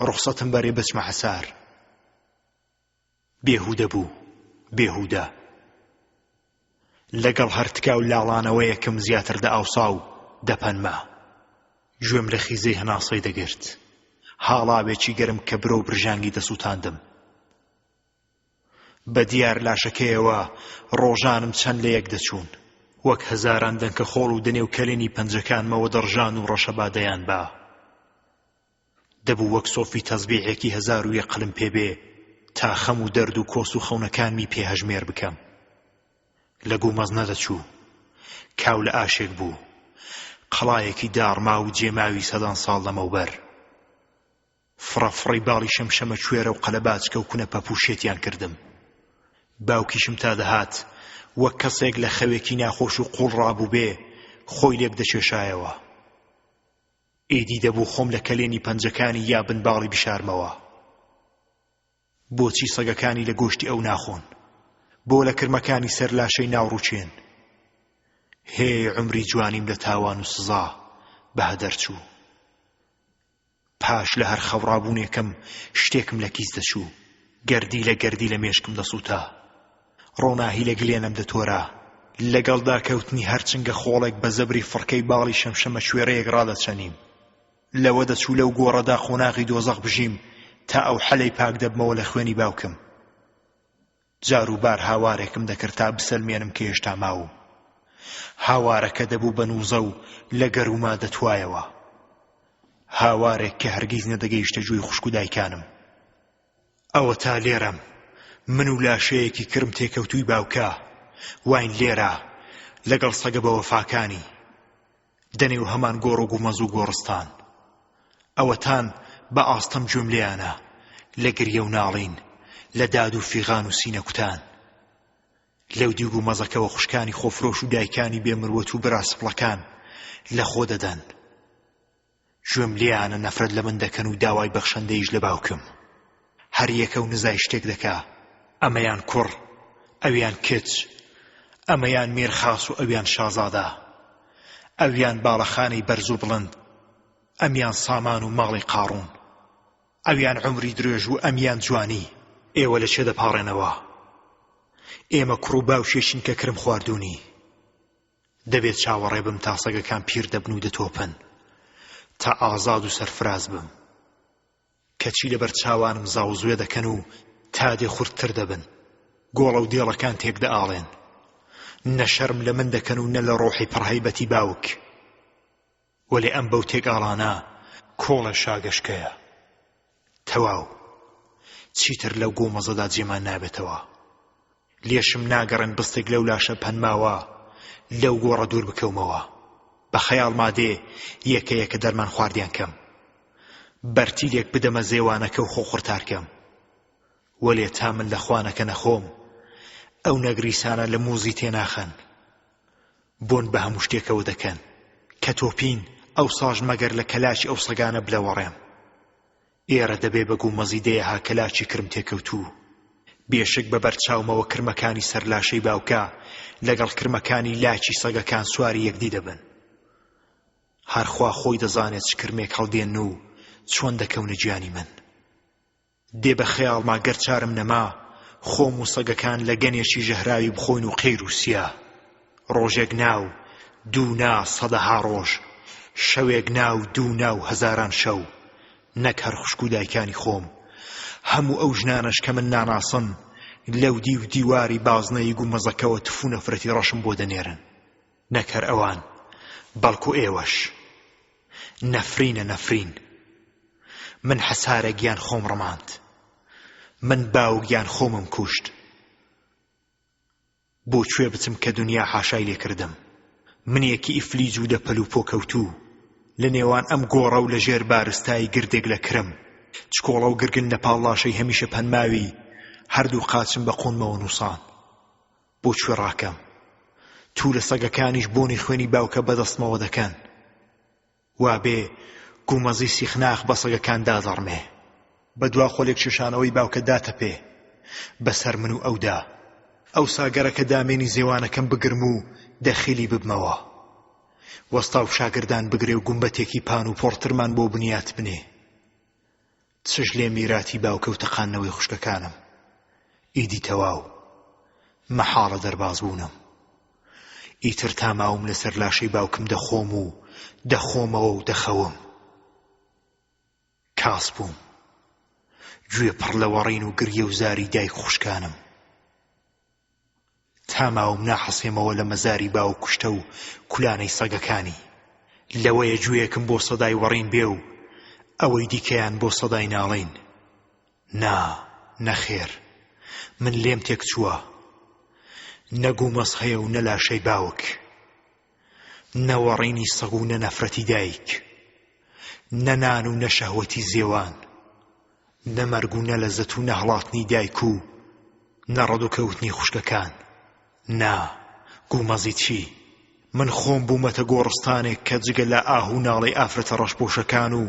ڕوخسەتم بەرێ بچمە حەسار. بێهوودە بوو، بێهوودە. لەگەڵ هەر تکا و لاڵانەوەیەکم زیاتر دەئاوسا و دەپەنما. گوێم لە خیزەی هەناسەی دەگرت. هاڵاوێکی گەرم کە برۆ و برژانگی دەسووتاندم. بە دیار لاشەکەیەوە ڕۆژانم چەند لە یەک دەچوون. وەک هەزاران دەنکە خۆڵ و دەنێو کەلێنی پەنجەکانمەوە دەڕژان و ڕەشەبا دەیانبا. دەبوو وەک سۆفی تەزبیحێکی 1001 قلم پێ بێ تا خەم و دەرد و کۆس و خەونەکانمی پێ هەژمێر بکەم. لە گومەز نەدەچوو. کاو لە ئاشێک بوو. قەڵایەکی داڕماو و جێماوی سەدان ساڵ لەمەوبەر. فڕەفڕی باڵی شەمشەمەکوێرە و قەلەباچکە و کونەپەپوو شێتیان کردم. باوکیشم تا دەهات وەک کەسێک لە خەوێکی ناخۆش و قووڵ ڕابووبێ خۆی لێک دەکێشایەوە. ئیدی دەبوو خۆم لە کەلێنی پەنجەکانی یا بن باڵی بشارمەوە. بۆچی سەگەکانی لە گۆشتی ئەو ناخۆن؟ بۆ لە کرمەکانی سەر لاشەی ناوڕووکێن؟ هێی عومری جوانیم لە تاوان و سزا بە هەدەر چوو. پاش لە هەر خەوڕابوونێکم شتێکم لە کیس دەچوو. گەردیلە گەردیلە مێشکم دەسووتا. ڕۆناهی لە گلێنەم دەتۆرا. لەگەڵ داکەوتنی هەر چنگە خۆڵێک بە زەبری فڕکەی باڵی شەمشەمەکوێرەیەک ڕادەچەنیم. لەوە دەچوو لەو گۆڕەدا قۆناغی دۆزەخ بژیم تا ئەو حەلەی پاک دەبمەوە لە خوێنی باوکم. جار و بار هاوارێکم دەکرد تا بسەلمێنم کە هێشتا ماوم. هاوارەکە دەبوو بە نووزە و لە گەرووما دەتوایەوە. هاوارێک کە هەرگیز نەدەگەیشتە گوێی خوشک و دایکانم. ئەوەتا لێرەم، من و لاشەیەکی کرم تێکەوتووی باوکە، واین لێرە، لەگەڵ سەگە بەوەفاکانی. دەنێو هەمان گۆڕ و گومەز و گۆڕستان. ئەوەتان بە ئاستەم گوێم لێیانە، لە گریە و ناڵین، لە داد و فیغان و سینە کوتان. لەو دیو گومەزەکەوە خوشکانی خۆفرۆش و دایکانی بێ مروەت و برا سپڵەکان لە خۆ دەدەن. گوێم لێیانە نەفرەت لە من دەکەن و داوای بەخشەندەییش لە باوکم. هەر یەکە و نزای شتێک دەکا. ئەمەیان کوڕ، ئەویان کچ، ئەمەیان میرخاس و ئەویان شازادە، ئەویان باڵەخانەی بەرز و بڵند، ئەمیان سامان و ماڵی قاڕوون، ئەویان عومری درێژ و ئەمیان جوانی. ئێوە لە کێ دەپاڕێنەوە؟ ئێمە کوڕ و باوکێکین کە کرم خواردوونی. دەبێ چاوەڕێ بم تا سەگەکان پیر دەبن و دەتۆپن، تا ئازاد و سەرفراز بم. کەچی لەبەر چاوانم زاوزوێ دەکەن و تا دێ خورتتر دەبن، گۆڵە و دێڵەکان تێک دەئاڵێن. نە شەرم لە من دەکەن و نە لە ڕۆحی پڕ هەیبەتی باوک. وەلێ ئەم بەو تێکئاڵانە کۆڵێ شاگەشکەیە. تەواو. چیتر لەو گۆمەزەدا جێمان نابێتەوە. لێشم ناگەڕێن بستێک لەو لاشە پەنماوە لەو گۆڕە دوور بکەومەوە. بە خەیاڵما دێ یەکە یەکە دەرمان خواردیان کەم. بەرتیلێک بدەمە زێوانەکە و خۆ قورتار کەم. وەلێ تا من لە خوانەکە نەخۆم، ئەو نەگریسانە لە مووزی تێناخەن. بۆن بە هەموو شتێکەوە دەکەن. کە تۆپین، ئەوساش مەگەر لە کەلاکی ئەو سەگانە بلەوەڕێم. ئێرە دەبێ بە گومەزی دەیەها کەلاکی کرم تێکەوتوو. بێشک بە بەر چاومەوە کرمەکانی سەر لاشەی باوکە لەگەڵ کرمەکانی لاکی سەگەکان سواری یەکدی دەبن. هەر خوا خۆی دەزانێ چ کرمێک هەڵدێن و چۆن دەکەونە گیانی من. دێ بە خەیاڵما گەر چارم نەما خۆم و سەگەکان لە گەنێکی ژەهراوی بخۆین و قیر و سیا. ڕۆژێک نا و دوو نا سەدەها ڕۆژ، شەوێک نا و دوو نا و هەزاران شەو، نەک هەر خوشک و دایکانی خۆم، هەموو ئەو ژنانەش کە من ناناسن لەو دیو دیواری بازنەیی گومەزەکەوە تف و نەفرەتی ڕەشم بۆ دەنێرن. نەک هەر ئەوان، بەڵکو ئێوەش. نەفرینە نەفرین. من حەسارە گیان خۆم ڕماند. من باوک گیان خۆمم کوشت. بۆ کوێ بچم کە دنیا حاشای لێ کردم. منێکی ئیفلیج و دەپەل و پۆ کەوتوو، لە نێوان ئەم گۆڕە و لە ژێر بارستایی گردێک لە کرم، چکۆڵە و گرگن لە پاڵ لاشەی هەمیشە پەنماوی، هەردوو قاچم بە قوونمەوە نووسان. بۆ کوێ ڕاکەم؟ توولە سەگەکانیش بۆنی خوێنی باوکە بە دەستمەوە دەکەن. وا بێ گومەزی سیخناخ بە سەگەکان دادەڕمێ. بە دوا خۆلێککێشانەوەی باوکە داتەپێ بە سەر من و ئەودا. ئەوسا گەرەکە دامێنی زێوانەکەم بگرم و دەخیلی ببمەوە. وەستا و شاگردان بگرێ و گومبەتێکی پان و پۆڕترمان بۆ بنیات بنێ. چش لێ میراتی باوکە و تەقاندنەوەی خوشکەکانم. ئیدی تەواو. مەحاڵە دەرباز بوونم. ئیتر تا ماوم لەسەر لاشەی باوکم دەخۆم و دەخۆمەوە و دەخەوم. کاس بووم. گوێ پڕ لە وەڕین و گریە و زاری دایک خوشکانم. تا ماوم ناحەسێمەوە لە مەزاری باوک کوشتە و کولانەی سەگەکانی. لەوەیە گوێیەکم بۆ سەدای وەڕین بێ و ئەوەی دیکەیان بۆ سەدای ناڵین. نا، نەخێر. من لێم تێکچووە. نە گومەز هەیە و نە لاشەی باوک. نە وەڕینی سەگ و نە نەفرەتی دایک. نە نان و نە شەهوەتی زێوان. نە مەرگ و نە لەزەت و نە هەڵاتنی دایک و نە ڕەدووکەوتنی خوشکەکان. نا، گومەزی چی؟ من خۆم بوومەتە گۆڕستانێک کە جگە لە ئاه و ناڵەی ئافرەتە ڕەشپۆشەکان و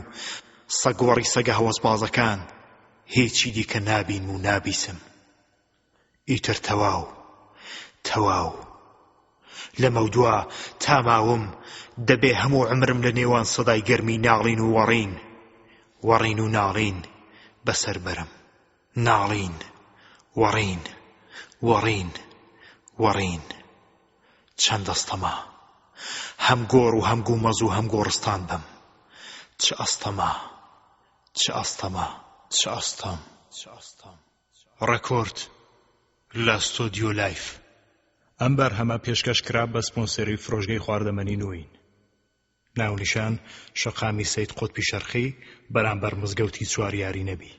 سەگوەڕی سەگە هەوەسبازەکان هیچی دیکە نابینم و نابیسم. ئیتر تەواو. تەواو. لەمەودوا تا ماوم دەبێ هەموو عومرم لە نێوان سەدای گەرمی ناڵین و وەڕین، وەڕین و ناڵین بەسەر بەرم. ناڵین، وەڕین، وەڕین، وەڕین. چەند ئەستەمە هەم گۆڕ و هەم گومەز و هەم گۆڕستان بم. چ ئەستەمە، چ ئەستەمە، چ ئەستەم. ڕێکۆرد لە ستۆدیۆ لایف. ئەم بەرهەمە پێشکەش کرا بە سپۆنسەری فرۆشگەی خواردەمەنی نوین. ناونیشان، شەقامی سەید قوتبی شەرقی، بەرامبەر مزگەوتی چواریاری نەبی.